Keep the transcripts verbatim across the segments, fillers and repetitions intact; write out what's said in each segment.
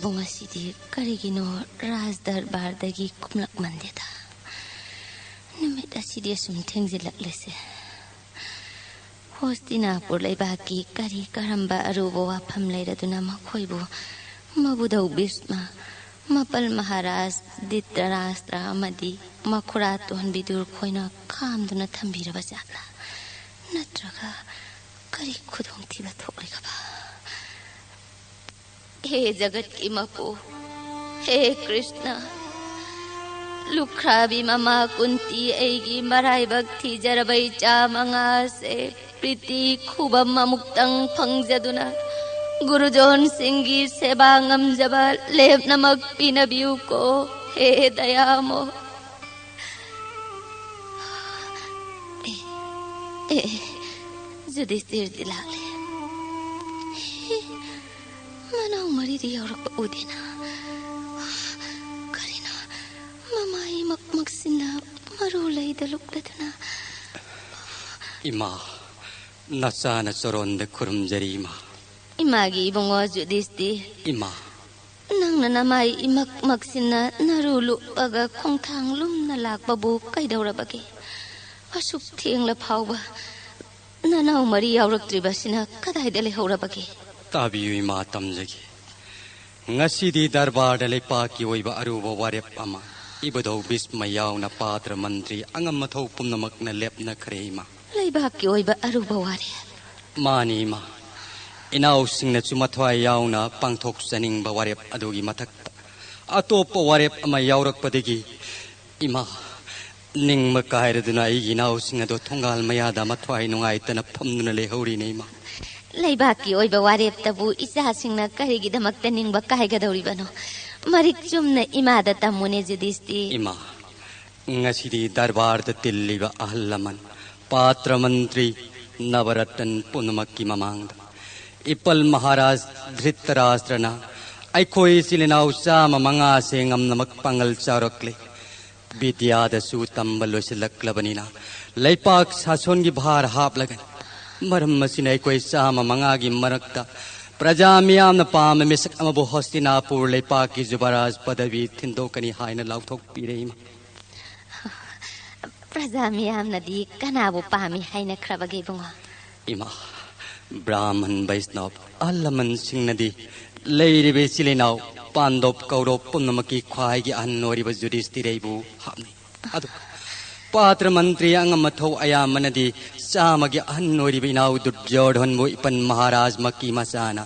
ꯄꯨꯡ ꯑꯁꯤꯗꯤ ꯀꯔꯤꯒꯤꯅꯣ ꯔꯥꯖ ꯗꯔꯕꯥꯔꯗꯒꯤ ꯀꯨꯝꯂꯛꯃꯟꯗꯦꯗ? ꯅꯨꯃꯤꯠ ꯑꯁꯤꯗꯤ ꯑꯁꯨꯝ ꯊꯦꯡꯖꯤꯜꯂꯛꯂꯤꯁꯦ꯫ ꯍꯣꯁꯇꯤꯅꯥꯄꯨꯔ ꯂꯩꯕꯥꯛꯀꯤ ꯀꯔꯤ ꯀꯔꯝꯕ ꯑꯔꯨꯕ ꯋꯥꯐꯝ ꯂꯩꯔꯗꯨꯅ ꯃꯈꯣꯏꯕꯨ ꯃꯕꯨꯙꯧ ꯚꯤꯁꯃ, ꯃꯄꯜ ꯃꯍꯥꯔꯥꯖ ꯙ꯭ꯔꯤꯇꯔꯥꯁꯇ꯭ꯔ ꯑꯃꯗꯤ ꯃꯈꯨꯔꯥ ꯇꯣꯟ ꯕꯤꯗꯨꯔ ꯈꯣꯏꯅ ꯈꯥꯝꯗꯨꯅ ꯊꯝꯕꯤꯔꯕ ꯖꯥꯠꯂꯥ? ꯅꯠꯇ꯭ꯔꯒ ꯀꯔꯤ ꯈꯨꯗꯣꯡꯊꯤꯕ ꯊꯣꯛꯂꯤꯒꯕ? ꯍꯦ ꯖꯒꯠꯀꯤ ꯃꯄꯨ, ꯍꯦ ꯀ꯭ꯔꯤꯁꯅ, ꯂꯨꯈ꯭ꯔꯥꯕꯤ ꯃꯃꯥ ꯀꯨꯟꯇꯤ, ꯑꯩꯒꯤ ꯃꯔꯥꯏꯕꯛ ꯊꯤꯖꯔꯕ ꯏꯆꯥ ꯃꯉꯥꯁꯦ ꯄ꯭ꯔꯤꯇꯤ ꯈꯨꯕꯝ ꯑꯃꯨꯛꯇꯪ ꯐꯪꯖꯗꯨꯅ ꯒꯨꯔꯨꯖꯣꯟꯁꯤꯡꯒꯤ ꯁꯦꯕꯥ ꯉꯝꯖꯕ ꯂꯦꯞꯅꯃꯛ ꯄꯤꯅꯕꯤꯌꯨꯀꯣ, ꯍꯦ ꯗꯌꯥꯃꯣ꯫ ꯑꯦ, ꯑꯦ, ꯌꯨꯙꯤꯁꯇꯤꯔꯗꯤ ꯂꯥꯛꯂꯦ꯫ ꯍꯦ, ꯃꯅꯥꯎ ꯃꯔꯤꯗꯤ ꯌꯥꯎꯔꯛꯄ ꯎꯗꯦꯅ꯫ ꯀꯔꯤꯅꯣ? ꯃꯃꯥꯏ ꯃꯛ ꯃꯛꯁꯤꯟꯅ ꯃꯔꯨ ꯂꯩꯗ ꯂꯨꯞꯂꯗꯨꯅ꯫ ꯏꯃꯥ, ꯅꯆꯥꯅ ꯆꯔꯣꯟꯗ ꯈꯨꯔꯨꯝꯖꯔꯤ ꯏꯃꯥ꯫ ꯏꯃꯥꯒꯤ ꯏꯕꯨꯡꯉꯣ ꯌꯨꯙꯤꯁꯇꯤꯔ꯫ ꯏꯃꯥ꯫ ꯅꯪꯅ ꯅꯃꯥꯏ ꯏꯃꯛ ꯃꯛꯁꯤꯟꯅ ꯅꯔꯨ ꯂꯨꯞꯄꯒ ꯈꯣꯡꯊꯥꯡ ꯂꯨꯝꯅ ꯂꯥꯛꯄꯕꯨ ꯀꯩꯗꯧꯔꯕꯒꯦ? ꯑꯁꯨꯛ ꯊꯦꯡꯂ ꯐꯥꯎꯕ ꯅꯅꯥꯎ ꯃꯔꯤ ꯌꯥꯎꯔꯛꯇ꯭ꯔꯤꯕꯁꯤꯅ ꯀꯗꯥꯏꯗ ꯂꯩꯍꯧꯔꯕꯒꯦ? ꯇꯥꯕꯤꯌꯨ ꯏꯃꯥ, ꯇꯝꯖꯒꯦ꯫ ꯉꯁꯤꯗꯤ ꯗꯔꯕꯥꯔꯗ ꯂꯩꯄꯥꯛꯀꯤ ꯑꯣꯏꯕ ꯑꯔꯨꯕ ꯋꯥꯔꯦꯞ ꯑꯃ ꯏꯕꯨꯙꯧ ꯚꯤꯁꯃ ꯌꯥꯎꯅ ꯄꯥꯇ꯭ꯔ ꯃꯟꯇ꯭ꯔꯤ ꯑꯉꯝ ꯑꯊꯧ ꯄꯨꯝꯅꯃꯛꯅ ꯂꯦꯞꯅꯈ꯭ꯔꯦ ꯏꯃꯥ꯫ ꯂꯩꯕꯥꯛꯀꯤ ꯑꯣꯏꯕ ꯑꯔꯨꯕ ꯋꯥꯔꯦꯞ? ꯃꯥꯅꯤ ꯏꯃꯥ꯫ ꯏꯅꯥꯎꯁꯤꯡꯅꯁꯨ ꯃꯊ꯭ꯋꯥꯏ ꯌꯥꯎꯅ ꯄꯥꯡꯊꯣꯛꯆꯅꯤꯡꯕ ꯋꯥꯔꯦꯞ ꯑꯗꯨꯒꯤ ꯃꯊꯛꯇ ꯑꯇꯣꯞꯄ ꯋꯥꯔꯦꯞ ꯑꯃ ꯌꯥꯎꯔꯛꯄꯗꯒꯤ ꯏꯃꯥ, ꯅꯤꯡꯕ ꯀꯥꯏꯔꯗꯨꯅ ꯑꯩꯒꯤ ꯏꯅꯥꯎꯁꯤꯡ ꯑꯗꯣ ꯊꯣꯡꯒꯥꯜ ꯃꯌꯥꯗ ꯃꯊ꯭ꯋꯥꯏ ꯅꯨꯡꯉꯥꯏꯇꯅ ꯐꯝꯗꯨꯅ ꯂꯩꯍꯧꯔꯤꯅꯦ ꯏꯃꯥ꯫ ꯂꯩꯕꯥꯛꯀꯤ ꯑꯣꯏꯕ ꯋꯥꯔꯦꯞꯇꯕꯨ ꯏꯆꯥꯁꯤꯡꯅ ꯀꯔꯤꯒꯤꯗꯃꯛꯇ ꯅꯤꯡꯕ ꯀꯥꯏꯒꯗꯧꯔꯤꯕꯅꯣ? ꯃꯔꯤꯛ ꯆꯨꯝꯅ ꯏꯃꯥꯗ ꯇꯝꯃꯨꯅꯦ ꯌꯨꯙꯤꯁꯇꯤꯔ꯫ ꯏꯃꯥ, ꯉꯁꯤꯗꯤ ꯗꯔꯕꯥꯔꯗ ꯇꯤꯜꯂꯤꯕ ꯑꯍꯜ ꯂꯃꯟ, ꯄꯥꯇ꯭ꯔ ꯃꯟꯇ꯭ꯔꯤ, ꯅꯕꯔꯠꯇꯟ ꯄꯨꯝꯅꯃꯛꯀꯤ ꯃꯃꯥꯡꯗ ꯏꯄꯜ ꯃꯍꯥꯔꯥꯖ ꯙ꯭ꯔꯤꯇꯔꯥꯁꯇ꯭ꯔꯅ ꯑꯩꯈꯣꯏ ꯏꯆꯤꯜ ꯏꯅꯥꯎ ꯆꯥꯝꯃ ꯃꯉꯥꯁꯦ ꯉꯝꯅꯃꯛ ꯄꯥꯡꯒꯜ ꯆꯥꯎꯔꯛꯂꯦ꯫ ꯕꯤꯗ꯭ꯌꯥꯗꯁꯨ ꯇꯝꯕ ꯂꯣꯏꯁꯤꯜꯂꯛꯂꯕꯅꯤꯅ ꯂꯩꯄꯥꯛ ꯁꯥꯁꯣꯟꯒꯤ ꯚꯥꯔ ꯍꯥꯞꯂꯒꯅꯤ꯫ ꯃꯔꯝ ꯑꯁꯤꯅ ꯑꯩꯈꯣꯏ ꯆꯥꯝꯃ ꯃꯉꯥꯒꯤ ꯃꯔꯛꯇ ꯄ꯭ꯔꯖꯥ ꯃꯤꯌꯥꯝꯅ ꯄꯥꯝꯕ ꯃꯤꯁꯛ ꯑꯃꯕꯨ ꯍꯣꯁꯇꯤꯅꯥꯄꯨꯔ ꯂꯩꯄꯥꯛꯀꯤ ꯖꯨꯕꯔꯥꯖ ꯄꯗꯕꯤ ꯊꯤꯟꯗꯣꯛꯀꯅꯤ ꯍꯥꯏꯅ ꯂꯥꯎꯊꯣꯛꯄꯤꯔꯦ, ꯏꯃꯥ꯫ ꯄ꯭ꯔꯖꯥ ꯃꯤꯌꯥꯝꯅꯗꯤ ꯀꯅꯥꯕꯨ ꯄꯥꯝꯃꯤ ꯍꯥꯏꯅꯈ꯭ꯔꯕꯒꯦ, ꯏꯕꯨꯡꯉꯣ? ꯏꯃꯥ, ꯕ꯭ꯔꯥꯍꯃꯟ ꯕꯩꯁꯅꯕ ꯑꯍꯜ ꯂꯃꯟꯁꯤꯡꯅꯗꯤ ꯂꯩꯔꯤꯕ ꯏꯆꯤꯜ ꯏꯅꯥꯎ ꯄꯥꯟꯗꯣꯞ ꯀꯧꯔꯣꯞ ꯄꯨꯝꯅꯃꯛꯀꯤ ꯈ꯭ꯋꯥꯏꯒꯤ ꯑꯍꯟ ꯑꯣꯏꯔꯤꯕ ꯌꯨꯙꯤꯁꯇꯤꯔꯕꯨ ꯍꯥꯞꯅꯩ꯫ ꯑꯗꯨꯒ ꯄꯥꯇ꯭ꯔ ꯃꯟꯇ꯭ꯔꯤ ꯑꯉꯝ ꯑꯊꯧ ꯑꯌꯥꯝꯕꯅꯗꯤ ꯆꯥꯝꯃꯒꯤ ꯑꯍꯟ ꯑꯣꯏꯔꯤꯕ ꯏꯅꯥꯎ ꯗꯨꯔꯖꯣꯙꯟꯕꯨ ꯏꯄꯟ ꯃꯍꯥꯔꯥꯖꯃꯛꯀꯤ ꯃꯆꯥꯅ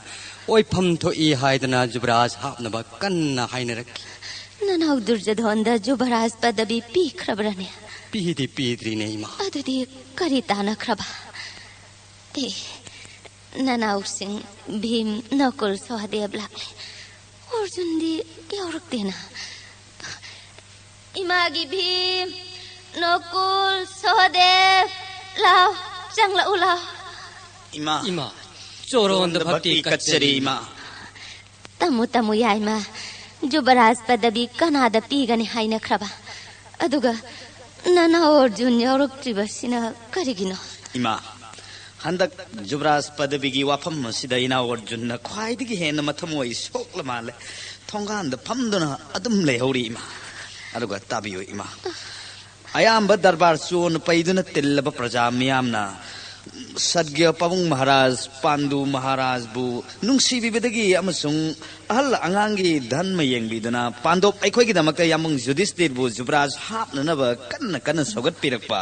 ꯑꯣꯏꯐꯝ ꯊꯣꯛꯏ ꯍꯥꯏꯗꯨꯅ ꯖꯨꯕꯔꯥꯖ ꯍꯥꯞꯅꯕ ꯀꯟꯅ ꯍꯥꯏꯅꯔꯛꯈꯤ꯫ ꯅꯅꯥꯎ ꯗꯨꯔꯖꯣꯙꯟꯗ ꯖꯨꯕꯔꯥꯖ ꯄꯗꯕꯤ ꯄꯤꯈ꯭ꯔꯕ꯭ꯔꯅꯦ? ꯄꯤꯗꯤ ꯄꯤꯗ꯭ꯔꯤꯅꯦ, ꯏꯃꯥ꯫ ꯑꯗꯨꯗꯤ ꯀꯔꯤ ꯇꯥꯅꯈ꯭ꯔꯕ? ꯑꯦ, ꯅꯅꯥꯎꯁꯤꯡ ꯚꯤꯝ, ꯅꯀꯨꯜ, ꯁꯍꯗꯦꯕ ꯂꯥꯛꯂꯦ꯫ ꯑꯔꯖꯨꯟꯗꯤ ꯌꯥꯎꯔꯛꯇꯦꯅ꯫ ꯏꯃꯥꯒꯤ ꯚꯤꯝ, ꯅꯀꯨꯜ, ꯁꯍꯗꯦꯕ, ꯂꯥꯎ, ꯆꯪꯂꯛꯎ ꯂꯥꯎ꯫ ꯏꯃꯥ, ꯏꯃꯥ, ꯆꯣꯔꯣꯟꯗ ꯚꯛꯇꯤ ꯀꯠꯆꯔꯤ, ꯏꯃꯥ꯫ ꯇꯝꯃꯨ, ꯇꯝꯃꯨ, ꯌꯥꯏꯃ꯫ ꯖꯨꯕꯔꯥꯖ ꯄꯗꯕꯤ ꯀꯅꯥꯗ ꯄꯤꯒꯅꯤ ꯍꯥꯏꯅꯈ꯭ꯔꯕ? ꯑꯗꯨꯒ ꯅꯅꯥꯎ ꯑꯔꯖꯨꯟ ꯌꯥꯎꯔꯛꯇ꯭ꯔꯤꯕꯁꯤꯅ ꯀꯔꯤꯒꯤꯅꯣ? ꯏꯃꯥ, ꯍꯟꯗꯛ ꯖꯨꯕꯔꯥꯖ ꯄꯗꯕꯤꯒꯤ ꯋꯥꯐꯝ ꯑꯁꯤꯗ ꯏꯅꯥꯎ ꯑꯔꯖꯨꯟꯅ ꯈ꯭ꯋꯥꯏꯗꯒꯤ ꯍꯦꯟꯅ ꯃꯊꯃꯣꯏ ꯁꯣꯛꯂ ꯃꯥꯜꯂꯦ꯫ ꯊꯣꯡꯒꯥꯟꯗ ꯐꯝꯗꯨꯅ ꯑꯗꯨꯝ ꯂꯩꯍꯧꯔꯤ, ꯏꯃꯥ꯫ ꯑꯗꯨꯒ ꯇꯥꯕꯤꯌꯨ, ꯏꯃꯥ꯫ ꯑꯌꯥꯝꯕ ꯗꯔꯕꯥꯔ ꯆꯣꯟ ꯄꯩꯗꯨꯅ ꯇꯤꯜꯂꯕ ꯄ꯭ꯔꯖꯥ ꯃꯤꯌꯥꯝꯅ ꯁꯠꯒ꯭ꯌ ꯄꯥꯕꯨꯡ ꯃꯍꯥꯔꯥꯖ, ꯄꯥꯟꯗꯨ ꯃꯍꯥꯔꯥꯖꯕꯨ ꯅꯨꯡꯁꯤꯕꯤꯕꯗꯒꯤ ꯑꯃꯁꯨꯡ ꯑꯍꯜ ꯑꯉꯥꯡꯒꯤ ꯙꯟꯃ ꯌꯦꯡꯕꯤꯗꯨꯅ ꯄꯥꯟꯗꯣꯞ ꯑꯩꯈꯣꯏꯒꯤꯗꯃꯛꯇ ꯌꯥꯝꯕꯨꯡ ꯌꯨꯙꯤꯁꯇꯤꯔꯕꯨ ꯖꯨꯕꯔꯥꯖ ꯍꯥꯞꯅꯅꯕ ꯀꯟꯅ ꯀꯟꯅ ꯁꯧꯒꯠꯄꯤꯔꯛꯄ,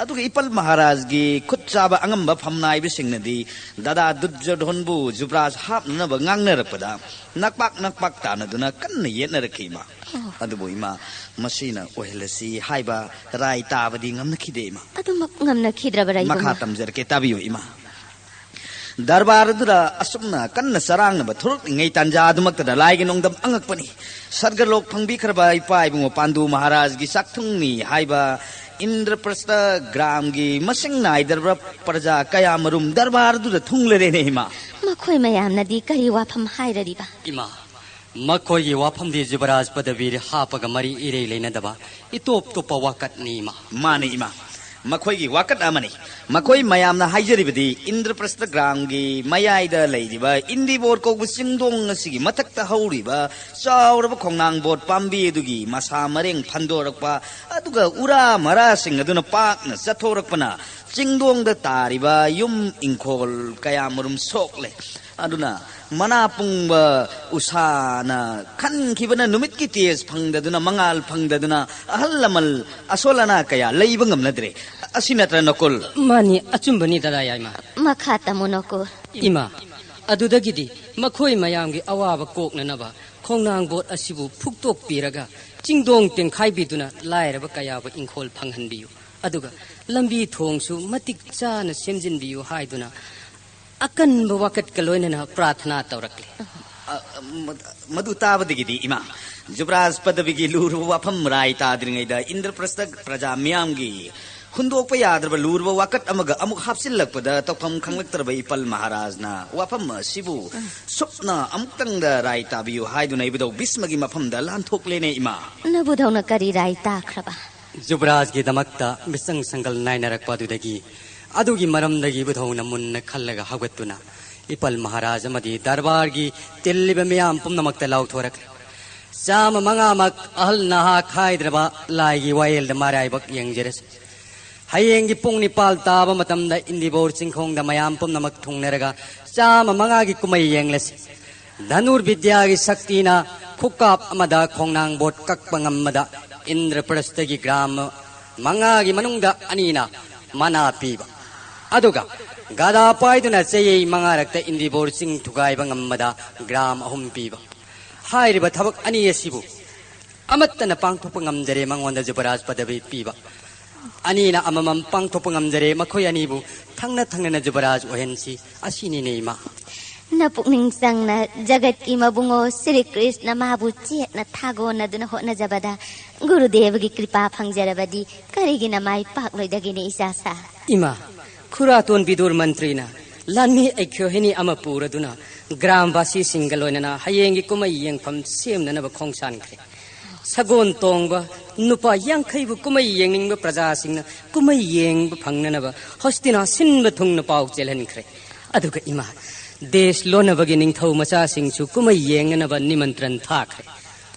ꯑꯗꯨꯒ ꯏꯄꯜ ꯃꯍꯥꯔꯥꯖꯒꯤ ꯈꯨꯠ ꯆꯥꯕ ꯑꯉꯝꯕ ꯐꯝꯅꯥꯏꯕꯁꯤꯡꯅꯗꯤ ꯗꯥꯗꯥ ꯗꯨꯔꯖꯣꯙꯟꯕꯨ ꯖꯨꯕꯔꯥꯖ ꯍꯥꯞꯅꯅꯕ ꯉꯥꯡꯅꯔꯛꯄꯗ ꯅꯛꯄꯥꯛ ꯅꯛꯄꯥꯛ ꯇꯥꯅꯗꯨꯅ ꯀꯟꯅ ꯌꯦꯠꯅꯔꯛꯈꯤ, ꯏꯃꯥ꯫ ꯑꯣ꯫ ꯑꯗꯨꯕꯨ ꯏꯃꯥ, ꯃꯁꯤꯅ ꯑꯣꯏꯍꯜꯂꯁꯤ ꯍꯥꯏꯕ ꯔꯥꯏ ꯇꯥꯕꯗꯤ ꯉꯝꯅꯈꯤꯗꯦ, ꯏꯃꯥ꯫ ꯑꯗꯨꯃꯛ ꯉꯝꯅꯈꯤꯗ꯭ꯔꯕꯔꯥ, ꯏꯕꯨꯡꯉꯣ? ꯃꯈꯥ ꯇꯝꯖꯔꯛꯀꯦ, ꯇꯥꯕꯤꯌꯨ, ꯏꯃꯥ꯫ ꯗꯔꯕꯥꯔ ꯑꯗꯨꯗ ꯑꯁꯨꯝꯅ ꯀꯟꯅ ꯆꯔꯥꯡꯅꯕ ꯊꯣꯔꯛꯂꯤꯉꯩ ꯇꯥꯟꯖꯥ ꯑꯗꯨꯃꯛꯇꯗ ꯂꯥꯏꯒꯤ ꯅꯣꯡꯗꯝ ꯑꯉꯛꯄꯅꯤ꯫ ꯁꯔꯒꯂꯣꯛ ꯐꯪꯕꯤꯈ꯭ꯔꯕ ꯏꯄꯥ ꯏꯕꯨꯡꯉꯣ ꯄꯥꯟꯗꯨ ꯃꯍꯥꯔꯥꯖꯒꯤ ꯆꯥꯛꯊꯨꯡꯅꯤ ꯍꯥꯏꯕ ꯏꯟꯗ꯭ꯔꯄ꯭ꯔꯁꯇ ꯒ꯭ꯔꯥꯝꯒꯤ ꯃꯁꯤꯡ ꯅꯥꯏꯗ꯭ꯔꯕ ꯄ꯭ꯔꯖꯥ ꯀꯌꯥ ꯃꯔꯨꯝ ꯗꯔꯕꯥꯔ ꯑꯗꯨꯗ ꯊꯨꯡꯂꯔꯦꯅꯦ, ꯏꯃꯥ꯫ ꯃꯈꯣꯏ ꯃꯌꯥꯝꯅꯗꯤ ꯀꯔꯤ ꯋꯥꯐꯝ ꯍꯥꯏꯔꯔꯤꯕ? ꯏꯃꯥ, ꯃꯈꯣꯏꯒꯤ ꯋꯥꯐꯝꯗꯤ ꯖꯨꯕꯔꯥꯖ ꯄꯗꯕꯤꯔꯤ ꯍꯥꯞꯄꯒ ꯃꯔꯤ ꯏꯔꯩ ꯂꯩꯅꯗꯕ ꯏꯇꯣꯞ ꯇꯣꯞꯄ ꯋꯥꯀꯠꯅꯤ, ꯏꯃꯥ꯫ ꯃꯥꯅꯤ, ꯏꯃꯥ꯫ ꯃꯈꯣꯏꯒꯤ ꯋꯥꯀꯠ ꯑꯃꯅꯤ꯫ ꯃꯈꯣꯏ ꯃꯌꯥꯝꯅ ꯍꯥꯏꯖꯔꯤꯕꯗꯤ ꯏꯟꯗ꯭ꯔꯄ꯭ꯔꯁꯊ ꯒ꯭ꯔꯥꯝꯒꯤ ꯃꯌꯥꯏꯗ ꯂꯩꯔꯤꯕ ꯏꯟꯗꯤꯕꯣꯔ ꯀꯧꯕ ꯆꯤꯡꯗꯣꯡ ꯑꯁꯤꯒꯤ ꯃꯊꯛꯇ ꯍꯧꯔꯤꯕ ꯆꯥꯎꯔꯕ ꯈꯣꯡꯅꯥꯡ ꯕꯣꯠ ꯄꯥꯝꯕꯤ ꯑꯗꯨꯒꯤ ꯃꯁꯥ ꯃꯔꯦꯡ ꯐꯟꯗꯣꯔꯛꯄ, ꯑꯗꯨꯒ ꯎꯔꯥ ꯃꯔꯥꯁꯤꯡ ꯑꯗꯨꯅ ꯄꯥꯛꯅ ꯆꯠꯊꯣꯔꯛꯄꯅ ꯆꯤꯡꯗꯣꯡꯗ ꯇꯥꯔꯤꯕ ꯌꯨꯝ ꯏꯪꯈꯣꯜ ꯀꯌꯥ ꯃꯔꯨꯝ ꯁꯣꯛꯂꯦ꯫ ꯑꯗꯨꯅ ꯃꯅꯥ ꯄꯨꯡꯕ ꯎꯁꯥꯅ ꯈꯟꯈꯤꯕꯅ ꯅꯨꯃꯤꯠꯀꯤ ꯇꯦꯖ ꯐꯪꯗꯗꯨꯅ, ꯃꯉꯥꯜ ꯐꯪꯗꯗꯨꯅ ꯑꯍꯜ ꯂꯃꯟ ꯑꯁꯣꯜ ꯑꯅꯥ ꯀꯌꯥ ꯂꯩꯕ ꯉꯝꯅꯗ꯭ꯔꯦ꯫ ꯑꯁꯤ ꯅꯠꯇ꯭ꯔ ꯅꯀꯨꯜ? ꯃꯥꯅꯤ, ꯑꯆꯨꯝꯕꯅꯤ ꯗꯗꯥ ꯌꯥꯏꯃ꯫ ꯃꯈꯥ ꯇꯝꯃꯨ ꯅꯀꯨꯜ꯫ ꯏꯃꯥ, ꯑꯗꯨꯗꯒꯤꯗꯤ ꯃꯈꯣꯏ ꯃꯌꯥꯝꯒꯤ ꯑꯋꯥꯕ ꯀꯣꯛꯅꯅꯕ ꯈꯣꯡꯅꯥꯡ ꯕꯣꯠ ꯑꯁꯤꯕꯨ ꯐꯨꯛꯇꯣꯛꯄꯤꯔꯒ ꯆꯤꯡꯗꯣꯡ ꯇꯦꯡꯈꯥꯏꯕꯤꯗꯨꯅ ꯂꯥꯏꯔꯕ ꯀꯌꯥꯕꯨ ꯏꯪꯈꯣꯜ ꯐꯪꯍꯟꯕꯤꯌꯨ, ꯑꯗꯨꯒ ꯂꯝꯕꯤ ꯊꯣꯡꯁꯨ ꯃꯇꯤꯛ ꯆꯥꯅ ꯁꯦꯝꯖꯤꯟꯕꯤꯌꯨ ꯍꯥꯏꯗꯨꯅ ꯑꯀꯟꯕ ꯋꯥꯀꯠꯀ ꯂꯣꯏꯅꯅ ꯄ꯭ꯔꯥꯊꯅꯥ ꯇꯧꯔꯛꯂꯦ꯫ ꯑ, ꯃ-, ꯃꯗꯨ ꯇꯥꯕꯗꯒꯤꯗꯤ ꯏꯃꯥ, ꯖꯨꯕꯔꯥꯖ ꯄꯗꯕꯤꯒꯤ ꯂꯨꯔꯕ ꯋꯥꯐꯝ ꯔꯥꯏ ꯇꯥꯗ꯭ꯔꯤꯉꯩꯗ ꯏꯟꯗ꯭ꯔꯄ꯭ꯔꯁꯊ ꯄ꯭ꯔꯖꯥ ꯃꯤꯌꯥꯝꯒꯤ ꯍꯨꯟꯗꯣꯛꯄ ꯌꯥꯗ꯭ꯔꯕ ꯂꯨꯔꯕ ꯋꯥꯀꯠ ꯑꯃꯒ ꯑꯃꯨꯛ ꯍꯥꯞꯆꯤꯜꯂꯛꯄꯗ ꯇꯧꯐꯝ ꯈꯪꯂꯛꯇ꯭ꯔꯕ ꯏꯄꯜ ꯃꯍꯥꯔꯥꯖꯅ ꯋꯥꯐꯝ ꯑꯁꯤꯕꯨ ꯁꯨꯞꯅ ꯑꯃꯨꯛꯇꯪꯗ ꯔꯥꯏ ꯇꯥꯕꯤꯌꯨ ꯍꯥꯏꯗꯨꯅ ꯏꯕꯨꯙꯧ ꯚꯤꯁꯃꯒꯤ ꯃꯐꯝꯗ ꯂꯥꯟꯊꯣꯛꯂꯦꯅꯦ ꯏꯃꯥ꯫ ꯅꯕꯨꯙꯧꯅ ꯀꯔꯤ ꯔꯥꯏ ꯇꯥꯈ꯭ꯔꯕ? ꯖꯨꯕꯔꯥꯖꯒꯤꯗꯃꯛꯇ ꯃꯤꯆꯪ ꯁꯪꯒꯜ ꯅꯥꯏꯅꯔꯛꯄ ꯑꯗꯨꯗꯒꯤ, ꯑꯗꯨꯒꯤ ꯃꯔꯝꯗꯒꯤ ꯏꯕꯨꯙꯧꯅ ꯃꯨꯟꯅ ꯈꯜꯂꯒ ꯍꯧꯒꯠꯇꯨꯅ ꯏꯄꯜ ꯃꯍꯥꯔꯥꯖ ꯑꯃꯗꯤ ꯗꯔꯕꯥꯔꯒꯤ ꯇꯤꯜꯂꯤꯕ ꯃꯤꯌꯥꯝ ꯄꯨꯝꯅꯃꯛꯇ ꯂꯥꯎꯊꯣꯔꯛꯂꯦ꯫ ꯆꯥꯝꯃ ꯃꯉꯥꯃꯛ ꯑꯍꯜ ꯅꯍꯥ ꯈꯥꯏꯗ꯭ꯔꯕ ꯂꯥꯏꯒꯤ ꯋꯥꯌꯦꯜꯗ ꯃꯔꯥꯏꯕꯛ ꯌꯦꯡꯖꯔꯁꯤ꯫ ꯍꯌꯦꯡꯒꯤ ꯄꯨꯡ ꯅꯤꯄꯥꯜ ꯇꯥꯕ ꯃꯇꯝꯗ ꯏꯟꯗꯤꯕꯣꯔ ꯆꯤꯡꯈꯣꯡꯗ ꯃꯌꯥꯝ ꯄꯨꯝꯅꯃꯛ ꯊꯨꯡꯅꯔꯒ ꯆꯥꯝꯃ ꯃꯉꯥꯒꯤ ꯀꯨꯝꯍꯩ ꯌꯦꯡꯂꯁꯤ꯫ ꯙꯅꯨꯔꯕꯤꯗ꯭ꯌꯥꯒꯤ ꯁꯛꯇꯤꯅ ꯈꯨꯀꯥꯞ ꯑꯃꯗ ꯈꯣꯡꯅꯥꯡ ꯕꯣꯠ ꯀꯛꯄ ꯉꯝꯕꯗ ꯏꯟꯗ꯭ꯔꯄ꯭ꯔꯁꯊꯒꯤ ꯒ꯭ꯔꯥꯝ ꯃꯉꯥꯒꯤ ꯃꯅꯨꯡꯗ ꯑꯅꯤꯅ ꯃꯅꯥ ꯄꯤꯕ, ꯑꯗꯨꯒ ꯒꯗꯥ ꯄꯥꯏꯗꯨꯅ ꯆꯌꯩ ꯃꯉꯥꯔꯛꯇ ꯏꯟꯗꯤꯕꯣꯔ ꯆꯤꯡ ꯊꯨꯒꯥꯏꯕ ꯉꯝꯕꯗ ꯒ꯭ꯔꯥꯝ ꯑꯍꯨꯝ ꯄꯤꯕ꯫ ꯍꯥꯏꯔꯤꯕ ꯊꯕꯛ ꯑꯅꯤ ꯑꯁꯤꯕꯨ ꯑꯃꯠꯇꯅ ꯄꯥꯡꯊꯣꯛꯄ ꯉꯝꯖꯔꯦ, ꯃꯉꯣꯟꯗ ꯖꯨꯕꯔꯥꯖ ꯄꯗꯕꯤ ꯄꯤꯕ꯫ ꯑꯅꯤꯅ ꯑꯃꯃꯝ ꯄꯥꯡꯊꯣꯛꯄ ꯉꯝꯖꯔꯦ, ꯃꯈꯣꯏ ꯑꯅꯤꯕꯨ ꯊꯪꯅ ꯊꯪꯅꯅ ꯖꯨꯕꯔꯥꯖ ꯑꯣꯏꯍꯟꯁꯤ꯫ ꯑꯁꯤꯅꯤꯅꯦ ꯏꯃꯥ꯫ ꯅꯄꯨꯛꯅꯤꯡ ꯆꯪꯅ ꯖꯒꯠꯀꯤ ꯃꯕꯨꯡꯉꯣ ꯁ꯭ꯔꯤ ꯀ꯭ꯔꯤꯁꯅ ꯃꯥꯕꯨ ꯆꯦꯠꯅ ꯊꯥꯒꯣꯟꯅꯗꯨꯅ ꯍꯣꯠꯅꯖꯕꯗ ꯒꯨꯔꯨꯗꯦꯕꯒꯤ ꯀ꯭ꯔꯤꯄꯥ ꯐꯪꯖꯔꯕꯗꯤ ꯀꯔꯤꯒꯤ ꯅꯃꯥꯏ ꯄꯥꯛꯂꯣꯏꯗꯒꯦꯅꯦ ꯏꯆꯥꯁꯥ? ꯏꯃꯥ, ꯈꯨꯔꯥꯇꯣꯟ ꯕꯤꯗꯨꯔ ꯃꯟꯇ꯭ꯔꯤꯅ ꯂꯥꯟꯃꯤ ꯑꯩꯈꯣꯏ ꯑꯅꯤ ꯑꯃ ꯄꯨꯔꯗꯨꯅ ꯒ꯭ꯔꯥꯝꯕꯥꯁꯤꯁꯤꯡꯒ ꯂꯣꯏꯅꯅ ꯍꯌꯦꯡꯒꯤ ꯀꯨꯝꯍꯩ ꯌꯦꯡꯐꯝ ꯁꯦꯝꯅꯅꯕ ꯈꯣꯡꯁꯥꯟꯈ꯭ꯔꯦ꯫ ꯁꯒꯣꯜ ꯇꯣꯡꯕ ꯅꯨꯄꯥ ꯌꯥꯡꯈꯩꯕꯨ ꯀꯨꯝꯍꯩ ꯌꯦꯡꯅꯤꯡꯕ ꯄ꯭ꯔꯖꯥꯁꯤꯡꯅ ꯀꯨꯝꯍꯩ ꯌꯦꯡꯕ ꯐꯪꯅꯅꯕ ꯍꯣꯁꯇꯤꯅꯥ ꯁꯤꯟꯕ ꯊꯨꯡꯅ ꯄꯥꯎ ꯆꯦꯜꯍꯟꯈ꯭ꯔꯦ꯫ ꯑꯗꯨꯒ ꯏꯃꯥ, ꯗꯦꯁ ꯂꯣꯟꯅꯕꯒꯤ ꯅꯤꯡꯊꯧ ꯃꯆꯥꯁꯤꯡꯁꯨ ꯀꯨꯝꯍꯩ ꯌꯦꯡꯅꯅꯕ ꯅꯤꯃꯟꯇ꯭ꯔꯟ ꯊꯥꯈ꯭ꯔꯦ꯫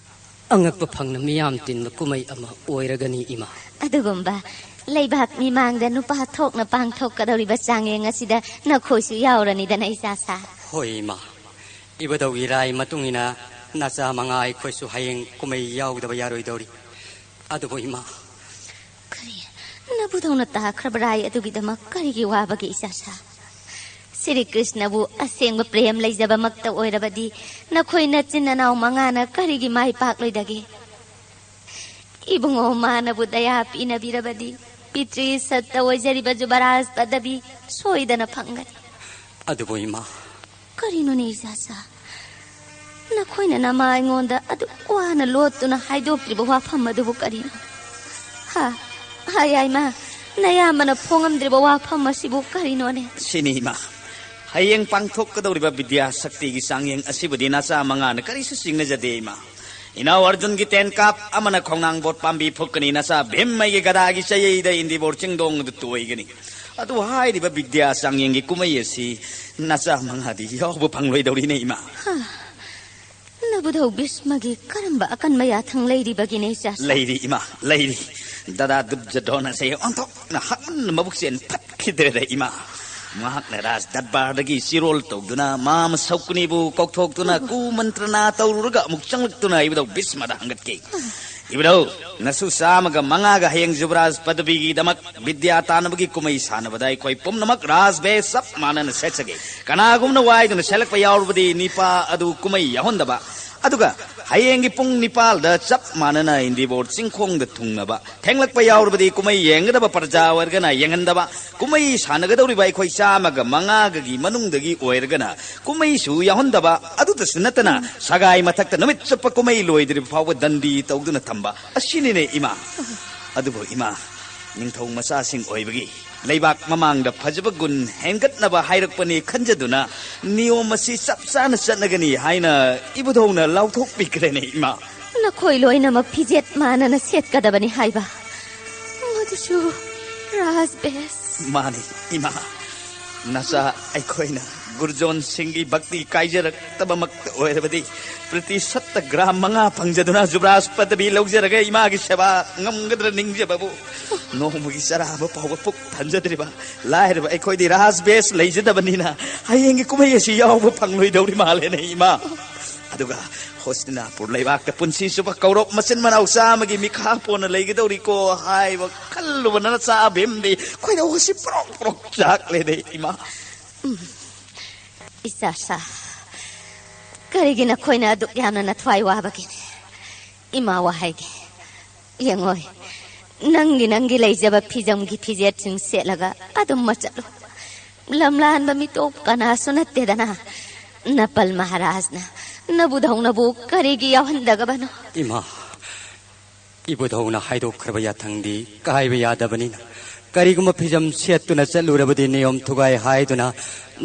ꯑꯉꯛꯄ ꯐꯪꯅ ꯃꯤꯌꯥꯝ ꯇꯤꯟꯕ ꯀꯨꯝꯍꯩ ꯑꯃ ꯑꯣꯏꯔꯒꯅꯤ, ꯏꯃꯥ꯫ ꯑꯗꯨꯒꯨꯝꯕ ꯂꯩꯕꯥꯛ ꯃꯤꯃꯥꯡꯗ ꯅꯨꯄꯥ ꯊꯣꯛꯅ ꯄꯥꯡꯊꯣꯛꯀꯗꯧꯔꯤꯕ ꯆꯥꯡꯌꯦꯡ ꯑꯁꯤꯗ ꯅꯈꯣꯏꯁꯨ ꯌꯥꯎꯔꯅꯤꯗꯅ, ꯏꯆꯥꯁꯥ꯫ ꯍꯣꯏ, ꯏꯃꯥ꯫ ꯏꯕꯨꯙꯧꯒꯤ ꯔꯥꯏ ꯃꯇꯨꯡ ꯏꯟꯅ ꯅꯆꯥ ꯃꯉꯥ ꯑꯩꯈꯣꯏꯁꯨ ꯍꯌꯦꯡ ꯀꯨꯝꯍꯩ ꯌꯥꯎꯗꯕ ꯌꯥꯔꯣꯏꯗꯧꯔꯤ꯫ ꯑꯗꯨꯕꯨ ꯏꯃꯥ, ꯀꯔꯤ? ꯅꯕꯨꯙꯧꯅ ꯇꯥꯈ꯭ꯔꯕ ꯔꯥꯏ ꯑꯗꯨꯒꯤꯗꯃꯛ ꯀꯔꯤꯒꯤ ꯋꯥꯕꯒꯦ, ꯏꯆꯥꯁꯥ? ꯁ꯭ꯔꯤ ꯀ꯭ꯔꯤꯁꯅꯕꯨ ꯑꯁꯦꯡꯕ ꯄ꯭ꯔꯦꯝ ꯂꯩꯖꯕꯃꯛꯇ ꯑꯣꯏꯔꯕꯗꯤ ꯅꯈꯣꯏ ꯅꯆꯤꯟ ꯅꯅꯥꯎ ꯃꯉꯥꯅ ꯀꯔꯤꯒꯤ ꯃꯥꯏ ꯄꯥꯛꯂꯣꯏꯗꯒꯦ? ꯏꯕꯨꯡꯉꯣ ꯃꯥꯅꯕꯨ ꯗꯌꯥ ꯄꯤꯅꯕꯤꯔꯕꯗꯤ ꯄꯤꯇ꯭ꯔꯤ ꯁꯠꯇ ꯑꯣꯏꯖꯔꯤꯕ ꯖꯨꯕꯔꯥꯖ ꯄꯗꯕꯤ ꯁꯣꯏꯗꯅ ꯐꯪꯒꯅꯤ꯫ ꯑꯗꯨꯕꯨ ꯏꯃꯥ, ꯀꯔꯤꯅꯣꯅꯦ ꯏꯆꯥꯁꯥ? ꯅꯈꯣꯏꯅ ꯅꯃꯥ ꯑꯩꯉꯣꯟꯗ ꯑꯗꯨꯛ ꯋꯥꯅ ꯂꯣꯠꯇꯨꯅ ꯍꯥꯏꯗꯣꯛꯇ꯭ꯔꯤꯕ ꯋꯥꯐꯝ ꯑꯗꯨꯕꯨ ꯀꯔꯤꯅꯣ? ꯍꯥ? ꯍꯥ, ꯌꯥꯏꯃ, ꯅꯌꯥꯝꯕꯅ ꯐꯣꯡꯉꯝꯗ꯭ꯔꯤꯕ ꯋꯥꯐꯝ ꯑꯁꯤꯕꯨ ꯀꯔꯤꯅꯣꯅꯦ? ꯁꯤꯅꯤ ꯏꯃꯥ, ꯍꯌꯦꯡ ꯄꯥꯡꯊꯣꯛꯀꯗꯧꯔꯤꯕ ꯕꯤꯗ꯭ꯌꯥ ꯁꯛꯇꯤꯒꯤ ꯆꯥꯡꯌꯦꯡ ꯑꯁꯤꯕꯨꯗꯤ ꯅꯆꯥ ꯃꯉꯥꯅ ꯀꯔꯤꯁꯨ ꯆꯤꯡꯅꯖꯗꯦ, ꯏꯃꯥ꯫ ꯏꯅꯥꯎ ꯑꯔꯖꯨꯟꯒꯤ ꯇꯦꯟꯀꯥꯞ ꯑꯃꯅ ꯈꯣꯡꯅꯥꯡ ꯕꯣꯠ ꯄꯥꯝꯕꯤ ꯐꯨꯛꯀꯅꯤ, ꯅꯆꯥ ꯚꯤꯝ ꯑꯩꯒꯤ ꯒꯗꯥꯒꯤ ꯆꯌꯩꯗ ꯏꯟꯗꯤꯕꯣꯔ ꯆꯤꯡꯗꯣꯡ ꯑꯗꯨ ꯇꯣꯏꯒꯅꯤ꯫ ꯑꯗꯨ ꯍꯥꯏꯔꯤꯕ ꯕꯤꯗ꯭ꯌꯥ ꯆꯥꯡꯌꯦꯡꯒꯤ ꯀꯨꯝꯍꯩ ꯑꯁꯤ ꯅꯆꯥ ꯃꯉꯥꯗꯤ ꯌꯥꯎꯕ ꯐꯪꯂꯣꯏꯗꯧꯔꯤꯅꯦ, ꯏꯃꯥ꯫ ꯍꯥ? ꯅꯕꯨꯙꯧ ꯚꯤꯁꯃꯒꯤ ꯀꯔꯝꯕ ꯑꯀꯟꯕ ꯌꯥꯊꯪ ꯂꯩꯔꯤꯕꯒꯤꯅꯦ, ꯏꯆꯥꯁꯥ? ꯂꯩꯔꯤ, ꯏꯃꯥ, ꯂꯩꯔꯤ꯫ ꯗꯗꯥ ꯗꯨꯔꯖꯣꯙꯣꯟ ꯑꯁꯦ ꯑꯣꯟꯊꯣꯛꯅ ꯍꯥꯛꯃꯟꯅ ꯃꯕꯨꯛꯆꯦꯜ ꯐꯠꯈꯤꯗ꯭ꯔꯦꯗ, ꯏꯃꯥ꯫ ꯃꯍꯥꯛꯅ ꯔꯥꯖ ꯗꯔꯕꯥꯔꯗꯒꯤ ꯆꯤꯔꯣꯜ ꯇꯧꯗꯨꯅ ꯃꯥꯃ ꯁꯧꯀꯨꯅꯤꯕꯨ ꯀꯧꯊꯣꯛꯇꯨꯅ ꯀꯨꯃꯟꯇ꯭ꯔꯅꯥ ꯇꯧꯔꯨꯔꯒ ꯑꯃꯨꯛ ꯆꯪꯂꯛꯇꯨꯅ ꯏꯕꯨꯙꯧ ꯚꯤꯁꯃꯗ ꯍꯪꯒꯠꯈꯤ꯫ ꯏꯕꯨꯙꯧ, ꯅꯁꯨ ꯆꯥꯝꯃꯒ ꯃꯉꯥꯒ ꯍꯌꯦꯡ ꯖꯨꯕꯔꯥꯖ ꯄꯗꯕꯤꯒꯤꯗꯃꯛ ꯕꯤꯗ꯭ꯌꯥ ꯇꯥꯟꯅꯕꯒꯤ ꯀꯨꯝꯍꯩ ꯁꯥꯟꯅꯕꯗ ꯑꯩꯈꯣꯏ ꯄꯨꯝꯅꯃꯛ ꯔꯥꯖ ꯚꯦꯁ ꯆꯞ ꯃꯥꯟꯅꯅ ꯁꯦꯠꯆꯒꯦ꯫ ꯀꯅꯥꯒꯨꯝꯅ ꯋꯥꯏꯗꯨꯅ ꯁꯦꯠꯂꯛꯄ ꯌꯥꯎꯔꯕꯗꯤ ꯅꯤꯄꯥ ꯑꯗꯨ ꯀꯨꯝꯍꯩ ꯌꯥꯎꯍꯟꯗꯕ, ꯑꯗꯨꯒ ꯍꯌꯦꯡꯒꯤ ꯄꯨꯡ ꯅꯤꯄꯥꯜꯗ ꯆꯞ ꯃꯥꯟꯅꯅ ꯏꯟꯗꯤꯕꯣꯔ ꯆꯤꯡꯈꯣꯡꯗ ꯊꯨꯡꯅꯕ, ꯊꯦꯡꯂꯛꯄ ꯌꯥꯎꯔꯕꯗꯤ ꯀꯨꯝꯍꯩ ꯌꯦꯡꯒꯗꯕ ꯄ꯭ꯔꯖꯥ ꯑꯣꯏꯔꯒꯅ ꯌꯦꯡꯍꯟꯗꯕ, ꯀꯨꯝꯍꯩ ꯁꯥꯟꯅꯒꯗꯧꯔꯤꯕ ꯑꯩꯈꯣꯏ ꯆꯥꯝꯃꯒ ꯃꯉꯥꯒꯒꯤ ꯃꯅꯨꯡꯗꯒꯤ ꯑꯣꯏꯔꯒꯅ ꯀꯨꯝꯍꯩꯁꯨ ꯌꯥꯎꯍꯟꯗꯕ, ꯑꯗꯨꯇꯁꯨ ꯅꯠꯇꯅ ꯁꯒꯥꯏ ꯃꯊꯛꯇ ꯅꯨꯃꯤꯠ ꯆꯨꯞꯄ ꯀꯨꯝꯍꯩ ꯂꯣꯏꯗ꯭ꯔꯤꯕ ꯐꯥꯎꯕ ꯗꯟꯗꯤ ꯇꯧꯗꯨꯅ ꯊꯝꯕ ꯑꯁꯤꯅꯤꯅꯦ, ꯏꯃꯥ꯫ ꯑꯗꯨꯕꯨ ꯏꯃꯥ, ꯅꯤꯡꯊꯧ ꯃꯆꯥꯁꯤꯡ ꯑꯣꯏꯕꯒꯤ ꯂꯩꯕꯥꯛ ꯃꯃꯥꯡꯗ ꯐꯖꯕ ꯒꯨꯟ ꯍꯦꯟꯒꯠꯅꯕ ꯍꯥꯏꯔꯛꯄꯅꯤ ꯈꯟꯖꯗꯨꯅ ꯅꯤꯌꯣꯝ ꯑꯁꯤ ꯆꯞ ꯆꯥꯅ ꯆꯠꯅꯒꯅꯤ ꯍꯥꯏꯅ ꯏꯕꯨꯙꯧꯅ ꯂꯥꯎꯊꯣꯛꯄꯤꯈ꯭ꯔꯦꯅꯦ, ꯏꯃꯥ꯫ ꯅꯈꯣꯏ ꯂꯣꯏꯅꯃꯛ ꯐꯤꯖꯦꯠ ꯃꯥꯟꯅꯅ ꯁꯦꯠꯀꯗꯕꯅꯤ ꯍꯥꯏꯕ, ꯃꯗꯨꯁꯨ ꯔꯥꯖꯕꯦꯁ꯫ ꯃꯥꯅꯤ, ꯏꯃꯥ꯫ ꯅꯆꯥ ꯑꯩꯈꯣꯏꯅ ꯒꯨꯔꯨꯖꯣꯟ ꯁꯤꯡꯒꯤ ꯚꯛꯇꯤ ꯀꯥꯏꯖꯔꯛꯇꯕꯃꯛꯇ ꯑꯣꯏꯔꯕꯗꯤ, ꯄ꯭ꯔꯤꯇꯤ ꯁꯠꯇ ꯒ꯭ꯔꯥꯝ ꯃꯉꯥ ꯐꯪꯖꯗꯨꯅ ꯖꯨꯕꯔꯥꯖ ꯄꯗꯕꯤ ꯂꯧꯖꯔꯒ ꯏꯃꯥꯒꯤ ꯁꯦꯕꯥ ꯉꯝꯒꯗ꯭ꯔꯥ ꯅꯤꯡꯖꯕꯕꯨ꯫ ꯅꯣꯡꯃꯒꯤ ꯆꯔꯥ ꯑꯃ ꯐꯥꯎꯕ ꯄꯨꯛ ꯊꯟꯖꯗ꯭ꯔꯤꯕ ꯂꯥꯏꯔꯕ ꯑꯩꯈꯣꯏꯗꯤ ꯔꯥꯖꯕꯦꯁ ꯂꯩꯖꯗꯕꯅꯤꯅ ꯍꯌꯦꯡꯒꯤ ꯀꯨꯝꯍꯩ ꯑꯁꯤ ꯌꯥꯎꯕ ꯐꯪꯂꯣꯏꯗꯧꯔꯤ ꯃꯥꯜꯂꯦꯅꯦ, ꯏꯃꯥ꯫ ꯑꯗꯨꯒ ꯍꯣꯁꯇꯤꯅꯥꯄꯨꯔ ꯂꯩꯕꯥꯛꯇ ꯄꯨꯟꯁꯤ ꯆꯨꯞꯄ ꯀꯧꯔꯣꯞ ꯃꯆꯤꯟ ꯃꯅꯥꯎ ꯆꯥꯝꯃꯒꯤ ꯃꯤꯈꯥ ꯄꯣꯟꯅ ꯂꯩꯒꯗꯧꯔꯤꯀꯣ ꯍꯥꯏꯕ ꯈꯜꯂꯨꯕꯅ ꯅꯆꯥ ꯚꯤꯝꯗꯤ ꯈꯣꯏꯗꯧꯁꯤ ꯄ꯭ꯔꯣꯛ ꯄ꯭ꯔꯣꯛ ꯆꯥꯛꯂꯦꯅꯦ, ꯏꯃꯥ꯫ ꯏꯆꯥ ꯁꯥ, ꯀꯔꯤꯒꯤ ꯅꯈꯣꯏꯅ ꯑꯗꯨꯛ ꯌꯥꯝꯅ ꯅꯊ꯭ꯋꯥꯏ ꯋꯥꯕꯒꯤꯅꯦ? ꯏꯃꯥ ꯋꯥ ꯍꯥꯏꯒꯦ, ꯌꯦꯡꯉꯣꯏ, ꯅꯪꯒꯤ ꯅꯪꯒꯤ ꯂꯩꯖꯕ ꯐꯤꯖꯝꯒꯤ ꯐꯤꯖꯦꯠꯁꯤꯡ ꯁꯦꯠꯂꯒ ꯑꯗꯨꯝ ꯆꯠꯂꯨ꯫ ꯂꯝꯂꯥꯟꯕ ꯃꯤꯇꯣꯞ ꯀꯅꯥꯁꯨ ꯅꯠꯇꯦꯗꯅ꯫ ꯅꯄꯜ ꯃꯍꯥꯔꯥꯖꯅ ꯅꯕꯨꯙꯧꯅꯕꯨ ꯀꯔꯤꯒꯤ ꯌꯥꯎꯍꯟꯗꯒꯕꯅꯣ? ꯏꯃꯥ, ꯏꯕꯨꯙꯧꯅ ꯍꯥꯏꯗꯣꯛꯈ꯭ꯔꯕ ꯌꯥꯊꯪꯗꯤ ꯀꯥꯏꯕ ꯌꯥꯗꯕꯅꯤꯅ, ꯀꯔꯤꯒꯨꯝꯕ ꯐꯤꯖꯝ ꯁꯦꯠꯇꯨꯅ ꯆꯠꯂꯨꯔꯕꯗꯤ ꯅꯤꯌꯣꯝ ꯊꯨꯒꯥꯏ ꯍꯥꯏꯗꯨꯅ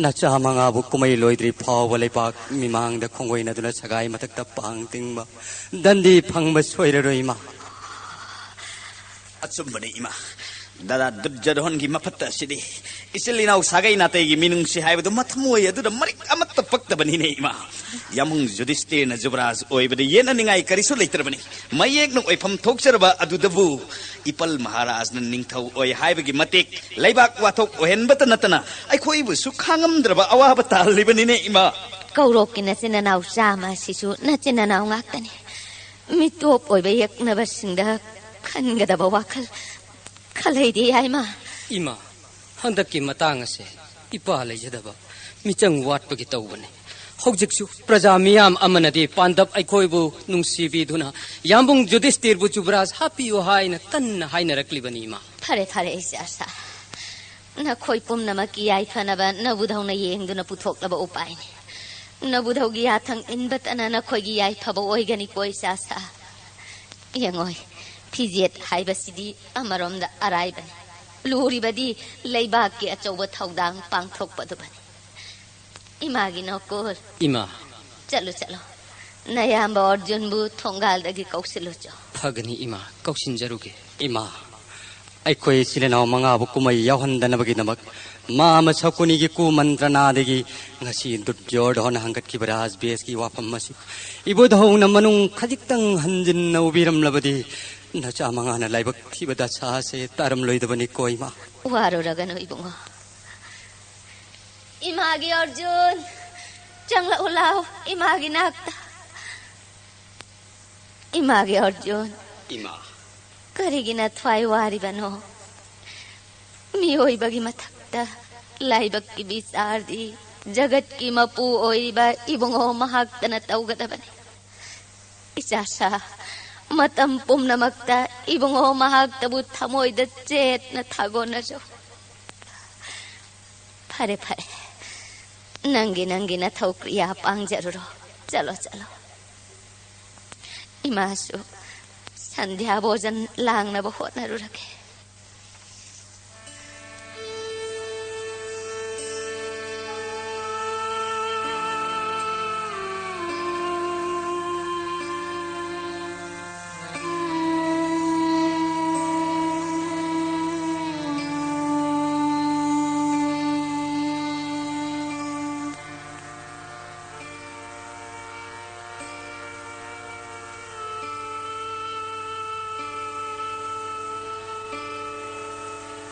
ꯅꯆꯥ ꯃꯉꯥꯕꯨ ꯀꯨꯝꯍꯩ ꯂꯣꯏꯗ꯭ꯔꯤ ꯐꯥꯎꯕ ꯂꯩꯄꯥꯛ ꯃꯤꯃꯥꯡꯗ ꯈꯣꯡꯒꯣꯏꯅꯗꯨꯅ ꯁꯒꯥꯏ ꯃꯊꯛꯇ ꯄꯥꯡ ꯇꯤꯡꯕ ꯗꯟꯗꯤ ꯐꯪꯕ ꯁꯣꯏꯔꯔꯣꯏ, ꯏꯃꯥ꯫ ꯑꯆꯨꯝꯕꯅꯤ, ꯏꯃꯥ꯫ ꯗꯥꯗꯥ ꯗꯨꯔꯖꯣꯙꯟꯒꯤ ꯃꯐꯠꯇ ꯑꯁꯤꯗꯤ ꯏꯆꯤꯜ ꯏꯅꯥꯎ ꯁꯥꯒꯩ ꯅꯥꯇꯩꯒꯤ ꯃꯤꯅꯨꯡꯁꯤ ꯍꯥꯏꯕꯗꯨ ꯃꯊꯃꯣꯏ ꯑꯗꯨꯗ ꯃꯔꯤꯛ ꯑꯃꯠꯇ ꯄꯛꯇꯕꯅꯤꯅꯦ, ꯏꯃꯥ꯫ ꯌꯥꯝꯕꯨꯡ ꯌꯨꯙꯤꯁꯇꯤꯔꯅ ꯖꯨꯕꯔꯥꯖ ꯑꯣꯏꯕꯗ ꯌꯦꯠꯅꯅꯤꯡꯉꯥꯏ ꯀꯔꯤꯁꯨ ꯂꯩꯇ꯭ꯔꯕꯅꯤ꯫ ꯃꯌꯦꯛꯅ ꯑꯣꯏꯐꯝ ꯊꯣꯛꯆꯔꯕ ꯑꯗꯨꯗꯕꯨ ꯏꯄꯜ ꯃꯍꯥꯔꯥꯖꯅ ꯅꯤꯡꯊꯧ ꯑꯣꯏ ꯍꯥꯏꯕꯒꯤ ꯃꯇꯤꯛ ꯂꯩꯕꯥꯛ ꯋꯥꯊꯣꯛ ꯑꯣꯏꯍꯟꯕꯇ ꯅꯠꯇꯅ ꯑꯩꯈꯣꯏꯕꯨꯁꯨ ꯈꯥꯡꯉꯝꯗ꯭ꯔꯕ ꯑꯋꯥꯕ ꯇꯥꯍꯜꯂꯤꯕꯅꯤꯅꯦ, ꯏꯃꯥ꯫ ꯀꯧꯔꯣꯛꯀꯤ ꯅꯆꯤꯟ ꯅꯅꯥꯎ ꯆꯥꯝꯃ ꯑꯁꯤꯁꯨ ꯅꯆꯤꯟ ꯅꯅꯥꯎ ꯉꯥꯛꯇꯅꯤ꯫ ꯃꯤꯇꯣꯞ ꯑꯣꯏꯕ ꯌꯦꯛꯅꯕꯁꯤꯡꯗ ꯈꯟꯒꯗꯕ ꯋꯥꯈꯜ ꯈꯜꯂꯩꯗꯤ ꯌꯥꯏꯃ꯫ ꯏꯃꯥ, ꯍꯟꯗꯛꯀꯤ ꯃꯇꯥꯡ ꯑꯁꯦ ꯏꯄꯥ ꯂꯩꯖꯗꯕ ꯃꯤꯆꯪ ꯋꯥꯠꯄꯒꯤ ꯇꯧꯕꯅꯤ꯫ ꯍꯧꯖꯤꯛꯁꯨ ꯄ꯭ꯔꯖꯥ ꯃꯤꯌꯥꯝ ꯑꯃꯅꯗꯤ ꯄꯥꯟꯗꯞ ꯑꯩꯈꯣꯏꯕꯨ ꯅꯨꯡꯁꯤꯕꯤꯗꯨꯅ ꯌꯥꯝꯕꯨꯡ ꯖꯨꯗꯤꯁꯇꯤꯔꯕꯨ ꯖꯨꯕꯔꯥꯖ ꯍꯥꯞꯄꯤꯌꯨ ꯍꯥꯏꯅ ꯀꯟꯅ ꯍꯥꯏꯅꯔꯛꯂꯤꯕꯅꯤ, ꯏꯃꯥ꯫ ꯐꯔꯦ, ꯐꯔꯦ, ꯏꯆꯥꯁꯥ꯫ ꯅꯈꯣꯏ ꯄꯨꯝꯅꯃꯛꯀꯤ ꯌꯥꯏꯐꯅꯕ ꯅꯕꯨꯙꯧꯅ ꯌꯦꯡꯗꯨꯅ ꯄꯨꯊꯣꯛꯂꯕ ꯎꯄꯥꯏꯅꯤ꯫ ꯅꯕꯨꯙꯧꯒꯤ ꯌꯥꯊꯪ ꯏꯟꯕꯇꯅ ꯅꯈꯣꯏꯒꯤ ꯌꯥꯏꯐꯕ ꯑꯣꯏꯒꯅꯤꯀꯣ, ꯏꯆꯥꯁꯥ꯫ ꯌꯦꯡꯉꯣꯏ, ꯐꯤꯖꯦꯠ ꯍꯥꯏꯕꯁꯤꯗꯤ ꯑꯃꯔꯣꯝꯗ ꯑꯔꯥꯏꯕꯅꯤ꯫ ꯂꯨꯔꯤꯕꯗꯤ ꯂꯩꯕꯥꯛꯀꯤ ꯑꯆꯧꯕ ꯊꯧꯗꯥꯡ ꯄꯥꯡꯊꯣꯛꯄꯗꯨꯕꯅꯤ꯫ ꯏꯃꯥꯒꯤ ꯅꯧꯀꯣꯜ꯫ ꯏꯃꯥ꯫ ꯆꯠꯂꯨ, ꯆꯠꯂꯨ꯫ ꯅꯌꯥꯝꯕ ꯑꯔꯖꯨꯟꯕꯨ ꯊꯣꯡꯒꯥꯜꯗꯒꯤ ꯀꯧꯁꯤꯜꯂꯨꯆꯣ꯫ ꯐꯒꯅꯤ ꯏꯃꯥ, ꯀꯧꯁꯤꯟꯖꯔꯨꯒꯦ꯫ ꯏꯃꯥ, ꯑꯩꯈꯣꯏ ꯏꯆꯤꯜ ꯏꯅꯥꯎ ꯃꯉꯥꯕꯨ ꯀꯨꯝꯍꯩ ꯌꯥꯎꯍꯟꯗꯅꯕꯒꯤꯗꯃꯛ ꯃꯥ ꯑꯃ ꯁꯀꯨꯅꯤꯒꯤ ꯀꯨꯃꯟꯇ꯭ꯔꯅꯥꯗꯒꯤ ꯉꯁꯤ ꯗꯨꯔꯖꯣꯙꯅ ꯍꯪꯒꯠꯈꯤꯕ ꯔꯥꯖꯕꯦꯁꯀꯤ ꯋꯥꯐꯝ ꯑꯁꯤ ꯏꯕꯨꯙꯧꯅ ꯃꯅꯨꯡ ꯈꯖꯤꯛꯇꯪ ꯍꯟꯖꯤꯟꯅ ꯎꯕꯤꯔꯝꯂꯕꯗꯤ ꯅꯆꯥ ꯃꯉꯥꯅ ꯂꯥꯏꯕꯛ ꯊꯤꯕ ꯗꯁꯥꯁꯦ ꯇꯥꯔꯝꯂꯣꯏꯗꯕꯅꯤꯀꯣ ꯏꯃꯥ꯫ ꯋꯥꯔꯨꯔꯒꯅꯨ ꯏꯕꯨꯡꯉꯣ꯫ ꯏꯃꯥꯒꯤ ꯑꯔꯖꯨꯟ, ꯆꯪꯂꯛꯎ ꯂꯥꯎ, ꯏꯃꯥꯒꯤ ꯅꯥꯛꯇ꯫ ꯏꯃꯥꯒꯤ ꯑꯔꯖꯨꯟ꯫ ꯏꯃꯥ꯫ ꯀꯔꯤꯒꯤ ꯅꯊ꯭ꯋꯥꯏ ꯋꯥꯔꯤꯕꯅꯣ? ꯃꯤꯑꯣꯏꯕꯒꯤ ꯃꯊꯛꯇ ꯂꯥꯏꯕꯛꯀꯤ ꯕꯤꯆꯥꯔꯗꯤ ꯖꯒꯠꯀꯤ ꯃꯄꯨ ꯑꯣꯏꯔꯤꯕ ꯏꯕꯨꯡꯉꯣ ꯃꯍꯥꯛꯇꯅ ꯇꯧꯒꯗꯕꯅꯤ꯫ ꯏꯆꯥꯁꯥ, ꯃꯇꯝ ꯄꯨꯝꯅꯃꯛꯇ ꯏꯕꯨꯡꯉꯣ ꯃꯍꯥꯛꯇꯕꯨ ꯊꯃꯣꯏꯗ ꯆꯦꯠꯅ ꯊꯥꯒꯣꯟꯅꯖꯧ꯫ ꯐꯔꯦ, ꯐꯔꯦ꯫ ꯅꯪꯒꯤ, ꯅꯪꯒꯤ ꯅꯊꯧ ꯀ꯭ꯔꯤꯌꯥ ꯄꯥꯡꯖꯔꯨꯔꯣ꯫ ꯆꯠꯂꯣ, ꯆꯠꯂꯣ꯫ ꯏꯃꯥꯁꯨ ꯁꯟꯙ꯭ꯌꯥ ꯚꯣꯖꯟ ꯂꯥꯡꯅꯕ ꯍꯣꯠꯅꯔꯨꯔꯒꯦ꯫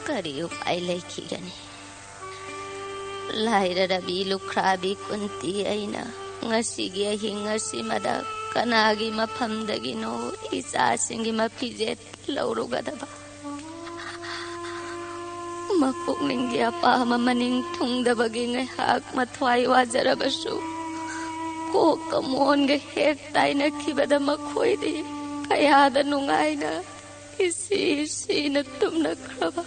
ꯀꯔꯤ ꯎꯄꯥꯏ ꯂꯩꯈꯤꯒꯅꯤ? ꯂꯥꯏꯔꯔꯕꯤ ꯂꯨꯈ꯭ꯔꯥꯕꯤ ꯀꯨꯟꯇꯤ ꯑꯩꯅ ꯉꯁꯤꯒꯤ ꯑꯍꯤꯡ ꯑꯁꯤꯃꯗ ꯀꯅꯥꯒꯤ ꯃꯐꯝꯗꯒꯤꯅꯣ ꯏꯆꯥꯁꯤꯡꯒꯤ ꯃꯐꯤꯖꯦꯠ ꯂꯧꯔꯨꯒꯗꯕ? ꯃꯄꯨꯛꯅꯤꯡꯒꯤ ꯑꯄꯥꯝꯕ ꯃꯅꯤꯡ ꯊꯨꯡꯗꯕꯒꯤ ꯉꯥꯏꯍꯥꯛ ꯃꯊ꯭ꯋꯥꯏ ꯋꯥꯖꯔꯕꯁꯨ, ꯀꯣꯛꯀ ꯃꯣꯟꯒ ꯍꯦꯛ ꯇꯥꯏꯅꯈꯤꯕꯗ ꯃꯈꯣꯏꯗꯤ ꯀꯌꯥꯗ ꯅꯨꯡꯉꯥꯏꯅ ꯏꯁꯤ ꯏꯁꯤꯅ ꯇꯨꯝꯅꯈ꯭ꯔꯕ꯫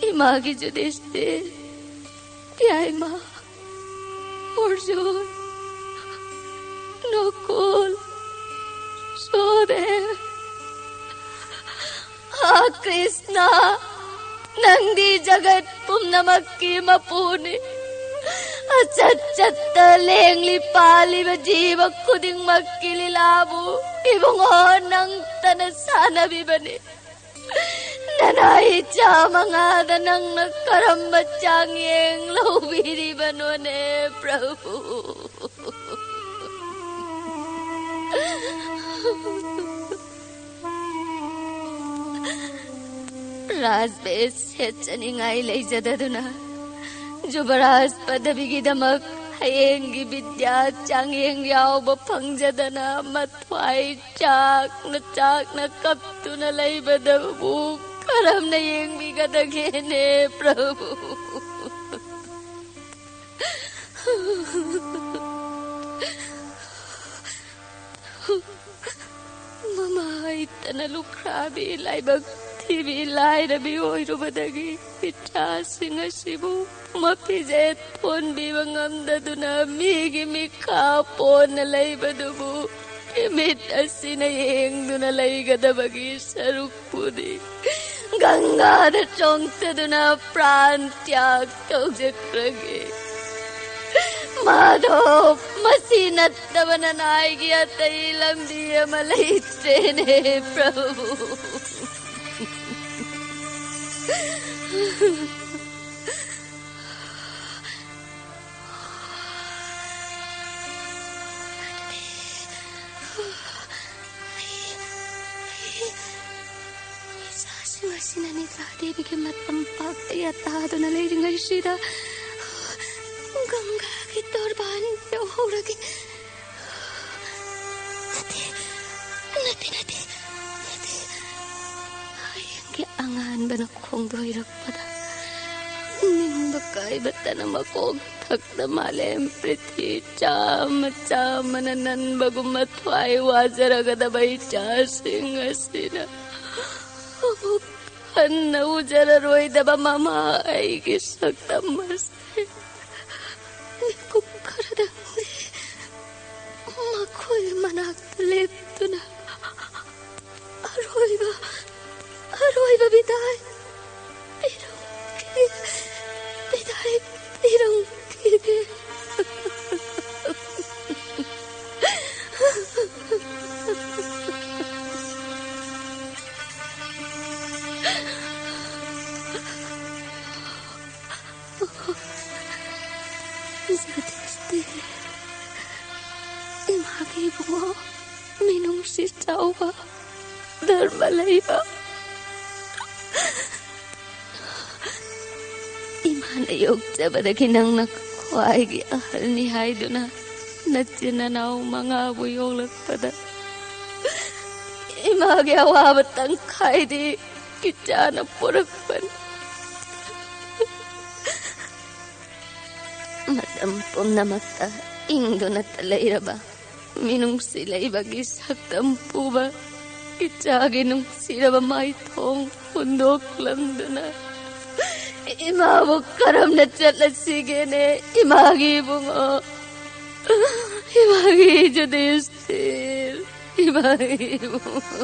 ꯏꯃꯥꯒꯤ ꯖꯨꯗꯤꯁꯇꯤꯔ, ꯌꯥꯏꯃ, ꯑꯔꯖꯨꯟ, ꯅꯀꯨꯜ, ꯁꯍꯗꯦꯕ꯫ ꯑꯥ ꯀ꯭ꯔꯤꯁꯅ, ꯅꯪꯗꯤ ꯖꯒꯠ ꯄꯨꯝꯅꯃꯛꯀꯤ ꯃꯄꯨꯅꯤ꯫ ꯑꯆꯠ ꯆꯠꯇ ꯂꯦꯡꯂꯤ ꯄꯥꯜꯂꯤꯕ ꯖꯤꯕ ꯈꯨꯗꯤꯡꯃꯛꯀꯤ ꯂꯤꯂꯥꯕꯨ ꯏꯕꯨꯡꯉꯣ ꯅꯪꯇꯅ ꯁꯥꯟꯅꯕꯤꯕꯅꯤ꯫ ꯅꯅꯥꯏ ꯏꯆꯥ ꯃꯉꯥꯗ ꯅꯪꯅ ꯀꯔꯝꯕ ꯆꯥꯡꯌꯦꯡ ꯂꯧꯕꯤꯔꯤꯕꯅꯣꯅꯦ, ꯄ꯭ꯔꯚꯨ? ꯔꯥꯖꯕꯦꯁ ꯁꯦꯠꯆꯅꯤꯡꯉꯥꯏ ꯂꯩꯖꯗꯗꯨꯅ, ꯖꯨꯕꯔꯥꯖ ꯄꯗꯕꯤꯒꯤꯗꯃꯛ ꯍꯌꯦꯡꯒꯤ ꯕꯤꯗ꯭ꯌꯥ ꯆꯥꯡꯌꯦꯡ ꯌꯥꯎꯕ ꯐꯪꯖꯗꯅ ꯃꯊ꯭ꯋꯥꯏ ꯆꯥꯛꯅ ꯆꯥꯛꯅ ꯀꯞꯇꯨꯅ ꯂꯩꯕꯗꯕꯨ ꯀꯔꯝꯅ ꯌꯦꯡꯕꯤꯒꯗꯒꯦꯅꯦ, ꯄ꯭ꯔꯚꯨ? ꯃꯃꯥ ꯍꯩꯇꯅ ꯂꯨꯈ꯭ꯔꯥꯕꯤ ꯂꯥꯏꯕꯛ ꯊꯤꯕꯤ ꯂꯥꯏꯔꯕꯤ ꯑꯣꯏꯔꯨꯕꯗꯒꯤ ꯏꯆꯥꯁꯤꯡ ꯑꯁꯤꯕꯨ ꯃꯐꯤꯖꯦꯠ ꯊꯣꯟꯕꯤꯕ ꯉꯝꯗꯗꯨꯅ ꯃꯤꯒꯤ ꯃꯤꯈꯥ ꯄꯣꯟꯅ ꯂꯩꯕꯗꯨꯕꯨ ꯏꯃꯤꯠ ꯑꯁꯤꯅ ꯌꯦꯡꯗꯨꯅ ꯂꯩꯒꯗꯕꯒꯤ ꯁꯔꯨꯛꯄꯨꯗꯤ ꯒꯪꯒꯥꯗ ꯆꯣꯡꯊꯗꯨꯅ ꯄ꯭ꯔꯥꯟ ꯇ꯭ꯌꯥꯒ ꯇꯧꯖꯈ꯭ꯔꯒꯦ꯫ ꯃꯥꯙꯣ, ꯃꯁꯤ ꯅꯠꯇꯕ ꯅꯅꯥꯏꯒꯤ ꯑꯇꯩ ꯂꯝꯕꯤ ꯑꯃ ꯂꯩꯇ꯭ꯔꯦꯅꯦ, ꯄ꯭ꯔꯚꯨ꯫ ꯏꯆꯥꯁꯤꯡ ꯑꯁꯤꯅ ꯅꯤꯗ꯭ꯔꯥ ꯗꯦꯕꯤꯒꯤ ꯃꯇꯝ ꯄꯥꯛꯇ ꯌꯥꯇꯥꯗꯨꯅ ꯂꯩꯔꯤꯉꯩꯁꯤꯗ ꯒꯪꯒꯥꯒꯤ ꯇꯣꯔꯕꯥꯟ ꯌꯧꯍꯧꯔꯒꯦ꯫ ꯅꯠꯇꯦ, ꯅꯠꯇꯦ, ꯅꯠꯇꯦ, ꯅꯠꯇꯦ꯫ ꯍꯌꯦꯡꯒꯤ ꯑꯉꯥꯟꯕꯅ ꯈꯣꯡꯗꯣꯏꯔꯛꯄꯗ ꯅꯤꯡꯕ ꯀꯥꯏꯕꯇꯅ ꯃꯀꯣꯛ ꯊꯛꯇ ꯃꯥꯂꯦꯝ ꯄ꯭ꯔꯤꯊꯤ ꯆꯥꯝꯃ ꯆꯥꯝꯃꯅ ꯅꯟꯕꯒꯨꯝꯕ ꯊ꯭ꯋꯥꯏ ꯋꯥꯖꯔꯒꯗꯕ ꯏꯆꯥꯁꯤꯡ ꯑꯁꯤꯅ ꯑꯃꯨꯛ ꯍꯟꯅ ꯎꯖꯔꯔꯣꯏꯗꯕ ꯃꯃꯥ ꯑꯩꯒꯤ ꯁꯛꯇꯝ ꯑꯁꯤ ꯃꯤꯀꯨꯞ ꯈꯔꯗꯪꯗꯤ ꯃꯈꯣꯏ ꯃꯅꯥꯛꯇ ꯂꯦꯞꯇꯨꯅ ꯑꯔꯣꯏꯕ, ꯑꯔꯣꯏꯕ ꯕꯤꯗꯥꯏ ꯄꯤꯔꯝꯈꯤ, ꯕꯤꯗꯥꯏ ꯄꯤꯔꯝꯈꯤꯒꯦ꯫ ꯅꯨꯡꯁꯤ ꯆꯥꯎꯕ, ꯙꯔꯃ ꯂꯩꯕ, ꯏꯃꯥꯅ ꯌꯣꯛꯆꯕꯗꯒꯤ ꯅꯪꯅ ꯈ꯭ꯋꯥꯏꯒꯤ ꯑꯍꯜꯅꯤ ꯍꯥꯏꯗꯨꯅ ꯅꯆꯤꯟ ꯅꯅꯥꯎ ꯃꯉꯥꯕꯨ ꯌꯣꯛꯂꯛꯄꯗ ꯏꯃꯥꯒꯤ ꯑꯋꯥꯕ ꯇꯪꯈꯥꯏꯗꯤ ꯀꯤꯆꯥꯅ ꯄꯨꯔꯛꯄꯅꯤ꯫ ꯃꯇꯝ ꯄꯨꯝꯅꯃꯛꯇ ꯏꯪꯗꯨꯅꯇ ꯂꯩꯔꯕ ꯃꯤꯅꯨꯡꯁꯤ ꯂꯩꯕꯒꯤ ꯁꯛꯇꯝ ꯄꯨꯕ ꯏꯆꯥꯒꯤ ꯅꯨꯡꯁꯤꯔꯕ ꯃꯥꯏꯊꯣꯡ ꯍꯨꯟꯗꯣꯛꯂꯝꯗꯨꯅ ꯏꯃꯥꯕꯨ ꯀꯔꯝꯅ ꯆꯠꯂꯁꯤꯒꯦꯅꯦ? ꯏꯃꯥꯒꯤ ꯏꯕꯨꯡꯉꯣ, ꯏꯃꯥꯒꯤ ꯖꯨꯗꯤꯁꯇꯤꯔ, ꯏꯃꯥꯒꯤ ꯏꯕꯨꯡꯉꯣ꯫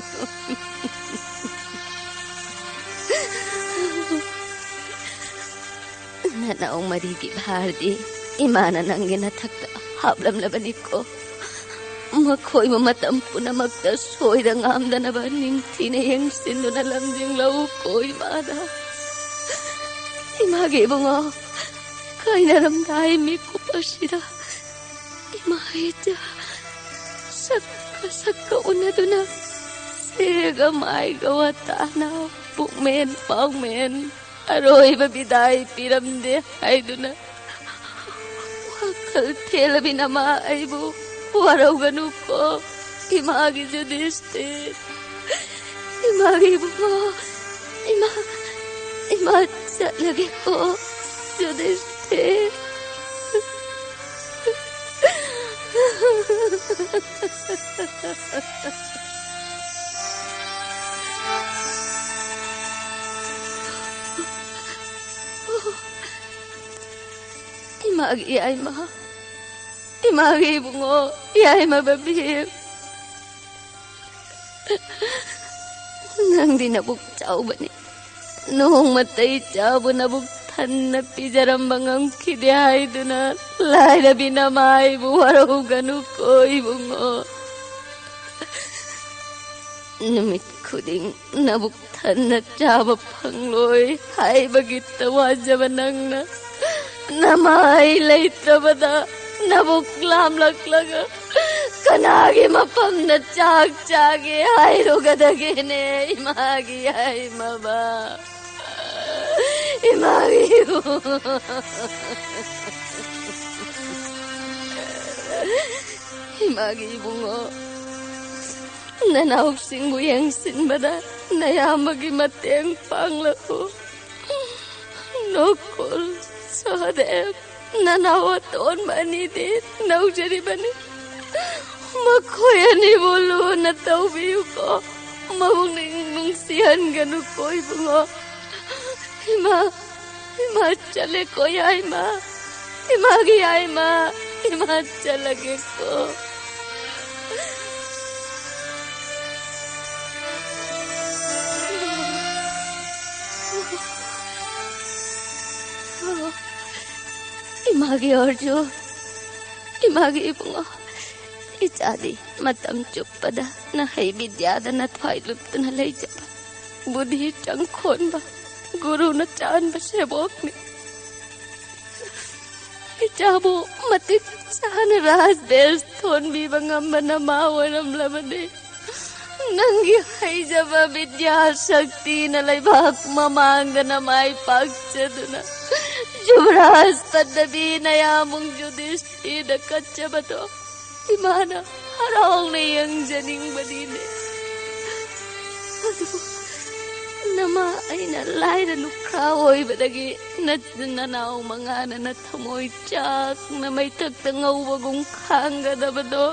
ꯅꯅꯥꯎ ꯃꯔꯤꯒꯤ ꯚꯥꯔꯗꯤ ꯏꯃꯥꯅ ꯅꯪꯒꯤ ꯅꯊꯛꯇ ꯍꯥꯞꯂꯝꯂꯕꯅꯤꯀꯣ꯫ ꯃꯈꯣꯏꯕꯨ ꯃꯇꯝ ꯄꯨꯝꯅꯃꯛꯇ ꯁꯣꯏꯗ ꯉꯥꯝꯗꯅꯕ ꯅꯤꯡꯊꯤꯅ ꯌꯦꯡꯁꯤꯟꯗꯨꯅ ꯂꯝꯖꯤꯡꯂꯛꯎꯀꯣ ꯏꯃꯥꯗ꯫ ꯏꯃꯥꯒꯤ ꯏꯕꯨꯡꯉꯣ, ꯀꯥꯏꯅꯔꯝꯗꯥꯏ ꯃꯤꯀꯨꯞ ꯑꯁꯤꯗ ꯏꯃꯥ ꯏꯆꯥ ꯁꯛꯀ ꯁꯛꯀ ꯎꯅꯗꯨꯅ ꯁꯦꯒ ꯃꯥꯏꯒ ꯋꯥꯇꯥꯅ ꯄꯨꯛꯃꯦꯟ ꯄꯥꯎꯃꯦꯟ ꯑꯔꯣꯏꯕ ꯕꯤꯗꯥꯏ ꯄꯤꯔꯝꯗꯦ ꯍꯥꯏꯗꯨꯅ ꯋꯥꯈꯜ ꯊꯦꯜꯂꯕꯤ ꯅꯃꯥ ꯑꯩꯕꯨ ꯋꯥꯔꯧꯒꯅꯨꯀꯣ꯫ ꯏꯃꯥꯒꯤ ꯖꯨꯗꯤꯁꯇꯤꯔ, ꯏꯃꯥꯒꯤ ꯏꯕꯨꯡꯉꯣ, ꯏꯃꯥ, ꯏꯃꯥ ꯆꯠꯂꯒꯦꯀꯣ ꯖꯨꯗꯤꯁꯇꯤꯔ꯫ ꯏꯃꯥꯒꯤ ꯌꯥꯏꯃ, ꯏꯃꯥꯒꯤ ꯏꯕꯨꯡꯉꯣ, ꯌꯥꯏꯃ ꯕꯕꯤꯔ, ꯅꯪꯗꯤ ꯅꯕꯨꯛ ꯆꯥꯎꯕꯅꯤ꯫ ꯅꯣꯡꯃꯇ ꯏꯆꯥꯕꯨ ꯅꯕꯨꯛ ꯊꯟꯅ ꯄꯤꯖꯔꯝꯕ ꯉꯝꯈꯤꯗꯦ ꯍꯥꯏꯗꯨꯅ ꯂꯥꯏꯔꯕꯤ ꯅꯃꯥꯏꯕꯨ ꯋꯥꯔꯧꯒꯅꯨꯀꯣ ꯏꯕꯨꯡꯉꯣ꯫ ꯅꯨꯃꯤꯠ ꯈꯨꯗꯤꯡ ꯅꯕꯨꯛ ꯊꯟꯅ ꯆꯥꯕ ꯐꯪꯂꯣꯏ ꯍꯥꯏꯕꯒꯤꯇ ꯋꯥꯖꯕ ꯅꯪꯅ ꯅꯃꯥꯏ ꯂꯩꯇ꯭ꯔꯕꯗ ꯅꯕꯨꯛ ꯂꯥꯝꯂꯛꯂꯒ ꯀꯅꯥꯒꯤ ꯃꯐꯝꯗ ꯆꯥꯛ ꯆꯥꯒꯦ ꯍꯥꯏꯔꯨꯒꯗꯒꯦꯅꯦ? ꯏꯃꯥꯒꯤ ꯌꯥꯏꯃꯕ, ꯏꯃꯥꯒꯤ ꯏꯕꯨꯡꯉꯣ, ꯏꯃꯥꯒꯤ ꯏꯕꯨꯡꯉꯣ, ꯅꯅꯥꯎꯁꯤꯡꯕꯨ ꯌꯦꯡꯁꯤꯟꯕꯗ ꯅꯌꯥꯝꯕꯒꯤ ꯃꯇꯦꯡ ꯄꯥꯡꯂꯛꯎ꯫ ꯅꯣꯀꯨꯜ, ꯁꯍꯗꯦꯕ, ꯅꯅꯥꯎ ꯑꯇꯣꯟꯕ ꯑꯅꯤꯗꯤ ꯅꯧꯖꯔꯤꯕꯅꯤ꯫ ꯃꯈꯣꯏ ꯑꯅꯤꯕꯨ ꯂꯨꯅ ꯇꯧꯕꯤꯌꯨꯀꯣ꯫ ꯃꯄꯨꯛꯅꯤꯡ ꯅꯨꯡꯁꯤꯍꯟꯒꯅꯨꯀꯣ ꯏꯕꯨꯡꯉꯣ꯫ ꯏꯃꯥ, ꯏꯃꯥ ꯆꯠꯂꯦꯀꯣ ꯌꯥꯏꯃ꯫ ꯏꯃꯥꯒꯤ ꯌꯥꯏꯃ, ꯏꯃꯥ ꯆꯠꯂꯒꯦꯀꯣ꯫ ꯏꯃꯥꯒꯤ ꯑꯔꯖꯨ, ꯏꯃꯥꯒꯤ ꯏꯕꯨꯡꯉꯣ, ꯏꯆꯥꯗꯤ ꯃꯇꯝ ꯆꯨꯞꯄꯗ ꯅꯍꯩ ꯕꯤꯗ꯭ꯌꯥꯗ ꯅꯊ꯭ꯋꯥꯏ ꯂꯨꯞꯇꯨꯅ ꯂꯩꯖꯕ ꯕꯨꯙꯤ ꯆꯪꯈꯣꯟꯕ ꯒꯨꯔꯨꯅ ꯆꯥꯟꯕ ꯁꯦꯕꯣꯛꯅꯤ꯫ ꯏꯆꯥꯕꯨ ꯃꯇꯤꯛ ꯆꯥꯅ ꯔꯥꯖ ꯕꯦꯁ ꯊꯣꯟꯕꯤꯕ ꯉꯝꯕ ꯅꯃꯥ ꯑꯣꯏꯔꯝꯂꯕꯗꯤ, ꯅꯪꯒꯤ ꯍꯩꯖꯕ ꯕꯤꯗ꯭ꯌꯥ ꯁꯛꯇꯤꯅ ꯂꯩꯕꯥꯛ ꯃꯃꯥꯡꯗ ꯅꯃꯥꯏ ꯄꯥꯛꯆꯗꯨꯅ ꯌꯨꯕꯔꯥꯖ ꯄꯗꯕꯤ ꯅꯌꯥꯃꯨꯡ ꯌꯨꯙꯤꯁꯇꯤꯔꯗ ꯀꯠꯆꯕꯗꯣ ꯏꯃꯥꯅ ꯍꯔꯥꯎꯅ ꯌꯦꯡꯖꯅꯤꯡꯕꯅꯤꯅꯦ꯫ ꯑꯗꯨꯕꯨ ꯅꯃꯥ ꯑꯩꯅ ꯂꯥꯏꯔ ꯂꯨꯈ꯭ꯔꯥ ꯑꯣꯏꯕꯗꯒꯤ ꯅꯆꯤꯟ ꯅꯅꯥꯎ ꯃꯉꯥꯅ ꯅꯊꯃꯣꯏ ꯆꯥꯛꯅ ꯃꯩꯊꯛꯇ ꯉꯧꯕꯒꯨꯝ ꯈꯥꯡꯒꯗꯕꯗꯣ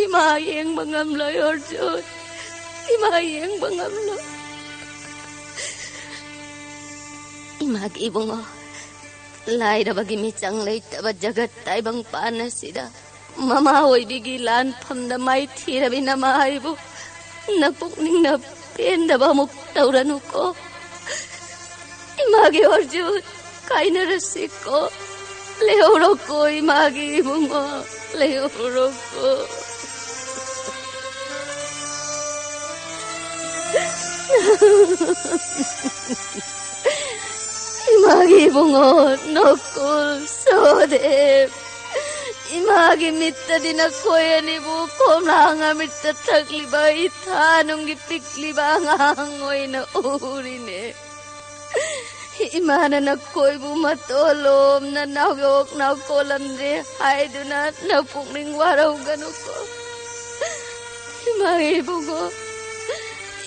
ꯏꯃꯥ ꯌꯦꯡꯕ ꯉꯝꯂꯣꯏ ꯑꯔꯖꯨꯟ꯫ ꯏꯃꯥ ꯌꯦꯡꯕ ꯉꯝꯂꯣꯏ꯫ ꯏꯃꯥꯒꯤ ꯏꯕꯨꯡꯉꯣ, ꯂꯥꯏꯔꯕꯒꯤ ꯃꯤꯆꯪ ꯂꯩꯇꯕ ꯖꯒꯠ ꯇꯥꯏꯕꯪ ꯄꯥꯟ ꯑꯁꯤꯗ ꯃꯃꯥ ꯑꯣꯏꯕꯤꯒꯤ ꯂꯥꯟꯐꯝꯗ ꯃꯥꯏꯊꯤꯔꯕꯤ ꯅꯃꯥ ꯑꯩꯕꯨ ꯅꯄꯨꯛꯅꯤꯡꯅ ꯄꯦꯟꯗꯕ ꯑꯃꯨꯛ ꯇꯧꯔꯅꯨꯀꯣ꯫ ꯏꯃꯥꯒꯤ ꯑꯔꯖꯨꯟ, ꯀꯥꯏꯅꯔꯁꯤꯀꯣ꯫ ꯂꯩꯍꯧꯔꯣꯀꯣ ꯏꯃꯥꯒꯤ ꯏꯕꯨꯡꯉꯣ, ꯂꯩꯍꯧꯔꯣꯀꯣ꯫ ꯏꯃꯥꯒꯤ ꯏꯕꯨꯡꯉꯣ ꯅꯣꯀꯨꯜ, ꯁꯍꯗꯦꯕ, ꯏꯃꯥꯒꯤ ꯃꯤꯠꯇꯗꯤ ꯅꯈꯣꯏ ꯑꯅꯤꯕꯨ ꯈꯣꯝꯂꯥꯡ ꯑꯃꯤꯠꯇ ꯊꯛꯂꯤꯕ ꯏꯊꯥ ꯅꯨꯡꯒꯤ ꯄꯤꯛꯂꯤꯕ ꯑꯉꯥꯡ ꯑꯣꯏꯅ ꯎꯔꯤꯅꯦ꯫ ꯏꯃꯥꯅ ꯅꯈꯣꯏꯕꯨ ꯃꯇꯣꯂꯣꯝꯅ ꯅꯥꯎꯌꯣꯛ ꯅꯥꯎꯀꯣꯜꯂꯝꯗ꯭ꯔꯦ ꯍꯥꯏꯗꯨꯅ ꯅꯄꯨꯛꯅꯤꯡ ꯋꯥꯔꯧꯒꯅꯨꯀꯣ꯫ ꯏꯃꯥ ꯏꯕꯨꯡꯉꯣ,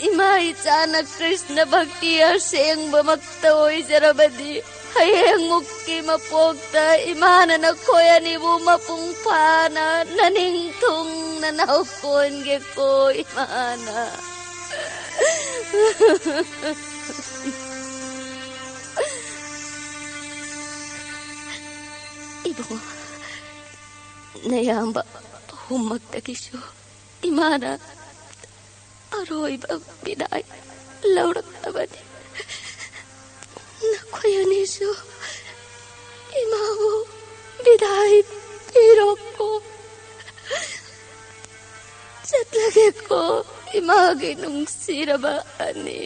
ꯏꯃꯥ ꯏꯆꯥꯅ ꯀ꯭ꯔꯤꯁꯅ ꯚꯛꯇꯤ ꯑꯁꯦꯡꯕꯃꯛꯇ ꯑꯣꯏꯖꯔꯕꯗꯤ, ꯍꯌꯦꯡꯃꯨꯛꯀꯤ ꯃꯄꯣꯛꯇ ꯏꯃꯥꯅ ꯅꯈꯣꯏ ꯑꯅꯤꯕꯨ ꯃꯄꯨꯡ ꯐꯥꯅ ꯅꯅꯤꯡ ꯊꯨꯡꯅ ꯅꯧꯀꯣꯟꯒꯦꯀꯣ ꯏꯃꯥꯅ꯫ ꯏꯕꯨꯡꯉꯣ, ꯅꯌꯥꯝꯕ ꯑꯍꯨꯝꯃꯛꯇꯒꯤꯁꯨ ꯏꯃꯥꯅ ꯑꯔꯣꯏꯕ ꯕꯤꯗꯥꯏ ꯂꯧꯔꯛꯂꯕꯅꯤ꯫ ꯅꯈꯣꯏ ꯑꯅꯤꯁꯨ ꯏꯃꯥꯕꯨ ꯕꯤꯗꯥꯏ ꯄꯤꯔꯣꯀꯣ꯫ ꯆꯠꯂꯒꯦꯀꯣ, ꯏꯃꯥꯒꯤ ꯅꯨꯡꯁꯤꯔꯕ ꯑꯅꯤ꯫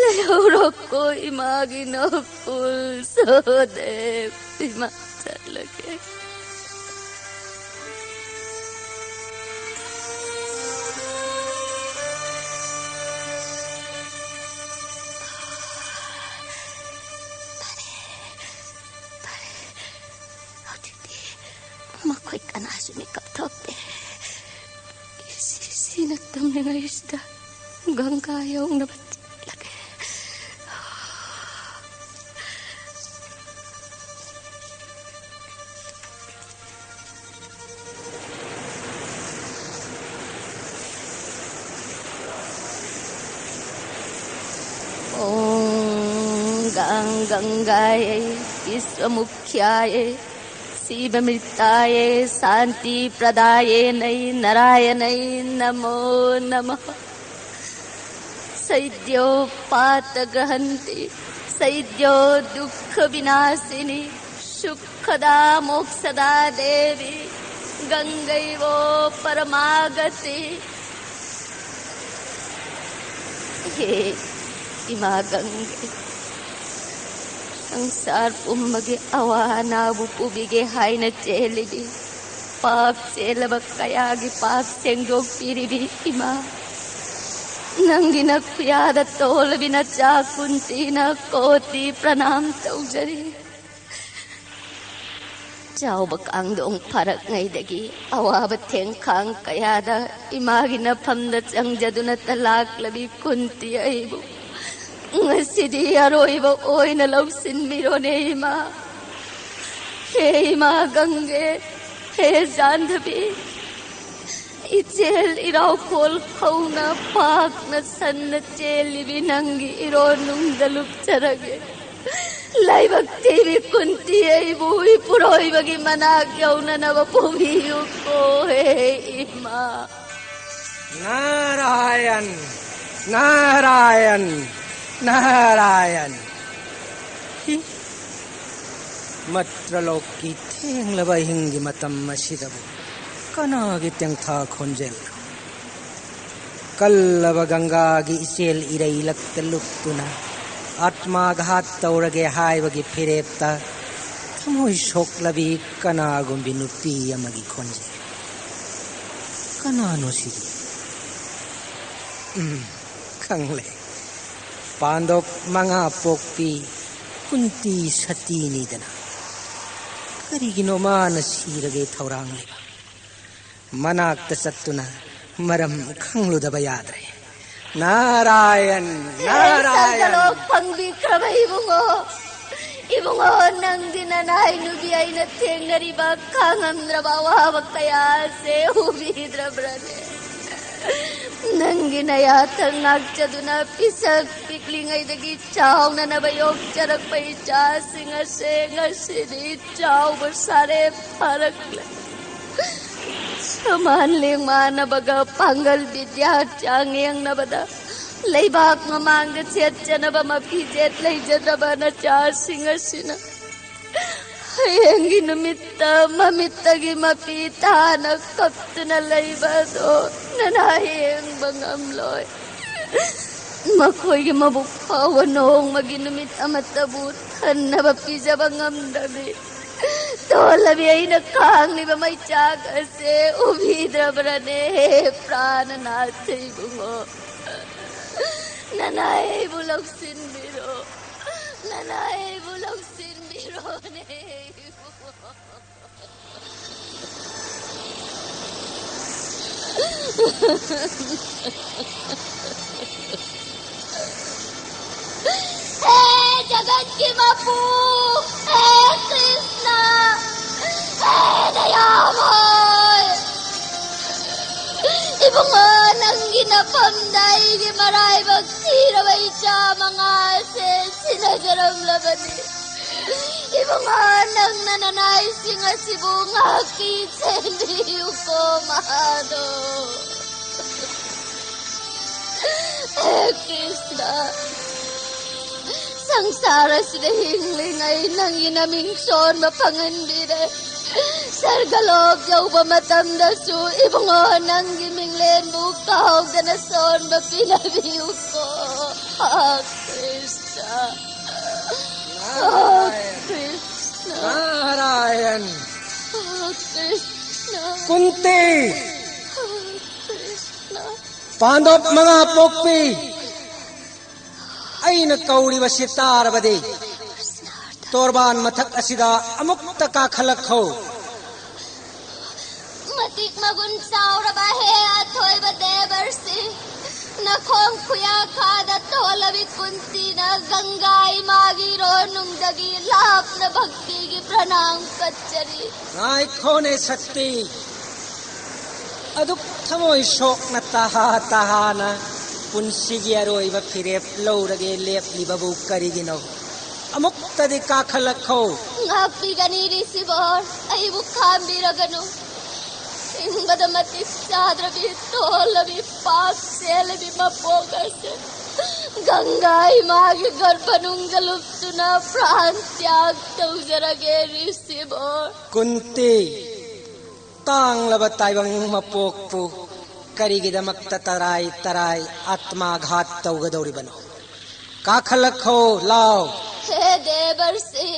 ꯂꯩꯍꯧꯔꯣꯀꯣ, ꯏꯃꯥꯒꯤ ꯅꯣꯛꯄꯨꯜ ꯁꯣꯗꯦꯞ꯫ ꯏꯃꯥ ꯆꯠꯂꯒꯦ꯫ ꯐꯔꯦ, ꯐꯔꯦ꯫ ꯍꯧꯖꯤꯛꯇꯤ ꯃꯈꯣꯏ ꯀꯅꯥꯁꯨ ꯃꯤꯀꯞ ꯊꯣꯛꯇꯦ꯫ ꯁꯤ-, ꯁꯤꯅ ꯇꯝꯂꯤꯉꯩꯁꯤꯗ ꯒꯪꯒꯥ ꯌꯧꯅꯕ ꯆꯠꯂꯒꯦ꯫ ॐ गं गङ्गायै विश्वमुख्यायै शिवमृतायै शान्तिप्रदायिनै नारायणै नमो नमः। सद्यो पातग्रहन्ति सद्यो दुःखविनाशिनी सुखदा मोक्षदा देवी गङ्गैव परमागति। हे इमा गङ्गे, ꯁꯪꯁꯥꯔ ꯄꯨꯝꯕꯒꯤ ꯑꯋꯥ ꯑꯅꯥꯕꯨ ꯄꯨꯕꯤꯒꯦ ꯍꯥꯏꯅ ꯆꯦꯜꯂꯤꯕꯤ, ꯄꯥꯞ ꯆꯦꯜꯂꯕ ꯀꯌꯥꯒꯤ ꯄꯥꯞ ꯁꯦꯡꯗꯣꯛꯄꯤꯔꯤꯕꯤ ꯏꯃꯥ, ꯅꯪꯒꯤ ꯅꯈꯨꯌꯥꯗ ꯇꯣꯜꯂꯕꯤ ꯅꯆꯥ ꯀꯨꯟꯇꯤꯅ ꯀꯣꯇꯤ ꯄ꯭ꯔꯅꯥꯝ ꯇꯧꯖꯔꯤ꯫ ꯆꯥꯎꯕ ꯀꯥꯡꯗꯣꯡ ꯐꯥꯔꯛꯉꯩꯗꯒꯤ ꯑꯋꯥꯕ ꯊꯦꯡꯈꯥꯡ ꯀꯌꯥꯗ ꯏꯃꯥꯒꯤ ꯅꯐꯝꯗ ꯆꯪꯖꯗꯨꯅꯇ ꯂꯥꯛꯂꯕꯤ ꯀꯨꯟꯇꯤ ꯑꯩꯕꯨ ꯉꯁꯤꯗꯤ ꯑꯔꯣꯏꯕ ꯑꯣꯏꯅ ꯂꯧꯁꯤꯟꯕꯤꯔꯣꯅꯦ ꯏꯃꯥ꯫ ꯍꯦ ꯏꯃꯥ ꯒꯪꯒꯦ, ꯍꯦ ꯖꯥꯟꯙꯕꯤ, ꯏꯆꯦꯜ ꯏꯔꯥꯎꯈꯣꯜ ꯍꯧꯅ ꯄꯥꯛꯅ ꯁꯟꯅ ꯆꯦꯜꯂꯤꯕꯤ ꯅꯪꯒꯤ ꯏꯔꯣꯟꯅꯨꯡꯗ ꯂꯨꯞꯆꯔꯒꯦ꯫ ꯂꯥꯏꯕꯛ ꯊꯤꯕꯤ ꯀꯨꯟꯇꯤ ꯑꯩꯕꯨ ꯏꯄꯨꯔꯣꯏꯕꯒꯤ ꯃꯅꯥꯛ ꯌꯧꯅꯅꯕ ꯄꯨꯕꯤꯌꯨꯀꯣ ꯍꯦ ꯏꯃꯥ꯫ ꯅꯥꯔꯥꯌꯟ, ꯅꯥꯔꯥꯌꯟ, ꯅꯥꯔꯥꯌꯟ꯫ ꯍꯤ꯫ ꯃꯇ꯭ꯔꯂꯣꯛꯀꯤ ꯊꯦꯡꯂꯕ ꯑꯍꯤꯡꯒꯤ ꯃꯇꯝ ꯑꯁꯤꯗꯕꯨ ꯀꯅꯥꯒꯤ ꯇꯦꯡꯊꯥ ꯈꯣꯟꯖꯦꯜ? ꯀꯜꯂꯕ ꯒꯪꯒꯥꯒꯤ ꯏꯆꯦꯜ ꯏꯔꯩꯂꯛꯇ ꯂꯨꯞꯇꯨꯅ ꯑꯥꯠꯃꯥꯘꯥꯠ ꯇꯧꯔꯒꯦ ꯍꯥꯏꯕꯒꯤ ꯐꯤꯔꯦꯞꯇ ꯊꯃꯣꯏ ꯁꯣꯛꯂꯕꯤ ꯀꯅꯥꯒꯨꯝꯕꯤ ꯅꯨꯄꯤ ꯑꯃꯒꯤ ꯈꯣꯟꯖꯦꯜ꯫ ꯀꯅꯥꯅꯣ ꯁꯤꯗꯤ? ꯎꯝ, ꯈꯪꯂꯦ꯫ ꯄꯥꯟꯗꯣꯞ ꯃꯉꯥ ꯄꯣꯛꯄꯤ ꯀꯨꯟꯇꯤ ꯁꯇꯤꯅꯤꯗꯅ꯫ ꯀꯔꯤꯒꯤꯅꯣ ꯃꯥꯅ ꯁꯤꯔꯒꯦ ꯊꯧꯔꯥꯡꯂꯤꯕ? ꯃꯅꯥꯛꯇ ꯆꯠꯇꯨꯅ ꯃꯔꯝ ꯈꯪꯂꯨꯗꯕ ꯌꯥꯗ꯭ꯔꯦ꯫ ꯅꯥꯔꯥꯌꯟ, ꯍꯦ, ꯅꯥꯔꯥꯌꯟ꯫ ꯁꯔꯒꯂꯣꯛ ꯐꯪꯕꯤꯈ꯭ꯔꯕ ꯏꯕꯨꯡꯉꯣ, ꯏꯕꯨꯡꯉꯣ, ꯅꯪꯗꯤ ꯅꯅꯥꯏ ꯅꯨꯄꯤ ꯑꯩꯅ ꯊꯦꯡꯅꯔꯤꯕ ꯈꯥꯡꯉꯝꯗ꯭ꯔꯕ ꯑꯋꯥꯕ ꯀꯌꯥꯁꯦ ꯎꯕꯤꯗ꯭ꯔꯕ꯭ꯔꯅꯦ? ꯅꯪꯒꯤ ꯅꯌꯥꯊꯪ ꯉꯥꯛꯆꯗꯨꯅ ꯄꯤꯁꯛ ꯄꯤꯛꯂꯤꯉꯩꯗꯒꯤ ꯆꯥꯎꯅꯅꯕ ꯌꯣꯛꯆꯔꯛꯄ ꯏꯆꯥꯁꯤꯡ ꯑꯁꯦ ꯉꯁꯤꯗꯤ ꯆꯥꯎꯕ ꯁꯥꯔꯦ, ꯐꯔꯛꯂꯦ꯫ ꯁꯃꯥꯟ ꯂꯦꯡꯃꯥꯟꯅꯕꯒ ꯄꯥꯡꯒꯜ ꯕꯤꯗ꯭ꯌꯥ ꯆꯥꯡꯌꯦꯡꯅꯕꯗ ꯂꯩꯕꯥꯛ ꯃꯃꯥꯡꯗ ꯁꯦꯠꯆꯅꯕ ꯃꯐꯤꯖꯦꯠ ꯂꯩꯖꯗ꯭ꯔꯕ ꯅꯆꯥꯁꯤꯡ ꯑꯁꯤꯅ ꯍꯌꯦꯡꯒꯤ ꯅꯨꯃꯤꯠꯇ ꯃꯃꯤꯠꯇꯒꯤ ꯃꯄꯤ ꯇꯥꯅ ꯀꯞꯇꯨꯅ ꯂꯩꯕ ꯑꯗꯣ ꯅꯅꯥ ꯌꯦꯡꯕ ꯉꯝꯂꯣꯏ꯫ ꯃꯈꯣꯏꯒꯤ ꯃꯕꯨꯛ ꯐꯥꯎꯕ ꯅꯣꯡꯃꯒꯤ ꯅꯨꯃꯤꯠ ꯑꯃꯠꯇꯕꯨ ꯊꯟꯅꯕ ꯄꯤꯖꯕ ꯉꯝꯗ꯭ꯔꯕꯤ ꯇꯣꯜꯂꯕꯤ ꯑꯩꯅ ꯈꯥꯡꯂꯤꯕ ꯃꯩꯆꯥꯛ ꯑꯁꯦ ꯎꯕꯤꯗ꯭ꯔꯕ꯭ꯔꯅꯦ, ꯍꯦ ꯄ꯭ꯔꯥꯅꯅꯥꯊ ꯏꯕꯨꯡꯉꯣ? ꯅꯅꯥꯏꯕꯨ ꯂꯧꯁꯤꯟꯕꯤꯔꯣ, ꯅꯅꯥꯏꯕꯨ ꯂꯧꯁꯤꯟꯕꯤꯔꯣꯅꯦ ꯏꯕꯨꯡꯉꯣ꯫ ꯍꯦ ꯖꯒꯠꯀꯤ ꯃꯄꯨ, ꯍꯦ ꯀ꯭ꯔꯤꯁꯅ, ꯍꯦ ꯗꯌꯥꯃꯣꯏ, ꯏꯕꯨꯡꯉꯣ, ꯅꯪꯒꯤ ꯅꯐꯝꯗ ꯑꯩꯒꯤ ꯃꯔꯥꯏꯕꯛ ꯊꯤꯔꯕ ꯏꯆꯥ ꯃꯉꯥ ꯑꯁꯦ ꯁꯤꯟꯅꯖꯔꯝꯂꯕꯅꯤ꯫ ꯏꯕꯨꯡꯉꯣ, ꯅꯪꯅ ꯅꯅꯥꯏꯁꯤꯡ ꯑꯁꯤꯕꯨ ꯉꯥꯛꯄꯤ ꯁꯦꯟꯕꯤꯌꯨꯀꯣ ꯃꯍꯥꯗꯣ꯫ ꯍꯦ ꯀ꯭ꯔꯤꯁꯅ, ꯁꯪꯁꯥꯔ ꯑꯁꯤꯗ ꯍꯤꯡꯂꯤꯉꯩ ꯅꯪꯒꯤ ꯅꯃꯤꯡ ꯁꯣꯟꯕ ꯐꯪꯍꯟꯕꯤꯔꯦ꯫ ꯁꯔꯒꯂꯣꯛ ꯌꯧꯕ ꯃꯇꯝꯗꯁꯨ ꯏꯕꯨꯡꯉꯣ ꯅꯪꯒꯤ ꯃꯤꯡꯂꯦꯟꯕꯨ ꯀꯥꯎꯗꯅ ꯁꯣꯟꯕ ꯄꯤꯅꯕꯤꯌꯨꯀꯣ꯫ ꯍꯥ ꯀ꯭ꯔꯤꯁꯅ, ꯍꯥ ꯀ꯭ꯔꯤꯁꯅ, ꯅꯥꯔꯥꯌꯟ꯫ ꯍꯥ ꯀ꯭ꯔꯤꯁꯅ, ꯀꯨꯟꯇꯤ꯫ ꯍꯥ ꯀ꯭ꯔꯤꯁꯅ꯫ ꯄꯥꯟꯗꯣꯞ ꯃꯉꯥ ꯄꯣꯛꯄꯤ, ꯑꯩꯅ ꯀꯧꯔꯤꯕꯁꯤ ꯇꯥꯔꯕꯗꯤ ꯇꯣꯔꯕꯥꯟ ꯃꯊꯛ ꯑꯁꯤꯗ ꯑꯃꯨꯛꯇ ꯀꯥꯈꯠꯂꯛꯈꯣ꯫ ꯃꯇꯤꯛ ꯃꯒꯨꯟ ꯆꯥꯎꯔꯕ ꯍꯦ ꯑꯊꯣꯏꯕ ꯗꯦꯕꯔꯁꯤ, ꯅꯈꯣꯡ ꯈꯨꯌꯥꯈꯥꯗ ꯇꯣꯜꯂꯕꯤ ꯀꯨꯟꯇꯤꯅ ꯒꯪꯒꯥ ꯏꯃꯥꯒꯤ ꯏꯔꯣꯟꯅꯨꯡꯗꯒꯤ ꯂꯥꯞꯅ ꯚꯛꯇꯤꯒꯤ ꯄ꯭ꯔꯅꯥꯝ ꯀꯠꯆꯔꯤ꯫ ꯉꯥꯏꯈꯣꯅꯦ ꯁꯛꯇꯤ, ꯑꯗꯨꯛ ꯊꯃꯣꯏ ꯁꯣꯛꯅ ꯇꯍꯥ ꯇꯍꯥꯅ ꯄꯨꯟꯁꯤꯒꯤ ꯑꯔꯣꯏꯕ ꯐꯤꯔꯦꯞ ꯂꯧꯔꯒꯦ ꯂꯦꯞꯂꯤꯕꯕꯨ ꯀꯔꯤꯒꯤꯅꯣ? ꯑꯃꯨꯛꯇꯗꯤ ꯀꯥꯈꯠꯂꯛꯈꯣ꯫ ꯉꯥꯛꯄꯤꯒꯅꯤ ꯔꯤꯁꯤꯕꯣꯔ, ꯑꯩꯕꯨ ꯈꯥꯝꯕꯤꯔꯒꯅꯨ꯫ ꯍꯤꯡꯕꯗ ꯃꯇꯤꯛ ꯆꯥꯗ꯭ꯔꯕꯤ, ꯇꯣꯜꯂꯕꯤ, ꯄꯥꯞ ꯆꯦꯜꯂꯕꯤ ꯃꯄꯣꯛ ꯑꯁꯦ ꯒꯪꯒꯥ ꯏꯃꯥꯒꯤ ꯒꯔꯚꯅꯨꯡꯗ ꯂꯨꯞꯇꯨꯅ ꯄ꯭ꯔꯥꯟ ꯇ꯭ꯌꯥꯒ ꯇꯧꯖꯔꯒꯦ ꯔꯤꯁꯤꯕꯣꯔ꯫ ꯀꯨꯟꯇꯤ, ꯇꯥꯡꯂꯕ ꯇꯥꯏꯕꯪ ꯃꯄꯣꯛꯄꯨ ꯀꯔꯤꯒꯤꯗꯃꯛꯇ ꯇꯔꯥꯏ ꯇꯔꯥꯏ ꯑꯥꯠꯃꯥꯘꯥꯠ ꯇꯧꯒꯗꯧꯔꯤꯕꯅꯣ? ꯀꯥꯈꯠꯂꯛꯈꯣ, ꯂꯥꯎ꯫ ꯍꯦ ꯗꯦꯕꯔꯁꯤ,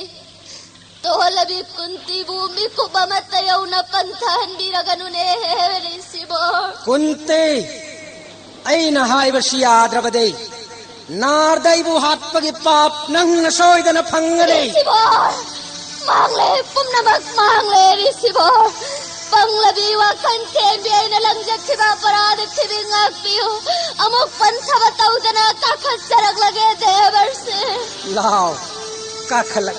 ꯇꯣꯜꯂꯕꯤ ꯀꯨꯟꯇꯤꯕꯨ ꯃꯤꯀꯨꯞ ꯑꯃꯠꯇ ꯌꯧꯅ ꯄꯟꯊꯍꯟꯕꯤꯔꯒꯅꯨꯅꯦ, ꯍꯦ ꯔꯤꯁꯤꯕꯣꯔ꯫ ꯀꯨꯟꯇꯤ, ꯑꯩꯅ ꯍꯥꯏꯕꯁꯤ ꯌꯥꯗ꯭ꯔꯕꯗꯤ ꯅꯥꯔꯗ ꯑꯩꯕꯨ ꯍꯥꯠꯄꯒꯤ ꯄꯥꯞ ꯅꯪꯅ ꯁꯣꯏꯗꯅ ꯐꯪꯒꯅꯤ꯫ ꯔꯤꯁꯤꯕꯣꯔ! ꯃꯥꯡꯂꯦ, ꯄꯨꯝꯅꯃꯛ ꯃꯥꯡꯂꯦ, ꯔꯤꯁꯤꯕꯣꯔ! ꯄꯪꯂꯕꯤ ꯋꯥꯈꯜ ꯊꯦꯝꯕꯤ ꯑꯩꯅ ꯂꯪꯖꯈꯤꯕ ꯑꯄꯔꯥꯙ ꯊꯤꯕꯤ ꯉꯥꯛꯄꯤꯌꯨ꯫ ꯑꯃꯨꯛ ꯄꯟꯊꯕ ꯇꯧꯗꯅ ꯀꯥꯈꯠꯆꯔꯛꯂꯒꯦ, ꯗꯦꯕꯔꯁꯤ꯫ ꯂꯥꯎ, ꯀꯥꯈꯠꯂꯛ꯫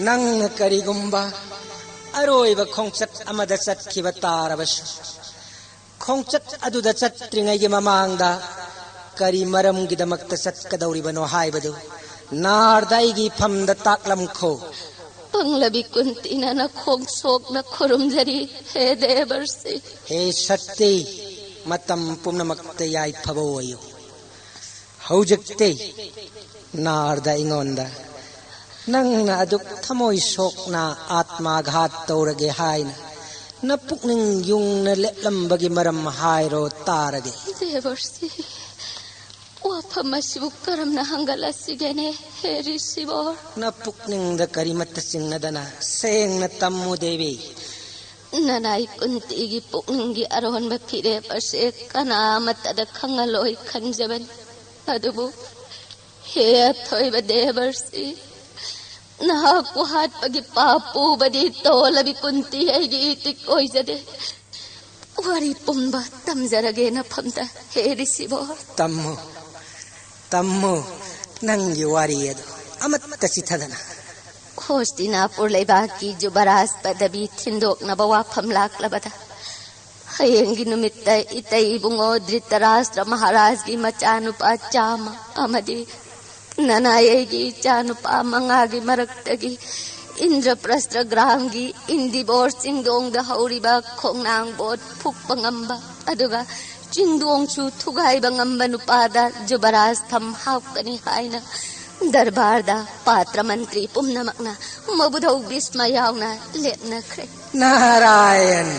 ꯅꯪꯅ ꯀꯔꯤꯒꯨꯝꯕ ꯑꯔꯣꯏꯕ ꯈꯣꯡꯆꯠ ꯑꯃꯗ ꯆꯠꯈꯤꯕ ꯇꯥꯔꯕꯁꯨ, ꯈꯣꯡꯆꯠ ꯑꯗꯨꯗ ꯆꯠꯇ꯭ꯔꯤꯉꯩꯒꯤ ꯃꯃꯥꯡꯗ ꯀꯔꯤ ꯃꯔꯝꯒꯤꯗꯃꯛꯇ ꯆꯠꯀꯗꯧꯔꯤꯕꯅꯣ ꯍꯥꯏꯕꯗꯨ ꯅꯥꯔꯗ ꯑꯩꯒꯤ ꯏꯐꯝꯗ ꯇꯥꯛꯂꯝꯈꯣ꯫ ꯄꯪꯂꯕꯤ ꯀꯨꯟꯇꯤꯅ ꯅꯈꯣꯡ ꯁꯣꯛꯅ ꯈꯨꯔꯨꯝꯖꯔꯤ, ꯍꯦ ꯗꯦꯕꯔꯁꯤ꯫ ꯍꯦ ꯁꯛꯇꯤ, ꯃꯇꯝ ꯄꯨꯝꯅꯃꯛꯇ ꯌꯥꯏꯐꯕ ꯑꯣꯏꯌꯨ꯫ ꯍꯧꯖꯤꯛꯇꯤ ꯅꯥꯔꯗ ꯑꯩꯉꯣꯟꯗ ꯅꯪꯅ ꯑꯗꯨꯛ ꯊꯃꯣꯏ ꯁꯣꯛꯅ ꯑꯥꯠꯃꯥꯘꯥꯠ ꯇꯧꯔꯒꯦ ꯍꯥꯏꯅ ꯅꯄꯨꯛꯅꯤꯡ ꯌꯨꯡꯅ ꯂꯦꯞꯂꯝꯕꯒꯤ ꯃꯔꯝ ꯍꯥꯏꯔꯣ ꯇꯥꯔꯒꯦ꯫ ꯗꯦꯕꯔꯁꯤ, ꯋꯥꯐꯝ ꯑꯁꯤꯕꯨ ꯀꯔꯝꯅ ꯍꯪꯒꯠꯂꯁꯤꯒꯦꯅꯦ, ꯍꯦ ꯔꯤꯁꯤꯕꯣꯔ? ꯅꯄꯨꯛꯅꯤꯡꯗ ꯀꯔꯤꯃꯠꯇ ꯆꯤꯡꯅꯗꯅ ꯁꯦꯡꯅ ꯇꯝꯃꯨ, ꯗꯦꯕꯤ꯫ ꯅꯅꯥꯏ ꯀꯨꯟꯇꯤꯒꯤ ꯄꯨꯛꯅꯤꯡꯒꯤ ꯑꯔꯣꯟꯕ ꯐꯤꯔꯦꯞ ꯑꯁꯦ ꯀꯅꯥ ꯑꯃꯠꯇꯗ ꯈꯪꯍꯜꯂꯣꯏ ꯈꯟꯖꯕꯅꯤ꯫ ꯑꯗꯨꯕꯨ ꯍꯦ ꯑꯊꯣꯏꯕ ꯗꯦꯕꯔꯁꯤ, ꯅꯍꯥꯛꯄꯨ ꯍꯥꯠꯄꯒꯤ ꯄꯥꯞ ꯄꯨꯕꯗꯤ ꯇꯣꯜꯂꯕꯤ ꯀꯨꯟꯇꯤ ꯑꯩꯒꯤ ꯏꯇꯤꯛ ꯑꯣꯏꯖꯗꯦ꯫ ꯋꯥꯔꯤ ꯄꯨꯝꯕ ꯇꯝꯖꯔꯒꯦ ꯅꯐꯝꯗ, ꯍꯦ ꯔꯤꯁꯤꯕꯣꯔ꯫ ꯇꯝꯃꯨ, ꯇꯝꯃꯨ, ꯅꯪꯒꯤ ꯋꯥꯔꯤ ꯑꯗꯨ ꯑꯃꯠꯇ ꯆꯤꯊꯗꯅ꯫ ꯍꯣꯁꯇꯤꯅꯥꯄꯨꯔ ꯂꯩꯕꯥꯛꯀꯤ ꯖꯨꯕꯔꯥꯖ ꯄꯗꯕꯤ ꯊꯤꯟꯗꯣꯛꯅꯕ ꯋꯥꯐꯝ ꯂꯥꯛꯂꯕꯗ, ꯍꯌꯦꯡꯒꯤ ꯅꯨꯃꯤꯠꯇ ꯏꯇꯩ ꯏꯕꯨꯡꯉꯣ ꯙ꯭ꯔꯤꯇꯔꯥꯁꯇ꯭ꯔ ꯃꯍꯥꯔꯥꯖꯒꯤ ꯃꯆꯥꯅꯨꯄꯥ ꯆꯥꯝꯃ ꯑꯃꯗꯤ ꯅꯅꯥꯏ ꯑꯩꯒꯤ ꯏꯆꯥꯅꯨꯄꯥ ꯃꯉꯥꯒꯤ ꯃꯔꯛꯇꯒꯤ ꯏꯟꯗ꯭ꯔꯄ꯭ꯔꯁꯇ ꯒ꯭ꯔꯥꯝꯒꯤ ꯏꯟꯗꯤꯕꯣꯔ ꯆꯤꯡꯗꯣꯡꯗ ꯍꯧꯔꯤꯕ ꯈꯣꯡꯅꯥꯡ ꯕꯣꯠ ꯐꯨꯛꯄ ꯉꯝꯕ, ꯑꯗꯨꯒ ꯆꯤꯡꯗꯣꯡꯁꯨ ꯊꯨꯒꯥꯏꯕ ꯉꯝꯕ ꯅꯨꯄꯥꯗ ꯖꯨꯕꯔꯥꯖ ꯊꯝ ꯍꯥꯞꯀꯅꯤ ꯍꯥꯏꯅ ꯗꯔꯕꯥꯔꯗ ꯄꯥꯇ꯭ꯔ ꯃꯟꯇ꯭ꯔꯤ ꯄꯨꯝꯅꯃꯛꯅ ꯃꯕꯨꯙꯧ ꯚꯤꯁꯃ ꯌꯥꯎꯅ ꯂꯦꯞꯅꯈ꯭ꯔꯦ꯫ ꯅꯥꯔꯥꯌꯟ!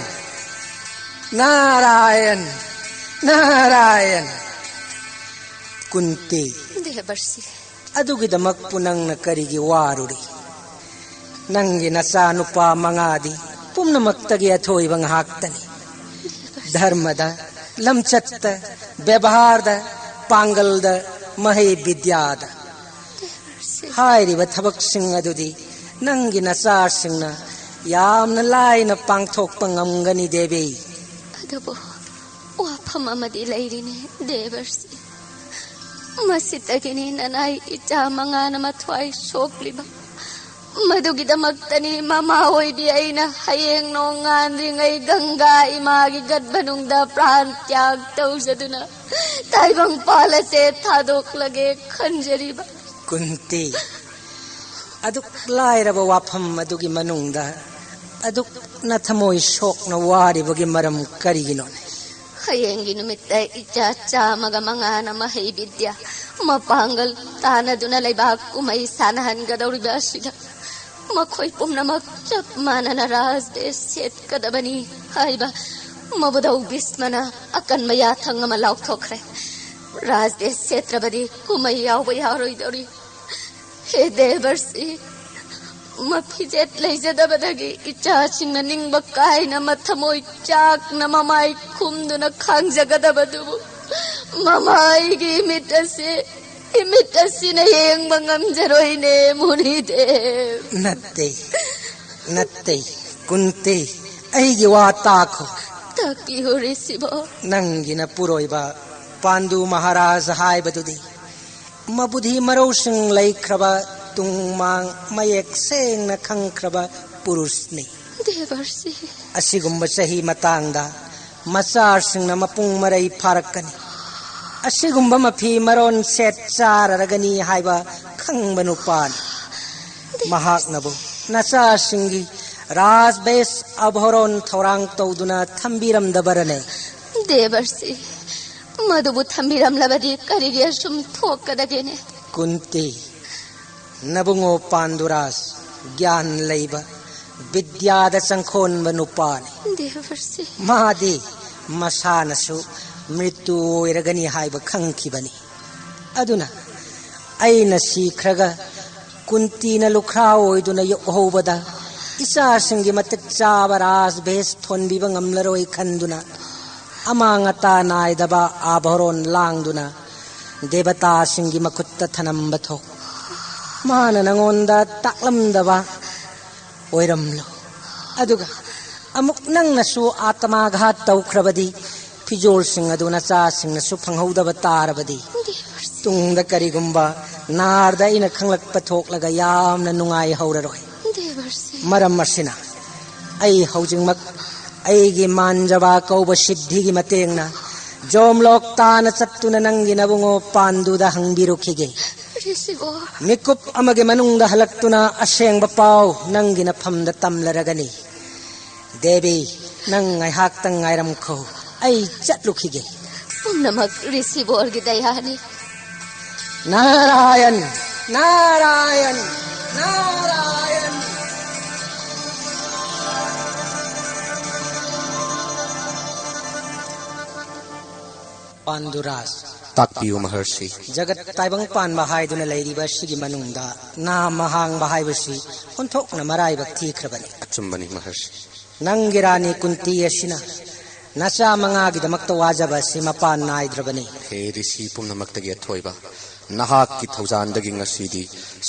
ꯅꯥꯔꯥꯌꯟ, ꯅꯥꯔꯥꯌꯟ꯫ ꯀꯨꯟꯇꯤ, ꯗꯦꯕꯔꯁꯤ꯫ ꯑꯗꯨꯒꯤꯗꯃꯛꯄꯨ ꯅꯪꯅ ꯀꯔꯤꯒꯤ ꯋꯥꯔꯨꯔꯤ? ꯅꯪꯒꯤ ꯅꯆꯥꯅꯨꯄꯥ ꯃꯉꯥꯗꯤ ꯄꯨꯝꯅꯃꯛꯇꯒꯤ ꯑꯊꯣꯏꯕ ꯉꯥꯛꯇꯅꯤ꯫ ꯙꯔꯃꯗ, ꯂꯝꯆꯠꯇ, ꯕꯦꯕꯍꯥꯔꯗ, ꯄꯥꯡꯒꯜꯗ, ꯃꯍꯩ ꯕꯤꯗ꯭ꯌꯥꯗ꯫ ꯍꯥꯏꯔꯤꯕ ꯊꯕꯛꯁꯤꯡ ꯑꯗꯨꯗꯤ ꯅꯪꯒꯤ ꯅꯆꯥꯁꯤꯡꯅ ꯌꯥꯝꯅ ꯂꯥꯏꯅ ꯄꯥꯡꯊꯣꯛꯄ ꯉꯝꯒꯅꯤ, ꯗꯦꯕꯤ꯫ ꯑꯗꯨꯕꯨ ꯋꯥꯐꯝ ꯑꯃꯗꯤ ꯂꯩꯔꯤꯅꯦ, ꯗꯦꯕꯔꯁꯤ꯫ ꯃꯁꯤꯗꯒꯤꯅꯤ ꯅꯅꯥꯏ ꯏꯆꯥ ꯃꯉꯥꯅ ꯃꯊ꯭ꯋꯥꯏ ꯁꯣꯛꯂꯤꯕ꯫ ꯃꯗꯨꯒꯤꯗꯃꯛꯇꯅꯤ ꯃꯃꯥ ꯑꯣꯏꯕꯤ ꯑꯩꯅ ꯍꯌꯦꯡ ꯅꯣꯡꯉꯥꯟꯗ꯭ꯔꯤꯉꯩ ꯒꯪꯒꯥ ꯏꯃꯥꯒꯤ ꯒꯠ ꯃꯅꯨꯡꯗ ꯄ꯭ꯔꯥꯟ ꯇ꯭ꯌꯥꯒ ꯇꯧꯖꯗꯨꯅ ꯇꯥꯏꯕꯪ ꯄꯥꯜ ꯑꯁꯦ ꯊꯥꯗꯣꯛꯂꯒꯦ ꯈꯟꯖꯔꯤꯕ꯫ ꯀꯨꯟꯇꯤ, ꯑꯗꯨꯛ ꯂꯥꯏꯔꯕ ꯋꯥꯐꯝ ꯑꯗꯨꯒꯤ ꯃꯅꯨꯡꯗ ꯑꯗꯨꯛ ꯅꯊꯃꯣꯏ ꯁꯣꯛꯅ ꯋꯥꯔꯤꯕꯒꯤ ꯃꯔꯝ ꯀꯔꯤꯒꯤꯅꯣꯅꯦ? ꯍꯌꯦꯡꯒꯤ ꯅꯨꯃꯤꯠꯇ ꯏꯆꯥ ꯆꯥꯝꯃꯒ ꯃꯉꯥꯅ ꯃꯍꯩ ꯕꯤꯗ꯭ꯌꯥ ꯃꯄꯥꯡꯒꯜ ꯇꯥꯟꯅꯗꯨꯅ ꯂꯩꯕꯥꯛ ꯀꯨꯝꯍꯩ ꯁꯥꯟꯅꯍꯟꯒꯗꯧꯔꯤꯕ ꯑꯁꯤꯗ ꯃꯈꯣꯏ ꯄꯨꯝꯅꯃꯛ ꯆꯞ ꯃꯥꯟꯅꯅ ꯔꯥꯖꯕꯦꯁ ꯁꯦꯠꯀꯗꯕꯅꯤ ꯍꯥꯏꯕ ꯃꯕꯨꯗꯧ ꯚꯤꯁꯃꯅ ꯑꯀꯟꯕ ꯌꯥꯊꯪ ꯑꯃ ꯂꯥꯎꯊꯣꯛꯈ꯭ꯔꯦ꯫ ꯔꯥꯖꯕꯦꯁ ꯁꯦꯠꯇ꯭ꯔꯕꯗꯤ ꯀꯨꯝꯍꯩ ꯌꯥꯎꯕ ꯌꯥꯔꯣꯏꯗꯧꯔꯤ꯫ ꯍꯦ ꯗꯦꯕꯔꯁꯤ, ꯃꯐꯤꯖꯦꯠ ꯂꯩꯖꯗꯕꯗꯒꯤ ꯏꯆꯥꯁꯤꯡꯅ ꯅꯤꯡꯕ ꯀꯥꯏꯅ ꯃꯊꯃꯣꯏ ꯆꯥꯛꯅ ꯃꯃꯥꯏ ꯈꯨꯝꯗꯨꯅ ꯈꯥꯡꯖꯒꯗꯕꯗꯨꯕꯨ ꯃꯃꯥꯏꯒꯤ ꯏꯃꯤꯠ ꯑꯁꯤ, ꯏꯃꯤꯠ ꯑꯁꯤꯅ ꯌꯦꯡꯕ ꯉꯝꯖꯔꯣꯏꯅꯦ, ꯃꯨꯅꯤꯗꯦꯕ꯫ ꯅꯠꯇꯦ, ꯅꯠꯇꯦ, ꯀꯨꯟꯇꯤ, ꯑꯩꯒꯤ ꯋꯥ ꯇꯥꯈꯣ꯫ ꯇꯥꯛꯄꯤꯌꯨ, ꯔꯤꯁꯤꯕꯣ꯫ ꯅꯪꯒꯤ ꯅꯄꯨꯔꯣꯏꯕ ꯄꯥꯟꯗꯨ ꯃꯍꯥꯔꯥꯖ ꯍꯥꯏꯕꯗꯨꯗꯤ ꯃꯕꯨꯙꯤ ꯃꯔꯧꯁꯤꯡ ꯂꯩꯈ꯭ꯔꯕ, ꯇꯨꯡ ꯃꯥꯡ ꯃꯌꯦꯛ ꯁꯦꯡꯅ ꯈꯪꯈ꯭ꯔꯕ ꯄꯨꯔꯨꯁꯅꯤ꯫ ꯗꯦꯕꯔꯁꯤ꯫ ꯑꯁꯤꯒꯨꯝꯕ ꯆꯍꯤ ꯃꯇꯥꯡꯗ ꯃꯆꯥꯁꯤꯡꯅ ꯃꯄꯨꯡ ꯃꯔꯩ ꯐꯥꯔꯛꯀꯅꯤ꯫ ꯑꯁꯤꯒꯨꯝꯕ ꯃꯐꯤ ꯃꯔꯣꯟ ꯁꯦꯠ ꯆꯥꯔꯔꯒꯅꯤ ꯍꯥꯏꯕ ꯈꯪꯕ ꯅꯨꯄꯥꯅꯤ꯫ ꯃꯍꯥꯛꯅꯕꯨ ꯅꯆꯥꯁꯤꯡꯒꯤ ꯔꯥꯖꯕꯦꯁ ꯑꯚꯣꯔꯣꯟ ꯊꯧꯔꯥꯡ ꯇꯧꯗꯨꯅ ꯊꯝꯕꯤꯔꯝꯗꯕꯔꯅꯦ? ꯗꯦꯕꯔꯁꯤ, ꯃꯗꯨꯕꯨ ꯊꯝꯕꯤꯔꯝꯂꯕꯗꯤ ꯀꯔꯤꯒꯤ ꯑꯁꯨꯝ ꯊꯣꯛꯀꯗꯒꯦꯅꯦ? ꯀꯨꯟꯇꯤ, ꯅꯕꯨꯡꯉꯣ ꯄꯥꯟꯗꯨꯔꯥꯖ, ꯒ꯭ꯌꯥꯟ ꯂꯩꯕ, ꯕꯤꯗ꯭ꯌꯥꯗ ꯆꯪꯈꯣꯟꯕ ꯅꯨꯄꯥꯅꯤ꯫ ꯗꯦꯕꯔꯁꯤ꯫ ꯃꯥꯗꯤ ꯃꯁꯥꯅꯁꯨ ꯃ꯭ꯔꯤꯇꯨ ꯑꯣꯏꯔꯒꯅꯤ ꯍꯥꯏꯕ ꯈꯪꯈꯤꯕꯅꯤ꯫ ꯑꯗꯨꯅ ꯑꯩꯅ ꯁꯤꯈ꯭ꯔꯒ ꯀꯨꯟꯇꯤꯅ ꯂꯨꯈ꯭ꯔꯥ ꯑꯣꯏꯗꯨꯅ ꯌꯣꯛꯍꯧꯕꯗ ꯏꯆꯥꯁꯤꯡꯒꯤ ꯃꯇꯤꯛ ꯆꯥꯕ ꯔꯥꯖ ꯚꯦꯁ ꯊꯣꯟꯕꯤꯕ ꯉꯝꯂꯔꯣꯏ ꯈꯟꯗꯨꯅ ꯑꯃꯥꯡ ꯑꯇꯥ ꯅꯥꯏꯗꯕ ꯑꯥꯚꯔꯣꯟ ꯂꯥꯡꯗꯨꯅ ꯗꯦꯕꯇꯥꯁꯤꯡꯒꯤ ꯃꯈꯨꯠꯇ ꯊꯅꯝꯕ ꯊꯣꯛ꯫ ꯃꯥꯅ ꯅꯉꯣꯟꯗ ꯇꯥꯛꯂꯝꯗꯕ ꯑꯣꯏꯔꯝꯂꯣ꯫ ꯑꯗꯨꯒ ꯑꯃꯨꯛ ꯅꯪꯅꯁꯨ ꯑꯥꯇꯃꯥꯘꯥꯠ ꯇꯧꯈ꯭ꯔꯕꯗꯤ, ꯐꯤꯖꯣꯜꯁꯤꯡ ꯑꯗꯨ ꯅꯆꯥꯁꯤꯡꯅꯁꯨ ꯐꯪꯍꯧꯗꯕ ꯇꯥꯔꯕꯗꯤ, ꯇꯨꯡꯗ ꯀꯔꯤꯒꯨꯝꯕ ꯅꯥꯔꯗ ꯑꯩꯅ ꯈꯪꯂꯛꯄ ꯊꯣꯛꯂꯒ ꯌꯥꯝꯅ ꯅꯨꯡꯉꯥꯏꯍꯧꯔꯔꯣꯏ꯫ ꯗꯦꯕꯔꯁꯤ꯫ ꯃꯔꯝ ꯑꯁꯤꯅ ꯑꯩ ꯍꯧꯖꯤꯛꯃꯛ ꯑꯩꯒꯤ ꯃꯥꯟꯖꯕꯥ ꯀꯧꯕ ꯁꯤꯗ꯭ꯙꯤꯒꯤ ꯃꯇꯦꯡꯅ ꯖꯣꯝꯂꯣꯛ ꯇꯥꯅ ꯆꯠꯇꯨꯅ ꯅꯪꯒꯤ ꯅꯕꯨꯡꯉꯣ ꯄꯥꯟꯗꯨꯗ ꯍꯪꯕꯤꯔꯨꯈꯤꯒꯦ꯫ ꯔꯤꯁꯤꯕꯣꯔ꯫ ꯃꯤꯀꯨꯞ ꯑꯃꯒꯤ ꯃꯅꯨꯡꯗ ꯍꯜꯂꯛꯇꯨꯅ ꯑꯁꯦꯡꯕ ꯄꯥꯎ ꯅꯪꯒꯤ ꯅꯐꯝꯗ ꯇꯝꯂꯔꯒꯅꯤ꯫ ꯗꯦꯕꯤ, ꯅꯪ ꯉꯥꯏꯍꯥꯛꯇꯪ ꯉꯥꯏꯔꯝꯈꯣ, ꯑꯩ ꯆꯠꯂꯨꯈꯤꯒꯦ꯫ ꯄꯨꯝꯅꯃꯛ ꯔꯤꯁꯤꯕꯣꯔꯒꯤ ꯗꯌꯥꯅꯤ꯫ ꯅꯥꯔꯥꯌꯟ, ꯅꯥꯔꯥꯌꯟ, ꯅꯥꯔꯥꯌꯟ꯫ ꯄꯥꯟꯗꯨꯔꯥꯖ꯫ ꯇꯥꯛꯄꯤꯌꯨ ꯃꯍꯔꯁꯤ꯫ ꯖꯒꯠ ꯇꯥꯏꯕꯪ ꯄꯥꯟꯕ ꯍꯥꯏꯗꯨꯅ ꯂꯩꯔꯤꯕ ꯑꯁꯤꯒꯤ ꯃꯅꯨꯡꯗ ꯅꯥꯝꯃ ꯍꯥꯡꯕ ꯍꯥꯏꯕꯁꯤ ꯑꯣꯟꯊꯣꯛꯅ ꯃꯔꯥꯏꯕꯛ ꯊꯤꯈ꯭ꯔꯕꯅꯤ꯫ ꯑꯆꯨꯝꯕꯅꯤ ꯃꯍꯔꯁꯤ꯫ ꯅꯪꯒꯤ ꯔꯥꯅꯤ ꯀꯨꯟꯇꯤ ꯑꯁꯤꯅ ꯅꯆꯥ ꯃꯉꯥꯒꯤꯗꯃꯛꯇ ꯋꯥꯖꯕ ꯑꯁꯤ ꯃꯄꯥꯟ ꯅꯥꯏꯗ꯭ꯔꯕꯅꯤ꯫ ꯍꯦ ꯔꯤꯁꯤ ꯄꯨꯝꯅꯃꯛꯇꯒꯤ ꯑꯊꯣꯏꯕ, ꯅꯍꯥꯛꯀꯤ ꯊꯧꯖꯥꯟꯗꯒꯤ ꯉꯁꯤꯗꯤ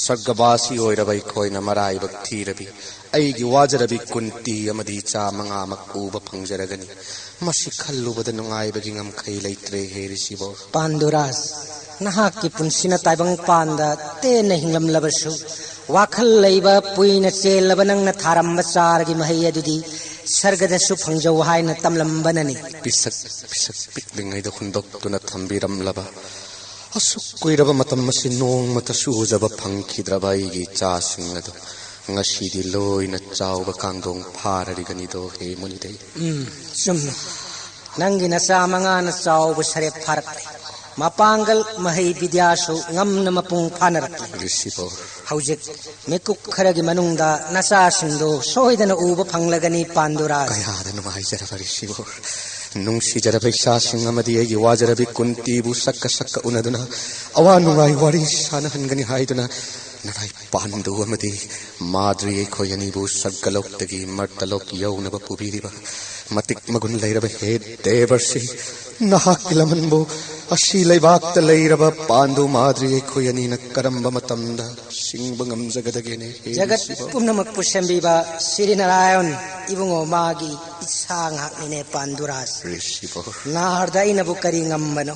ꯁꯔꯒꯕꯥꯁꯤ ꯑꯣꯏꯔꯕ ꯑꯩꯈꯣꯏꯅ ꯃꯔꯥꯏꯕꯛ ꯊꯤꯔꯕꯤ꯫ ꯑꯩꯒꯤ ꯋꯥꯖꯔꯕꯤ ꯀꯨꯟꯇꯤ ꯑꯃꯗꯤ ꯏꯆꯥ ꯃꯉꯥꯃꯛ ꯎꯕ ꯐꯪꯖꯔꯒꯅꯤ꯫ ꯃꯁꯤ ꯈꯜꯂꯨꯕꯗ ꯅꯨꯡꯉꯥꯏꯕꯒꯤ ꯉꯝꯈꯩ ꯂꯩꯇ꯭ꯔꯦ ꯍꯦ ꯔꯤꯁꯤꯕꯣꯔ꯫ ꯄꯥꯟꯗꯨꯔꯥꯖ, ꯅꯍꯥꯛꯀꯤ ꯄꯨꯟꯁꯤꯅ ꯇꯥꯏꯕꯪ ꯄꯥꯟꯗ ꯇꯦꯟꯅ ꯍꯤꯡꯂꯝꯂꯕꯁꯨ, ꯋꯥꯈꯜ ꯂꯩꯕ ꯄꯨꯏꯅ ꯆꯦꯜꯂꯕ ꯅꯪꯅ ꯊꯥꯔꯝꯕ ꯆꯥꯔꯒꯤ ꯃꯍꯩ ꯑꯗꯨꯗꯤ ꯁꯔꯒꯗꯁꯨ ꯐꯪꯖꯧ ꯍꯥꯏꯅ ꯇꯝꯂꯝꯕꯅꯅꯤ꯫ ꯄꯤꯁꯛ ꯄꯤꯁꯛ ꯄꯤꯛꯂꯤꯉꯩꯗ ꯍꯨꯟꯗꯣꯛꯇꯨꯅ ꯊꯝꯕꯤꯔꯝꯂꯕ, ꯑꯁꯨꯛ ꯀꯨꯏꯔꯕ ꯃꯇꯝ ꯑꯁꯤ ꯅꯣꯡꯃꯇꯁꯨ ꯎꯖꯕ ꯐꯪꯈꯤꯗ꯭ꯔꯕ ꯑꯩꯒꯤ ꯏꯆꯥꯁꯤꯡ ꯑꯗꯨ ꯉꯁꯤꯗꯤ ꯂꯣꯏꯅ ꯆꯥꯎꯕ ꯀꯥꯡꯗꯣꯡ ꯐꯥꯔꯔꯤꯒꯅꯤꯗꯣ ꯍꯦ ꯃꯨꯅꯤꯗꯩ꯫ ꯎꯝ, ꯆꯨꯝꯃꯤ꯫ ꯅꯪꯒꯤ ꯅꯆꯥ ꯃꯉꯥꯅ ꯆꯥꯎꯕ ꯁꯔꯦꯞ ꯐꯥꯔꯛꯂꯦ꯫ ꯃꯄꯥꯡꯒꯜ, ꯃꯍꯩ, ꯕꯤꯗ꯭ꯌꯥꯁꯨ ꯉꯝꯅ ꯃꯄꯨꯡ ꯐꯥꯅꯔꯛꯂꯦ꯫ ꯔꯤꯁꯤꯕꯣꯔ꯫ ꯍꯧꯖꯤꯛ ꯃꯤꯀꯨꯞ ꯈꯔꯒꯤ ꯃꯅꯨꯡꯗ ꯅꯆꯥꯁꯤꯡꯗꯨ ꯁꯣꯏꯗꯅ ꯎꯕ ꯐꯪꯂꯒꯅꯤ, ꯄꯥꯟꯗꯨꯔꯥꯖ꯫ ꯀꯌꯥꯗ ꯅꯨꯡꯉꯥꯏꯖꯔꯕ ꯔꯤꯁꯤꯕꯨ! ꯅꯨꯡꯁꯤꯖꯔꯕ ꯏꯆꯥꯁꯤꯡ ꯑꯃꯗꯤ ꯑꯩꯒꯤ ꯋꯥꯖꯔꯕꯤ ꯀꯨꯟꯇꯤꯕꯨ ꯁꯛꯀ ꯁꯛꯀ ꯎꯅꯗꯨꯅ ꯑꯋꯥ ꯅꯨꯡꯉꯥꯏ ꯋꯥꯔꯤ ꯁꯥꯟꯅꯍꯟꯒꯅꯤ ꯍꯥꯏꯗꯨꯅ ꯅꯅꯥꯏ ꯄꯥꯟꯗꯨ ꯑꯃꯗꯤ ꯃꯥꯗ꯭ꯔꯤ ꯑꯩꯈꯣꯏ ꯑꯅꯤꯕꯨ ꯁꯔꯒꯂꯣꯛꯇꯒꯤ ꯃꯔꯇꯂꯣꯛ ꯌꯧꯅꯕ ꯄꯨꯕꯤꯔꯤꯕ ꯃꯇꯤꯛ ꯃꯒꯨꯟ ꯂꯩꯔꯕ ꯍꯦ ꯗꯦꯕꯔꯁꯤ, ꯅꯍꯥꯛꯀꯤ ꯂꯃꯟꯕꯨ ꯑꯁꯤ ꯂꯩꯕꯥꯛꯇ ꯂꯩꯔꯕ ꯄꯥꯟꯗꯨ ꯃꯥꯗ꯭ꯔꯤ ꯑꯩꯈꯣꯏ ꯑꯅꯤꯅ ꯀꯔꯝꯕ ꯃꯇꯝꯗ ꯁꯤꯡꯕ ꯉꯝꯖꯒꯗꯒꯦꯅꯦ ꯍꯦ ꯖꯒꯠ ꯔꯤꯁꯤꯕꯨ? ꯄꯨꯝꯅꯃꯛꯄꯨ ꯁꯦꯝꯕꯤꯕ ꯁꯤꯔꯤ ꯅꯥꯔꯥꯌꯟ ꯏꯕꯨꯡꯉꯣ ꯃꯥꯒꯤ ꯏꯆꯥ ꯉꯥꯛꯅꯤꯅꯦ ꯄꯥꯟꯗꯨꯔꯥꯖ꯫ ꯔꯤꯁꯤꯕꯨ꯫ ꯅꯥꯔꯗ ꯑꯩꯅꯕꯨ ꯀꯔꯤ ꯉꯝꯕꯅꯣ?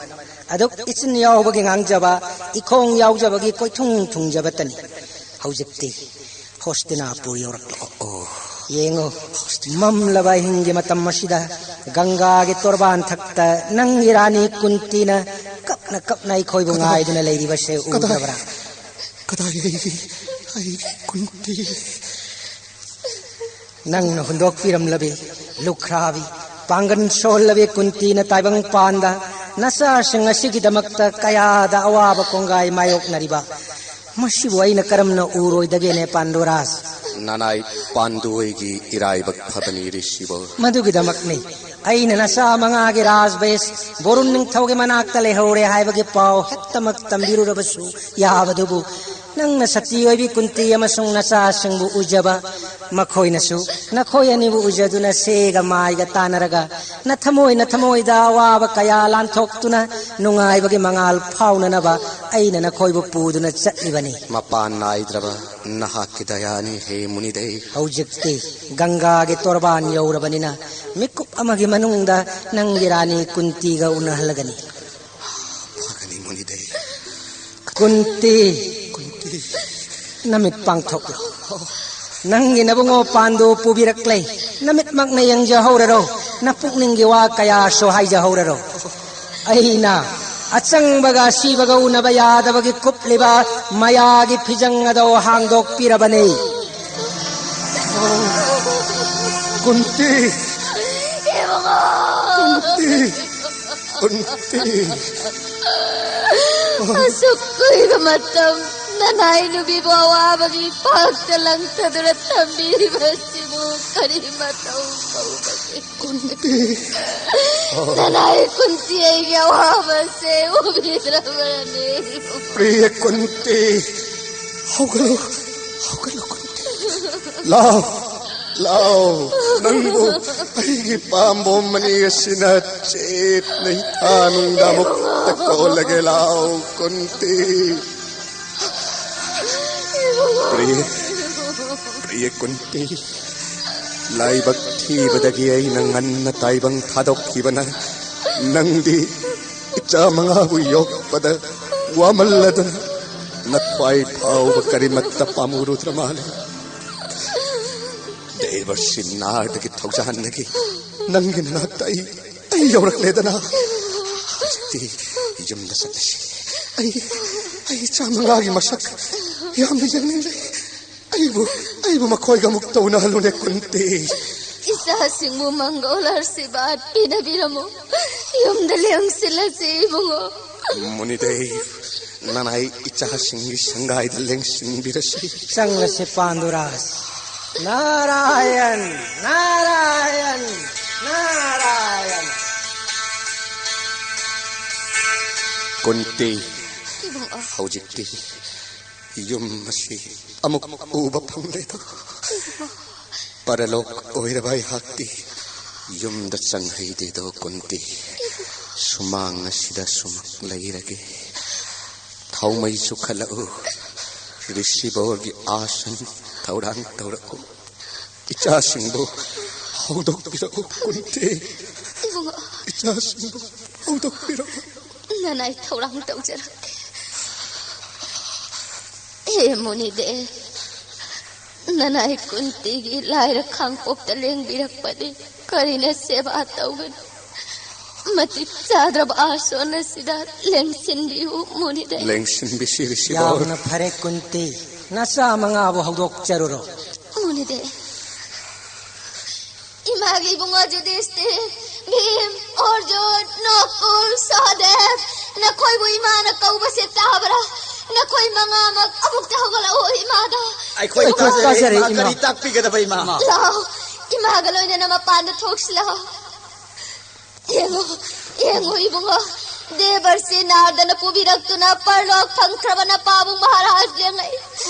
ꯑꯗꯨꯛ ꯏꯆꯤꯟ ꯌꯥꯎꯕꯒꯤ ꯉꯥꯡꯖꯕ, ꯏꯈꯣꯡ ꯌꯥꯎꯖꯕꯒꯤ ꯀꯣꯏꯊꯨꯡ ꯊꯨꯡꯖꯕꯇꯅꯤ꯫ ꯍꯧꯖꯤꯛꯇꯤ ꯍꯣꯁꯇꯤꯅꯥꯄꯨꯔ ꯌꯧꯔꯛꯂꯦ꯫ ꯑꯣ꯫ ꯌꯦꯡꯉꯨ, ꯃꯝꯂꯕ ꯑꯍꯤꯡꯒꯤ ꯃꯇꯝ ꯑꯁꯤꯗ ꯒꯪꯒꯥꯒꯤ ꯇꯣꯔꯕꯥꯟ ꯊꯛꯇ ꯅꯪꯒꯤ ꯔꯥꯅꯤ ꯀꯨꯟꯇꯤꯅ ꯀꯞꯅ ꯀꯞꯅ ꯑꯩꯈꯣꯏꯕꯨ ꯀꯗꯥꯏ? ꯉꯥꯏꯗꯨꯅ ꯂꯩꯔꯤꯕꯁꯦ ꯀꯗꯥꯏ? ꯎꯗ꯭ꯔꯕ꯭ꯔꯥ? ꯀꯗꯥꯏ ꯑꯩꯒꯤ, ꯑꯩꯒꯤ ꯀꯨꯟꯇꯤ? ꯅꯪꯅ ꯍꯨꯟꯗꯣꯛꯄꯤꯔꯝꯂꯕꯤ ꯂꯨꯈ꯭ꯔꯥꯕꯤ, ꯄꯥꯡꯒꯜ ꯁꯣꯜꯂꯕꯤ ꯀꯨꯟꯇꯤꯅ ꯇꯥꯏꯕꯪ ꯄꯥꯟꯗ ꯅꯆꯥꯁꯤꯡ ꯑꯁꯤꯒꯤꯗꯃꯛꯇ ꯀꯌꯥꯗ ꯑꯋꯥꯕ ꯀꯣꯡꯒꯥꯏ ꯃꯥꯌꯣꯛꯅꯔꯤꯕ, ꯃꯁꯤꯕꯨ ꯑꯩꯅ ꯀꯔꯝꯅ ꯎꯔꯣꯏꯗꯒꯦꯅꯦ ꯄꯥꯟꯗꯨꯔꯥꯖ? ꯅꯅꯥꯏ ꯄꯥꯟꯗꯨ ꯑꯩꯒꯤ ꯏꯔꯥꯏꯕꯛ ꯐꯕꯅꯤ ꯔꯤꯁꯤꯕꯨ꯫ ꯃꯗꯨꯒꯤꯗꯃꯛꯅꯤ ꯑꯩꯅ ꯅꯆꯥ ꯃꯉꯥꯒꯤ ꯔꯥꯖꯕꯦꯁ ꯕꯣꯔꯨꯟ ꯅꯤꯡꯊꯧꯒꯤ ꯃꯅꯥꯛꯇ ꯂꯩꯍꯧꯔꯦ ꯍꯥꯏꯕꯒꯤ ꯄꯥꯎ ꯍꯦꯛꯇꯃꯛ ꯇꯝꯕꯤꯔꯨꯔꯕꯁꯨ ꯌꯥꯕꯗꯨꯕꯨ, ꯅꯪꯅ ꯁꯇꯤ ꯑꯣꯏꯕꯤ ꯀꯨꯟꯇꯤ ꯑꯃꯁꯨꯡ ꯅꯆꯥꯁꯤꯡꯕꯨ ꯎꯖꯕ, ꯃꯈꯣꯏꯅꯁꯨ ꯅꯈꯣꯏ ꯑꯅꯤꯕꯨ ꯎꯖꯗꯨꯅ ꯁꯦꯒ ꯃꯥꯏꯒ ꯇꯥꯟꯅꯔꯒ ꯅꯊꯃꯣꯏ ꯅꯊꯃꯣꯏꯗ ꯑꯋꯥꯕ ꯀꯌꯥ ꯂꯥꯟꯊꯣꯛꯇꯨꯅ ꯅꯨꯡꯉꯥꯏꯕꯒꯤ ꯃꯉꯥꯜ ꯐꯥꯎꯅꯅꯕ ꯑꯩꯅ ꯅꯈꯣꯏꯕꯨ ꯄꯨꯗꯨꯅ ꯆꯠꯂꯤꯕꯅꯤ꯫ ꯃꯄꯥꯟ ꯅꯥꯏꯗ꯭ꯔꯕ ꯅꯍꯥꯛꯀꯤ ꯗꯌꯥꯅꯤ ꯍꯦ ꯃꯨꯅꯤꯗꯦ꯫ ꯍꯧꯖꯤꯛꯇꯤ ꯒꯪꯒꯥꯒꯤ ꯇꯣꯔꯕꯥꯟ ꯌꯧꯔꯕꯅꯤꯅ ꯃꯤꯀꯨꯞ ꯑꯃꯒꯤ ꯃꯅꯨꯡꯗ ꯅꯪꯒꯤ ꯔꯥꯅꯤ ꯀꯨꯟꯇꯤꯒ ꯎꯅꯍꯜꯂꯒꯅꯤ꯫ ꯐꯒꯅꯤ ꯃꯨꯅꯤꯗꯦ꯫ ꯀꯨꯟꯇꯤ꯫ ꯀꯨꯟꯇꯤ꯫ ꯅꯃꯤꯠ ꯄꯥꯡꯊꯣꯛꯂꯣ꯫ ꯅꯪꯒꯤ ꯅꯕꯨꯡꯉꯣ ꯄꯥꯟꯗꯨ ꯄꯨꯕꯤꯔꯛꯂꯦ꯫ ꯅꯃꯤꯠꯃꯛꯅ ꯌꯦꯡꯖꯍꯧꯔꯔꯣ꯫ ꯅꯄꯨꯛꯅꯤꯡꯒꯤ ꯋꯥ ꯀꯌꯥꯁꯨ ꯍꯥꯏꯖꯍꯧꯔꯔꯣ꯫ ꯑꯩꯅ ꯑꯆꯪꯕꯒ ꯑꯁꯤꯕꯒ ꯎꯅꯕ ꯌꯥꯗꯕꯒꯤ ꯀꯨꯞꯂꯤꯕ ꯃꯌꯥꯒꯤ ꯐꯤꯖꯪ ꯑꯗꯣ ꯍꯥꯡꯗꯣꯛꯄꯤꯔꯕꯅꯤ꯫ ꯀꯨꯟꯇꯤ! ꯏꯕꯨꯡꯉꯣ! ꯀꯨꯟꯇꯤ! ꯀꯨꯟꯇꯤ! ꯑꯁꯨꯛ ꯀꯨꯏꯕ ꯃꯇꯝ ꯅꯅꯥꯏ ꯅꯨꯄꯤꯕꯨ ꯑꯋꯥꯕꯒꯤ ꯏꯄꯥꯛꯇ ꯂꯪꯊꯗꯨꯅ ꯊꯝꯕꯤꯔꯤꯕ ꯑꯁꯤꯕꯨ ꯀꯔꯤ ꯃꯇꯧ ꯇꯧꯕꯒꯦ? ꯀꯨꯟꯇꯤ꯫ ꯅꯅꯥꯏ ꯀꯨꯟꯇꯤ ꯑꯩꯒꯤ ꯑꯋꯥꯕꯁꯦ ꯎꯕꯤꯗ꯭ꯔꯕꯅꯦ꯫ ꯄ꯭ꯔꯤꯌ ꯀꯨꯟꯇꯤ꯫ ꯍꯧꯒꯠꯂꯨ, ꯍꯧꯒꯠꯂꯨ ꯀꯨꯟꯇꯤ꯫ ꯂꯥꯎ, ꯂꯥꯎ, ꯅꯪꯕꯨ ꯑꯩꯒꯤ ꯄꯥꯝꯕꯣꯝ ꯑꯅꯤ ꯑꯁꯤꯅ ꯆꯦꯠꯅ ꯏꯊꯥꯅꯨꯡꯗ ꯑꯃꯨꯛꯇ ꯀꯣꯜꯂꯒꯦ꯫ ꯂꯥꯎ ꯀꯨꯟꯇꯤ꯫ ꯄ꯭ꯔꯤꯌ, ꯄ꯭ꯔꯤꯌ ꯀꯨꯟꯇꯤ, ꯂꯥꯏꯕꯛ ꯊꯤꯕꯗꯒꯤ ꯑꯩꯅ ꯉꯟꯅ ꯇꯥꯏꯕꯪ ꯊꯥꯗꯣꯛꯈꯤꯕꯅ ꯅꯪꯗꯤ ꯏꯆꯥ ꯃꯉꯥꯕꯨ ꯌꯣꯛꯄꯗ ꯋꯥꯃꯜꯂꯗꯨꯅ ꯅꯊ꯭ꯋꯥꯏ ꯐꯥꯎꯕ ꯀꯔꯤꯃꯠꯇ ꯄꯥꯝꯃꯨꯔꯨꯗ꯭ꯔ ꯃꯥꯜꯂꯦ꯫ ꯗꯦꯕꯔꯁꯤ ꯅꯥꯔꯗꯒꯤ ꯊꯧꯖꯥꯟꯗꯒꯤ ꯅꯪꯒꯤ ꯅꯅꯥꯛꯇ ꯑꯩ ꯑꯩ ꯌꯧꯔꯛꯂꯦꯗꯅ꯫ ꯍꯧꯖꯤꯛꯇꯤ ꯌꯨꯝꯗ ꯆꯠꯂꯁꯤ꯫ ꯑꯩ, ꯑꯩ ꯏꯆꯥ ꯃꯉꯥꯒꯤ ꯃꯁꯛ ꯌꯥꯝꯅ ꯌꯦꯡꯅꯤꯡꯂꯦ꯫ ꯑꯩꯕꯨ, ꯑꯩꯕꯨ ꯃꯈꯣꯏꯒ ꯑꯃꯨꯛ ꯇꯧꯅꯍꯜꯂꯨꯅꯦ ꯀꯨꯟꯇꯤ꯫ ꯏꯆꯥꯁꯤꯡꯕꯨ ꯃꯪꯒꯣꯜ ꯑꯥꯁꯤꯔꯕꯥꯗ ꯄꯤꯅꯕꯤꯔꯝꯃꯨ꯫ ꯌꯨꯝꯗ ꯂꯦꯡꯁꯤꯜꯂꯁꯤ ꯏꯕꯨꯡꯉꯣ꯫ ꯃꯨꯅꯤꯗꯦꯕ, ꯅꯅꯥꯏ ꯏꯆꯥꯁꯤꯡꯒꯤ ꯁꯪꯒꯥꯏꯗ ꯂꯦꯡꯁꯤꯟꯕꯤꯔꯁꯤ꯫ ꯆꯪꯂꯁꯤ ꯄꯥꯟꯗꯨꯔꯥꯖ꯫ ꯅꯥꯔꯥꯌꯟ, ꯅꯥꯔꯥꯌꯟ, ꯅꯥꯔꯥꯌꯟ꯫ ꯀꯨꯟꯇꯤ, ꯏꯕꯨꯡꯉꯣ꯫ ꯍꯧꯖꯤꯛꯇꯤ ꯌꯨꯝ ꯑꯁꯤ ꯑꯃꯨꯛ ꯎꯕ ꯐꯪꯂꯦꯗꯣ꯫ ꯄꯔꯂꯣꯛ ꯑꯣꯏꯔꯕ ꯑꯩꯍꯥꯛꯇꯤ ꯌꯨꯝꯗ ꯆꯪꯍꯩꯗꯦꯗꯣ ꯀꯨꯟꯇꯤ꯫ ꯁꯨꯃꯥꯡ ꯑꯁꯤꯗ ꯁꯨꯃꯛ ꯂꯩꯔꯒꯦ꯫ ꯊꯥꯎꯃꯩ ꯆꯨꯈꯠꯂꯛꯎ꯫ ꯔꯤꯁꯤꯕꯣꯔꯒꯤ ꯑꯥꯁꯟ ꯊꯧꯔꯥꯡ ꯇꯧꯔꯛꯎ꯫ ꯏꯆꯥꯁꯤꯡꯕꯨ ꯍꯧꯗꯣꯛꯄꯤꯔꯛꯎ ꯀꯨꯟꯇꯤ꯫ ꯏꯕꯨꯡꯉꯣ꯫ ꯏꯆꯥꯁꯤꯡꯕꯨ ꯍꯧꯗꯣꯛꯄꯤꯔꯛꯎ꯫ ꯅꯅꯥꯏ ꯊꯧꯔꯥꯡ ꯇꯧꯖꯔꯛꯀꯦ꯫ ꯍꯦ ꯃꯨꯅꯤꯗꯦ, ꯅꯅꯥꯏ ꯀꯨꯟꯇꯤꯒꯤ ꯂꯥꯏꯔ ꯈꯥꯡꯄꯣꯛꯇ ꯂꯦꯡꯕꯤꯔꯛꯄꯗꯤ ꯀꯔꯤꯅ ꯁꯦꯕꯥ ꯇꯧꯒꯅꯤ? ꯃꯇꯤꯛ ꯆꯥꯗ꯭ꯔꯕ ꯑꯥꯁꯣꯟ ꯑꯁꯤꯗ ꯂꯦꯡꯁꯤꯟꯕꯤꯌꯨ ꯃꯨꯅꯤꯗꯦ꯫ ꯂꯦꯡꯁꯤꯟꯕꯤꯁꯤ ꯔꯤꯁꯤꯕꯣꯔ꯫ ꯌꯥꯝꯅ ꯐꯔꯦ ꯀꯨꯟꯇꯤ, ꯅꯆꯥ ꯃꯉꯥꯕꯨ ꯍꯧꯗꯣꯛꯆꯔꯨꯔꯣ꯫ ꯃꯨꯅꯤꯗꯦ, ꯏꯃꯥꯒꯤ ꯏꯕꯨꯡꯉꯣ ꯌꯨꯙꯤꯁꯇꯤꯔ, ꯚꯤꯝ, ꯑꯔꯖꯨꯟ, ꯅꯀꯨꯜ, ꯁꯍꯗꯦꯕ, ꯅꯈꯣꯏꯕꯨ ꯏꯃꯥꯅ ꯀꯧꯕꯁꯦ ꯇꯥꯕ꯭ꯔꯥ? ꯅꯈꯣꯏ ꯃꯉꯥꯃꯛ ꯑꯃꯨꯛꯇ ꯍꯧꯒꯠꯂꯛꯎ꯫ ꯏꯃꯥꯗ ꯑꯩꯈꯣꯏ ꯑꯩꯈꯣꯏ ꯇꯥꯖꯔꯦ, ꯇꯥꯖꯔꯦ, ꯏꯃꯥ꯫ ꯏꯃꯥ꯫ ꯀꯔꯤ ꯇꯥꯛꯄꯤꯒꯗꯕ, ꯏꯃꯥ? ꯂꯥꯛꯑꯣ, ꯏꯃꯥꯒ ꯂꯣꯏꯅꯅ ꯃꯄꯥꯟꯗ ꯊꯣꯛꯁꯤ ꯂꯥꯛꯑꯣ꯫ ꯌꯦꯡꯉꯨ, ꯌꯦꯡꯉꯨ ꯏꯕꯨꯡꯉꯣ, ꯗꯦꯕꯔꯁꯤ ꯅꯥꯔꯗꯅ ꯄꯨꯕꯤꯔꯛꯇꯨꯅ ꯄꯔꯂꯣꯛ ꯐꯪꯈ꯭ꯔꯕ ꯅꯄꯥꯕꯨꯡ ꯃꯍꯥꯔꯥꯖ ꯂꯦꯡꯉꯛꯏ꯫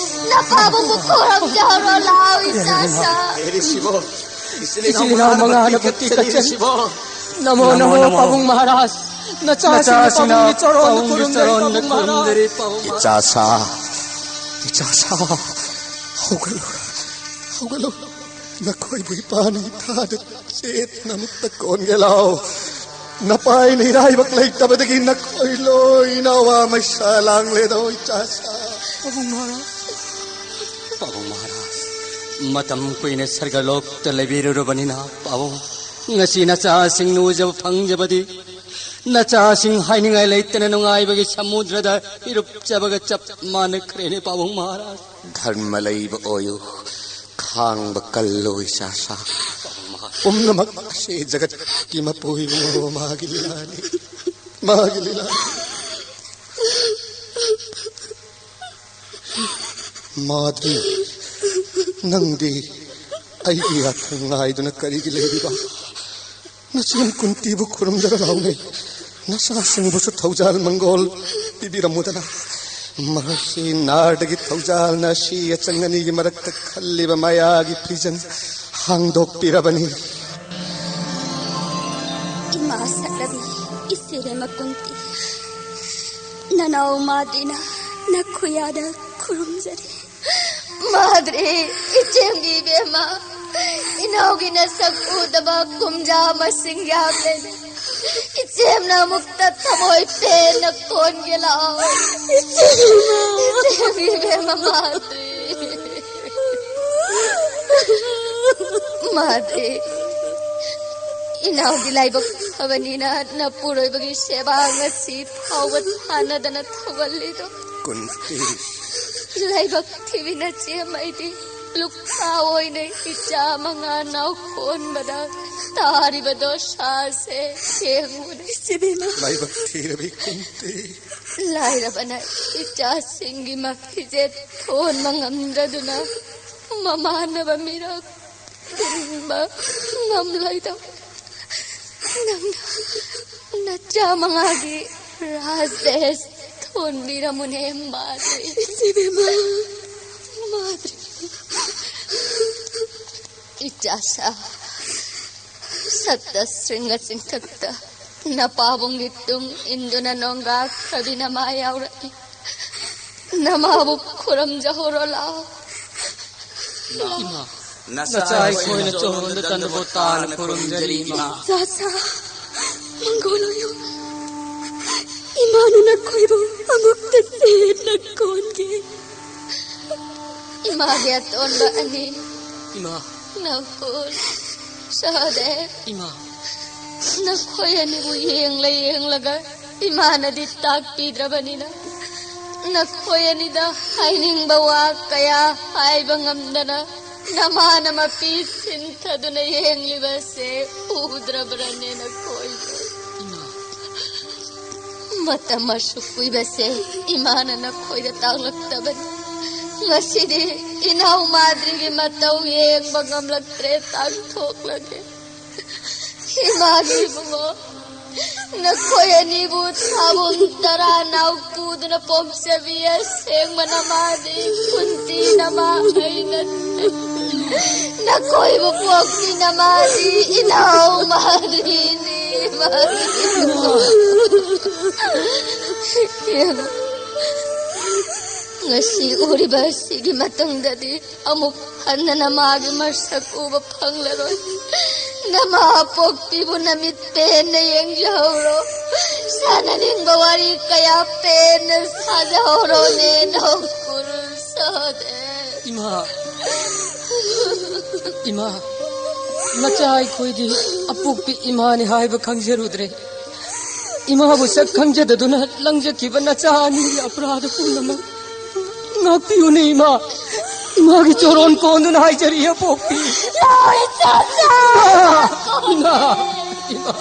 ꯅꯄꯥꯕꯨꯡꯕꯨ ꯈꯨꯔꯨꯝꯖꯍꯧꯔꯣ ꯂꯥꯛꯑꯣ ꯏꯆꯥꯁꯥ꯫ ꯍꯦ ꯔꯤꯁꯤꯕꯣ, ꯏꯆꯤꯜ ꯏꯅꯥꯎ ꯏꯆꯤꯜ ꯏꯅꯥꯎ ꯃꯉꯥꯅ ꯃꯉꯥꯅ ꯄꯨꯛꯇꯤ ꯄꯨꯛꯇꯤ ꯀꯠꯆꯔꯤ꯫ ꯀꯠꯆꯔꯤ꯫ ꯅꯃꯣ ꯅꯃꯣ ꯅꯃꯣ ꯅꯃꯣ ꯅꯃꯣ꯫ ꯄꯥꯕꯨꯡ ꯃꯍꯥꯔꯥꯖ꯫ ꯅꯆꯥꯁꯤꯡꯅ ꯅꯆꯥꯁꯤꯡꯅ ꯄꯥꯕꯨꯡꯒꯤ ꯆꯔꯣꯟꯗ ꯄꯥꯕꯨꯡꯒꯤ ꯈꯨꯔꯨꯝꯖꯔꯤ ꯆꯔꯣꯟꯗ ꯄꯥꯕꯨꯡ ꯃꯍꯥꯔꯥꯖ꯫ ꯈꯨꯔꯨꯝꯖꯔꯤ ꯄꯥꯕꯨꯡ ꯃꯍꯥꯔꯥꯖ꯫ ꯏꯆꯥꯁꯥ, ꯏꯆꯥꯁꯥ, ꯍꯧꯒꯠꯂꯨ, ꯍꯧꯒꯠꯂꯨ꯫ ꯅꯈꯣꯏꯕꯨ ꯏꯄꯥꯅ ꯏꯊꯥꯗ ꯆꯦꯠꯅ ꯑꯃꯨꯛꯇ ꯀꯣꯟꯒꯦ ꯂꯥꯎ꯫ ꯅꯄꯥꯏꯅ ꯏꯔꯥꯏꯕꯛ ꯂꯩꯇꯕꯗꯒꯤ ꯅꯈꯣꯏ ꯂꯣꯏꯅ ꯑꯋꯥ ꯃꯩꯁꯥ ꯂꯥꯡꯂꯦꯗꯣ ꯏꯆꯥꯁꯥ꯫ ꯄꯥꯕꯨꯡ ꯃꯍꯥꯔꯥꯖ, ꯄꯥꯕꯨꯡ ꯃꯍꯥꯔꯥꯖ, ꯃꯇꯝ ꯀꯨꯏꯅ ꯁꯔꯒꯂꯣꯛꯇ ꯂꯩꯕꯤꯔꯨꯔꯕꯅꯤꯅ ꯄꯥꯕꯨꯡ, ꯉꯁꯤ ꯅꯆꯥꯁꯤꯡ ꯎꯖꯕ ꯐꯪꯖꯕꯗꯤ ꯅꯆꯥꯁꯤꯡ ꯍꯥꯏꯅꯤꯡꯉꯥꯏ ꯂꯩꯇꯅ ꯅꯨꯡꯉꯥꯏꯕꯒꯤ ꯁꯃꯨꯗ꯭ꯔꯗ ꯏꯔꯨꯞꯆꯕꯒ ꯆꯞ ꯃꯥꯟꯅꯈ꯭ꯔꯦꯅꯦ ꯄꯥꯕꯨꯡ ꯃꯍꯥꯔꯥꯖ꯫ ꯙꯔꯃ ꯂꯩꯕ ꯑꯣꯏꯌꯨ, ꯈꯥꯡꯕ ꯀꯜꯂꯨ ꯏꯆꯥꯁꯥ꯫ ꯄꯨꯝꯅꯃꯛ ꯑꯁꯤ ꯖꯒꯠꯀꯤ ꯃꯄꯨ ꯏꯕꯨꯡꯉꯣ ꯃꯥꯒꯤ ꯂꯤꯂꯥꯅꯤ, ꯃꯥꯒꯤ ꯂꯤꯂꯥꯅꯤ꯫ ꯃꯥꯗ꯭ꯔꯤ, ꯅꯪꯗꯤ ꯑꯩꯒꯤ ꯌꯥꯊꯪ ꯉꯥꯏꯗꯨꯅ ꯀꯔꯤꯒꯤ ꯂꯩꯔꯤꯕ? ꯅꯆꯦ ꯀꯨꯟꯇꯤꯕꯨ ꯈꯨꯔꯨꯝꯖꯔ ꯂꯥꯎꯅꯦ꯫ ꯅꯆꯥꯁꯤꯡꯕꯨꯁꯨ ꯊꯧꯖꯥꯜ ꯃꯪꯒꯣꯜ ꯄꯤꯕꯤꯔꯝꯃꯨꯗꯅ꯫ ꯃꯍꯔꯁꯤ ꯅꯥꯔꯗꯒꯤ ꯊꯧꯖꯥꯜꯅ ꯑꯁꯤ ꯑꯆꯪ ꯑꯅꯤꯒꯤ ꯃꯔꯛꯇ ꯈꯜꯂꯤꯕ ꯃꯌꯥꯒꯤ ꯐꯤꯖꯪ ꯍꯥꯡꯗꯣꯛꯄꯤꯔꯕꯅꯤ꯫ ꯏꯃꯥ ꯁꯛꯂꯕꯤ ꯏꯆꯦꯔꯦꯝꯃ ꯀꯨꯟꯇꯤ, ꯅꯅꯥꯎ ꯃꯥꯗ꯭ꯔꯤꯅ ꯅꯈꯨꯌꯥꯗ ꯈꯨꯔꯨꯝꯖꯔꯤ꯫ ꯃꯥꯗ꯭ꯔꯤ, ꯏꯆꯦꯝꯒꯤ ꯏꯕꯦꯝꯃ, ꯏꯅꯥꯎꯒꯤ ꯅꯁꯛ ꯎꯗꯕ ꯀꯨꯝꯖꯥ ꯃꯁꯤꯡ ꯌꯥꯝꯂꯦ꯫ ꯏꯆꯦꯝꯅ ꯑꯃꯨꯛꯇ ꯊꯃꯣꯏ ꯄꯦꯟꯅ ꯀꯣꯟꯒꯦ ꯂꯥꯛꯑꯣ꯫ ꯏꯆꯦꯝꯒꯤ ꯏꯕꯦꯝꯃ ꯃꯥꯗ꯭ꯔꯤ꯫ ꯃꯥꯗ꯭ꯔꯤ, ꯏꯅꯥꯎꯒꯤ ꯂꯥꯏꯕꯛ ꯐꯕꯅꯤꯅ ꯅꯄꯨꯔꯣꯏꯕꯒꯤ ꯁꯦꯕꯥ ꯉꯁꯤ ꯐꯥꯎꯕ ꯊꯥꯅꯗꯅ ꯊꯧꯒꯜꯂꯤꯗꯣ꯫ ꯀꯨꯟꯇꯤ꯫ ꯂꯥꯏꯕꯛ ꯊꯤꯕꯤ ꯅꯆꯦꯝꯃꯩꯗꯤ ꯂꯨꯈꯥ ꯑꯣꯏꯅ ꯏꯆꯥ ꯃꯉꯥ ꯅꯥꯎ ꯀꯣꯟꯕꯗ ꯇꯥꯔꯤꯕ ꯗꯣꯁꯥꯁꯦ ꯌꯦꯡꯉꯨꯅꯦ꯫ ꯏꯆꯦꯕꯦꯝꯃ꯫ ꯂꯥꯏꯕꯛ ꯊꯤꯔꯕꯤ ꯀꯨꯟꯇꯤ꯫ ꯂꯥꯏꯔꯕꯅ ꯏꯆꯥꯁꯤꯡꯒꯤ ꯃꯐꯤꯁꯦ ꯊꯣꯟꯕ ꯉꯝꯗꯗꯨꯅ ꯃꯃꯥꯟꯅꯕ ꯃꯤꯔꯛ ꯇꯤꯟꯕ ꯉꯝꯂꯣꯏꯗꯧ꯫ ꯅꯪꯅ ꯅꯆꯥ ꯃꯉꯥꯒꯤ ꯔꯥꯖꯦꯁ ꯊꯣꯟꯕꯤꯔꯝꯃꯨꯅꯦ, ꯃꯥꯗ꯭ꯔꯤ꯫ ꯏꯆꯦꯕꯦꯝꯃ꯫ ꯃꯥꯗ꯭ꯔꯤ꯫ ꯏꯆꯥꯁꯥ, ꯁꯞꯇ ꯁ꯭ꯔꯤꯡꯒ ꯆꯤꯡꯊꯛꯇ ꯅꯄꯥꯕꯨꯡꯒꯤ ꯇꯨꯡ ꯏꯟꯗꯨꯅ ꯅꯣꯡꯒꯥꯈ꯭ꯔꯕꯤ ꯅꯃꯥ ꯌꯥꯎꯔꯛꯏ꯫ ꯅꯃꯥꯕꯨ ꯈꯨꯔꯨꯝꯖꯍꯧꯔꯣ ꯂꯥꯎ꯫ ꯏꯃꯥ, ꯅꯆꯥ ꯑꯩꯈꯣꯏꯅ ꯆꯣꯔꯣꯟꯗ ꯇꯟꯗꯕ ꯇꯥꯅ ꯈꯨꯔꯨꯝꯖꯔꯤ, ꯏꯃꯥ꯫ ꯆꯥꯁꯥ, ꯃꯪꯒꯣꯜ ꯑꯣꯏꯌꯨ꯫ ꯏꯃꯥꯅ ꯅꯈꯣꯏꯕꯨ ꯑꯃꯨꯛꯇ ꯆꯦꯠꯅ ꯀꯣꯟꯒꯦ꯫ ꯏꯃꯥꯒꯤ ꯑꯇꯣꯟꯕ ꯑꯅꯤ꯫ ꯏꯃꯥ꯫ ꯅꯀꯨꯜ, ꯁꯍꯗꯦꯕ꯫ ꯏꯃꯥ꯫ ꯅꯈꯣꯏ ꯑꯅꯤꯕꯨ ꯌꯦꯡꯂ ꯌꯦꯡꯂꯒ ꯏꯃꯥꯅꯗꯤ ꯇꯥꯛꯄꯤꯗ꯭ꯔꯕꯅꯤꯅ, ꯅꯈꯣꯏ ꯑꯅꯤꯗ ꯍꯥꯏꯅꯤꯡꯕ ꯋꯥ ꯀꯌꯥ ꯍꯥꯏꯕ ꯉꯝꯗꯅ ꯅꯃꯥꯅ ꯃꯄꯤ ꯁꯤꯟꯊꯗꯨꯅ ꯌꯦꯡꯂꯤꯕꯁꯦ ꯎꯗ꯭ꯔꯕ꯭ꯔꯅꯦ ꯅꯈꯣꯏꯕꯨ? ꯏꯃꯥ꯫ ꯃꯇꯝ ꯑꯁꯨꯛ ꯀꯨꯏꯕꯁꯦ ꯏꯃꯥꯅ ꯅꯈꯣꯏꯗ ꯇꯥꯛꯂꯛꯇꯕꯅꯤ꯫ ꯉꯁꯤꯗꯤ ꯏꯅꯥꯎ ꯃꯥꯗ꯭ꯔꯤꯒꯤ ꯃꯇꯧ ꯌꯦꯡꯕ ꯉꯝꯂꯛꯇ꯭ꯔꯦ, ꯇꯥꯛꯊꯣꯛꯂꯒꯦ꯫ ꯏꯃꯥꯒꯤ ꯏꯕꯨꯡꯉꯣ, ꯅꯈꯣꯏ ꯑꯅꯤꯕꯨ ꯊꯥꯕꯨꯡ ꯇꯔꯥ ꯅꯥꯎ ꯄꯨꯗꯨꯅ ꯄꯣꯛꯆꯕꯤ ꯑꯁꯦꯡꯕ ꯅꯃꯥꯗꯤ ꯀꯨꯟꯇꯤ ꯅꯃꯥ ꯑꯩ ꯅꯠꯇꯦ꯫ ꯅꯈꯣꯏꯕꯨ ꯄꯣꯛꯄꯤ ꯅꯃꯥꯗꯤ ꯏꯅꯥꯎ ꯃꯥꯗ꯭ꯔꯤꯅꯤ꯫ ꯌꯦꯡꯉꯨ, ꯉꯁꯤ ꯎꯔꯤꯕ ꯑꯁꯤꯒꯤ ꯃꯇꯨꯡꯗꯗꯤ ꯑꯃꯨꯛ ꯍꯟꯅ ꯅꯃꯥꯒꯤ ꯃꯁꯛ ꯎꯕ ꯐꯪꯂꯔꯣꯏ꯫ ꯅꯃꯥ ꯄꯣꯛꯄꯤꯕꯨ ꯅꯃꯤꯠ ꯄꯦꯟꯅ ꯌꯦꯡꯖꯍꯧꯔꯣ꯫ ꯁꯥꯟꯅꯅꯤꯡꯕ ꯋꯥꯔꯤ ꯀꯌꯥ ꯄꯦꯟꯅ ꯁꯥꯖꯍꯧꯔꯣꯅꯦ, ꯅꯣꯡꯀꯨꯜ ꯁꯣꯗꯦ꯫ ꯏꯃꯥ, ꯏꯃꯥ, ꯅꯆꯥ ꯑꯩꯈꯣꯏꯗꯤ ꯑꯄꯣꯛꯄꯤ ꯏꯃꯥꯅꯤ ꯍꯥꯏꯕ ꯈꯪꯖꯔꯨꯗ꯭ꯔꯦ꯫ ꯏꯃꯥꯕꯨ ꯁꯛ ꯈꯪꯖꯗꯗꯨꯅ ꯂꯪꯖꯈꯤꯕ ꯅꯆꯥ ꯑꯅꯤꯒꯤ ꯑꯄꯔꯥꯙ ꯄꯨꯝꯅꯃꯛ ꯉꯥꯛꯄꯤꯌꯨꯅꯦ, ꯏꯃꯥ꯫ ꯏꯃꯥꯒꯤ ꯆꯣꯔꯣꯟ ꯀꯣꯟꯗꯨꯅ ꯍꯥꯏꯖꯔꯤ, ꯑꯄꯣꯛꯄꯤ꯫ ꯂꯣꯏ ꯆꯠꯂꯦ꯫ ꯏꯃꯥ! ꯏꯃꯥ!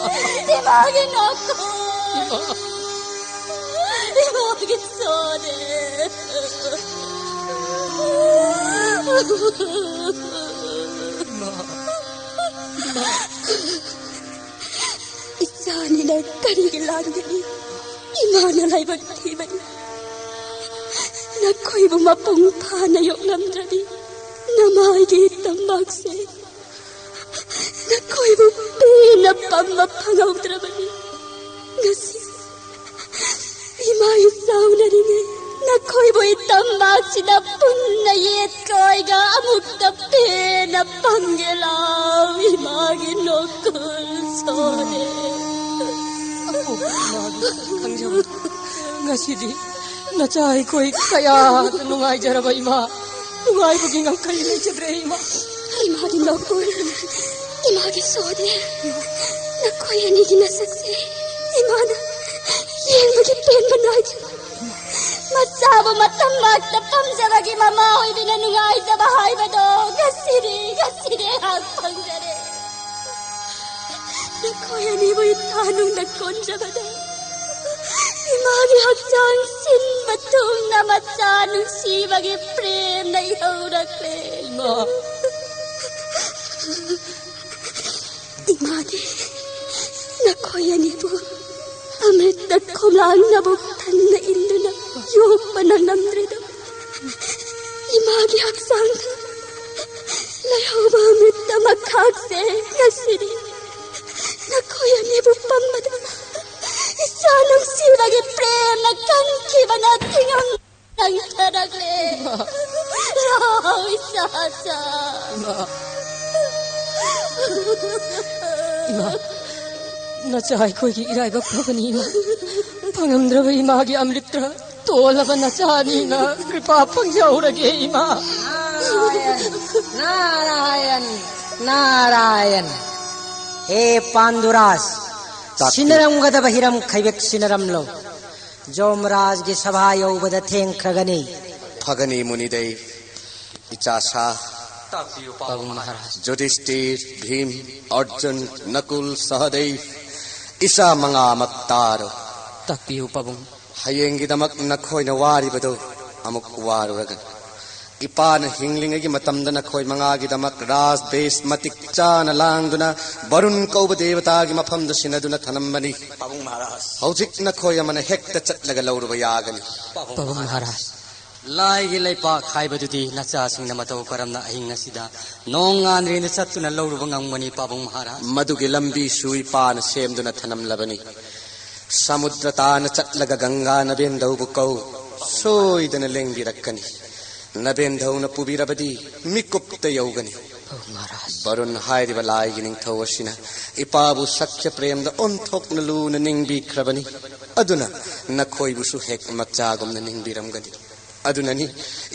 ꯏꯃꯥꯒꯤ ꯅꯣꯛꯈꯣꯟ꯫ ꯏꯃꯥ! ꯏꯃꯥꯒꯤ ꯁꯣꯔꯦ꯫ ꯏꯃꯥ! ꯏꯃꯥ! ꯏꯆꯥꯅꯤꯅ ꯀꯔꯤꯒꯤ ꯂꯥꯟꯒꯅꯤ? ꯏꯃꯥꯅ ꯂꯥꯏꯕꯛ ꯊꯤꯕꯅꯤ꯫ ꯅꯈꯣꯏꯕꯨ ꯃꯄꯨꯡ ꯐꯥꯅ ꯌꯣꯛꯂꯝꯗ꯭ꯔꯗꯤ ꯅꯃꯥꯏꯒꯤ ꯇꯝꯕꯥꯛꯁꯦ ꯅꯈꯣꯏꯕꯨ ꯄꯦꯟꯅ ꯄꯝꯕ ꯐꯪꯍꯧꯗ꯭ꯔꯕꯅꯤ꯫ ꯉꯁꯤ ꯏꯃꯥ ꯏꯆꯥꯎꯅꯔꯤꯉꯩ ꯅꯈꯣꯏꯕꯨ ꯏꯇꯝꯕꯥꯛꯁꯤꯗ ꯄꯨꯟꯅ ꯌꯦꯠꯀꯣꯏꯒ ꯑꯃꯨꯛꯇ ꯄꯦꯟꯅ ꯐꯪꯒꯦ ꯂꯥꯎ꯫ ꯏꯃꯥꯒꯤ ꯅꯣꯛꯈꯣꯜ ꯁꯣꯔꯦ꯫ ꯑꯄꯣꯛꯄ ꯏꯃꯥꯒꯤ ꯈꯪꯖꯕꯗꯣ ꯉꯁꯤꯗꯤ ꯅꯆꯥ ꯑꯩꯈꯣꯏ ꯀꯌꯥꯗ ꯅꯨꯡꯉꯥꯏꯖꯔꯕ ꯏꯃꯥ, ꯅꯨꯡꯉꯥꯏꯕꯒꯤ ꯉꯝꯈꯩ ꯂꯩꯖꯗ꯭ꯔꯦ ꯏꯃꯥ꯫ ꯏꯃꯥꯒꯤ ꯅꯣꯛꯈꯣꯜ, ꯏꯃꯥꯒꯤ ꯁꯣꯔꯦ, ꯅꯈꯣꯏ ꯑꯅꯤꯒꯤ ꯅꯁꯛꯁꯦ ꯏꯃꯥꯅ ꯌꯦꯡꯕꯒꯤ ꯄꯦꯟꯕ ꯅꯥꯏꯗꯦ꯫ ꯃꯆꯥꯕꯨ ꯃꯇꯝ ꯃꯛꯇ ꯄꯝꯖꯕꯒꯤ ꯃꯃꯥ ꯑꯣꯏꯕꯤꯅ ꯅꯨꯡꯉꯥꯏꯖꯕ ꯍꯥꯏꯕꯗꯣ ꯉꯁꯤꯗꯤ, ꯉꯁꯤꯗꯤ ꯑꯩꯍꯥꯛ ꯐꯪꯖꯔꯦ꯫ ꯅꯈꯣꯏ ꯑꯅꯤꯕꯨ ꯏꯊꯥꯅꯨꯡꯗ ꯀꯣꯟꯖꯕꯗ ꯏꯃꯥꯒꯤ ꯍꯛꯆꯥꯡ ꯁꯤꯟꯕ ꯊꯨꯡꯅ ꯃꯆꯥ ꯅꯨꯡꯁꯤꯕꯒꯤ ꯄ꯭ꯔꯦꯝꯅ ꯏꯍꯧꯔꯛꯂꯦ꯫ ꯏꯃꯥ! ꯏꯃꯥꯗꯤ ꯅꯈꯣꯏ ꯑꯅꯤꯕꯨ ꯑꯃ꯭ꯔꯤꯠꯇ ꯈꯣꯝꯂꯥꯡꯅꯕꯨ ꯊꯟꯅ ꯏꯟꯗꯨꯅ ꯌꯣꯛꯄ ꯅꯪꯂꯝꯗ꯭ꯔꯦꯗꯣ꯫ ꯏꯃꯥꯒꯤ ꯍꯛꯆꯥꯡꯗ ꯂꯩꯍꯧꯕ ꯑꯃ꯭ꯔꯤꯠꯇ ꯃꯈꯥꯛꯁꯦ ꯉꯁꯤꯗꯤ ꯅꯈꯣꯏ ꯑꯅꯤꯕꯨ ꯄꯝꯕꯗ ꯏꯆꯥ ꯅꯨꯡꯁꯤꯕꯒꯤ ꯄ꯭ꯔꯦꯝꯅ ꯀꯟꯈꯤꯕꯅ ꯊꯤꯉꯝ ꯆꯪꯊꯔꯛꯂꯦ꯫ ꯂꯥꯎ, ꯏꯆꯥꯆꯥ꯫ ꯏꯃꯥ! ꯏꯃꯥ! ꯅꯆꯥ ꯑꯩꯈꯣꯏꯒꯤ ꯏꯔꯥꯏꯕꯛ ꯐꯕꯅꯤ, ꯏꯃꯥ꯫ ꯐꯪꯉꯝꯗ꯭ꯔꯕ ꯏꯃꯥꯒꯤ ꯑꯃ꯭ꯔꯤꯠꯇ ꯇꯣꯜꯂꯕ ꯅꯆꯥꯅꯤꯅ ꯀ꯭ꯔꯤꯄꯥ ꯐꯪꯖꯍꯧꯔꯒꯦ, ꯏꯃꯥ꯫ ꯅꯥꯔꯥꯌꯟ, ꯅꯥꯔꯥꯌꯟ, ꯅꯥꯔꯥꯌꯟ꯫ ꯍꯦ ꯄꯥꯟꯗꯨꯔꯥꯖ, ꯇꯥꯛꯄꯤ꯫ ꯁꯤꯟꯅꯔꯝꯒꯗꯕ ꯍꯤꯔꯝ ꯈꯩꯕꯦꯛ ꯁꯤꯟꯅꯔꯝꯂꯣ꯫ ꯖꯣꯝꯔꯥꯖꯒꯤ ꯁꯚꯥ ꯌꯧꯕꯗ ꯊꯦꯡꯈ꯭ꯔꯒꯅꯤ꯫ ꯐꯒꯅꯤ ꯃꯨꯅꯤꯗꯩ꯫ ꯏꯆꯥꯁꯥ, ꯇꯥꯛꯄꯤꯌꯨ ꯄꯥꯕꯨꯡ ꯃꯍꯥꯔꯥꯖ꯫ ꯖꯨꯙꯤꯁꯇꯤꯔ, ꯚꯤꯝ, ꯑꯔꯖꯨꯟ, ꯅꯀꯨꯜ, ꯁꯍꯗꯦꯕ, ꯏꯆꯥ ꯃꯉꯥꯃꯛ ꯇꯥꯔꯣ꯫ ꯇꯥꯛꯄꯤꯌꯨ ꯄꯥꯕꯨꯡ꯫ ꯍꯌꯦꯡꯒꯤꯗꯃꯛ ꯅꯈꯣꯏꯅ ꯋꯥꯔꯤꯕꯗꯨ ꯑꯃꯨꯛ ꯋꯥꯔꯨꯔꯒꯅꯤ꯫ ꯏꯄꯥꯅ ꯍꯤꯡꯂꯤꯉꯩꯒꯤ ꯃꯇꯝꯗ ꯅꯈꯣꯏ ꯃꯉꯥꯒꯤꯗꯃꯛ ꯔꯥꯖ ꯚꯦꯁ ꯃꯇꯤꯛ ꯆꯥꯅ ꯂꯥꯡꯗꯨꯅ ꯕꯔꯨꯟ ꯀꯧꯕ ꯗꯦꯕꯇꯥꯒꯤ ꯃꯐꯝꯗ ꯁꯤꯟꯅꯗꯨꯅ ꯊꯅꯝꯕꯅꯤ꯫ ꯄꯥꯕꯨꯡ ꯃꯍꯥꯔꯥꯖ꯫ ꯍꯧꯖꯤꯛ ꯅꯈꯣꯏ ꯑꯃꯅ ꯍꯦꯛꯇ ꯆꯠꯂꯒ ꯂꯧꯔꯨꯕ ꯌꯥꯒꯅꯤ꯫ ꯄꯥꯕꯨꯡ ꯃꯍꯥꯔꯥꯖ, ꯂꯥꯏꯒꯤ ꯂꯩꯄꯥꯛ ꯍꯥꯏꯕꯗꯨꯗꯤ ꯅꯆꯥꯁꯤꯡꯅ ꯃꯇꯧ ꯀꯔꯝꯅ ꯑꯍꯤꯡ ꯑꯁꯤꯗ ꯅꯣꯡ ꯉꯥꯟꯗ꯭ꯔꯤꯉꯩꯗ ꯆꯠꯇꯨꯅ ꯂꯧꯔꯨꯕ ꯉꯝꯒꯅꯤ ꯄꯥꯕꯨꯡ ꯃꯍꯥꯔꯥꯖ? ꯃꯗꯨꯒꯤ ꯂꯝꯕꯤꯁꯨ ꯏꯄꯥꯅ ꯁꯦꯝꯗꯨꯅ ꯊꯅꯝꯂꯕꯅꯤ꯫ ꯁꯃꯨꯗ꯭ꯔ ꯇꯥꯅ ꯆꯠꯂꯒ ꯒꯪꯒꯥ ꯅꯕꯦꯟꯙꯧꯕꯨ ꯀꯧ, ꯁꯣꯏꯗꯅ ꯂꯦꯡꯕꯤꯔꯛꯀꯅꯤ꯫ ꯅꯕꯦꯟꯙꯧꯅ ꯄꯨꯕꯤꯔꯕꯗꯤ ꯃꯤꯀꯨꯞꯇ ꯌꯧꯒꯅꯤ꯫ ꯄꯥꯕꯨꯡ ꯃꯍꯥꯔꯥꯖ꯫ ꯕꯔꯨꯟ ꯍꯥꯏꯔꯤꯕ ꯂꯥꯏꯒꯤ ꯅꯤꯡꯊꯧ ꯑꯁꯤꯅ ꯏꯄꯥꯕꯨ ꯁꯈ꯭ꯌ ꯄ꯭ꯔꯦꯝꯗ ꯑꯣꯟꯊꯣꯛꯅ ꯂꯨꯅ ꯅꯤꯡꯕꯤꯈ꯭ꯔꯕꯅꯤ꯫ ꯑꯗꯨꯅ ꯅꯈꯣꯏꯕꯨꯁꯨ ꯍꯦꯛ ꯃꯆꯥꯒꯨꯝꯅ ꯅꯤꯡꯕꯤꯔꯝꯒꯅꯤ꯫ ꯑꯗꯨꯅꯅꯤ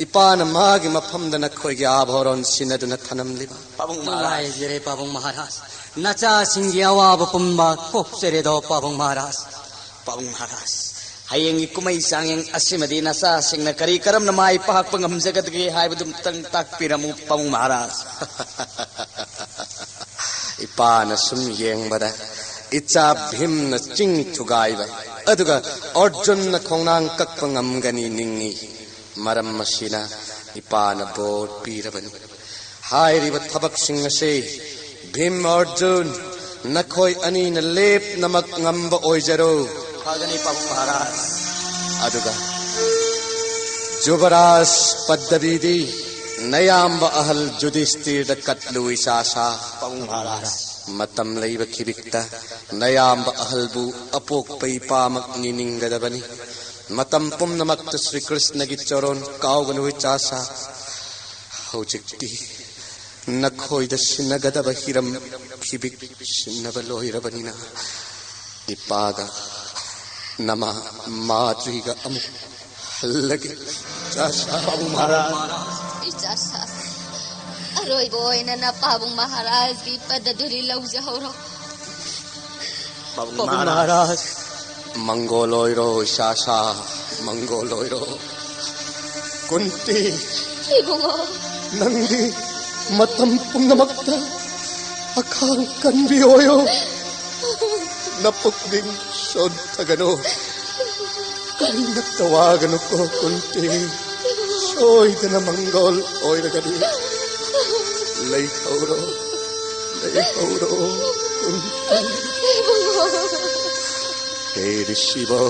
ꯏꯄꯥꯅ ꯃꯥꯒꯤ ꯃꯐꯝꯗ ꯅꯈꯣꯏꯒꯤ ꯑꯥꯚꯣꯔꯣꯟ ꯁꯤꯟꯅꯗꯨꯅ ꯊꯅꯝꯂꯤꯕ꯫ ꯄꯥꯕꯨꯡ ꯃꯍꯥꯔꯥꯖ꯫ ꯅꯨꯡꯉꯥꯏꯖꯔꯦ ꯄꯥꯕꯨꯡ ꯃꯍꯥꯔꯥꯖ, ꯅꯆꯥꯁꯤꯡꯒꯤ ꯑꯋꯥꯕ ꯄꯨꯝꯕ ꯀꯣꯛꯆꯔꯦꯗꯣ ꯄꯥꯕꯨꯡ ꯃꯍꯥꯔꯥꯖ꯫ ꯄꯥꯕꯨꯡ ꯃꯍꯥꯔꯥꯖ, ꯍꯌꯦꯡꯒꯤ ꯀꯨꯝꯍꯩ ꯆꯥꯡꯌꯦꯡ ꯑꯁꯤꯃꯗꯤ ꯅꯆꯥꯁꯤꯡꯅ ꯀꯔꯤ ꯀꯔꯝꯅ ꯃꯥꯏ ꯄꯥꯛꯄ ꯉꯝꯖꯒꯗꯒꯦ ꯍꯥꯏꯕꯗꯨ ꯑꯃꯨꯛꯇꯪ ꯇꯥꯛꯄꯤꯔꯝꯃꯨ ꯄꯥꯕꯨꯡ ꯃꯍꯥꯔꯥꯖ꯫ ꯏꯄꯥꯅ ꯁꯨꯝ ꯌꯦꯡꯕꯗ ꯏꯆꯥ ꯚꯤꯝꯅ ꯆꯤꯡ ꯊꯨꯒꯥꯏꯕ ꯑꯗꯨꯒ ꯑꯔꯖꯨꯟꯅ ꯈꯣꯡꯅꯥꯡ ꯀꯛꯄ ꯉꯝꯒꯅꯤ ꯅꯤꯡꯏ꯫ ꯃꯔꯝ ꯑꯁꯤꯅ ꯏꯄꯥꯅ ꯕꯣꯔ ꯄꯤꯔꯕꯅꯤ꯫ ꯍꯥꯏꯔꯤꯕ ꯊꯕꯛꯁꯤꯡ ꯑꯁꯤ ꯚꯤꯝ, ꯑꯔꯖꯨꯟ, ꯅꯈꯣꯏ ꯑꯅꯤꯅ ꯂꯦꯞꯅꯃꯛ ꯉꯝꯕ ꯑꯣꯏꯖꯔꯣ꯫ ꯐꯒꯅꯤ ꯄꯥꯕꯨꯡ ꯃꯍꯥꯔꯥꯖ꯫ ꯑꯗꯨꯒ ꯖꯨꯕꯔꯥꯖ ꯄꯗꯕꯤꯗꯤ ꯅꯌꯥꯝꯕ ꯑꯍꯜ ꯖꯨꯙꯤꯁꯇꯤꯔꯗ ꯀꯠꯂꯨ ꯏꯆꯥꯁꯥ꯫ ꯄꯥꯕꯨꯡ ꯃꯍꯥꯔꯥꯖ꯫ ꯃꯇꯝ ꯂꯩꯕ ꯈꯤꯕꯤꯛꯇ ꯅꯌꯥꯝꯕ ꯑꯍꯜꯕꯨ ꯑꯄꯣꯛꯄ ꯏꯄꯥꯃꯛ ꯅꯤꯡꯒꯗꯕꯅꯤ꯫ ꯃꯇꯝ ꯄꯨꯝꯅꯃꯛꯇ ꯁ꯭ꯔꯤ ꯀ꯭ꯔꯤꯁꯅꯒꯤ ꯆꯔꯣꯟ ꯀꯥꯎꯒꯅꯨ ꯏꯆꯥꯁꯥ꯫ ꯍꯧꯖꯤꯛꯇꯤ ꯅꯈꯣꯏꯗ ꯁꯤꯟꯅꯒꯗꯕ ꯍꯤꯔꯝ ꯈꯤꯕꯤꯛ ꯁꯤꯟꯅꯕ ꯂꯣꯏꯔꯕꯅꯤꯅ ꯏꯄꯥꯒ ꯅꯃꯥ ꯃꯥꯗ꯭ꯔꯤꯒ ꯑꯃꯨꯛ ꯍꯜꯂꯒꯦ ꯏꯆꯥꯁꯥ꯫ ꯄꯥꯕꯨꯡ ꯃꯍꯥꯔꯥꯖ꯫ ꯏꯆꯥꯁꯥ, ꯑꯔꯣꯏꯕ ꯑꯣꯏꯅ ꯅꯄꯥꯕꯨꯡ ꯃꯍꯥꯔꯥꯖꯒꯤ ꯄꯗꯗꯨꯔꯤ ꯂꯧꯖꯍꯧꯔꯣ꯫ ꯄꯥꯕꯨꯡ ꯄꯥꯕꯨꯡ ꯃꯍꯥꯔꯥꯖ꯫ ꯃꯍꯥꯔꯥꯖ꯫ ꯃꯪꯒꯣꯜ ꯑꯣꯏꯔꯣ ꯏꯆꯥꯁꯥ, ꯃꯪꯒꯣꯜ ꯑꯣꯏꯔꯣ꯫ ꯀꯨꯟꯇꯤ, ꯏꯕꯨꯡꯉꯣ꯫ ꯅꯪꯗꯤ ꯃꯇꯝ ꯄꯨꯝꯅꯃꯛꯇ ꯑꯈꯥꯡ ꯀꯟꯕꯤ ꯑꯣꯏꯌꯨ꯫ ꯅꯄꯨꯛꯅꯤꯡ ꯁꯣꯟꯊꯒꯅꯨ꯫ ꯀꯔꯤꯃꯠꯇ ꯋꯥꯒꯅꯨꯀꯣ ꯀꯨꯟꯇꯤ꯫ ꯁꯣꯏꯗꯅ ꯃꯪꯒꯣꯜ ꯑꯣꯏꯔꯒꯅꯤ꯫ ꯂꯩꯍꯧꯔꯣ, ꯂꯩꯍꯧꯔꯣ ꯀꯨꯟꯇꯤ꯫ ꯏꯕꯨꯡꯉꯣ꯫ ꯍꯦ ꯔꯤꯁꯤꯕꯣ,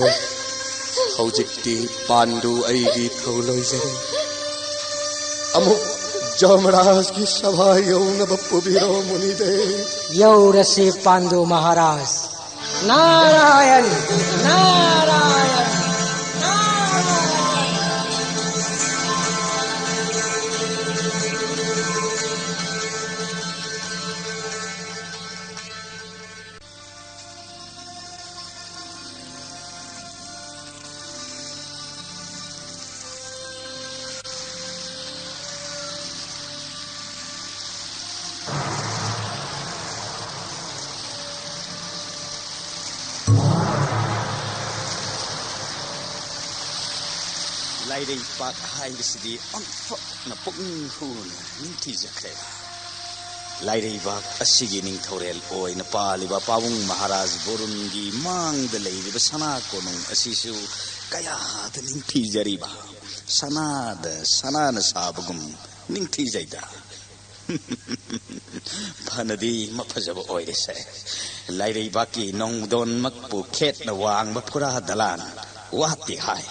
ꯍꯧꯖꯤꯛꯇꯤ ꯄꯥꯟꯗꯨ ꯑꯩꯒꯤ ꯊꯧ ꯂꯣꯏꯖꯔꯦ꯫ ꯑꯃꯨꯛ ꯖꯃꯔꯥꯖꯒꯤ ꯁꯚꯥ ꯌꯧꯅꯕ ꯄꯨꯕꯤꯔꯣ ꯃꯨꯅꯤꯗꯦ꯫ ꯌꯧꯔꯁꯤ ꯄꯥꯟꯗꯨ ꯃꯍꯥꯔꯥꯖ꯫ ꯅꯥꯔꯥꯌꯟ, ꯅꯥꯔꯥꯌꯟ, ꯅꯥꯔꯥꯌꯟ꯫ ꯂꯥꯏꯔꯩꯄꯥꯛ ꯍꯥꯏꯕꯁꯤꯗꯤ ꯑꯣꯟꯊꯣꯛꯅ ꯄꯨꯛꯅꯤꯡ ꯍꯨꯅ ꯅꯤꯡꯊꯤꯖꯈ꯭ꯔꯦ꯫ ꯂꯥꯏꯔꯩꯕꯥꯛ ꯑꯁꯤꯒꯤ ꯅꯤꯡꯊꯧꯔꯦꯜ ꯑꯣꯏꯅ ꯄꯥꯜꯂꯤꯕ ꯄꯥꯕꯨꯡ ꯃꯍꯥꯔꯥꯖ ꯕꯣꯔꯨꯟꯒꯤ ꯃꯥꯡꯗ ꯂꯩꯔꯤꯕ ꯁꯅꯥ ꯀꯣꯅꯨꯡ ꯑꯁꯤꯁꯨ ꯀꯌꯥꯗ ꯅꯤꯡꯊꯤꯖꯔꯤꯕ꯫ ꯁꯅꯥꯗ ꯁꯅꯥꯅ ꯁꯥꯕꯒꯨꯝ ꯅꯤꯡꯊꯤꯖꯩꯗ꯫ ꯐꯅꯗꯤ ꯃꯐꯖꯕ ꯑꯣꯏꯔꯤꯁꯦ꯫ ꯂꯥꯏꯔꯩꯕꯥꯛꯀꯤ ꯅꯣꯡꯗꯣꯟꯃꯛꯄꯨ ꯈꯦꯠꯅ ꯋꯥꯡꯕ ꯐꯨꯔꯥ ꯗꯂꯥꯟ ꯋꯥꯠꯇꯦ ꯍꯥꯏ꯫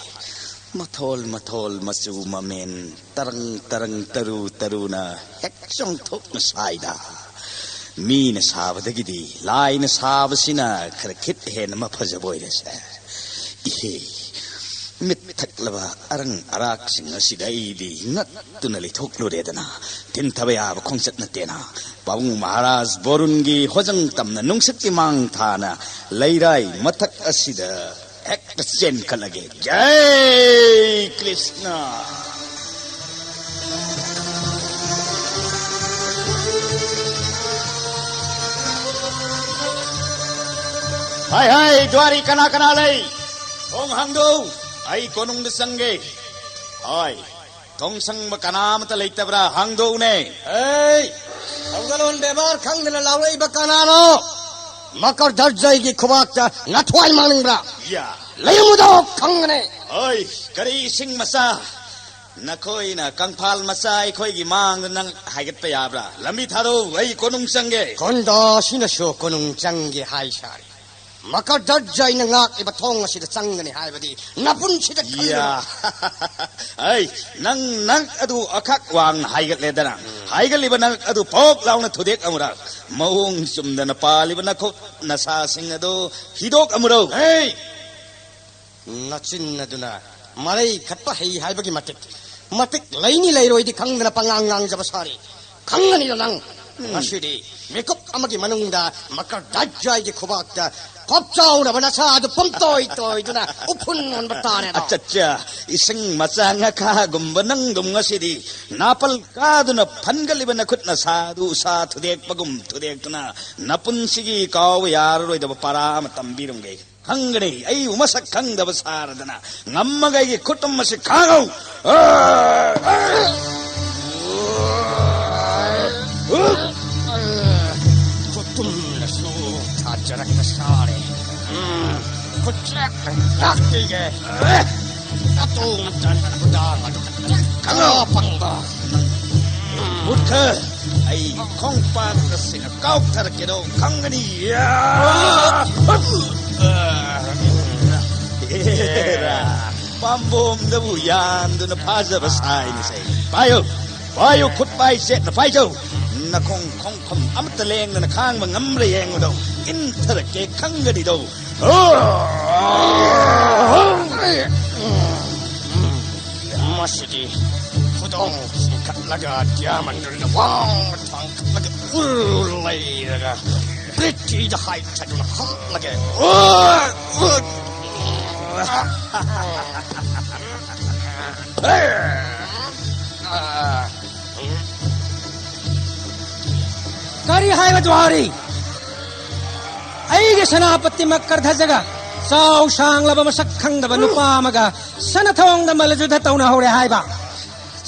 ꯃꯊꯣꯜ ꯃꯊꯣꯜ ꯃꯆꯨ ꯃꯃꯦꯟ ꯇꯔꯪ ꯇꯔꯪ ꯇꯔꯨ ꯇꯔꯨꯅ ꯍꯦꯛ ꯆꯣꯡꯊꯣꯛꯅ ꯁꯥꯏꯗ꯫ ꯃꯤꯅ ꯁꯥꯕꯗꯒꯤꯗꯤ ꯂꯥꯏꯅ ꯁꯥꯕꯁꯤꯅ ꯈꯔ ꯈꯤꯠ ꯍꯦꯟꯅ ꯃꯐꯖꯕ ꯑꯣꯏꯔꯁꯦ꯫ ꯏꯍꯦ, ꯃꯤꯠ ꯊꯛꯂꯕ ꯑꯔꯪ ꯑꯔꯥꯛꯁꯤꯡ ꯑꯁꯤꯗ ꯑꯩꯗꯤ ꯉꯛꯇꯨꯅ ꯂꯩꯊꯣꯛꯂꯨꯔꯦꯗꯅ꯫ ꯊꯤꯟꯊꯕ ꯌꯥꯕ ꯈꯣꯡꯆꯠ ꯅꯠꯇꯦꯅ꯫ ꯄꯥꯕꯨꯡ ꯃꯍꯥꯔꯥꯖ ꯕꯣꯔꯨꯟꯒꯤ ꯍꯣꯖꯪ ꯇꯝꯅ ꯅꯨꯡꯁꯤꯠꯀꯤ ꯃꯥꯡ ꯊꯥꯅ ꯂꯩꯔꯥꯏ ꯃꯊꯛ ꯑꯁꯤꯗ ꯍꯦꯛꯇ ꯆꯦꯟꯈꯠꯂꯒꯦ꯫ ꯖꯩ ꯀ꯭ꯔꯤꯁꯅ꯫ ꯍꯥꯏ ꯍꯥꯏ, ꯗ꯭ꯋꯥꯔꯤ ꯀꯅꯥ ꯀꯅꯥ ꯂꯩ? ꯊꯣꯡ ꯍꯥꯡꯗꯣꯛꯎ, ꯑꯩ ꯀꯣꯅꯨꯡꯗ ꯆꯪꯒꯦ꯫ ꯍꯣꯏ꯫ ꯊꯣꯡ ꯁꯪꯕ ꯀꯅꯥ ꯑꯃꯠꯇ ꯂꯩꯇꯕ꯭ꯔꯥ? ꯍꯥꯡꯗꯣꯛꯎꯅꯦ꯫ ꯑꯩ ꯊꯧꯒꯜꯂꯣꯟ ꯕꯦꯕꯥꯔ ꯈꯪꯗꯅ ꯂꯥꯎꯔꯛꯏꯕ ꯀꯅꯥꯅꯣ? ꯃꯀꯔ ꯙꯔꯖꯩꯒꯤ ꯈꯨꯕꯥꯛꯇ ꯅꯊ꯭ꯋꯥꯏ ꯃꯥꯡꯅꯤꯡꯕ꯭ꯔꯥ? ꯌꯥ꯫ ꯂꯩꯔꯝꯃꯨꯗꯣ ꯈꯪꯒꯅꯤ꯫ ꯑꯣꯏ, ꯀꯔꯤ ꯏꯁꯤꯡ ꯃꯆꯥ? ꯅꯈꯣꯏꯅ ꯀꯪꯐꯥꯜ ꯃꯆꯥ ꯑꯩꯈꯣꯏꯒꯤ ꯃꯥꯡꯗ ꯅꯪ ꯍꯥꯏꯒꯠꯄ ꯌꯥꯕ꯭ꯔꯥ? ꯂꯝꯕꯤ ꯊꯥꯔꯣ, ꯑꯩ ꯀꯣꯅꯨꯡ ꯆꯪꯒꯦ꯫ ꯈꯨꯟꯗꯥꯁꯤꯅꯁꯨ ꯀꯣꯅꯨꯡ ꯆꯪꯒꯦ ꯍꯥꯏ ꯁꯥꯔꯤ꯫ ꯃꯀꯔ ꯙꯔꯖꯩꯅ ꯉꯥꯛꯂꯤꯕ ꯊꯣꯡ ꯑꯁꯤꯗ ꯆꯪꯒꯅꯤ ꯍꯥꯏꯕꯗꯤ ꯅꯄꯨꯟꯁꯤꯗ ꯈꯪꯒꯅꯤ꯫ ꯌꯥ꯫ ꯑꯩ, ꯅꯪ ꯅꯪ ꯑꯗꯨ ꯑꯈꯛ ꯋꯥꯡꯅ ꯍꯥꯏꯒꯠꯂꯦꯗꯅ꯫ ꯎꯝ꯫ ꯍꯥꯏꯒꯠꯂꯤꯕ ꯅꯪ ꯑꯗꯨ ꯄꯣꯛ ꯂꯥꯎꯅ ꯊꯨꯗꯦꯛ ꯑꯃꯨꯔꯛ꯫ ꯃꯑꯣꯡ ꯆꯨꯝꯗꯅ ꯄꯥꯜꯂꯤꯕ ꯅꯈꯨꯠ ꯅꯁꯥꯁꯤꯡ ꯑꯗꯨ ꯍꯤꯗꯣꯛ ꯑꯃꯨꯔꯛ꯫ ꯍꯦ! ꯅꯆꯤꯟ ꯑꯗꯨꯅ ꯃꯔꯩ ꯈꯠꯄ ꯍꯩ ꯍꯥꯏꯕꯒꯤ ꯃꯇꯤꯛ, ꯃꯇꯤꯛ ꯂꯩꯅꯤ ꯂꯩꯔꯣꯏꯗꯤ ꯈꯪꯗꯅ ꯄꯉꯥꯡ ꯉꯥꯡꯖꯕ ꯁꯥꯔꯤ꯫ ꯈꯪꯒꯅꯤꯗ ꯅꯪ꯫ ꯎꯝ꯫ ꯉꯁꯤꯗꯤ ꯃꯤꯀꯨꯞ ꯑꯃꯒꯤ ꯃꯅꯨꯡꯗ ꯃꯀꯔ ꯙꯔꯖꯩꯒꯤ ꯈꯨꯕꯥꯛꯇ ꯈꯣꯞꯆꯥꯎꯅꯕ ꯅꯁꯥ ꯑꯗꯨ ꯄꯨꯝꯇꯣꯏ ꯇꯣꯏꯗꯨꯅ ꯎꯐꯨꯟ ꯑꯣꯟꯕ ꯇꯥꯔꯦꯗꯣ꯫ ꯑꯆꯥ, ꯑꯆꯥ꯫ ꯏꯁꯤꯡ ꯃꯆꯥ ꯉꯥꯈꯥꯒꯨꯝꯕ ꯅꯪꯗꯨꯝ ꯉꯁꯤꯗꯤ ꯅꯥꯄꯜ ꯀꯥꯗꯨꯅ ꯐꯟꯒꯠꯂꯤꯕ ꯅꯈꯨꯠ ꯅꯁꯥ ꯑꯗꯨ ꯎꯁꯥ ꯊꯨꯗꯦꯛꯄꯒꯨꯝ ꯊꯨꯗꯦꯛꯇꯨꯅ ꯅꯄꯨꯟꯁꯤꯒꯤ ꯀꯥꯎꯕ ꯌꯥꯔꯔꯣꯏꯗꯕ ꯄꯔꯥ ꯑꯃ ꯇꯝꯕꯤꯔꯝꯒꯦ꯫ ꯈꯪꯒꯅꯤ, ꯑꯩꯕꯨ ꯃꯁꯛ ꯈꯪꯗꯕ ꯁꯥꯔꯗꯅ꯫ ꯉꯝꯃꯒ ꯑꯩꯒꯤ ꯈꯨꯠꯇꯨꯝ ꯑꯁꯤ ꯈꯥꯡꯉꯧ꯫ ꯈꯨꯠꯇꯨꯝꯅꯁꯨ ꯊꯥꯖꯔꯛꯄ ꯁꯥꯔꯦ꯫ ꯎꯝ, ꯈꯨꯠꯆꯦꯛꯅ ꯉꯥꯛꯄꯤꯒꯦ꯫ ꯅꯇꯣꯡ ꯇꯟ ꯈꯨꯗꯥꯡ ꯑꯗꯨ ꯀꯟꯅ ꯄꯪꯕ꯫ ꯃꯨꯠꯈ! ꯑꯩ ꯈꯣꯡꯄꯥꯛ ꯑꯁꯤꯅ ꯀꯥꯎꯊꯔꯛꯀꯦꯗꯣ ꯈꯪꯒꯅꯤ꯫ ꯄꯥꯝꯕꯣꯝꯗꯕꯨ ꯌꯥꯟꯗꯨꯅ ꯐꯥꯖꯕ ꯁꯥꯏꯅꯦꯁꯦ꯫ ꯄꯥꯏꯌꯨ, ꯄꯥꯏꯌꯨ, ꯈꯨꯠ ꯄꯥꯏ ꯆꯦꯠꯅ ꯄꯥꯏꯖꯧ꯫ ꯅꯈꯣꯡ ꯈꯣꯡꯐꯝ ꯑꯃꯠꯇ ꯂꯦꯡꯗꯅ ꯈꯥꯡꯕ ꯉꯝꯕ꯭ꯔꯥ ꯌꯦꯡꯉꯨꯗꯧ꯫ ꯏꯟꯊꯔꯛꯀꯦ ꯈꯪꯒꯅꯤꯗꯧ꯫ ꯃꯁꯤꯗꯤ ꯈꯨꯗꯣꯡ ꯆꯤꯡꯈꯠꯂꯒ ꯗꯤꯌꯥꯃꯟꯗꯨꯅ ꯋꯥꯡꯅ ꯊꯥꯡꯒꯠꯂꯒ ꯎꯔꯨ ꯂꯩꯔꯒ ꯄ꯭ꯔꯤꯊꯤꯗ ꯍꯥꯏꯊꯗꯨꯅ ꯍꯜꯂꯒꯦ꯫ ꯀꯔꯤ ꯍꯥꯏꯕ ꯖꯣꯍꯥꯔꯤ? ꯑꯩꯒꯤ ꯁꯦꯅꯥꯄꯇꯤ ꯃꯀꯔꯙꯖꯒ ꯆꯥꯎ ꯁꯥꯡꯂꯕ ꯃꯁꯛ ꯈꯪꯗꯕ ꯅꯨꯄꯥ ꯑꯃꯒ ꯁꯅꯊꯣꯡꯗ ꯃꯜꯂꯖꯨꯙ ꯇꯧꯅꯍꯧꯔꯦ ꯍꯥꯏꯕ꯫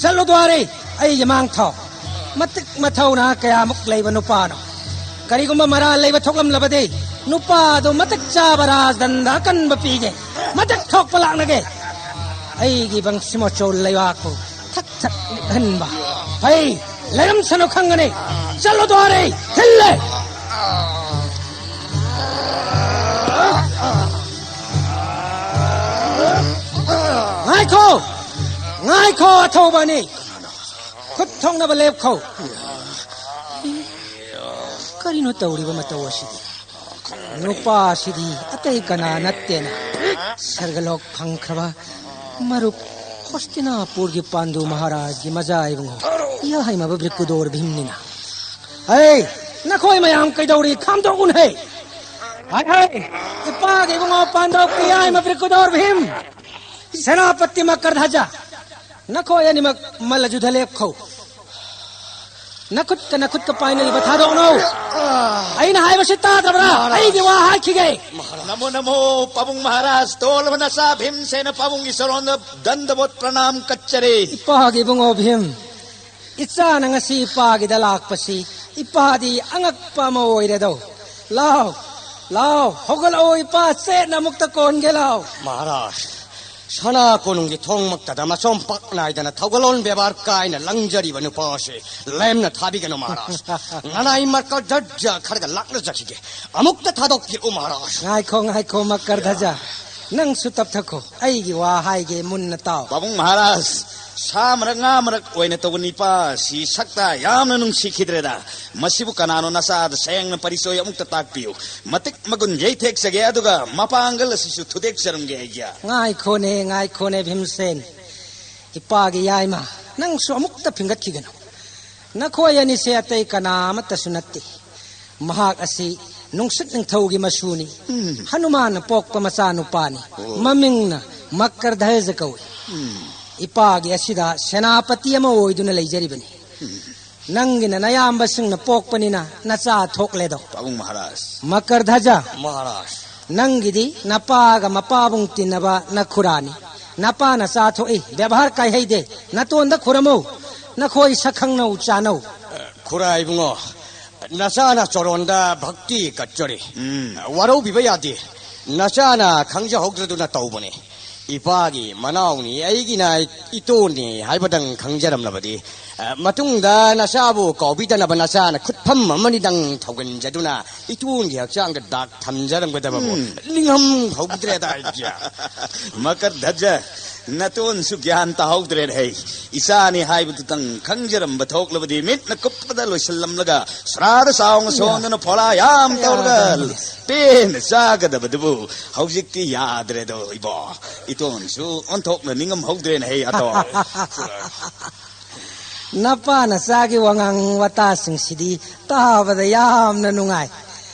ꯆꯠꯂꯣ ꯗ꯭ꯋꯥꯔꯦ, ꯑꯩꯒꯤ ꯃꯥꯡ ꯊꯥꯎ꯫ ꯃꯇꯤꯛ ꯃꯊꯧꯅꯥ ꯀꯌꯥꯃꯨꯛ ꯂꯩꯕ ꯅꯨꯄꯥꯅꯣ꯫ ꯀꯔꯤꯒꯨꯝꯕ ꯃꯔꯥꯜ ꯂꯩꯕ ꯊꯣꯛꯂꯝꯂꯕꯗꯤ, ꯅꯨꯄꯥꯗꯨ ꯃꯇꯤꯛ ꯆꯥꯕ ꯔꯥꯖꯗꯟꯗ ꯑꯀꯟꯕ ꯄꯤꯒꯦ꯫ ꯃꯇꯤꯛ ꯊꯣꯛꯄ ꯂꯥꯛꯅꯒꯦ꯫ ꯑꯩꯒꯤ ꯕꯪꯁꯤꯃꯆꯧ ꯂꯩꯕꯥꯛꯄꯨ ꯊꯛ ꯊꯛ ꯅꯤꯛꯍꯟꯕ꯫ ꯐꯩ, ꯂꯩꯔꯝꯁꯅꯨ ꯈꯪꯒꯅꯤ꯫ ꯆꯠꯂꯣ ꯗ꯭ꯋꯥꯔꯦ, ꯊꯤꯜꯂꯦ꯫ ꯉꯥꯏꯈꯣ! ꯉꯥꯏꯈꯣ, ꯑꯊꯧꯕ ꯑꯅꯤ! ꯈꯨꯠ ꯊꯣꯛꯅꯕ ꯂꯦꯞꯈꯣ꯫ ꯀꯔꯤꯅꯣ ꯇꯧꯔꯤꯕ ꯃꯇꯧ ꯑꯁꯤꯗꯤ? ꯅꯨꯄꯥꯁꯤꯗꯤ ꯑꯇꯩ ꯀꯅꯥ ꯅꯠꯇꯦꯅ, ꯁꯔꯒꯂꯣꯛ ꯐꯪꯈ꯭ꯔꯕ ꯃꯔꯨꯞ ꯍꯣꯁꯇꯤꯅꯥꯄꯨꯔꯒꯤ ꯄꯥꯟꯗꯨ ꯃꯍꯥꯔꯥꯖꯒꯤ ꯃꯖꯥ ꯏꯕꯨꯡꯉꯣ, ꯌꯥꯍꯩꯃꯕ ꯕ꯭ꯔꯤꯀꯨꯗꯣꯔ ꯚꯤꯝꯅꯤꯅ꯫ ꯍꯩ, ꯅꯈꯣꯏ ꯃꯌꯥꯝ ꯀꯩꯗꯧꯔꯤ? ꯈꯥꯝꯗꯣꯛꯎꯅ ꯍꯩ꯫ ꯍꯥꯏ ꯍꯥꯏ, ꯏꯄꯥꯒꯤ ꯏꯕꯨꯡꯉꯣ ꯄꯥꯟꯗꯧ ꯄꯤꯌꯥꯏ ꯃꯕ꯭ꯔꯤꯛꯀꯨꯗꯧꯔ ꯚꯤꯝ, ꯁꯦꯅꯥꯄꯇꯤ ꯃꯀꯔꯙꯖ, ꯅꯈꯣꯏ ꯑꯅꯤꯃꯛ ꯃꯜꯂ ꯌꯨꯙ ꯂꯦꯞꯈꯣ꯫ ꯅꯈꯨꯠꯀ ꯅꯈꯨꯠꯀ ꯄꯥꯏꯅꯔꯤꯕ ꯊꯥꯗꯣꯛꯅꯧ꯫ ꯑꯩꯅ ꯍꯥꯏꯕꯁꯤ ꯇꯥꯗ꯭ꯔꯕ꯭ꯔꯥ? ꯃꯍꯥꯔꯥꯖ꯫ ꯑꯩꯒꯤ ꯋꯥ ꯍꯥꯏꯈꯤꯒꯦ꯫ ꯅꯃꯣ ꯅꯃꯣ ꯄꯥꯕꯨꯡ ꯃꯍꯥꯔꯥꯖ, ꯇꯣꯜꯂꯕ ꯅꯆꯥ ꯚꯤꯝꯁꯦꯅ ꯄꯥꯕꯨꯡꯒꯤ ꯁꯣꯔꯣꯟꯗ ꯗꯟꯗꯕꯣꯠ ꯄ꯭ꯔꯅꯥꯝ ꯀꯠꯆꯔꯤ꯫ ꯏꯄꯥꯒꯤ ꯏꯕꯨꯡꯉꯣ ꯚꯤꯝ, ꯏꯆꯥꯅ ꯉꯁꯤ ꯏꯄꯥꯒꯤꯗ ꯂꯥꯛꯄꯁꯤ ꯏꯄꯥꯗꯤ ꯑꯉꯛꯄ ꯑꯃ ꯑꯣꯏꯔꯦꯗꯧ꯫ ꯂꯥꯎ, ꯂꯥꯎ, ꯍꯧꯒꯠꯂꯛꯑꯣ ꯏꯄꯥ, ꯆꯦꯠꯅ ꯑꯃꯨꯛꯇ ꯀꯣꯟꯒꯦ ꯂꯥꯎ꯫ ꯃꯍꯥꯔꯥꯖ, ꯁꯅꯥ ꯀꯣꯅꯨꯡꯒꯤ ꯊꯣꯡꯃꯛꯇꯗ ꯃꯆꯣꯝ ꯄꯥꯛ ꯅꯥꯏꯗꯅ ꯊꯧꯒꯜꯂꯣꯟ ꯕꯦꯕꯥꯔ ꯀꯥꯏꯅ ꯂꯪꯖꯔꯤꯕ ꯅꯨꯄꯥ ꯑꯁꯤ ꯂꯦꯝꯅ ꯊꯥꯕꯤꯒꯅꯨ ꯃꯍꯥꯔꯥꯖ꯫ ꯅꯅꯥꯏ ꯃꯔꯀꯜ ꯙꯖ ꯈꯔꯒ ꯂꯥꯛꯅꯖꯈꯤꯒꯦ꯫ ꯑꯃꯨꯛꯇ ꯊꯥꯗꯣꯛꯄꯤꯔꯛꯎ ꯃꯍꯥꯔꯥꯖ꯫ ꯉꯥꯏꯈꯣ, ꯉꯥꯏꯈꯣ ꯃꯀꯔꯙꯖ, ꯅꯪꯁꯨ ꯇꯞꯊꯈꯣ꯫ ꯑꯩꯒꯤ ꯋꯥ ꯍꯥꯏꯒꯦ ꯃꯨꯟꯅ ꯇꯥꯎ꯫ ꯄꯥꯕꯨꯡ ꯃꯍꯥꯔꯥꯖ, ꯁꯥ ꯃꯔꯛ ꯉꯥ ꯃꯔꯛ ꯑꯣꯏꯅ ꯇꯧꯕ ꯅꯤꯄꯥ ꯑꯁꯤ ꯁꯛꯇ ꯌꯥꯝꯅ ꯅꯨꯡꯁꯤꯈꯤꯗ꯭ꯔꯦꯗ꯫ ꯃꯁꯤꯕꯨ ꯀꯅꯥꯅꯣ ꯅꯆꯥꯗ ꯁꯦꯡꯅ ꯄꯔꯤꯆꯣꯏ ꯑꯃꯨꯛꯇ ꯇꯥꯛꯄꯤꯌꯨ꯫ ꯃꯇꯤꯛ ꯃꯒꯨꯟ ꯌꯩꯊꯦꯛꯆꯒꯦ, ꯑꯗꯨꯒ ꯃꯄꯥꯡꯒꯜ ꯑꯁꯤꯁꯨ ꯊꯨꯗꯦꯛꯆꯔꯝꯒꯦ ꯑꯩꯒꯤ꯫ ꯉꯥꯏꯈꯣꯅꯦ, ꯉꯥꯏꯈꯣꯅꯦ ꯚꯤꯝꯁꯦꯟ꯫ ꯏꯄꯥꯒꯤ ꯌꯥꯏꯃ, ꯅꯪꯁꯨ ꯑꯃꯨꯛꯇ ꯐꯤꯡꯒꯠꯈꯤꯒꯅꯨ꯫ ꯅꯈꯣꯏ ꯑꯅꯤꯁꯦ ꯑꯇꯩ ꯀꯅꯥ ꯑꯃꯠꯇꯁꯨ ꯅꯠꯇꯦ꯫ ꯃꯍꯥꯛ ꯑꯁꯤ ꯅꯨꯡꯁꯤꯠ ꯅꯤꯡꯊꯧꯒꯤ ꯃꯁꯨꯅꯤ꯫ ꯎꯝ꯫ ꯍꯅꯨꯃꯥꯟꯅ ꯄꯣꯛꯄ ꯃꯆꯥꯅꯨꯄꯥꯅꯤ꯫ ꯑꯣ꯫ ꯃꯃꯤꯡꯅ ꯃꯀꯔꯙꯖ ꯀꯧꯏ꯫ ꯎꯝ꯫ ꯏꯄꯥꯒꯤ ꯑꯁꯤꯗ ꯁꯦꯅꯥꯄꯇꯤ ꯑꯃ ꯑꯣꯏꯗꯨꯅ ꯂꯩꯖꯔꯤꯕꯅꯤ꯫ ꯎꯝ꯫ ꯅꯪꯒꯤꯅ ꯅꯌꯥꯝꯕꯁꯤꯡꯅ ꯄꯣꯛꯄꯅꯤꯅ ꯅꯆꯥ ꯊꯣꯛꯂꯦꯗꯣ꯫ ꯄꯥꯕꯨꯡ ꯃꯍꯥꯔꯥꯖ꯫ ꯃꯀꯔꯙꯖ꯫ ꯃꯍꯥꯔꯥꯖ꯫ ꯅꯪꯒꯤꯗꯤ ꯅꯄꯥꯒ ꯃꯄꯥꯕꯨꯡ ꯇꯤꯟꯅꯕ ꯅꯈꯨꯔꯥꯅꯤ꯫ ꯅꯄꯥ ꯅꯆꯥ ꯊꯣꯛꯏ, ꯕꯦꯕꯥꯔ ꯀꯥꯏꯍꯩꯗꯦ꯫ ꯅꯇꯣꯟꯗ ꯈꯨꯔꯝꯃꯨ, ꯅꯈꯣꯏ ꯁꯛ ꯈꯪꯅꯧ ꯆꯥꯅꯧ꯫ ꯈꯨꯔꯥ ꯏꯕꯨꯡꯉꯣ, ꯅꯆꯥꯅ ꯆꯣꯔꯣꯟꯗ ꯚꯛꯇꯤ ꯀꯠꯆꯔꯤ꯫ ꯎꯝ꯫ ꯋꯥꯔꯧꯕꯤꯕ ꯌꯥꯗꯦ꯫ ꯅꯆꯥꯅ ꯈꯪꯖꯍꯧꯗ꯭ꯔꯗꯨꯅ ꯇꯧꯕꯅꯤ꯫ ꯏꯄꯥꯒꯤ ꯃꯅꯥꯎꯅꯤ, ꯑꯩꯒꯤꯅ ꯏꯇꯣꯟꯅꯤ ꯍꯥꯏꯕꯗꯪ ꯈꯪꯖꯔꯝꯂꯕꯗꯤ, ꯑ, ꯃꯇꯨꯡꯗ ꯅꯆꯥꯕꯨ ꯀꯥꯎꯕꯤꯗꯅꯕ ꯅꯆꯥꯅ ꯈꯨꯠꯐꯝ ꯑꯃꯅꯤꯗꯪ ꯊꯧꯒꯟꯖꯗꯨꯅ ꯏꯇꯣꯟꯒꯤ ꯍꯛꯆꯥꯡꯗ ꯗꯥꯛ ꯊꯝꯖꯔꯝꯒꯗꯕꯕꯨ ꯎꯝ꯫ ꯅꯤꯡꯉꯝ ꯍꯧꯗ꯭ꯔꯦꯗ ꯑꯩꯒꯤ꯫ ꯃꯀꯔ ꯙꯖ, ꯅꯇꯣꯟꯁꯨ ꯒ꯭ꯌꯥꯟ ꯇꯥꯍꯧꯗ꯭ꯔꯦꯅꯦ ꯍꯩ꯫ ꯏꯆꯥꯅꯤ ꯍꯥꯏꯕꯗꯨꯇꯪ ꯈꯪꯖꯔꯝꯕ ꯊꯣꯛꯂꯕꯗꯤ ꯃꯤꯠꯅ ꯀꯨꯞꯄꯗ ꯂꯣꯏꯁꯤꯜꯂꯝꯂꯒ ꯁꯣꯔꯥꯗ ꯆꯥꯎꯅ ꯁꯣꯟꯗꯨꯅ ꯐꯣꯂꯥ ꯌꯥꯝ ꯇꯧꯔꯒ ꯄꯦꯟꯅ ꯆꯥꯒꯗꯕꯗꯨꯕꯨ ꯍꯧꯖꯤꯛꯇꯤ ꯌꯥꯗ꯭ꯔꯦꯗꯣ ꯏꯕꯣ꯫ ꯏꯇꯣꯟꯁꯨ ꯑꯣꯟꯊꯣꯛꯅ ꯅꯤꯡꯉꯝ ꯍꯧꯗ꯭ꯔꯦꯅꯦ ꯍꯩ ꯑꯇꯣ꯫ ꯅꯄꯥ ꯅꯆꯥꯒꯤ ꯋꯥꯉꯥꯡ ꯋꯥꯇꯥꯁꯤꯡꯁꯤꯗꯤ ꯇꯥꯕꯗ ꯌꯥꯝꯅ ꯅꯨꯡꯉꯥꯏ꯫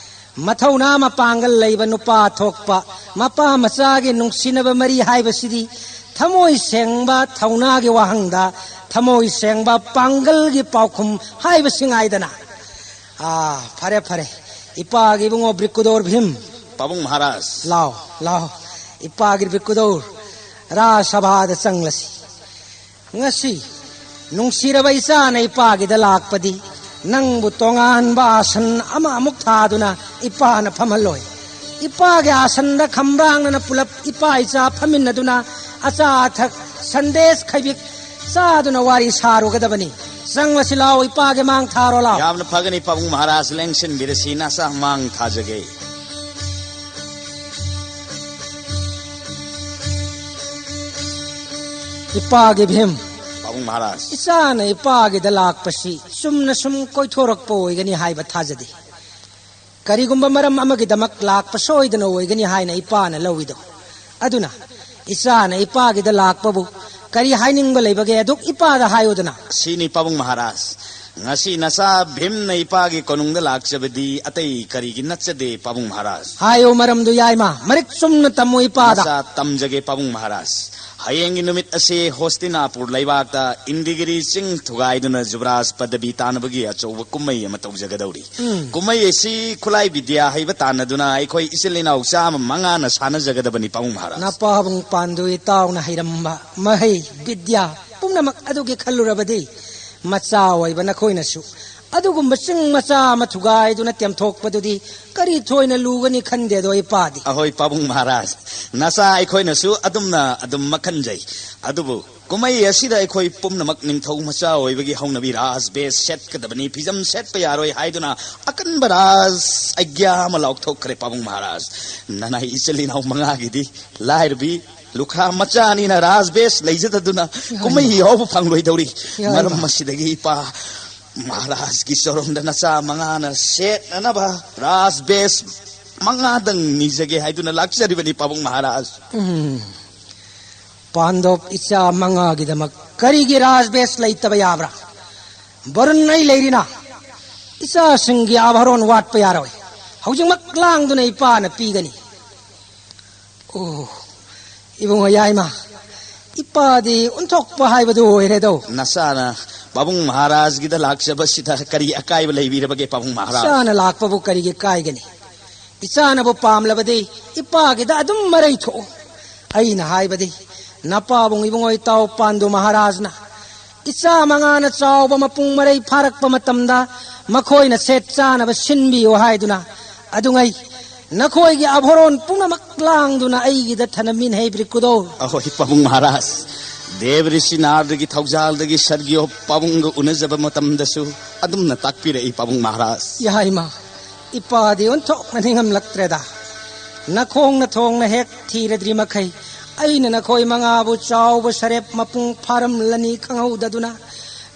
ꯃꯊꯧꯅꯥ ꯃꯄꯥꯡꯒꯜ ꯂꯩꯕ ꯅꯨꯄꯥ ꯊꯣꯛꯄ, ꯃꯄꯥ ꯃꯆꯥꯒꯤ ꯅꯨꯡꯁꯤꯅꯕ ꯃꯔꯤ ꯍꯥꯏꯕꯁꯤꯗꯤ ꯊꯃꯣꯏ ꯁꯦꯡꯕ ꯊꯧꯅꯥꯒꯤ ꯋꯥꯍꯪꯗ ꯊꯃꯣꯏ ꯁꯦꯡꯕ ꯄꯥꯡꯒꯜꯒꯤ ꯄꯥꯎꯈꯨꯝ ꯍꯥꯏꯕꯁꯤ ꯉꯥꯏꯗꯅ꯫ ꯑꯥ, ꯐꯔꯦ, ꯐꯔꯦ꯫ ꯏꯄꯥꯒꯤ ꯏꯕꯨꯡꯉꯣ ꯕ꯭ꯔꯤꯀꯨꯗꯣꯔ ꯚꯤꯝ꯫ ꯄꯥꯕꯨꯡ ꯃꯍꯥꯔꯥꯖ꯫ ꯂꯥꯎ, ꯂꯥꯎ꯫ ꯏꯄꯥꯒꯤ ꯕ꯭ꯔꯤꯀꯨꯗꯣꯔ ꯔꯥꯖ ꯁꯚꯥꯗ ꯆꯪꯂꯁꯤ꯫ ꯉꯁꯤ ꯅꯨꯡꯁꯤꯔꯕ ꯏꯆꯥꯅ ꯏꯄꯥꯒꯤꯗ ꯂꯥꯛꯄꯗꯤ ꯅꯪꯕꯨ ꯇꯣꯉꯥꯟꯕ ꯑꯥꯁꯟ ꯑꯃ ꯑꯃꯨꯛ ꯊꯥꯗꯨꯅ ꯏꯄꯥꯅ ꯐꯝꯍꯜꯂꯣꯏ꯫ ꯏꯄꯥꯒꯤ ꯑꯥꯁꯟꯗ ꯈꯝꯕ꯭ꯔꯥꯡꯅꯅ ꯄꯨꯂꯞ ꯏꯄꯥ ꯏꯆꯥ ꯐꯝꯃꯤꯟꯅꯗꯨꯅ ꯑꯆꯥ ꯑꯊꯛ ꯁꯟꯗꯦꯁ ꯈꯩꯕꯤꯛ ꯆꯥꯗꯨꯅ ꯋꯥꯔꯤ ꯁꯥꯔꯨꯒꯗꯕꯅꯤ꯫ ꯆꯪꯂꯁꯤ ꯂꯥꯎ, ꯏꯄꯥꯒꯤ ꯃꯥꯡ ꯊꯥꯔꯣ ꯂꯥꯎ꯫ ꯌꯥꯝꯅ ꯐꯒꯅꯤ ꯄꯥꯕꯨꯡ ꯃꯍꯥꯔꯥꯖ, ꯂꯦꯡꯁꯤꯟꯕꯤꯔꯁꯤ, ꯅꯆꯥ ꯃꯥꯡ ꯊꯥꯖꯒꯦ꯫ ꯏꯄꯥꯒꯤ ꯚꯤꯝ, ꯄꯥꯕꯨꯡ ꯃꯍꯥꯔꯥꯖ꯫ ꯏꯆꯥꯅ ꯏꯄꯥꯒꯤꯗ ꯂꯥꯛꯄꯁꯤ ꯆꯨꯝꯅ ꯁꯨꯝ ꯀꯣꯏꯊꯣꯔꯛꯄ ꯑꯣꯏꯒꯅꯤ ꯍꯥꯏꯕ ꯊꯥꯖꯗꯦ꯫ ꯀꯔꯤꯒꯨꯝꯕ ꯃꯔꯝ ꯑꯃꯒꯤꯗꯃꯛ ꯂꯥꯛꯄ ꯁꯣꯏꯗꯅ ꯑꯣꯏꯒꯅꯤ ꯍꯥꯏꯅ ꯏꯄꯥꯅ ꯂꯧꯏꯗꯣ꯫ ꯑꯗꯨꯅ ꯏꯆꯥꯅ ꯏꯄꯥꯒꯤꯗ ꯂꯥꯛꯄꯕꯨ ꯀꯔꯤ ꯍꯥꯏꯅꯤꯡꯕ ꯂꯩꯕꯒꯦ? ꯑꯗꯨꯛ ꯏꯄꯥꯗ ꯍꯥꯏꯌꯨꯗꯅ꯫ ꯁꯤꯅꯤ ꯄꯥꯕꯨꯡ ꯃꯍꯥꯔꯥꯖ, ꯉꯁꯤ ꯅꯆꯥ ꯚꯤꯝꯅ ꯏꯄꯥꯒꯤ ꯀꯣꯅꯨꯡꯗ ꯂꯥꯛꯆꯕꯗꯤ ꯑꯇꯩ ꯀꯔꯤꯒꯤ ꯅꯠꯆꯗꯦ, ꯄꯥꯕꯨꯡ ꯃꯍꯥꯔꯥꯖ? ꯍꯥꯏꯌꯨ, ꯃꯔꯝꯗꯨ ꯌꯥꯏꯃ, ꯃꯔꯤꯛ ꯆꯨꯝꯅ ꯇꯝꯃꯨ ꯏꯄꯥꯗ꯫ ꯅꯆꯥ ꯇꯝꯖꯒꯦ, ꯄꯥꯕꯨꯡ ꯃꯍꯥꯔꯥꯖ꯫ ꯍꯌꯦꯡꯒꯤ ꯅꯨꯃꯤꯠ ꯑꯁꯤ ꯍꯣꯁꯇꯤꯅꯥꯄꯨꯔ ꯂꯩꯕꯥꯛꯇ ꯏꯟꯗꯤꯒꯤꯔꯤ ꯆꯤꯡ ꯊꯨꯒꯥꯏꯗꯨꯅ ꯖꯨꯕꯔꯥꯖ ꯄꯗꯕꯤ ꯇꯥꯟꯅꯕꯒꯤ ꯑꯆꯧꯕ ꯀꯨꯝꯃꯩ ꯑꯃ ꯇꯧꯖꯒꯗꯧꯔꯤ꯫ ꯎꯝ꯫ ꯀꯨꯝꯃꯩ ꯑꯁꯤ ꯈꯨꯠꯂꯥꯏ ꯕꯤꯗ꯭ꯌꯥ ꯍꯩꯕ ꯇꯥꯟꯅꯗꯨꯅ ꯑꯩꯈꯣꯏ ꯏꯆꯤꯜ ꯏꯅꯥꯎ ꯆꯥꯝꯃ ꯃꯉꯥꯅ ꯁꯥꯟꯅꯖꯒꯗꯕꯅꯤ, ꯄꯥꯕꯨꯡ ꯃꯍꯥꯔꯥꯖ꯫ ꯅꯄꯥꯕꯨꯡ ꯄꯥꯟꯗꯨ ꯏꯇꯥꯎꯅ ꯍꯩꯔꯝꯕ ꯃꯍꯩ ꯕꯤꯗ꯭ꯌꯥ ꯄꯨꯝꯅꯃꯛ ꯑꯗꯨꯒꯤ ꯈꯜꯂꯨꯔꯕꯗꯤ, ꯃꯆꯥ ꯑꯣꯏꯕ ꯅꯈꯣꯏꯅꯁꯨ ꯑꯗꯨꯒꯨꯝꯕ ꯆꯤꯡ ꯃꯆꯥ ꯑꯃ ꯊꯨꯒꯥꯏꯗꯨꯅ ꯇꯦꯝꯊꯣꯛꯄꯗꯨꯗꯤ ꯀꯔꯤ ꯊꯣꯏꯅ ꯂꯨꯒꯅꯤ ꯈꯟꯗꯦꯗꯣ ꯏꯄꯥꯗꯤ꯫ ꯑꯍꯣꯏ, ꯄꯥꯕꯨꯡ ꯃꯍꯥꯔꯥꯖ, ꯅꯆꯥ ꯑꯩꯈꯣꯏꯅꯁꯨ ꯑꯗꯨꯝꯅ ꯑꯗꯨꯝ ꯃꯈꯟꯖꯩ꯫ ꯑꯗꯨꯕꯨ ꯀꯨꯝꯃꯩ ꯑꯁꯤꯗ ꯑꯩꯈꯣꯏ ꯄꯨꯝꯅꯃꯛ ꯅꯤꯡꯊꯧ ꯃꯆꯥ ꯑꯣꯏꯕꯒꯤ ꯍꯧꯅꯕꯤ ꯔꯥꯖ ꯕꯦꯁ ꯁꯦꯠꯀꯗꯕꯅꯤ, ꯐꯤꯖꯝ ꯁꯦꯠꯄ ꯌꯥꯔꯣꯏ ꯍꯥꯏꯗꯨꯅ ꯑꯀꯟꯕ ꯔꯥꯖ ꯑꯩꯒ꯭ꯌꯥ ꯑꯃ ꯂꯥꯎꯊꯣꯛꯈ꯭ꯔꯦ, ꯄꯥꯕꯨꯡ ꯃꯍꯥꯔꯥꯖ꯫ ꯅꯅꯥꯏ ꯏꯆꯤꯜ ꯏꯅꯥꯎ ꯃꯉꯥꯒꯤꯗꯤ ꯂꯥꯏꯔꯕꯤ ꯂꯨꯈ꯭ꯔꯥ ꯃꯆꯥꯅꯤꯅ ꯔꯥꯖ ꯕꯦꯁ ꯂꯩꯖꯗꯗꯨꯅ ꯀꯨꯝꯃꯩ ꯌꯥꯎꯕ ꯐꯪꯂꯣꯏꯗꯧꯔꯤ꯫ ꯌꯥꯏꯃ꯫ ꯃꯔꯝ ꯑꯁꯤꯗꯒꯤ ꯏꯄꯥ ꯃꯍꯥꯔꯥꯖꯀꯤ ꯆꯔꯣꯝꯗ ꯅꯆꯥ ꯃꯉꯥꯅ ꯁꯦꯠꯅꯅꯕ ꯔꯥꯖ ꯕꯦꯁ ꯃꯉꯥꯗꯪ ꯅꯤꯖꯒꯦ ꯍꯥꯏꯗꯨꯅ ꯂꯥꯛꯆꯔꯤꯕꯅꯤ, ꯄꯥꯕꯨꯡ ꯃꯍꯥꯔꯥꯖ꯫ ꯎꯝ꯫ ꯄꯥꯟꯗꯣꯞ ꯏꯆꯥ ꯃꯉꯥꯒꯤꯗꯃꯛ ꯀꯔꯤꯒꯤ ꯔꯥꯖ ꯕꯦꯁ ꯂꯩꯇꯕ ꯌꯥꯕ꯭ꯔꯥ? ꯕꯔꯨꯟ ꯑꯩ ꯂꯩꯔꯤꯅ꯫ ꯏꯆꯥꯁꯤꯡꯒꯤ ꯑꯥꯚꯔꯣꯟ ꯋꯥꯠꯄ ꯌꯥꯔꯣꯏ꯫ ꯍꯧꯖꯤꯛꯃꯛ ꯂꯥꯡꯗꯨꯅ ꯏꯄꯥꯅ ꯄꯤꯒꯅꯤ꯫ ꯑꯣ, ꯏꯕꯨꯡꯉꯣ ꯌꯥꯏꯃ, ꯏꯄꯥꯗꯤ ꯑꯣꯟꯊꯣꯛꯄ ꯍꯥꯏꯕꯗꯨ ꯑꯣꯏꯔꯦꯗꯣ꯫ ꯅꯆꯥꯅ ꯄꯥꯕꯨꯡ ꯃꯍꯥꯔꯥꯖꯒꯤꯗ ꯂꯥꯛꯆꯕꯁꯤꯗ ꯀꯔꯤ ꯑꯀꯥꯏꯕ ꯂꯩꯕꯤꯔꯕꯒꯦ, ꯄꯥꯕꯨꯡ ꯃꯍꯥꯔꯥꯖ? ꯏꯆꯥꯅ ꯂꯥꯛꯄꯕꯨ ꯀꯔꯤꯒꯤ ꯀꯥꯏꯒꯅꯤ? ꯏꯆꯥꯅꯕꯨ ꯄꯥꯝꯂꯕꯗꯤ ꯏꯄꯥꯒꯤꯗ ꯑꯗꯨꯝ ꯃꯔꯩ ꯊꯣꯛꯎ꯫ ꯑꯩꯅ ꯍꯥꯏꯕꯗꯤ, ꯅꯄꯥꯕꯨꯡ ꯏꯕꯨꯡꯉꯣ ꯏꯇꯥꯎ ꯄꯥꯟꯗꯨ ꯃꯍꯥꯔꯥꯖꯅ ꯏꯆꯥ ꯃꯉꯥꯅ ꯆꯥꯎꯕ ꯃꯄꯨꯡ ꯃꯔꯩ ꯐꯥꯔꯛꯄ ꯃꯇꯝꯗ ꯃꯈꯣꯏꯅ ꯁꯦꯠ ꯆꯥꯅꯕ ꯁꯤꯟꯕꯤꯌꯨ ꯍꯥꯏꯗꯨꯅ ꯑꯗꯨꯉꯩ ꯅꯈꯣꯏꯒꯤ ꯑꯥꯚꯔꯣꯟ ꯄꯨꯝꯅꯃꯛ ꯂꯥꯡꯗꯨꯅ ꯑꯩꯒꯤꯗ ꯊꯅꯝꯃꯤꯟ ꯍꯩꯕ꯭ꯔꯤꯀꯨꯗꯣ꯫ ꯑꯍꯣꯏ, ꯄꯥꯕꯨꯡ ꯃꯍꯥꯔꯥꯖ, ꯗꯦꯕ ꯔꯤꯁꯤ ꯅꯥꯔꯗꯒꯤ ꯊꯧꯖꯥꯜꯗꯒꯤ ꯁꯔꯒꯤꯌꯣ ꯄꯥꯕꯨꯡꯒ ꯎꯅꯖꯕ ꯃꯇꯝꯗꯁꯨ ꯑꯗꯨꯝꯅ ꯇꯥꯛꯄꯤꯔꯛꯏ, ꯄꯥꯕꯨꯡ ꯃꯍꯥꯔꯥꯖ꯫ ꯌꯥꯏꯃ, ꯏꯄꯥꯗꯤ ꯑꯣꯟꯊꯣꯛꯅ ꯅꯤꯡꯉꯝꯂꯛꯇ꯭ꯔꯦꯗ꯫ ꯅꯈꯣꯡꯅ ꯊꯣꯡꯅ ꯍꯦꯛ ꯊꯤꯔꯗ꯭ꯔꯤ ꯃꯈꯩ ꯑꯩꯅ ꯅꯈꯣꯏ ꯃꯉꯥꯕꯨ ꯆꯥꯎꯕ ꯁꯔꯦꯞ ꯃꯄꯨꯡ ꯐꯥꯔꯝꯂꯅꯤ ꯈꯪꯍꯧꯗꯗꯨꯅ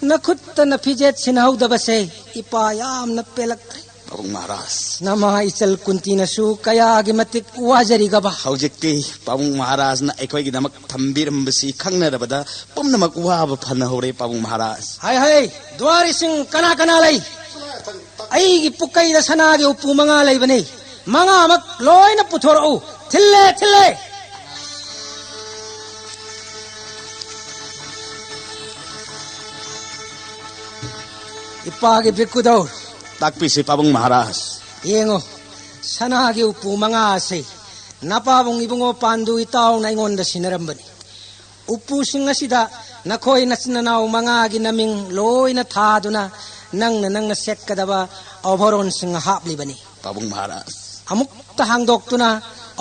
ꯅꯈꯨꯠꯇ ꯅꯐꯤꯖꯦꯠ ꯁꯤꯟꯍꯧꯗꯕꯁꯦ ꯏꯄꯥ ꯌꯥꯝꯅ ꯄꯦꯜꯂꯛꯇ꯭ꯔꯦ꯫ ꯄꯥꯕꯨꯡ ꯃꯍꯥꯔꯥꯖ꯫ ꯅꯃꯥ ꯏꯆꯜ ꯀꯨꯟꯇꯤꯅꯁꯨ ꯀꯌꯥꯒꯤ ꯃꯇꯤꯛ ꯋꯥꯖꯔꯤꯒꯕ? ꯍꯧꯖꯤꯛꯇꯤ ꯄꯥꯕꯨꯡ ꯃꯍꯥꯔꯥꯖꯅ ꯑꯩꯈꯣꯏꯒꯤꯗꯃꯛ ꯊꯝꯕꯤꯔꯝꯕꯁꯤ ꯈꯪꯅꯔꯕꯗ ꯄꯨꯝꯅꯃꯛ ꯋꯥꯕ ꯐꯅ ꯍꯧꯔꯦ ꯄꯥꯕꯨꯡ ꯃꯍꯥꯔꯥꯖ꯫ ꯍꯥꯏ ꯍꯥꯏ, ꯗꯨꯋꯥꯔꯤꯁꯤꯡ ꯀꯅꯥ ꯀꯅꯥ ꯂꯩ? ꯑꯩꯒꯤ ꯄꯨꯀꯩꯗ ꯁꯅꯥꯒꯤ ꯎꯄꯨ ꯃꯉꯥ ꯂꯩꯕꯅꯤ, ꯃꯉꯥꯃꯛ ꯂꯣꯏꯅ ꯄꯨꯊꯣꯔꯛꯎ꯫ ꯊꯤꯜꯂꯦ, ꯊꯤꯜꯂꯦ꯫ ꯏꯄꯥꯒꯤ ꯕ꯭ꯔꯤꯛꯀꯨꯗꯧ꯫ ꯇꯥꯛꯄꯤꯁꯤ ꯄꯥꯕꯨꯡ ꯃꯍꯥꯔꯥꯖ꯫ ꯌꯦꯡꯉꯣ, ꯁꯅꯥꯒꯤ ꯎꯄꯨ ꯃꯉꯥ ꯑꯁꯤ ꯅꯄꯥꯕꯨꯡ ꯏꯕꯨꯡꯉꯣ ꯄꯥꯟꯗꯨ ꯏꯇꯥꯎꯅ ꯑꯩꯉꯣꯟꯗ ꯁꯤꯟꯅꯔꯝꯕꯅꯤ꯫ ꯎꯄꯨꯁꯤꯡ ꯑꯁꯤꯗ ꯅꯈꯣꯏ ꯅꯆꯤꯟ ꯅꯅꯥꯎ ꯃꯉꯥꯒꯤ ꯅꯃꯤꯡ ꯂꯣꯏꯅ ꯊꯥꯗꯨꯅ ꯅꯪꯅ ꯅꯪꯅ ꯁꯦꯠꯀꯗꯕ ꯑꯣꯚꯔꯣꯟꯁꯤꯡ ꯍꯥꯞꯂꯤꯕꯅꯤ꯫ ꯄꯥꯕꯨꯡ ꯃꯍꯥꯔꯥꯖ꯫ ꯑꯃꯨꯛꯇ ꯍꯥꯡꯗꯣꯛꯇꯨꯅ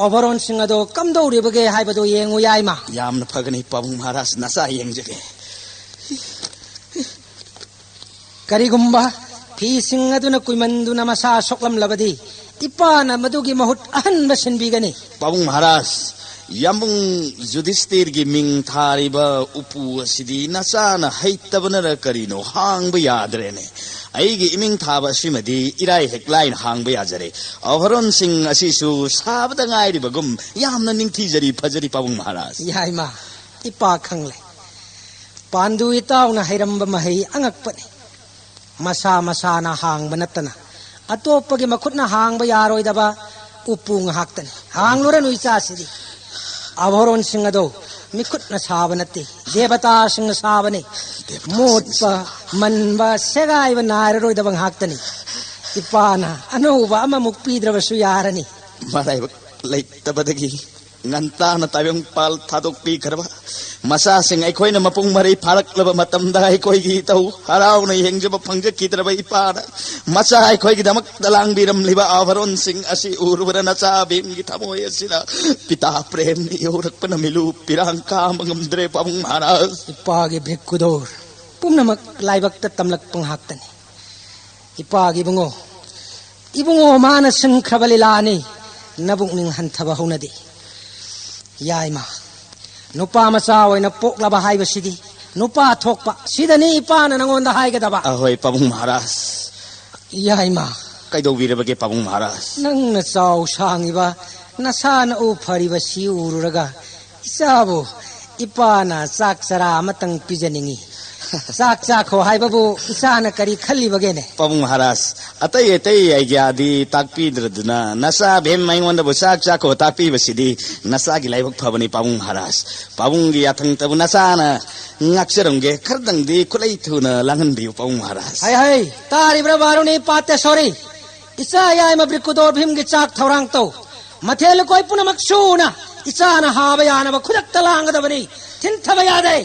ꯑꯣꯚꯔꯣꯟꯁꯤꯡ ꯑꯗꯣ ꯀꯝꯗꯧꯔꯤꯕꯒꯦ ꯍꯥꯏꯕꯗꯨ ꯌꯦꯡꯉꯨ ꯌꯥꯏꯃ꯫ ꯌꯥꯝꯅ ꯐꯒꯅꯤ ꯄꯥꯕꯨꯡ ꯃꯍꯥꯔꯥꯖ, ꯅꯆꯥ ꯌꯦꯡꯖꯒꯦ꯫ ꯀꯔꯤꯒꯨꯝꯕ ꯐꯤꯁꯤꯡ ꯑꯗꯨꯅ ꯀꯨꯏꯃꯟꯗꯨꯅ ꯃꯁꯥ ꯁꯣꯛꯂꯝꯂꯕꯗꯤ ꯏꯄꯥꯅ ꯃꯗꯨꯒꯤ ꯃꯍꯨꯠ ꯑꯍꯟꯕ ꯁꯤꯟꯕꯤꯒꯅꯤ꯫ ꯄꯥꯕꯨꯡ ꯃꯍꯥꯔꯥꯖ, ꯌꯥꯝꯕꯨꯡ ꯌꯨꯙꯤꯁꯇꯤꯔꯒꯤ ꯃꯤꯡ ꯊꯥꯔꯤꯕ ꯎꯄꯨ ꯑꯁꯤꯗꯤ ꯅꯆꯥꯅ ꯍꯩꯇꯕꯅꯔ ꯀꯔꯤꯅꯣ ꯍꯥꯡꯕ ꯌꯥꯗ꯭ꯔꯦꯅꯦ꯫ ꯑꯩꯒꯤ ꯏꯃꯤꯡ ꯊꯥꯕ ꯑꯁꯤꯃꯗꯤ ꯏꯔꯥꯏ ꯍꯦꯛ ꯂꯥꯏꯅ ꯍꯥꯡꯕ ꯌꯥꯖꯔꯦ꯫ ꯑꯣꯚꯔꯣꯟꯁꯤꯡ ꯑꯁꯤꯁꯨ ꯁꯥꯕꯗ ꯉꯥꯏꯔꯤꯕꯒꯨꯝ ꯌꯥꯝꯅ ꯅꯤꯡꯊꯤꯖꯔꯤ, ꯐꯖꯔꯤ ꯄꯥꯕꯨꯡ ꯃꯍꯥꯔꯥꯖ꯫ ꯌꯥꯏꯃ, ꯏꯄꯥ ꯈꯪꯂꯦ꯫ ꯄꯥꯟꯗꯨ ꯏꯇꯥꯎꯅ ꯍꯩꯔꯝꯕ ꯃꯍꯩ ꯑꯉꯛꯄꯅꯤ꯫ ꯃꯁꯥ ꯃꯁꯥꯅ ꯍꯥꯡꯕ ꯅꯠꯇꯅ ꯑꯇꯣꯞꯄꯒꯤ ꯃꯈꯨꯠꯅ ꯍꯥꯡꯕ ꯌꯥꯔꯣꯏꯗꯕ ꯎꯄꯨ ꯉꯥꯛꯇꯅꯤ꯫ ꯍꯥꯡꯂꯨꯔꯅꯨ ꯏꯆꯥꯁꯤꯗꯤ꯫ ꯑꯥꯚꯣꯔꯣꯟꯁꯤꯡ ꯑꯗꯣ ꯃꯤꯈꯨꯠꯅ ꯁꯥꯕ ꯅꯠꯇꯦ, ꯗꯦꯕꯇꯥꯁꯤꯡꯅ ꯁꯥꯕꯅꯤ꯫ ꯗꯦꯕꯇꯥꯁꯤꯡꯅ ꯃꯣꯠꯄ, ꯁꯥꯕ꯫ ꯃꯟꯕ, ꯁꯦꯒꯥꯏꯕ ꯅꯥꯏꯔꯔꯣꯏꯗꯕ ꯉꯥꯛꯇꯅꯤ꯫ ꯏꯄꯥꯅ ꯑꯅꯧꯕ ꯑꯃꯃꯨꯛ ꯄꯤꯗ꯭ꯔꯕꯁꯨ ꯌꯥꯔꯅꯤ꯫ ꯃꯔꯥꯏꯕꯛ ꯂꯩꯇꯕꯗꯒꯤ ꯉꯟꯇꯥꯅ ꯇꯥꯏꯕꯪꯄꯥꯜ ꯊꯥꯗꯣꯛꯄꯤꯈ꯭ꯔꯕ ꯃꯆꯥꯁꯤꯡ ꯑꯩꯈꯣꯏꯅ ꯃꯄꯨꯡ ꯃꯔꯩ ꯐꯥꯔꯛꯂꯕ ꯃꯇꯝꯗ ꯑꯩꯈꯣꯏꯒꯤ ꯏꯇꯧ ꯍꯔꯥꯎꯅ ꯌꯦꯡꯖꯕ ꯐꯪꯖꯈꯤꯗ꯭ꯔꯕ ꯏꯄꯥꯅ ꯃꯆꯥ ꯑꯩꯈꯣꯏꯒꯤꯗꯃꯛꯇ ꯂꯥꯡꯕꯤꯔꯝꯂꯤꯕ ꯑꯥꯚꯔꯣꯟꯁꯤꯡ ꯑꯁꯤ ꯎꯔꯨꯕꯗ ꯅꯆꯥ ꯚꯤꯝꯒꯤ ꯊꯃꯣꯏ ꯑꯁꯤꯗ ꯄꯤꯇꯥ ꯄ꯭ꯔꯦꯝꯅ ꯌꯧꯔꯛꯄꯅ ꯃꯤꯂꯨ ꯄꯤꯔꯥꯡ ꯀꯥꯝꯕ ꯉꯝꯗ꯭ꯔꯦ ꯄꯥꯕꯨꯡ ꯃꯍꯥꯔꯥꯖ꯫ ꯏꯄꯥꯒꯤ ꯚ꯭ꯔꯤꯛꯀꯨꯗꯧꯔ ꯄꯨꯝꯅꯃꯛ ꯂꯥꯏꯕꯛꯇ ꯇꯝꯂꯛꯄ ꯉꯥꯛꯇꯅꯤ꯫ ꯏꯄꯥꯒꯤ ꯏꯕꯨꯡꯉꯣ, ꯏꯕꯨꯡꯉꯣ ꯃꯥꯅ ꯁꯤꯟꯈ꯭ꯔꯕ ꯂꯤꯂꯥꯅꯤ꯫ ꯅꯕꯨꯛꯅꯤꯡ ꯍꯟꯊꯕ ꯍꯧꯅꯗꯦ꯫ ꯌꯥꯏꯃ, ꯅꯨꯄꯥ ꯃꯆꯥ ꯑꯣꯏꯅ ꯄꯣꯛꯂꯕ ꯍꯥꯏꯕꯁꯤꯗꯤ ꯅꯨꯄꯥ ꯊꯣꯛꯄ ꯁꯤꯗꯅꯤ ꯏꯄꯥꯅ ꯅꯉꯣꯟꯗ ꯍꯥꯏꯒꯗꯕ꯫ ꯑꯍꯣꯏ ꯄꯥꯕꯨꯡ ꯃꯍꯥꯔꯥꯖ꯫ ꯌꯥꯏꯃ, ꯀꯩꯗꯧꯕꯤꯔꯕꯒꯦ ꯄꯥꯕꯨꯡ ꯃꯍꯥꯔꯥꯖ? ꯅꯪꯅ ꯆꯥꯎ ꯁꯥꯡꯉꯤꯕ, ꯅꯁꯥꯅ ꯎ ꯐꯔꯤꯕ ꯁꯤ ꯎꯔꯨꯔꯒ, ꯏꯆꯥꯕꯨ ꯏꯄꯥꯅ ꯆꯥꯛ ꯆꯔꯥ ꯑꯃꯇꯪ ꯄꯤꯖꯅꯤꯡꯉꯤ꯫ ꯆꯥꯛ ꯆꯥꯈꯣ ꯍꯥꯏꯕꯕꯨ ꯏꯆꯥꯅ ꯀꯔꯤ ꯈꯜꯂꯤꯕꯒꯦꯅꯦ? ꯄꯥꯕꯨꯡ ꯃꯍꯥꯔꯥꯖ, ꯑꯇꯩ ꯑꯇꯩ ꯑꯥꯏꯗꯤꯌꯥꯗꯤ ꯇꯥꯛꯄꯤꯗ꯭ꯔꯗꯨꯅ, ꯅꯆꯥ ꯚꯤꯝ ꯑꯩꯉꯣꯟꯗꯕꯨ ꯆꯥꯛ ꯆꯥꯈꯣ ꯇꯥꯛꯄꯤꯕꯁꯤꯗꯤ ꯅꯆꯥꯒꯤ ꯂꯥꯏꯕꯛ ꯐꯕꯅꯤ ꯄꯥꯕꯨꯡ ꯃꯍꯥꯔꯥꯖ꯫ ꯄꯥꯕꯨꯡꯒꯤ ꯌꯥꯊꯪꯇꯕꯨ ꯅꯆꯥꯅ ꯉꯥꯛꯆꯔꯝꯒꯦ꯫ ꯈꯔꯗꯪꯗꯤ ꯈꯨꯠꯂꯩ ꯊꯨꯅ ꯂꯥꯡꯍꯟꯕꯤꯌꯨ ꯄꯥꯕꯨꯡ ꯃꯍꯥꯔꯥꯖ꯫ ꯍꯩ ꯍꯩ, ꯇꯥꯔꯤꯕ꯭ꯔꯥ ꯕꯥꯔꯨꯅꯤ ꯄꯥꯇꯦꯁꯣꯔꯤ? ꯏꯆꯥ ꯌꯥꯏꯃ ꯕ꯭ꯔꯤꯀꯨꯗꯣꯔ ꯚꯤꯝꯒꯤ ꯆꯥꯛ ꯊꯧꯔꯥꯡ ꯇꯧ꯫ ꯃꯊꯦꯜ ꯂꯨꯀꯣꯏ ꯄꯨꯝꯅꯃꯛ ꯁꯨꯅ ꯏꯆꯥꯅ ꯍꯥꯕ ꯌꯥꯅꯕ ꯈꯨꯗꯛꯇ ꯂꯥꯡꯒꯗꯕꯅꯤ꯫ ꯊꯤꯟꯊꯕ ꯌꯥꯗꯦ꯫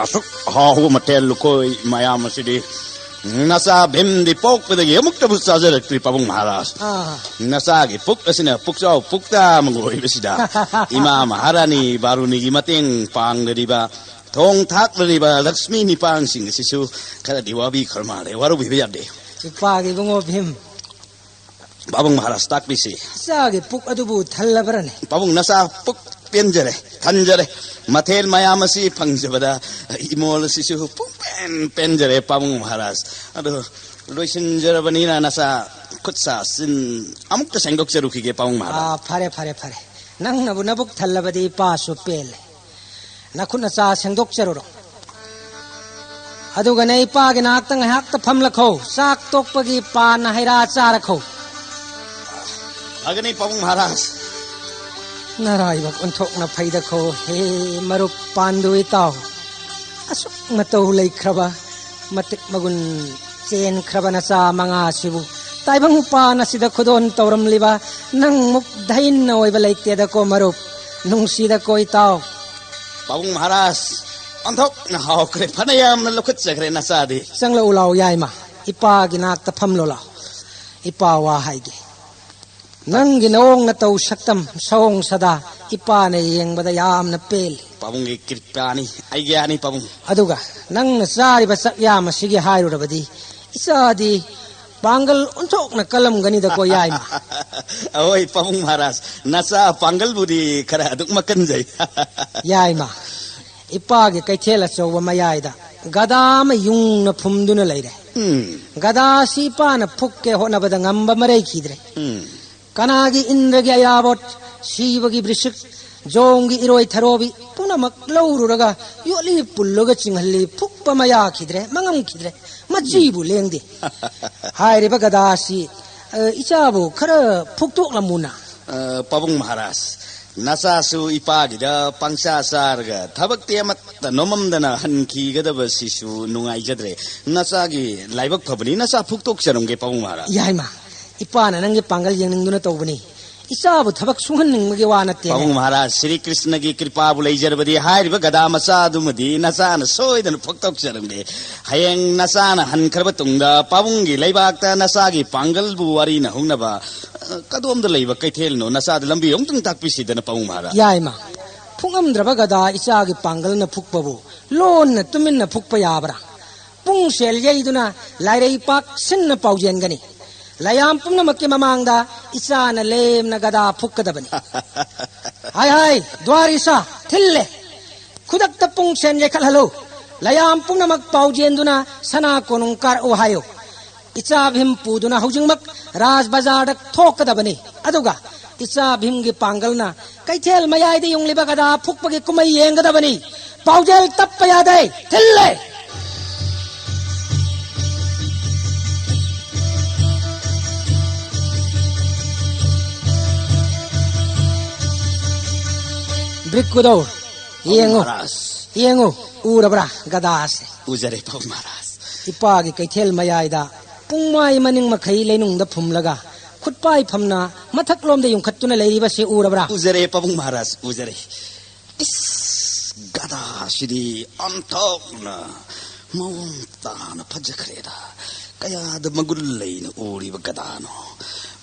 ꯑꯁꯨꯛ ꯍꯥꯎꯕ ꯃꯊꯦꯜ ꯂꯨꯀꯣꯏ ꯃꯌꯥꯝ ꯑꯁꯤꯗꯤ ꯅꯆꯥ ꯚꯤꯝꯗꯤ ꯄꯣꯛꯄꯗꯒꯤ ꯑꯃꯨꯛꯇꯕꯨ ꯆꯥꯖꯔꯛꯇ꯭ꯔꯤ, ꯄꯥꯕꯨꯡ ꯃꯍꯥꯔꯥꯖ꯫ ꯑꯥ꯫ ꯅꯆꯥꯒꯤ ꯄꯨꯛ ꯑꯁꯤꯅ ꯄꯨꯛꯆꯥꯎ ꯄꯨꯛꯇ ꯑꯃꯒ ꯑꯣꯏꯕꯁꯤꯗ, ꯏꯃꯥ ꯃꯍꯥꯔꯥꯅꯤ ꯕꯥꯔꯨꯅꯤꯒꯤ ꯃꯇꯦꯡ ꯄꯥꯡꯅꯔꯤꯕ, ꯊꯣꯡ ꯊꯥꯛꯅꯔꯤꯕ ꯂꯛꯁꯃꯤ ꯅꯤꯄꯥꯡꯁꯤꯡ ꯑꯁꯤꯁꯨ ꯈꯔꯗꯤ ꯋꯥꯕꯤꯈ꯭ꯔ ꯃꯥꯜꯂꯦ, ꯋꯥꯔꯧꯕꯤꯕ ꯌꯥꯗꯦ꯫ ꯏꯄꯥꯒꯤ ꯏꯕꯨꯡꯉꯣ ꯚꯤꯝ, ꯄꯥꯕꯨꯡ ꯃꯍꯥꯔꯥꯖ ꯇꯥꯛꯄꯤꯁꯤ꯫ ꯏꯆꯥꯒꯤ ꯄꯨꯛ ꯑꯗꯨꯕꯨ ꯊꯜꯂꯕ꯭ꯔꯅꯦ? ꯄꯥꯕꯨꯡ, ꯅꯆꯥ ꯄꯨꯛ ꯄꯦꯟꯖꯔꯦ, ꯊꯟꯖꯔꯦ꯫ ꯃꯊꯦꯜ ꯃꯌꯥꯝ ꯑꯁꯤ ꯐꯪꯖꯕꯗ ꯏꯃꯣꯜ ꯑꯁꯤꯁꯨ ꯄꯨꯡꯄꯦꯟ ꯄꯦꯟꯖꯔꯦ, ꯄꯥꯕꯨꯡ ꯃꯍꯥꯔꯥꯖ꯫ ꯑꯗꯨ ꯂꯣꯏꯁꯤꯟꯖꯔꯕꯅꯤꯅ ꯅꯆꯥ ꯈꯨꯠ ꯁꯥ ꯆꯤꯟ ꯑꯃꯨꯛꯇ ꯁꯦꯡꯗꯣꯛꯆꯔꯨꯈꯤꯒꯦ, ꯄꯥꯕꯨꯡ ꯃꯍꯥꯔꯥꯖ꯫ ꯑꯥ, ꯐꯔꯦ, ꯐꯔꯦ, ꯐꯔꯦ꯫ ꯅꯪꯅꯕꯨ ꯅꯕꯨꯛ ꯊꯜꯂꯕꯗꯤ ꯏꯄꯥꯁꯨ ꯄꯦꯜꯂꯦ꯫ ꯅꯈꯨꯠ ꯅꯆꯥ ꯁꯦꯡꯗꯣꯛꯆꯔꯨꯔꯣ꯫ ꯑꯗꯨꯒꯅꯦ ꯏꯄꯥꯒꯤ ꯅꯥꯛꯇ ꯉꯥꯏꯍꯥꯛꯇ ꯐꯝꯂꯈꯣ꯫ ꯆꯥꯛ ꯇꯣꯛꯄꯒꯤ ꯄꯥꯟꯅ ꯍꯩꯔꯥ ꯆꯥꯔꯈꯣ꯫ ꯐꯒꯅꯤ ꯄꯥꯕꯨꯡ ꯃꯍꯥꯔꯥꯖ꯫ ꯅꯔꯥꯏꯕꯛ ꯑꯣꯟꯊꯣꯛꯅ ꯐꯩꯗꯈꯣ ꯍꯦ ꯃꯔꯨꯞ ꯄꯥꯟꯗꯨ ꯏꯇꯥꯎ꯫ ꯑꯁꯨꯛ ꯃꯇꯧ ꯂꯩꯈ꯭ꯔꯕ, ꯃꯇꯤꯛ ꯃꯒꯨꯟ ꯆꯦꯟꯈ꯭ꯔꯕ ꯅꯆꯥ ꯃꯉꯥꯁꯤꯕꯨ ꯇꯥꯏꯕꯪ ꯄꯥꯟ ꯑꯁꯤꯗ ꯈꯨꯗꯣꯜ ꯇꯧꯔꯝꯂꯤꯕ ꯅꯪꯃꯨꯛ ꯙꯩꯟꯅ ꯑꯣꯏꯕ ꯂꯩꯇꯦꯗꯀꯣ ꯃꯔꯨꯞ꯫ ꯅꯨꯡꯁꯤꯗꯀꯣ ꯏꯇꯥꯎ꯫ ꯄꯥꯕꯨꯡ ꯃꯍꯥꯔꯥꯖ, ꯑꯣꯟꯊꯣꯛꯅ ꯍꯥꯎꯈ꯭ꯔꯦ, ꯐꯅ ꯌꯥꯝꯅ ꯂꯧꯈꯠꯆꯈ꯭ꯔꯦ ꯅꯆꯥꯗꯤ꯫ ꯆꯪꯂꯛꯎ ꯂꯥꯎ ꯌꯥꯏꯃ, ꯏꯄꯥꯒꯤ ꯅꯥꯛꯇ ꯐꯝꯂꯣ ꯂꯥꯎ꯫ ꯏꯄꯥ ꯋꯥ ꯍꯥꯏꯒꯦ꯫ ꯅꯪꯒꯤ ꯅꯑꯣꯡ ꯅꯇꯧ ꯁꯛꯇꯝ ꯁꯑꯣꯡ ꯁꯥꯗꯥ ꯏꯄꯥꯅ ꯌꯦꯡꯕꯗ ꯌꯥꯝꯅ ꯄꯦꯜꯂꯤ꯫ ꯄꯥꯕꯨꯡꯒꯤ ꯀ꯭ꯔꯤꯄꯥꯅꯤ, ꯑꯩꯒꯤ ꯑꯥꯅꯤ ꯄꯥꯕꯨꯡ꯫ ꯑꯗꯨꯒ ꯅꯪꯅ ꯆꯥꯔꯤꯕ ꯆꯥꯛꯌꯥꯝ ꯑꯁꯤꯒꯤ ꯍꯥꯏꯔꯨꯔꯕꯗꯤ ꯏꯆꯥꯗꯤ ꯄꯥꯡꯒꯜ ꯑꯣꯟꯊꯣꯛꯅ ꯀꯜꯂꯝꯒꯅꯤꯗꯀꯣ ꯌꯥꯏꯃ꯫ ꯑꯍꯣꯏ ꯄꯥꯕꯨꯡ ꯃꯍꯥꯔꯥꯖ, ꯅꯆꯥ ꯄꯥꯡꯒꯜꯕꯨꯗꯤ ꯈꯔ ꯑꯗꯨꯛ ꯃꯀꯟꯖꯩ꯫ ꯌꯥꯏꯃ, ꯏꯄꯥꯒꯤ ꯀꯩꯊꯦꯜ ꯑꯆꯧꯕ ꯃꯌꯥꯏꯗ ꯒꯗꯥ ꯑꯃ ꯌꯨꯡꯅ ꯐꯨꯝꯗꯨꯅ ꯂꯩꯔꯦ꯫ ꯎꯝ꯫ ꯒꯗꯥ ꯑꯁꯤ ꯏꯄꯥꯅ ꯐꯨꯛꯀꯦ ꯍꯣꯠꯅꯕꯗ ꯉꯝꯕ ꯃꯔꯩꯈꯤꯗ꯭ꯔꯦ꯫ ꯎꯝ꯫ ꯀꯅꯥꯒꯤ ꯏꯟꯗ꯭ꯔꯒꯤ ꯑꯌꯥꯕꯣꯠ, ꯁꯤꯕꯒꯤ ꯕ꯭ꯔꯤꯁꯤꯛ, ꯖꯣꯡꯒꯤ ꯏꯔꯣꯏ ꯊꯔꯣꯕꯤ ꯄꯨꯝꯅꯃꯛ ꯂꯧꯔꯨꯔꯒ ꯌꯣꯠꯂꯤ ꯄꯨꯜꯂꯒ ꯆꯤꯡꯍꯜꯂꯤ, ꯐꯨꯛꯄ ꯃꯌꯥꯈꯤꯗ꯭ꯔꯦ, ꯃꯉꯝꯈꯤꯗ꯭ꯔꯦ, ꯃꯆꯤꯕꯨ ꯂꯦꯡꯗꯦ꯫ ꯍꯥꯏꯔꯤꯕ ꯒꯗꯥ ꯑꯁꯤ, ꯑ, ꯏꯆꯥꯕꯨ ꯈꯔ ꯐꯨꯛꯇꯣꯛꯂꯝꯃꯨꯅ꯫ ꯑ, ꯄꯥꯕꯨꯡ ꯃꯍꯥꯔꯥꯖ, ꯅꯆꯥꯁꯨ ꯏꯄꯥꯒꯤꯗ ꯄꯪꯆꯥ ꯆꯥꯔꯒ ꯊꯕꯛꯇꯤ ꯑꯃꯠꯇ ꯅꯣꯃꯝꯗꯅ ꯍꯟꯈꯤꯒꯗꯕꯁꯤꯁꯨ ꯅꯨꯡꯉꯥꯏꯖꯗ꯭ꯔꯦ꯫ ꯅꯆꯥꯒꯤ ꯂꯥꯏꯕꯛ ꯐꯕꯅꯤ, ꯅꯆꯥ ꯐꯨꯛꯇꯣꯛꯆꯔꯝꯒꯦ ꯄꯥꯕꯨꯡ ꯃꯍꯥꯔꯥꯖ꯫ ꯌꯥꯏꯃ, ꯏꯄꯥꯅ ꯅꯪꯒꯤ ꯄꯥꯡꯒꯜ ꯌꯦꯡꯅꯤꯡꯗꯨꯅ ꯇꯧꯕꯅꯤ꯫ ꯏꯆꯥꯕꯨ ꯊꯕꯛ ꯁꯨꯡꯍꯟꯅꯤꯡꯕꯒꯤ ꯋꯥ ꯅꯠꯇꯦꯅꯦ꯫ ꯄꯥꯕꯨꯡ ꯃꯍꯥꯔꯥꯖ, ꯁ꯭ꯔꯤ ꯀ꯭ꯔꯤꯁꯅꯒꯤ ꯀ꯭ꯔꯤꯄꯥꯕꯨ ꯂꯩꯖꯔꯕꯗꯤ ꯍꯥꯏꯔꯤꯕ ꯒꯗꯥ ꯃꯆꯥꯗꯨꯃꯗꯤ ꯅꯆꯥꯅ ꯁꯣꯏꯗꯅ ꯐꯨꯛꯇꯣꯛꯆꯔꯝꯒꯦ꯫ ꯍꯌꯦꯡ ꯅꯆꯥꯅ ꯍꯟꯈ꯭ꯔꯕ ꯇꯨꯡꯗ ꯄꯥꯕꯨꯡꯒꯤ ꯂꯩꯕꯥꯛꯇ ꯅꯆꯥꯒꯤ ꯄꯥꯡꯒꯜꯕꯨ ꯋꯥꯔꯤ ꯅꯍꯧꯅꯕ, ꯑ, ꯀꯗꯣꯝꯗ ꯂꯩꯕ ꯀꯩꯊꯦꯜꯅꯣ? ꯅꯆꯥꯗ ꯂꯝꯕꯤ ꯑꯃꯨꯛꯇꯪ ꯇꯥꯛꯄꯤꯁꯤꯗꯅ ꯄꯥꯕꯨꯡ ꯃꯍꯥꯔꯥꯖ꯫ ꯌꯥꯏꯃ, ꯐꯨꯛꯉꯝꯗ꯭ꯔꯕ ꯒꯗꯥ ꯏꯆꯥꯒꯤ ꯄꯥꯡꯒꯜꯅ ꯐꯨꯛꯄꯕꯨ ꯂꯣꯟꯅ ꯇꯨꯃꯤꯟꯅ ꯐꯨꯛꯄ ꯌꯥꯕ꯭ꯔꯥ? ꯄꯨꯡ ꯁꯦꯜ ꯌꯩꯗꯨꯅ ꯂꯥꯏꯔꯩ ꯄꯥꯛ ꯁꯤꯟꯅ ꯄꯥꯎꯖꯦꯟꯒꯅꯤ꯫ ꯂꯌꯥꯝ ꯄꯨꯝꯅꯃꯛꯀꯤ ꯃꯃꯥꯡꯗ ꯏꯆꯥꯅ ꯂꯦꯝꯅ ꯒꯗꯥ ꯐꯨꯛꯀꯗꯕꯅꯤ꯫ ꯍꯥꯏ ꯍꯥꯏ, ꯗ꯭ꯋꯥꯔ ꯏꯁꯥ, ꯊꯤꯜꯂꯦ꯫ ꯈꯨꯗꯛꯇ ꯄꯨꯡ ꯁꯦꯟ ꯌꯩꯈꯠꯍꯜꯂꯨ꯫ ꯂꯌꯥꯝ ꯄꯨꯝꯅꯃꯛ ꯄꯥꯎꯖꯦꯟꯗꯨꯅ ꯁꯅꯥ ꯀꯣꯅꯨꯡ ꯀꯥꯔꯛꯎ ꯍꯥꯏꯌꯨ꯫ ꯏꯆꯥ ꯚꯤꯝ ꯄꯨꯗꯨꯅ ꯍꯧꯖꯤꯛꯃꯛ ꯔꯥꯖ ꯕꯖꯥꯔꯗ ꯊꯣꯛꯀꯗꯕꯅꯤ꯫ ꯑꯗꯨꯒ ꯏꯆꯥ ꯚꯤꯝꯒꯤ ꯄꯥꯡꯒꯜꯅ ꯀꯩꯊꯦꯜ ꯃꯌꯥꯏꯗ ꯌꯨꯡꯂꯤꯕ ꯒꯗꯥ ꯐꯨꯛꯄꯒꯤ ꯀꯨꯝꯍꯩ ꯌꯦꯡꯒꯗꯕꯅꯤ꯫ ꯄꯥꯎꯖꯦꯜ ꯇꯞꯄ ꯌꯥꯗꯦ꯫ ꯊꯤꯜꯂꯦ꯫ ꯕ꯭ꯔꯤꯛꯀꯨꯗꯧ, ꯌꯦꯡꯉꯨ꯫ ꯃꯍꯥꯔꯥꯖ꯫ ꯌꯦꯡꯉꯨ, ꯎꯔꯕ꯭ꯔꯥ ꯒꯗꯥꯁꯦ? ꯎꯖꯔꯦ ꯄꯥꯕꯨꯡ ꯃꯍꯥꯔꯥꯖ꯫ ꯏꯄꯥꯒꯤ ꯀꯩꯊꯦꯜ ꯃꯌꯥꯏꯗ ꯄꯨꯡꯃꯥꯏ ꯃꯅꯤꯡ ꯃꯈꯩ ꯂꯩꯅꯨꯡꯗ ꯐꯨꯝꯂꯒ ꯈꯨꯠꯄꯥꯏ ꯐꯝꯅ ꯃꯊꯛꯂꯣꯝꯗ ꯌꯨꯡꯈꯠꯇꯨꯅ ꯂꯩꯔꯤꯕꯁꯤ ꯎꯔꯕ꯭ꯔꯥ? ꯎꯖꯔꯦ ꯄꯥꯕꯨꯡ ꯃꯍꯥꯔꯥꯖ, ꯎꯖꯔꯦ꯫ ꯏꯁ, ꯒꯗꯥ ꯑꯁꯤꯗꯤ ꯑꯣꯟꯊꯣꯛꯅ ꯃꯑꯣꯡ ꯇꯥꯅ ꯐꯖꯈ꯭ꯔꯦꯗ꯫ ꯀꯌꯥꯗ ꯃꯒꯨꯟ ꯂꯩꯅ ꯎꯔꯤꯕ ꯒꯗꯥꯅꯣ꯫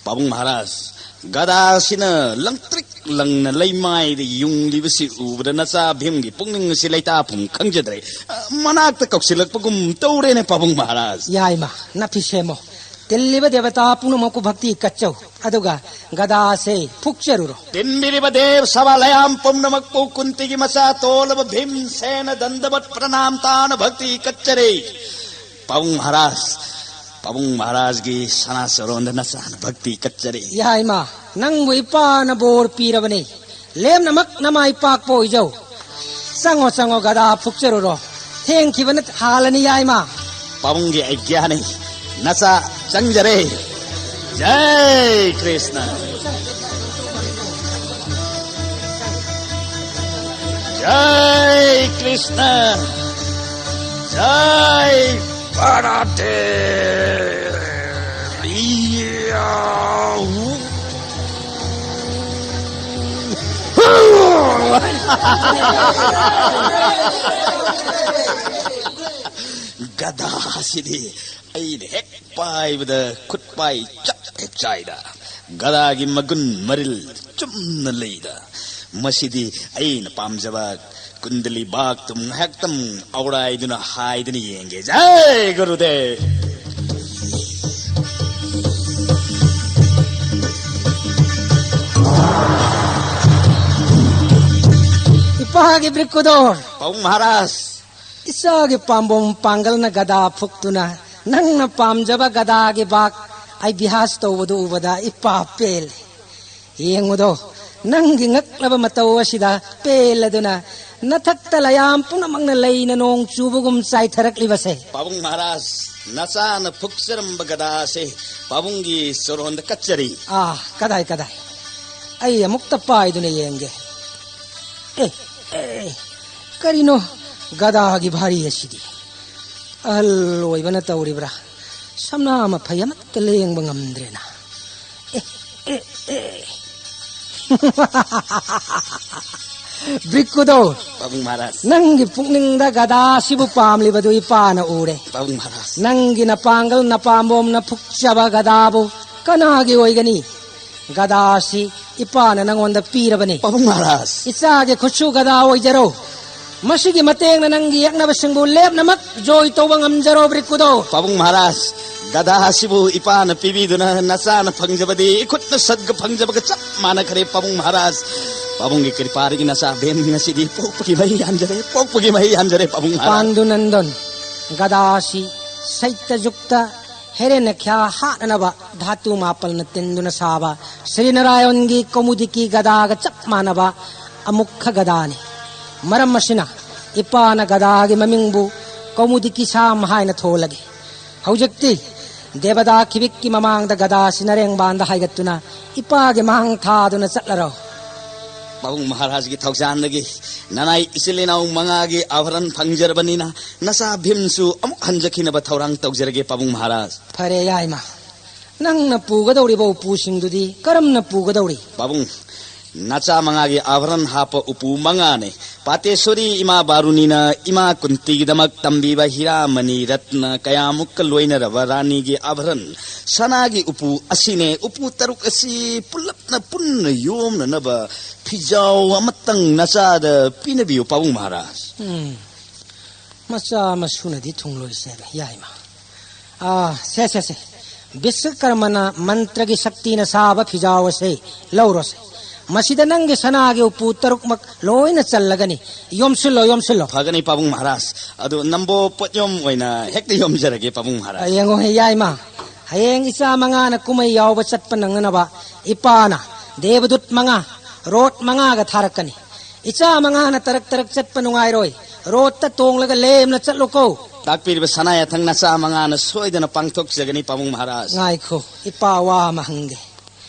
ꯄꯥꯕꯨꯡ ꯃꯍꯥꯔꯥꯖ, ꯒꯗꯥꯁꯤꯅ ꯂꯪꯇ꯭ꯔꯤꯛ ꯂꯪꯅ ꯂꯩꯃꯥꯏꯗ ꯌꯨꯡꯂꯤꯕꯁꯤ ꯎꯕꯗ ꯅꯆꯥ ꯚꯤꯝꯒꯤ ꯄꯨꯛꯅꯤꯡ ꯑꯁꯤ ꯂꯩꯇꯥꯐꯝ ꯈꯪꯖꯗ꯭ꯔꯦ꯫ ꯃꯅꯥꯛꯇ ꯀꯧꯁꯤꯜꯂꯛꯄꯒꯨꯝ ꯇꯧꯔꯦꯅꯦ, ꯄꯥꯕꯨꯡ ꯃꯍꯥꯔꯥꯖ꯫ ꯌꯥꯏꯃ, ꯅꯥꯐꯤ ꯁꯦꯝꯃꯣ꯫ ꯇꯤꯜꯂꯤꯕ ꯗꯦꯕꯇꯥ ꯄꯨꯝꯅꯃꯛꯄꯨ ꯚꯛꯇꯤ ꯀꯠꯆꯧ꯫ ꯑꯗꯨꯒ ꯒꯗꯥꯁꯦ ꯐꯨꯛꯆꯔꯨꯔꯣ꯫ ꯇꯤꯟꯕꯤꯔꯤꯕ ꯗꯦꯕ ꯁꯚꯥ ꯂꯌꯥꯝ ꯄꯨꯝꯅꯃꯛꯄꯨ ꯀꯨꯟꯇꯤꯒꯤ ꯃꯆꯥ ꯇꯣꯜꯂꯕ ꯚꯤꯝꯁꯦꯅ ꯗꯟꯗꯕꯠ ꯄ꯭ꯔꯅꯥꯝ ꯇꯥꯅ ꯚꯛꯇꯤ ꯀꯠꯆꯔꯤ꯫ ꯄꯥꯕꯨꯡ ꯃꯍꯥꯔꯥꯖ, ꯄꯥꯕꯨꯡ ꯃꯍꯥꯔꯥꯖꯒꯤ ꯁꯅꯥ ꯆꯔꯣꯟꯗ ꯅꯆꯥꯅ ꯚꯛꯇꯤ ꯀꯠꯆꯔꯤ꯫ ꯌꯥꯏꯃ, ꯅꯪꯕꯨ ꯏꯄꯥꯅ ꯕꯣꯔ ꯄꯤꯔꯕꯅꯤ꯫ ꯂꯦꯝꯅꯃꯛ ꯅꯃꯥꯏ ꯄꯥꯛꯄ ꯑꯣꯏꯖꯧ꯫ ꯆꯪꯉꯣ, ꯆꯪꯉꯣ, ꯒꯗꯥ ꯐꯨꯛꯆꯔꯨꯔꯣ꯫ ꯊꯦꯡꯈꯤꯕꯅ ꯍꯥꯜꯂꯅꯤ, ꯌꯥꯏꯃ꯫ ꯄꯥꯕꯨꯡꯒꯤ ꯑꯩꯒ꯭ꯌꯥꯅꯤ꯫ ꯅꯆꯥ ꯆꯪꯖꯔꯦ꯫ ꯖꯩ ꯀ꯭ꯔꯤꯁꯅ꯫ ꯖꯩ ꯀ꯭ꯔꯤꯁꯅ꯫ ꯖꯩ ꯕꯥꯔꯥꯗꯦ꯫ ꯒꯗꯥꯁꯤꯗꯤ ꯑꯩꯅ ꯍꯦꯛ ꯄꯥꯏꯕꯗ ꯈꯨꯠ ꯄꯥꯏ ꯆꯞ ꯍꯦꯛ ꯆꯥꯏꯗ꯫ ꯒꯗꯥꯒꯤ ꯃꯒꯨꯟ ꯃꯔꯤꯜ ꯆꯨꯝꯅ ꯂꯩꯗ꯫ ꯃꯁꯤꯗꯤ ꯑꯩꯅ ꯄꯥꯝꯖꯕ ꯀꯨꯟꯗꯂꯤ ꯕꯥꯒꯇꯨꯝ ꯉꯥꯏꯍꯥꯛꯇꯪ ꯑꯧꯔꯥꯏꯗꯨꯅ ꯍꯥꯏꯗꯨꯅ ꯌꯦꯡꯒꯦ꯫ ꯖꯩ ꯒꯨꯔꯨꯗꯦꯕ! ꯏꯄꯥꯒꯤ ꯕ꯭ꯔꯤꯛꯀꯨꯗꯣꯔ! ꯄꯥꯕꯨꯡ ꯃꯍꯥꯔꯥꯖ! ꯏꯆꯥꯒꯤ ꯄꯥꯝꯕꯣꯝ ꯄꯥꯡꯒꯜꯅ ꯒꯗꯥ ꯐꯨꯛꯇꯨꯅ ꯅꯪꯅ ꯄꯥꯝꯖꯕ ꯒꯗꯥꯒꯤ ꯕꯥꯛ ꯑꯩ ꯕꯤꯍꯥꯁ ꯇꯧꯕꯗꯨ ꯎꯕꯗ ꯏꯄꯥ ꯄꯦꯜꯂꯦ꯫ ꯌꯦꯡꯉꯨꯗꯣ, ꯅꯪꯒꯤ ꯉꯛꯂꯕ ꯃꯇꯧ ꯑꯁꯤꯗ ꯄꯦꯜꯂꯗꯨꯅ ꯅꯊꯛꯇ ꯂꯌꯥꯝ ꯄꯨꯝꯅꯃꯛꯅ ꯂꯩꯅ ꯅꯣꯡ ꯆꯨꯕꯒꯨꯝ ꯆꯥꯏꯊꯔꯛꯂꯤꯕꯁꯦ꯫ ꯄꯥꯕꯨꯡ ꯃꯍꯥꯔꯥꯖ, ꯅꯆꯥꯅ ꯐꯨꯛꯆꯔꯝꯕ ꯒꯗꯥꯁꯦ ꯄꯥꯕꯨꯡꯒꯤ ꯆꯣꯔꯣꯟꯗ ꯀꯠꯆꯔꯤ꯫ ꯑꯥ, ꯀꯗꯥꯏ, ꯀꯗꯥꯏ? ꯑꯩ ꯑꯃꯨꯛꯇ ꯄꯥꯏꯗꯨꯅ ꯌꯦꯡꯒꯦ꯫ ꯑꯦ, ꯑꯦ, ꯀꯔꯤꯅꯣ ꯒꯗꯥꯒꯤ ꯚꯥꯔꯤ ꯑꯁꯤꯗꯤ? ꯑꯍꯜ ꯑꯣꯏꯕꯅ ꯇꯧꯔꯤꯕ꯭ꯔꯥ? ꯁꯝꯅꯥ ꯃꯐꯩ ꯑꯃꯠꯇ ꯂꯦꯡꯕ ꯉꯝꯗ꯭ꯔꯦꯅ꯫ ꯑꯦ, ꯑꯦ, ꯑꯦ꯫ ꯕ꯭ꯔꯤꯀꯨꯗꯣ, ꯄꯥꯕꯨꯡ ꯃꯍꯥꯔꯥꯖ꯫ ꯅꯪꯒꯤ ꯄꯨꯛꯅꯤꯡꯗ ꯒꯗꯥꯁꯤꯕꯨ ꯄꯥꯝꯂꯤꯕꯗꯨ ꯏꯄꯥꯅ ꯎꯔꯦ꯫ ꯄꯥꯕꯨꯡ ꯃꯍꯥꯔꯥꯖ꯫ ꯅꯪꯒꯤ ꯅꯄꯥꯡꯒꯜ ꯅꯄꯥꯝꯕꯣꯝꯅ ꯐꯨꯛꯆꯕ ꯒꯗꯥꯕꯨ ꯀꯅꯥꯒꯤ ꯑꯣꯏꯒꯅꯤ? ꯒꯗꯥꯁꯤ ꯏꯄꯥꯅ ꯅꯪꯉꯣꯟꯗ ꯄꯤꯔꯕꯅꯤ꯫ ꯄꯥꯕꯨꯡ ꯃꯍꯥꯔꯥꯖ꯫ ꯏꯆꯥꯒꯤ ꯈꯨꯠꯁꯨ ꯒꯗꯥ ꯑꯣꯏꯖꯔꯣ꯫ ꯃꯁꯤꯒꯤ ꯃꯇꯦꯡꯅ ꯅꯪꯒꯤ ꯌꯦꯛꯅꯕꯁꯤꯡꯕꯨ ꯂꯦꯞꯅꯃꯛ ꯖꯣꯏ ꯇꯧꯕ ꯉꯝꯖꯔꯣ, ꯕ꯭ꯔꯤꯀꯨꯗꯣ꯫ ꯄꯥꯕꯨꯡ ꯃꯍꯥꯔꯥꯖ, ꯒꯗꯥ ꯑꯁꯤꯕꯨ ꯏꯄꯥꯅ ꯄꯤꯕꯤꯗꯨꯅ ꯅꯆꯥꯅ ꯐꯪꯖꯕꯗꯤ ꯏꯈꯨꯠꯅ ꯁꯠꯒ ꯐꯪꯖꯕꯒ ꯆꯞ ꯃꯥꯟꯅꯈ꯭ꯔꯦ, ꯄꯥꯕꯨꯡ ꯃꯍꯥꯔꯥꯖ꯫ ꯄꯥꯕꯨꯡꯒꯤ ꯀ꯭ꯔꯤꯄꯥꯗꯒꯤ ꯅꯆꯥ ꯚꯤꯝ ꯉꯁꯤꯗꯤ ꯄꯣꯛꯄꯒꯤ ꯃꯍꯩ ꯌꯥꯟꯖꯔꯦ, ꯄꯣꯛꯄꯒꯤ ꯃꯍꯩ ꯌꯥꯟꯖꯔꯦ, ꯄꯥꯕꯨꯡ ꯃꯍꯥꯔꯥꯖ꯫ ꯄꯥꯟꯗꯨ ꯅꯟꯗꯟ, ꯒꯗꯥ ꯑꯁꯤ ꯁꯩꯇ ꯖꯨꯛꯇ ꯍꯦꯔꯦꯟꯅ ꯈ꯭ꯌꯥ ꯍꯥꯠꯅꯅꯕ ꯙꯥꯇꯨ ꯃꯥꯄꯜꯅ ꯇꯤꯟꯗꯨꯅ ꯁꯥꯕ ꯁ꯭ꯔꯤ ꯅꯥꯔꯥꯌꯟꯒꯤ ꯀꯧꯃꯨꯗꯤꯀꯤ ꯒꯗꯥꯒ ꯆꯞ ꯃꯥꯟꯅꯕ ꯑꯃꯨꯛꯈ ꯒꯗꯥꯅꯤ꯫ ꯃꯔꯝ ꯑꯁꯤꯅ ꯏꯄꯥꯅ ꯒꯗꯥꯒꯤ ꯃꯃꯤꯡꯕꯨ ꯀꯧꯃꯨꯗꯤꯀꯤ ꯁꯥꯝ ꯍꯥꯏꯅ ꯊꯣꯜꯂꯒꯦ꯫ ꯍꯧꯖꯤꯛꯇꯤ ꯗꯦꯕꯗꯥ ꯈꯤꯕꯤꯛꯀꯤ ꯃꯃꯥꯡꯗ ꯒꯗꯥꯁꯤ ꯅꯔꯦꯡꯕꯥꯟꯗ ꯍꯥꯏꯒꯠꯇꯨꯅ ꯏꯄꯥꯒꯤ ꯃꯥꯡ ꯊꯥꯗꯨꯅ ꯆꯠꯂꯔꯣ꯫ ꯄꯥꯕꯨꯡ ꯃꯍꯥꯔꯥꯖꯒꯤ ꯊꯧꯖꯥꯟꯗꯒꯤ ꯅꯅꯥꯏ ꯏꯆꯤꯜ ꯏꯅꯥꯎ ꯃꯉꯥꯒꯤ ꯑꯥꯚꯔꯟ ꯐꯪꯖꯔꯕꯅꯤꯅ ꯅꯆꯥ ꯚꯤꯝꯁꯨ ꯑꯃꯨꯛ ꯍꯟꯖꯈꯤꯅꯕ ꯊꯧꯔꯥꯡ ꯇꯧꯖꯔꯒꯦ, ꯄꯥꯕꯨꯡ ꯃꯍꯥꯔꯥꯖ꯫ ꯐꯔꯦ, ꯌꯥꯏꯃ꯫ ꯅꯪꯅ ꯄꯨꯒꯗꯧꯔꯤꯕ ꯎꯄꯨꯁꯤꯡꯗꯨꯗꯤ ꯀꯔꯝꯅ ꯄꯨꯒꯗꯧꯔꯤ? ꯄꯥꯕꯨꯡ, ꯅꯆꯥ ꯃꯉꯥꯒꯤ ꯑꯥꯚꯔꯟ ꯍꯥꯞꯄ ꯎꯄꯨ ꯃꯉꯥꯅꯦ꯫ ꯄꯥꯇꯦꯁꯣꯔꯤ ꯏꯃꯥ ꯕꯥꯔꯨꯅꯤꯅ ꯏꯃꯥ ꯀꯨꯟꯇꯤꯒꯤꯗꯃꯛ ꯇꯝꯕꯤꯕ ꯍꯤꯔꯥꯃꯅꯤ ꯔꯠꯅ ꯀꯌꯥꯃꯨꯛꯀ ꯂꯣꯏꯅꯔꯕ ꯔꯥꯅꯤꯒꯤ ꯑꯥꯚꯔꯟ, ꯁꯅꯥꯒꯤ ꯎꯄꯨ ꯑꯁꯤꯅꯦ꯫ ꯎꯄꯨ ꯇꯔꯨꯛ ꯑꯁꯤ ꯄꯨꯜꯂꯞꯅ ꯄꯨꯟꯅ ꯌꯣꯝꯅꯅꯕ ꯐꯤꯖꯥꯎ ꯑꯃꯇꯪ ꯅꯆꯥꯗ ꯄꯤꯅꯕꯤꯌꯨ, ꯄꯥꯕꯨꯡ ꯃꯍꯥꯔꯥꯖ꯫ ꯎꯝ, ꯃꯆꯥ ꯃꯁꯨꯅꯗꯤ ꯊꯨꯡꯂꯣꯏꯁꯦ, ꯌꯥꯏꯃ꯫ ꯑꯥ, ꯁꯦ, ꯁꯦ, ꯁꯦ꯫ ꯕꯤꯁ꯭ꯋꯀꯔꯃꯅ ꯃꯟꯇ꯭ꯔꯒꯤ ꯁꯛꯇꯤꯅ ꯁꯥꯕ ꯐꯤꯖꯥꯎ ꯑꯁꯦ ꯂꯧꯔꯣꯁꯦ꯫ ꯃꯁꯤꯗ ꯅꯪꯒꯤ ꯁꯅꯥꯒꯤ ꯎꯄꯨ ꯇꯔꯨꯛꯃꯛ ꯂꯣꯏꯅ ꯆꯜꯂꯒꯅꯤ꯫ ꯌꯣꯝꯁꯤꯜꯂꯣ, ꯌꯣꯝꯁꯤꯜꯂꯣ꯫ ꯐꯒꯅꯤ, ꯄꯥꯕꯨꯡ ꯃꯍꯥꯔꯥꯖ꯫ ꯑꯗꯨ ꯅꯝꯕꯣ ꯄꯣꯠꯌꯣꯝ ꯑꯣꯏꯅ ꯍꯦꯛꯇ ꯌꯣꯝꯖꯔꯒꯦ, ꯄꯥꯕꯨꯡ ꯃꯍꯥꯔꯥꯖ꯫ ꯑ, ꯌꯦꯡꯉꯣ, ꯌꯥꯏꯃ꯫ ꯍꯌꯦꯡ ꯏꯆꯥ ꯃꯉꯥꯅ ꯀꯨꯝꯍꯩ ꯌꯥꯎꯕ ꯆꯠꯄ ꯅꯪꯅꯅꯕ ꯏꯄꯥꯅ ꯗꯦꯕꯗꯨꯠ ꯃꯉꯥ, ꯔꯣꯠ ꯃꯉꯥꯒ ꯊꯥꯔꯛꯀꯅꯤ꯫ ꯏꯆꯥ ꯃꯉꯥꯅ ꯇꯔꯛ ꯇꯔꯛ ꯆꯠꯄ ꯅꯨꯡꯉꯥꯏꯔꯣꯏ꯫ ꯔꯣꯠꯇ ꯇꯣꯡꯂꯒ ꯂꯦꯝꯅ ꯆꯠꯂꯨꯀꯣ꯫ ꯇꯥꯛꯄꯤꯔꯤꯕ ꯁꯅꯥ ꯌꯥꯊꯪ ꯅꯆꯥ ꯃꯉꯥꯅ ꯁꯣꯏꯗꯅ ꯄꯥꯡꯊꯣꯛꯆꯒꯅꯤ, ꯄꯥꯕꯨꯡ ꯃꯍꯥꯔꯥꯖ꯫ ꯉꯥꯏꯈꯣ, ꯏꯄꯥ ꯋꯥ ꯑꯃ ꯍꯪꯒꯦ꯫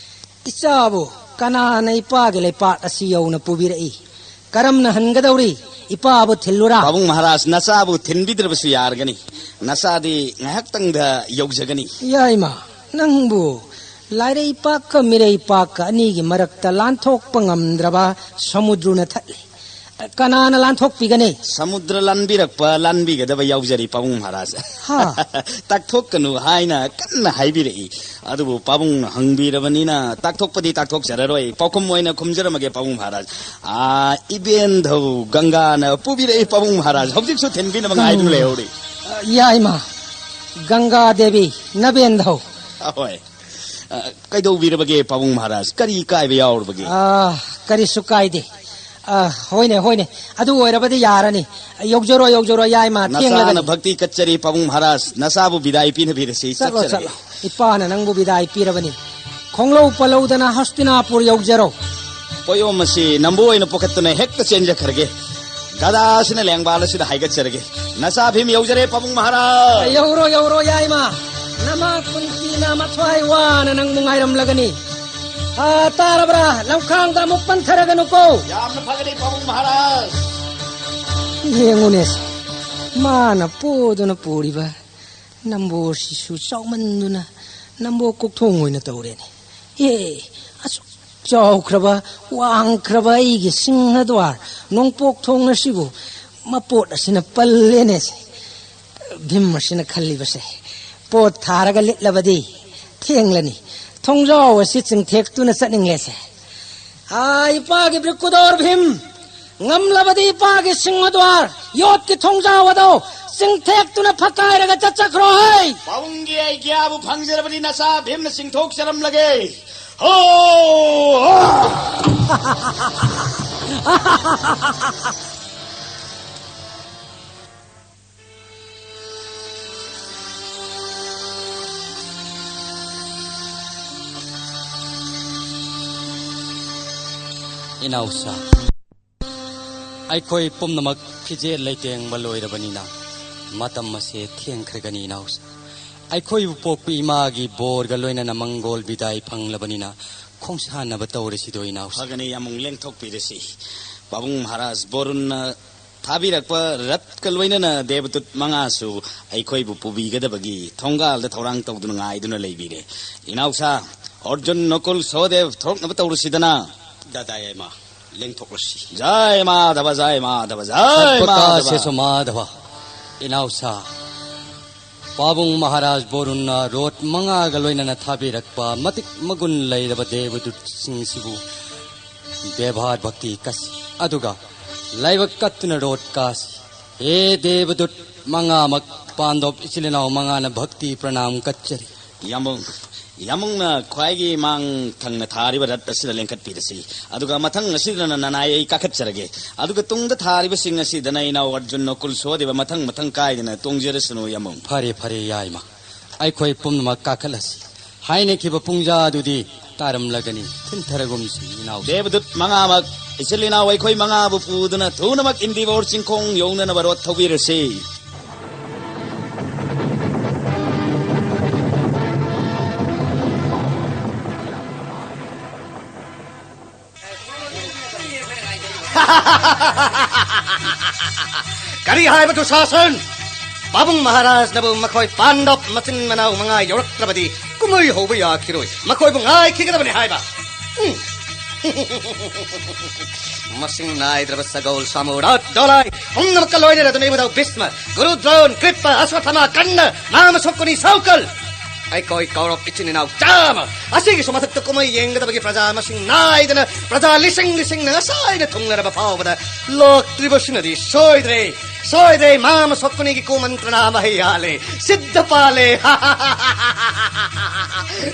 ꯏꯆꯥꯕꯨ ꯀꯅꯥꯅ ꯏꯄꯥꯒꯤ ꯂꯩꯄꯥꯛ ꯑꯁꯤ ꯌꯧꯅ ꯄꯨꯕꯤꯔꯛꯏ? ꯀꯔꯝꯅ ꯍꯟꯒꯗꯧꯔꯤ? ꯏꯄꯥꯕꯨ ꯊꯤꯜꯂꯨꯔꯥ? ꯄꯥꯕꯨꯡ ꯃꯍꯥꯔꯥꯖ, ꯅꯆꯥꯕꯨ ꯊꯤꯟꯕꯤꯗ꯭ꯔꯕꯁꯨ ꯌꯥꯔꯒꯅꯤ꯫ ꯅꯆꯥꯗꯤ ꯉꯥꯏꯍꯥꯛꯇꯪꯗ ꯌꯧꯖꯒꯅꯤ꯫ ꯌꯥꯏꯃ, ꯅꯪꯕꯨ ꯂꯥꯏꯔꯩꯄꯥꯛꯀ ꯃꯤꯔꯩꯄꯥꯛꯀ ꯑꯅꯤꯒꯤ ꯃꯔꯛꯇ ꯂꯥꯟꯊꯣꯛꯄ ꯉꯝꯗ꯭ꯔꯕ ꯁꯃꯨꯗ꯭ꯔꯨꯅ ꯊꯠꯂꯤ꯫ ꯀꯅꯥꯅ ꯂꯥꯟꯊꯣꯛꯄꯤꯒꯅꯤ? ꯁꯃꯨꯗ꯭ꯔ ꯂꯥꯟꯕꯤꯔꯛꯄ ꯂꯥꯟꯕꯤꯒꯗꯕ ꯌꯥꯎꯖꯔꯤ, ꯄꯥꯕꯨꯡ ꯃꯍꯥꯔꯥꯖ꯫ ꯍꯥ? ꯇꯥꯛꯊꯣꯛꯀꯅꯨ ꯍꯥꯏꯅ ꯀꯟꯅ ꯍꯥꯏꯕꯤꯔꯛꯏ꯫ ꯑꯗꯨꯕꯨ ꯄꯥꯕꯨꯡꯅ ꯍꯪꯕꯤꯔꯕꯅꯤꯅ ꯇꯥꯛꯊꯣꯛꯄꯗꯤ ꯇꯥꯛꯊꯣꯛꯆꯔꯔꯣꯏ꯫ ꯄꯥꯎꯈꯨꯝ ꯑꯣꯏꯅ ꯈꯨꯝꯖꯔꯝꯃꯒꯦ, ꯄꯥꯕꯨꯡ ꯃꯍꯥꯔꯥꯖ꯫ ꯑꯥ, ꯏꯕꯦꯟꯙꯧ ꯒꯪꯒꯥꯅ ꯄꯨꯕꯤꯔꯛꯏ, ꯄꯥꯕꯨꯡ ꯃꯍꯥꯔꯥꯖ꯫ ꯍꯧꯖꯤꯛꯁꯨ ꯊꯤꯟꯕꯤꯅꯕ ꯉꯥꯏꯗꯨꯅ ꯎꯝ꯫ ꯂꯩꯍꯧꯔꯤ꯫ ꯌꯥꯏꯃ, ꯒꯪꯒꯥ ꯗꯦꯕꯤ, ꯅꯕꯦꯟꯙꯧ꯫ ꯑꯍꯣꯏ꯫ ꯑ, ꯀꯩꯗꯧꯕꯤꯔꯕꯒꯦ, ꯄꯥꯕꯨꯡ ꯃꯍꯥꯔꯥꯖ? ꯀꯔꯤ ꯀꯥꯏꯕ ꯌꯥꯎꯔꯕꯒꯦ? ꯑꯥ, ꯀꯔꯤꯁꯨ ꯀꯥꯏꯗꯦ꯫ ꯑ, ꯍꯣꯏꯅꯦ, ꯍꯣꯏꯅꯦ꯫ ꯑꯗꯨ ꯑꯣꯏꯔꯕꯗꯤ ꯌꯥꯔꯅꯤ꯫ ꯌꯧꯖꯔꯣ, ꯌꯧꯖꯔꯣ, ꯌꯥꯏꯃ, ꯅꯆꯥꯅ ꯊꯦꯡꯂꯒꯅꯤ꯫ ꯚꯛꯇꯤ ꯀꯠꯆꯔꯤ, ꯄꯥꯕꯨꯡ ꯃꯍꯥꯔꯥꯖ꯫ ꯅꯆꯥꯕꯨ ꯕꯤꯗꯥꯏ ꯄꯤꯅꯕꯤꯔꯁꯤ, ꯆꯠꯂꯣ, ꯆꯠꯆꯔꯒꯦ꯫ ꯆꯠꯂꯣ꯫ ꯏꯄꯥꯅ ꯅꯪꯕꯨ ꯕꯤꯗꯥꯏ ꯄꯤꯔꯕꯅꯤ꯫ ꯈꯣꯡꯂꯧ ꯄꯜꯂꯧꯗꯅ ꯍꯁꯇꯤꯅꯥꯄꯨꯔ ꯌꯧꯖꯔꯣ꯫ ꯄꯣꯌꯣꯝ ꯑꯁꯤ ꯅꯝꯕꯨ ꯑꯣꯏꯅ ꯄꯨꯈꯠꯇꯨꯅ ꯍꯦꯛꯇ ꯆꯦꯟꯖꯈ꯭ꯔꯒꯦ꯫ ꯒꯗꯥꯁꯤꯅ ꯂꯦꯡꯕꯥꯜ ꯑꯁꯤꯗ ꯍꯥꯏꯒꯠꯆꯔꯒꯦ꯫ ꯅꯆꯥ ꯚꯤꯝ ꯌꯧꯖꯔꯦ, ꯄꯥꯕꯨꯡ ꯃꯍꯥꯔꯥꯖ꯫ ꯌꯧꯔꯣ, ꯌꯧꯔꯣ, ꯌꯥꯏꯃ꯫ ꯅꯃꯥ ꯀꯨꯟꯇꯤꯅ ꯃꯊ꯭ꯋꯥꯏ ꯋꯥꯅ ꯅꯪꯕꯨ ꯉꯥꯏꯔꯝꯂꯒꯅꯤ꯫ ꯑꯥ, ꯇꯥꯔꯕ꯭ꯔꯥ? ꯂꯝꯈꯥꯡꯗ ꯑꯃꯨꯛ ꯄꯟꯊꯔꯒꯅꯨꯀꯣ꯫ ꯌꯥꯝꯅ ꯐꯒꯅꯤ, ꯄꯥꯕꯨꯡ ꯃꯍꯥꯔꯥꯖ꯫ ꯌꯦꯡꯉꯨꯅꯦ, ꯃꯥꯅ ꯄꯣꯗꯨꯅ ꯄꯨꯔꯤꯕ ꯅꯝꯕꯣꯜꯁꯤꯁꯨ ꯆꯥꯎꯃꯟꯗꯨꯅ ꯅꯝꯕꯣꯜ ꯀꯣꯛꯊꯣꯡ ꯑꯣꯏꯅ ꯇꯧꯔꯦꯅꯦ꯫ ꯑꯦ, ꯑꯁꯨꯛ ꯆꯥꯎꯈ꯭ꯔꯕ, ꯋꯥꯡꯈ꯭ꯔꯕ ꯑꯩꯒꯤ ꯁꯤꯡꯍꯗ꯭ꯋꯥꯔ ꯅꯣꯡꯄꯣꯛ ꯊꯣꯡ ꯑꯁꯤꯕꯨ ꯃꯄꯣꯠ ꯑꯁꯤꯅ ꯄꯜꯂꯦꯅꯦ꯫ ꯚꯤꯝ ꯑꯁꯤꯅ ꯈꯜꯂꯤꯕꯁꯦ, ꯄꯣꯠ ꯊꯥꯔꯒ ꯂꯤꯠꯂꯕꯗꯤ ꯊꯦꯡꯂꯅꯤ, ꯊꯣꯡꯖꯥꯎ ꯑꯁꯤ ꯆꯤꯡꯊꯦꯛꯇꯨꯅ ꯆꯠꯅꯤꯡꯂꯦꯁꯦ꯫ ꯑꯥ, ꯏꯄꯥꯒꯤ ꯕ꯭ꯔꯤꯀꯨꯗꯣꯔ ꯚꯤꯝ, ꯉꯝꯂꯕꯗꯤ ꯏꯄꯥꯒꯤ ꯁꯤꯡꯍꯗ꯭ꯋꯥꯔ, ꯌꯣꯠꯀꯤ ꯊꯣꯡꯖꯥꯎ ꯑꯗꯣ ꯆꯤꯡꯊꯦꯛꯇꯨꯅ ꯐꯛꯀꯥꯏꯔꯒ ꯆꯠꯆꯈ꯭ꯔꯣ ꯍꯩ! ꯄꯥꯕꯨꯡꯒꯤ ꯑꯩꯒ꯭ꯌꯥꯕꯨ ꯐꯪꯖꯔꯕꯗꯤ ꯅꯆꯥ ꯚꯤꯝꯅ ꯆꯤꯡꯊꯣꯛꯆꯔꯝꯂꯒꯦ꯫ ꯍꯣ! ꯍꯣ! ꯏꯅꯥꯎꯁꯥ, ꯑꯩꯈꯣꯏ ꯄꯨꯝꯅꯃꯛ ꯐꯤꯖꯦꯠ ꯂꯩꯇꯦꯡꯕ ꯂꯣꯏꯔꯕꯅꯤꯅ ꯃꯇꯝ ꯑꯁꯦ ꯊꯦꯡꯈ꯭ꯔꯒꯅꯤ, ꯏꯅꯥꯎꯁꯥ꯫ ꯑꯩꯈꯣꯏꯕꯨ ꯄꯣꯛꯄꯤ ꯏꯃꯥꯒꯤ ꯕꯣꯔꯒ ꯂꯣꯏꯅꯅ ꯃꯪꯒꯣꯜ ꯕꯤꯗꯥꯏ ꯐꯪꯂꯕꯅꯤꯅ ꯈꯣꯡꯁꯥꯟꯅꯕ ꯇꯧꯔꯁꯤꯗꯣ, ꯏꯅꯥꯎꯁꯥ꯫ ꯐꯒꯅꯤ, ꯑꯃꯨꯛ ꯂꯦꯡꯊꯣꯛꯄꯤꯔꯁꯤ꯫ ꯄꯥꯕꯨꯡ ꯃꯍꯥꯔꯥꯖ ꯕꯣꯔꯨꯟꯅ ꯊꯥꯕꯤꯔꯛꯄ ꯔꯠꯀ ꯂꯣꯏꯅꯅ ꯗꯦꯕꯗꯨꯠ ꯃꯉꯥꯁꯨ ꯑꯩꯈꯣꯏꯕꯨ ꯄꯨꯕꯤꯒꯗꯕꯒꯤ ꯊꯣꯡꯒꯥꯜꯗ ꯊꯧꯔꯥꯡ ꯇꯧꯗꯨꯅ ꯉꯥꯏꯗꯨꯅ ꯂꯩꯕꯤꯔꯦ꯫ ꯏꯅꯥꯎꯁꯥ, ꯑꯔꯖꯨꯟ, ꯅꯀꯨꯜ, ꯁꯍꯗꯦꯕ ꯊꯣꯔꯛꯅꯕ ꯇꯧꯔꯁꯤꯗꯅ꯫ ꯗꯥꯗꯥ ꯌꯥꯏꯃ, ꯂꯦꯡꯊꯣꯛꯂꯁꯤ꯫ ꯖꯥꯏ ꯃꯥꯙꯕ, ꯖꯥꯏ ꯃꯥꯙꯕ, ꯖꯥꯏ ꯁꯠꯄꯀꯥ ꯃꯥꯙꯕ꯫ ꯁꯦꯁꯣ ꯃꯥꯙꯕ꯫ ꯏꯅꯥꯎꯁꯥ, ꯄꯥꯕꯨꯡ ꯃꯍꯥꯔꯥꯖ ꯕꯣꯔꯨꯟꯅ ꯔꯣꯠ ꯃꯉꯥꯒ ꯂꯣꯏꯅꯅ ꯊꯥꯕꯤꯔꯛꯄ ꯃꯇꯤꯛ ꯃꯒꯨꯟ ꯂꯩꯔꯕ ꯗꯦꯕꯗꯨꯠꯁꯤꯡꯁꯤꯕꯨ ꯕꯦꯕꯥꯔ ꯚꯛꯇꯤ ꯀꯠꯁꯤ꯫ ꯑꯗꯨꯒ ꯂꯥꯏꯕꯛ ꯀꯠꯇꯨꯅ ꯔꯣꯠ ꯀꯥꯁꯤ꯫ ꯍꯦ ꯗꯦꯕꯗꯨꯠ ꯃꯉꯥꯃꯛ, ꯄꯥꯟꯗꯣꯞ ꯏꯆꯤꯜ ꯏꯅꯥꯎ ꯃꯉꯥꯅ ꯚꯛꯇꯤ ꯄ꯭ꯔꯅꯥꯝ ꯀꯠꯆꯔꯤ꯫ ꯌꯥꯝꯕꯨꯡ, ꯌꯥꯝꯕꯨꯡꯅ ꯈ꯭ꯋꯥꯏꯒꯤ ꯃꯥꯡ ꯊꯪꯅ ꯊꯥꯔꯤꯕ ꯔꯠ ꯑꯁꯤꯗ ꯂꯦꯡꯈꯠꯄꯤꯔꯁꯤ꯫ ꯑꯗꯨꯒ ꯃꯊꯪ ꯑꯁꯤꯗꯅ ꯅꯅꯥꯏ ꯑꯩ ꯀꯥꯈꯠꯆꯔꯒꯦ꯫ ꯑꯗꯨꯒ ꯇꯨꯡꯗ ꯊꯥꯔꯤꯕꯁꯤꯡ ꯑꯁꯤꯗꯅ ꯏꯅꯥꯎ ꯑꯔꯖꯨꯟ, ꯅꯀꯨꯜ, ꯁꯣꯗꯦꯕ ꯃꯊꯪ ꯃꯊꯪ ꯀꯥꯏꯗꯅ ꯇꯣꯡꯖꯔꯁꯅꯨ, ꯌꯥꯝꯕꯨꯡ꯫ ꯐꯔꯦ, ꯐꯔꯦ, ꯌꯥꯏꯃ꯫ ꯑꯩꯈꯣꯏ ꯄꯨꯝꯅꯃꯛ ꯀꯥꯈꯠꯂꯁꯤ꯫ ꯍꯥꯏꯅꯈꯤꯕ ꯄꯨꯡꯖꯥ ꯑꯗꯨꯗꯤ ꯇꯥꯔꯝꯂꯒꯅꯤ꯫ ꯊꯤꯟꯊꯔꯒꯨꯝꯁꯤ, ꯏꯅꯥꯎ꯫ ꯗꯦꯕꯗꯨꯠ ꯃꯉꯥꯃꯛ, ꯏꯆꯤꯜ ꯏꯅꯥꯎ ꯑꯩꯈꯣꯏ ꯃꯉꯥꯕꯨ ꯄꯨꯗꯨꯅ ꯊꯨꯅꯃꯛ ꯏꯟꯗꯤꯕꯣꯔ ꯆꯤꯡꯈꯣꯡ ꯌꯧꯅꯅꯕ ꯔꯣꯠ ꯊꯧꯕꯤꯔꯁꯤ꯫ ꯀꯔꯤ ꯍꯥꯏꯕ ꯗꯨꯁꯥꯁꯟ? ꯄꯥꯕꯨꯡ ꯃꯍꯥꯔꯥꯖꯅꯕꯨ ꯃꯈꯣꯏ ꯄꯥꯟꯗꯕ ꯃꯆꯤꯟ ꯃꯅꯥꯎ ꯃꯉꯥ ꯌꯧꯔꯛꯇ꯭ꯔꯕꯗꯤ ꯀꯨꯝꯍꯩ ꯍꯧꯕ ꯌꯥꯈꯤꯔꯣꯏ꯫ ꯃꯈꯣꯏꯕꯨ ꯉꯥꯏꯈꯤꯒꯗꯕꯅꯤ ꯍꯥꯏꯕ꯫ ꯎꯝ꯫ ꯃꯁꯤꯡ ꯅꯥꯏꯗ꯭ꯔꯕ ꯁꯒꯣꯜ ꯁꯥꯃꯨ ꯔꯥꯠ ꯗꯣꯂꯥꯏ ꯄꯨꯝꯅꯃꯛꯀ ꯂꯣꯏꯅꯅ ꯑꯗꯨꯅ ꯏꯕꯨꯙꯧ ꯚꯤꯁꯃ, ꯒꯨꯔꯨ ꯗ꯭ꯔꯣꯟ, ꯀ꯭ꯔꯤꯄ, ꯑꯁ꯭ꯋꯠꯊꯥꯃꯥ, ꯀꯔꯅ, ꯃꯥꯃ ꯁꯣꯛꯀꯨꯅꯤ ꯁꯧꯀꯜ, ꯑꯩꯈꯣꯏ ꯀꯧꯔꯕ ꯏꯆꯤꯟ ꯏꯅꯥꯎ ꯆꯥꯝꯃ ꯑꯁꯤꯒꯤꯁꯨ ꯃꯊꯛꯇ ꯀꯨꯝꯍꯩ ꯌꯦꯡꯒꯗꯕꯒꯤ ꯄ꯭ꯔꯖꯥ ꯃꯁꯤꯡ ꯅꯥꯏꯗꯅ, ꯄ꯭ꯔꯖꯥ ꯂꯤꯁꯤꯡ ꯂꯤꯁꯤꯡꯅ ꯉꯁꯥꯏꯅ ꯊꯨꯡꯂꯔꯕ ꯐꯥꯎꯕꯗ ꯂꯥꯛꯇ꯭ꯔꯤꯕꯁꯤꯅꯗꯤ ꯁꯣꯏꯗ꯭ꯔꯦ, ꯁꯣꯏꯗ꯭ꯔꯦ, ꯃꯥꯃ ꯁꯣꯛꯀꯨꯅꯤꯒꯤ ꯀꯨꯃꯟꯇ꯭ꯔꯅꯥ ꯃꯍꯩ ꯌꯥꯜꯂꯦ, ꯁꯤꯗ ꯄꯥꯜꯂꯦ꯫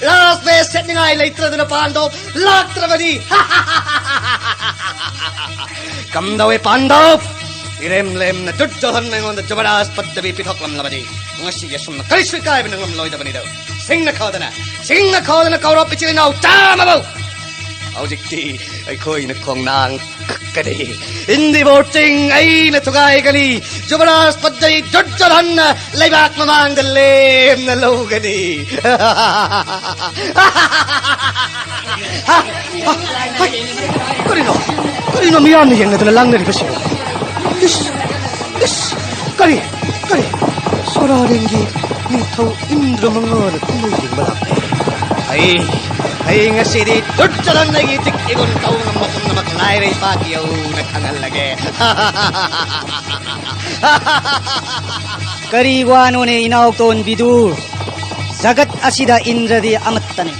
ꯂꯥꯁ ꯕꯦꯁ ꯁꯦꯠꯅꯤꯡꯉꯥꯏ ꯂꯩꯇ꯭ꯔꯗꯅ ꯄꯥꯟꯗꯣꯞ ꯂꯥꯛꯇ꯭ꯔꯕꯗꯤ꯫ ꯀꯝꯗꯧꯋꯦ ꯄꯥꯟꯗꯣꯞ? ꯏꯔꯦꯝ ꯂꯦꯝꯅ ꯗꯨꯔꯖꯣꯙꯟ ꯑꯩꯉꯣꯟꯗ ꯖꯨꯕꯔꯥꯖ ꯄꯗꯕꯤ ꯄꯤꯊꯣꯛꯂꯝꯂꯕꯗꯤ ꯉꯁꯤ ꯑꯁꯨꯝꯅ ꯀꯔꯤꯁꯨ ꯏꯀꯥꯏꯕ ꯅꯪꯂꯝꯂꯣꯏꯗꯕꯅꯤꯗꯣ꯫ ꯁꯤꯡꯅ ꯈꯥꯎꯗꯅ, ꯁꯤꯡꯅ ꯈꯥꯎꯗꯅ ꯀꯧꯔꯕ ꯏꯆꯤꯜ ꯏꯅꯥꯎ ꯆꯥꯝꯃꯕꯨ ꯍꯧꯖꯤꯛꯇꯤ ꯑꯩꯈꯣꯏꯅ ꯈꯣꯡꯅꯥꯡ ꯀꯛꯀꯅꯤ꯫ ꯏꯟꯗꯤꯕꯣꯔ ꯆꯤꯡ ꯑꯩꯅ ꯊꯨꯒꯥꯏꯒꯅꯤ꯫ ꯖꯨꯕꯔꯥꯖ ꯄꯗꯩ ꯗꯨꯔꯖꯣꯙꯟꯅ ꯂꯩꯕꯥꯛ ꯃꯃꯥꯡꯗ ꯂꯦꯝꯅ ꯂꯧꯒꯅꯤ꯫ ꯀꯔꯤꯅꯣ? ꯀꯔꯤꯅꯣ ꯃꯤꯌꯥꯝꯅ ꯌꯦꯡꯅꯗꯅ ꯂꯥꯡꯅꯔꯤꯕꯁꯤꯕꯨ? ꯏꯁ! ꯏꯁ! ꯀꯔꯤ? ꯀꯔꯤ? ꯁꯣꯔꯥꯔꯦꯟꯒꯤ ꯅꯤꯡꯊꯧ ꯏꯟꯗ꯭ꯔ ꯃꯉꯥꯅ ꯀꯨꯝꯍꯩ ꯌꯦꯡꯕ ꯂꯥꯛꯂꯦ꯫ ꯑꯩ, ꯑꯩ ꯉꯁꯤꯗꯤ ꯗꯨꯔꯖꯣꯙꯟꯗꯒꯤ ꯆꯤꯛ ꯏꯒꯨꯟ ꯇꯧ ꯉꯝꯕ ꯄꯨꯝꯅꯃꯛ ꯂꯥꯏꯔꯩ ꯄꯥꯛꯀꯤ ꯌꯧꯅ ꯈꯪꯍꯜꯂꯒꯦ꯫ ꯀꯔꯤ ꯋꯥꯅꯣꯅꯦ ꯏꯅꯥꯎꯇꯣꯟ ꯕꯤꯗꯨꯔ? ꯖꯒꯠ ꯑꯁꯤꯗ ꯏꯟꯗ꯭ꯔꯗꯤ ꯑꯃꯠꯇꯅꯤ꯫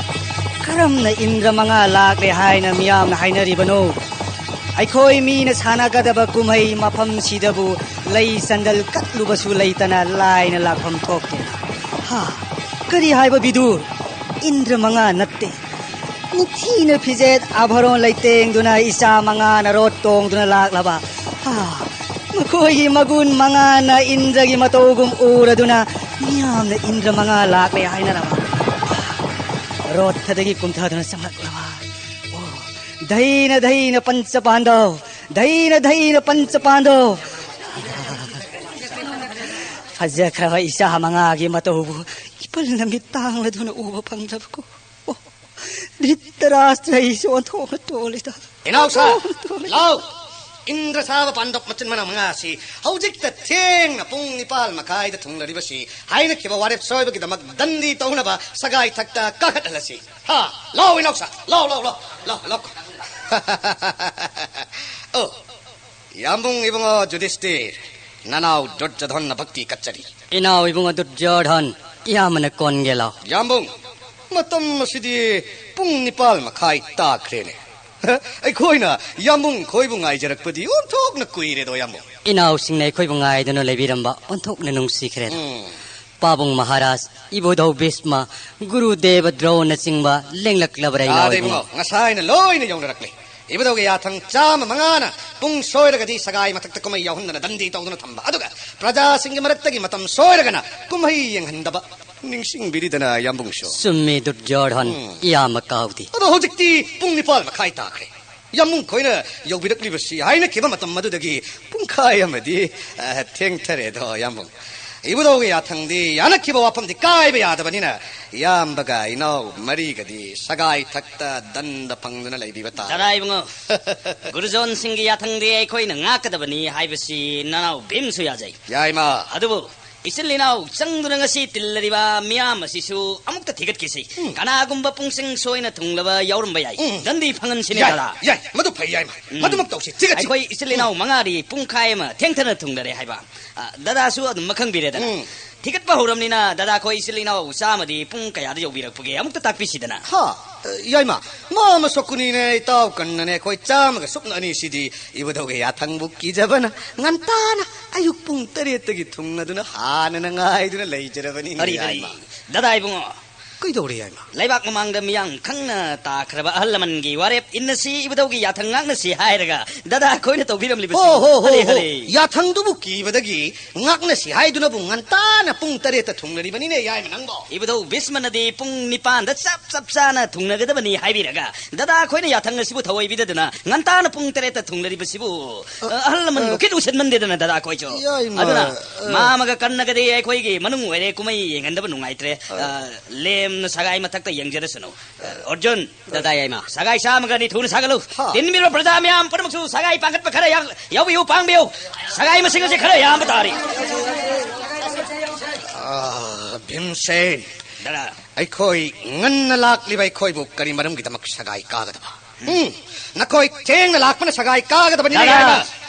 ꯀꯔꯝꯅ ꯏꯟꯗ꯭ꯔ ꯃꯉꯥ ꯂꯥꯛꯂꯦ ꯍꯥꯏꯅ ꯃꯤꯌꯥꯝꯅ ꯍꯥꯏꯅꯔꯤꯕꯅꯣ? ꯑꯩꯈꯣꯏ ꯃꯤꯅ ꯁꯥꯟꯅꯒꯗꯕ ꯀꯨꯝꯍꯩ ꯃꯐꯝꯁꯤꯗꯕꯨ ꯂꯩ ꯆꯟꯗꯜ ꯀꯠꯂꯨꯕꯁꯨ ꯂꯩꯇꯅ ꯂꯥꯏꯅ ꯂꯥꯛꯐꯝ ꯊꯣꯛꯇꯦ꯫ ꯍꯥ, ꯀꯔꯤ ꯍꯥꯏꯕ ꯕꯤꯗꯨꯔ? ꯏꯟꯗ꯭ꯔ ꯃꯉꯥ ꯅꯠꯇꯦ꯫ ꯅꯤꯡꯊꯤꯅ ꯐꯤꯖꯦꯠ ꯑꯥꯚꯔꯣꯟ ꯂꯩꯇꯦꯡꯗꯨꯅ ꯏꯆꯥ ꯃꯉꯥꯅ ꯔꯣꯠ ꯇꯣꯡꯗꯨꯅ ꯂꯥꯛꯂꯕ꯫ ꯍꯥ, ꯃꯈꯣꯏꯒꯤ ꯃꯒꯨꯟ ꯃꯉꯥꯅ ꯏꯟꯗ꯭ꯔꯒꯤ ꯃꯇꯧꯒꯨꯝ ꯎꯔꯗꯨꯅ ꯃꯤꯌꯥꯝꯅ ꯏꯟꯗ꯭ꯔ ꯃꯉꯥ ꯂꯥꯛꯂꯦ ꯍꯥꯏꯅꯔꯕ꯫ ꯔꯣꯠꯊꯗꯒꯤ ꯀꯨꯝꯊꯗꯨꯅ ꯆꯪꯂꯛꯂꯕ꯫ ꯑꯣ, ꯙꯩꯅ ꯙꯩꯅ ꯄꯟꯆ ꯄꯥꯟꯗꯧ, ꯙꯩꯅ ꯙꯩꯅ ꯄꯟꯆ ꯄꯥꯟꯗꯧ꯫ ꯐꯖꯈ꯭ꯔꯕ ꯏꯆꯥ ꯃꯉꯥꯒꯤ ꯃꯇꯧꯕꯨ ꯏꯄꯜꯅ ꯃꯤꯠ ꯇꯥꯡꯂꯗꯨꯅ ꯎꯕ ꯐꯪꯗ꯭ꯔꯕꯀꯣ꯫ ꯑꯣ, ꯙ꯭ꯔꯤꯇꯔꯥꯁꯇ꯭ꯔ ꯑꯩꯁꯦ ꯑꯣꯟꯊꯣꯛꯅ ꯇꯣꯜꯂꯤꯗ꯫ ꯏꯅꯥꯎꯁꯥ, ꯑꯣꯟꯊꯣꯛꯅ ꯇꯣꯜꯂꯤ꯫ ꯂꯥꯎ! ꯏꯟꯗ꯭ꯔ ꯁꯥꯕ ꯄꯥꯟꯗꯣꯞ ꯃꯆꯤꯟ ꯃꯅꯥꯎ ꯃꯉꯥ ꯑꯁꯤ ꯍꯧꯖꯤꯛꯇ ꯊꯦꯡꯅ ꯄꯨꯡ ꯅꯤꯄꯥꯜ ꯃꯈꯥꯏꯗ ꯊꯨꯡꯂꯔꯤꯕꯁꯤ ꯍꯥꯏꯅꯈꯤꯕ ꯋꯥꯔꯦꯞ ꯁꯣꯏꯕꯒꯤꯗꯃꯛ ꯗꯟꯗꯤ ꯇꯧꯅꯕ ꯁꯒꯥꯏ ꯊꯛꯇ ꯀꯥꯈꯠꯍꯜꯂꯁꯤ꯫ ꯍꯥ, ꯂꯥꯎ ꯏꯅꯥꯎꯁꯥ, ꯂꯥꯎ, ꯂꯥꯎ, ꯂꯥꯎ, ꯂꯥꯎ, ꯂꯥꯎ꯫ ꯑꯣ, ꯌꯥꯝꯕꯨꯡ ꯏꯕꯨꯡꯉꯣ ꯖꯨꯗꯤꯁꯇꯤꯔ, ꯅꯅꯥꯎ ꯗꯨꯔꯖꯣꯙꯟꯅ ꯚꯛꯇꯤ ꯀꯠꯆꯔꯤ꯫ ꯏꯅꯥꯎ ꯏꯕꯨꯡꯉꯣ ꯗꯨꯔꯖꯣꯙꯟ, ꯏꯌꯥꯝꯕꯅ ꯀꯣꯟꯒꯦ ꯂꯥꯎ꯫ ꯌꯥꯝꯕꯨꯡ, ꯃꯇꯝ ꯑꯁꯤꯗꯤ ꯄꯨꯡ ꯅꯤꯄꯥꯜ ꯃꯈꯥꯏ ꯇꯥꯈ꯭ꯔꯦꯅꯦ꯫ ꯑꯩꯈꯣꯏꯅ ꯌꯥꯝꯕꯨꯡ ꯈꯣꯏꯕꯨ ꯉꯥꯏꯖꯔꯛꯄꯗꯤ ꯑꯣꯟꯊꯣꯛꯅ ꯀꯨꯏꯔꯦꯗꯣ, ꯌꯥꯝꯕꯨꯡ꯫ ꯏꯅꯥꯎꯁꯤꯡꯅ ꯑꯩꯈꯣꯏꯕꯨ ꯉꯥꯏꯗꯨꯅ ꯂꯩꯕꯤꯔꯝꯕ ꯑꯣꯟꯊꯣꯛꯅ ꯅꯨꯡꯁꯤꯈ꯭ꯔꯦꯗ꯫ ꯎꯝ꯫ ꯄꯥꯕꯨꯡ ꯃꯍꯥꯔꯥꯖ, ꯏꯕꯨꯙꯧ ꯚꯤꯁꯃ, ꯒꯨꯔꯨꯗꯦꯕ ꯗ꯭ꯔꯣꯅꯆꯤꯡꯕ ꯂꯦꯡꯂꯛꯂꯕ꯭ꯔꯥ, ꯏꯅꯥꯎ ꯌꯥꯔꯦ ꯏꯕꯨꯡꯉꯣ? ꯏꯕꯨꯡꯉꯣ, ꯉꯁꯥꯏꯅ ꯂꯣꯏꯅ ꯌꯧꯅꯔꯛꯂꯦ꯫ ꯏꯕꯨꯙꯧꯒꯤ ꯌꯥꯊꯪ ꯆꯥꯝꯃ ꯃꯉꯥꯅ ꯄꯨꯡ ꯁꯣꯏꯔꯒꯗꯤ ꯁꯒꯥꯏ ꯃꯊꯛꯇ ꯀꯨꯝꯍꯩ ꯌꯥꯎꯍꯟꯗꯅ ꯗꯟꯗꯤ ꯇꯧꯗꯨꯅ ꯊꯝꯕ, ꯑꯗꯨꯒ ꯄ꯭ꯔꯖꯥꯁꯤꯡꯒꯤ ꯃꯔꯛꯇꯒꯤ ꯃꯇꯝ ꯁꯣꯏꯔꯒꯅ ꯀꯨꯝꯍꯩ ꯌꯦꯡꯍꯟꯗꯕ꯫ ꯅꯤꯡꯁꯤꯡꯕꯤꯔꯤꯗꯅ, ꯌꯥꯝꯕꯨꯡꯁꯨ꯫ ꯆꯨꯝꯃꯤ, ꯗꯨꯔꯖꯣꯙꯟ, ꯎꯝ꯫ ꯏꯌꯥꯝꯕ ꯀꯥꯎꯗꯦ꯫ ꯑꯗꯣ ꯍꯧꯖꯤꯛꯇꯤ ꯄꯨꯡ ꯅꯤꯄꯥꯜ ꯃꯈꯥꯏ ꯇꯥꯈ꯭ꯔꯦ꯫ ꯌꯥꯝꯕꯨꯡ ꯈꯣꯏꯅ ꯌꯧꯕꯤꯔꯛꯂꯤꯕꯁꯤ ꯍꯥꯏꯅꯈꯤꯕ ꯃꯇꯝ ꯑꯗꯨꯗꯒꯤ ꯄꯨꯡꯈꯥꯏ ꯑꯃꯗꯤ, ꯑ, ꯊꯦꯡꯊꯔꯦꯗꯣ, ꯌꯥꯝꯕꯨꯡ꯫ ꯏꯕꯨꯙꯧꯒꯤ ꯌꯥꯊꯪꯗꯤ ꯌꯥꯅꯈꯤꯕ ꯋꯥꯐꯝꯗꯤ ꯀꯥꯏꯕ ꯌꯥꯗꯕꯅꯤꯅ, ꯏꯌꯥꯝꯕꯒ ꯏꯅꯥꯎ ꯃꯔꯤꯒꯗꯤ ꯁꯒꯥꯏ ꯊꯛꯇ ꯗꯟꯗ ꯐꯪꯗꯨꯅ ꯂꯩꯕꯤꯕ ꯇꯥꯔꯦ꯫ ꯗꯗꯥ ꯏꯕꯨꯡꯉꯣ, ꯒꯨꯔꯨꯖꯣꯟ ꯁꯤꯡꯒꯤ ꯌꯥꯊꯪꯗꯤ ꯑꯩꯈꯣꯏꯅ ꯉꯥꯛꯀꯗꯕꯅꯤ ꯍꯥꯏꯕꯁꯤ ꯅꯅꯥꯎ ꯚꯤꯝꯁꯨ ꯌꯥꯖꯩ꯫ ꯌꯥꯏꯃ꯫ ꯑꯗꯨꯕꯨ ꯏꯆꯤꯜ ꯏꯅꯥꯎ ꯆꯪꯗꯨꯅ ꯉꯁꯤ ꯇꯤꯜꯂꯔꯤꯕ ꯃꯤꯌꯥꯝ ꯑꯁꯤꯁꯨ ꯑꯃꯨꯛꯇ ꯊꯤꯒꯠꯈꯤꯁꯤ꯫ ꯎꯝ꯫ ꯀꯅꯥꯒꯨꯝꯕ ꯄꯨꯡꯁꯤꯡ ꯁꯣꯏꯅ ꯊꯨꯡꯂꯕ ꯌꯥꯎꯔꯝꯕ ꯌꯥꯏ꯫ ꯎꯝ꯫ ꯗꯟꯗꯤ ꯐꯪꯍꯟꯁꯤꯅꯦ, ꯌꯥꯏ, ꯗꯗꯥ꯫ ꯌꯥꯏ, ꯃꯗꯨ ꯐꯩ, ꯌꯥꯏꯃ꯫ ꯎꯝ꯫ ꯃꯗꯨꯃꯛ ꯇꯧꯁꯤ, ꯊꯤꯒꯠꯁꯤ꯫ ꯑꯩꯈꯣꯏ ꯏꯆꯤꯜ ꯏꯅꯥꯎ ꯎꯝ꯫ ꯃꯉꯥꯗꯤ ꯄꯨꯡꯈꯥꯏ ꯑꯃ ꯊꯦꯡꯊꯅ ꯊꯨꯡꯂꯔꯦ ꯍꯥꯏꯕ, ꯑ, ꯗꯗꯥꯁꯨ ꯑꯗꯨꯝ ꯃꯈꯪꯕꯤꯔꯦꯗꯅ꯫ ꯎꯝ꯫ ꯊꯤꯒꯠꯄ ꯍꯧꯔꯝꯅꯤꯅ, ꯗꯗꯥ ꯑꯩꯈꯣꯏ ꯏꯆꯤꯜ ꯏꯅꯥꯎ ꯆꯥꯝꯃꯗꯤ ꯄꯨꯡ ꯀꯌꯥꯗ ꯌꯧꯕꯤꯔꯛꯄꯒꯦ? ꯑꯃꯨꯛꯇ ꯇꯥꯛꯄꯤꯁꯤꯗꯅ꯫ ꯍꯥ, ꯑ, ꯌꯥꯏꯃ, ꯃꯥ ꯃꯁꯛ ꯀꯨꯅꯤꯅꯦ, ꯏꯇꯥꯎ ꯀꯟꯅꯅꯦ, ꯑꯩꯈꯣꯏ ꯆꯥꯝꯃꯒ ꯁꯨꯞꯅ ꯑꯅꯤꯁꯤꯗꯤ ꯏꯕꯨꯙꯧꯒꯤ ꯌꯥꯊꯪꯕꯨ ꯀꯤꯖꯕꯅ ꯉꯟꯇꯥꯅ ꯑꯌꯨꯛ ꯄꯨꯡ ꯇꯔꯦꯠꯇꯒꯤ ꯊꯨꯡꯅꯗꯨꯅ ꯍꯥꯟꯅꯅ ꯉꯥꯏꯗꯨꯅ ꯂꯩꯖꯔꯕꯅꯤꯅꯦ, ꯑꯔꯤ, ꯑꯔꯤ꯫ ꯌꯥꯏꯃ꯫ ꯗꯗꯥ ꯏꯕꯨꯡꯉꯣ, ꯀꯩꯗꯧꯔꯦ, ꯌꯥꯏꯃ? ꯂꯩꯕꯥꯛ ꯃꯃꯥꯡꯗ ꯃꯤꯌꯥꯝ ꯈꯪꯅ ꯇꯥꯈ꯭ꯔꯕ ꯑꯍꯜ ꯂꯃꯟꯒꯤ ꯋꯥꯔꯦꯞ ꯏꯟꯅꯁꯤ, ꯏꯕꯨꯙꯧꯒꯤ ꯌꯥꯊꯪ ꯉꯥꯛꯅꯁꯤ ꯍꯥꯏꯔꯒ ꯗꯗꯥ ꯑꯩꯈꯣꯏꯅ ꯇꯧꯕꯤꯔꯝꯂꯤꯕꯁꯤ꯫ ꯍꯣ, ꯍꯣ, ꯍꯣ, ꯍꯔꯦ, ꯍꯣ꯫ ꯍꯔꯦ꯫ ꯌꯥꯊꯪꯗꯨꯕꯨ ꯀꯤꯕꯗꯒꯤ ꯉꯥꯛꯅꯁꯤ ꯍꯥꯏꯗꯨꯅꯕꯨ ꯉꯟꯇꯥꯅ ꯄꯨꯡ ꯇꯔꯦꯠꯇ ꯊꯨꯡꯂꯔꯤꯕꯅꯤꯅꯦ, ꯌꯥꯏꯃ ꯅꯪꯕꯣ꯫ ꯏꯕꯨꯙꯧ ꯚꯤꯁꯃꯅꯗꯤ ꯄꯨꯡ ꯅꯤꯄꯥꯟꯗ ꯆꯞ ꯆꯞ ꯆꯥꯅ ꯊꯨꯡꯅꯒꯗꯕꯅꯤ ꯍꯥꯏꯕꯤꯔꯒ, ꯗꯗꯥ ꯑꯩꯈꯣꯏꯅ ꯌꯥꯊꯪ ꯑꯁꯤꯕꯨ ꯊꯧꯑꯣꯏꯕꯤꯗꯗꯅ ꯉꯟꯇꯥꯅ ꯄꯨꯡ ꯇꯔꯦꯠꯇ ꯊꯨꯡꯂꯔꯤꯕꯁꯤꯕꯨ, ꯑ, ꯑꯍꯜ ꯂꯃꯟꯕꯨ ꯑ, ꯈꯤꯠ ꯎꯁꯤꯟꯃꯟꯗꯦꯗꯅ ꯗꯗꯥ ꯑꯩꯈꯣꯏꯁꯨ꯫ ꯌꯥꯏꯃ, ꯑꯗꯨꯅ ꯑ, ꯃꯥꯃꯒ ꯀꯟꯅꯒꯗꯤ ꯑꯩꯈꯣꯏꯒꯤ ꯃꯅꯨꯡ ꯑꯣꯏꯔꯦ ꯀꯨꯝꯍꯩ ꯌꯦꯡꯍꯟꯗꯕ ꯅꯨꯡꯉꯥꯏꯇ꯭ꯔꯦ꯫ ꯑ, ꯑ, ꯂꯦꯝꯅ ꯁꯒꯥꯏ ꯃꯊꯛꯇ ꯌꯦꯡꯖꯔꯁꯅꯨ꯫ ꯑ, ꯑꯔꯖꯨꯟ, ꯗꯗꯥ ꯌꯥꯏꯃ꯫ ꯁꯒꯥꯏ ꯆꯥꯝꯃꯒ ꯅꯤꯐꯨꯅ ꯁꯥꯒꯠꯂꯨ꯫ ꯍꯥ꯫ ꯇꯤꯟꯕꯤꯔꯤꯕ ꯄ꯭ꯔꯖꯥ ꯃꯌꯥꯝ ꯄꯨꯝꯅꯃꯛꯁꯨ ꯁꯒꯥꯏ ꯄꯥꯡꯈꯠꯄ ꯈꯔ ꯌꯥꯎ-, ꯌꯥꯎꯕꯤꯌꯨ, ꯄꯥꯡꯕꯤꯌꯨ꯫ ꯁꯒꯥꯏ ꯃꯁꯤꯡ ꯑꯁꯤ ꯈꯔ ꯌꯥꯝꯕ ꯇꯥꯔꯤ꯫ ꯑ, ꯚꯤꯝꯁꯦꯟ, ꯗꯗꯥ꯫ ꯑꯩꯈꯣꯏ ꯉꯟꯅ ꯂꯥꯛꯂꯤꯕ ꯑꯩꯈꯣꯏꯕꯨ ꯀꯔꯤ ꯃꯔꯝꯒꯤꯗꯃꯛ ꯁꯒꯥꯏ ꯀꯥꯒꯗꯕ? ꯎꯝ, ꯅꯈꯣꯏ ꯊꯦꯡꯅ ꯂꯥꯛꯄꯅ ꯁꯒꯥꯏ ꯀꯥꯒꯗꯕꯅꯤꯅꯦ, ꯗꯗꯥ, ꯌꯥꯏꯃ꯫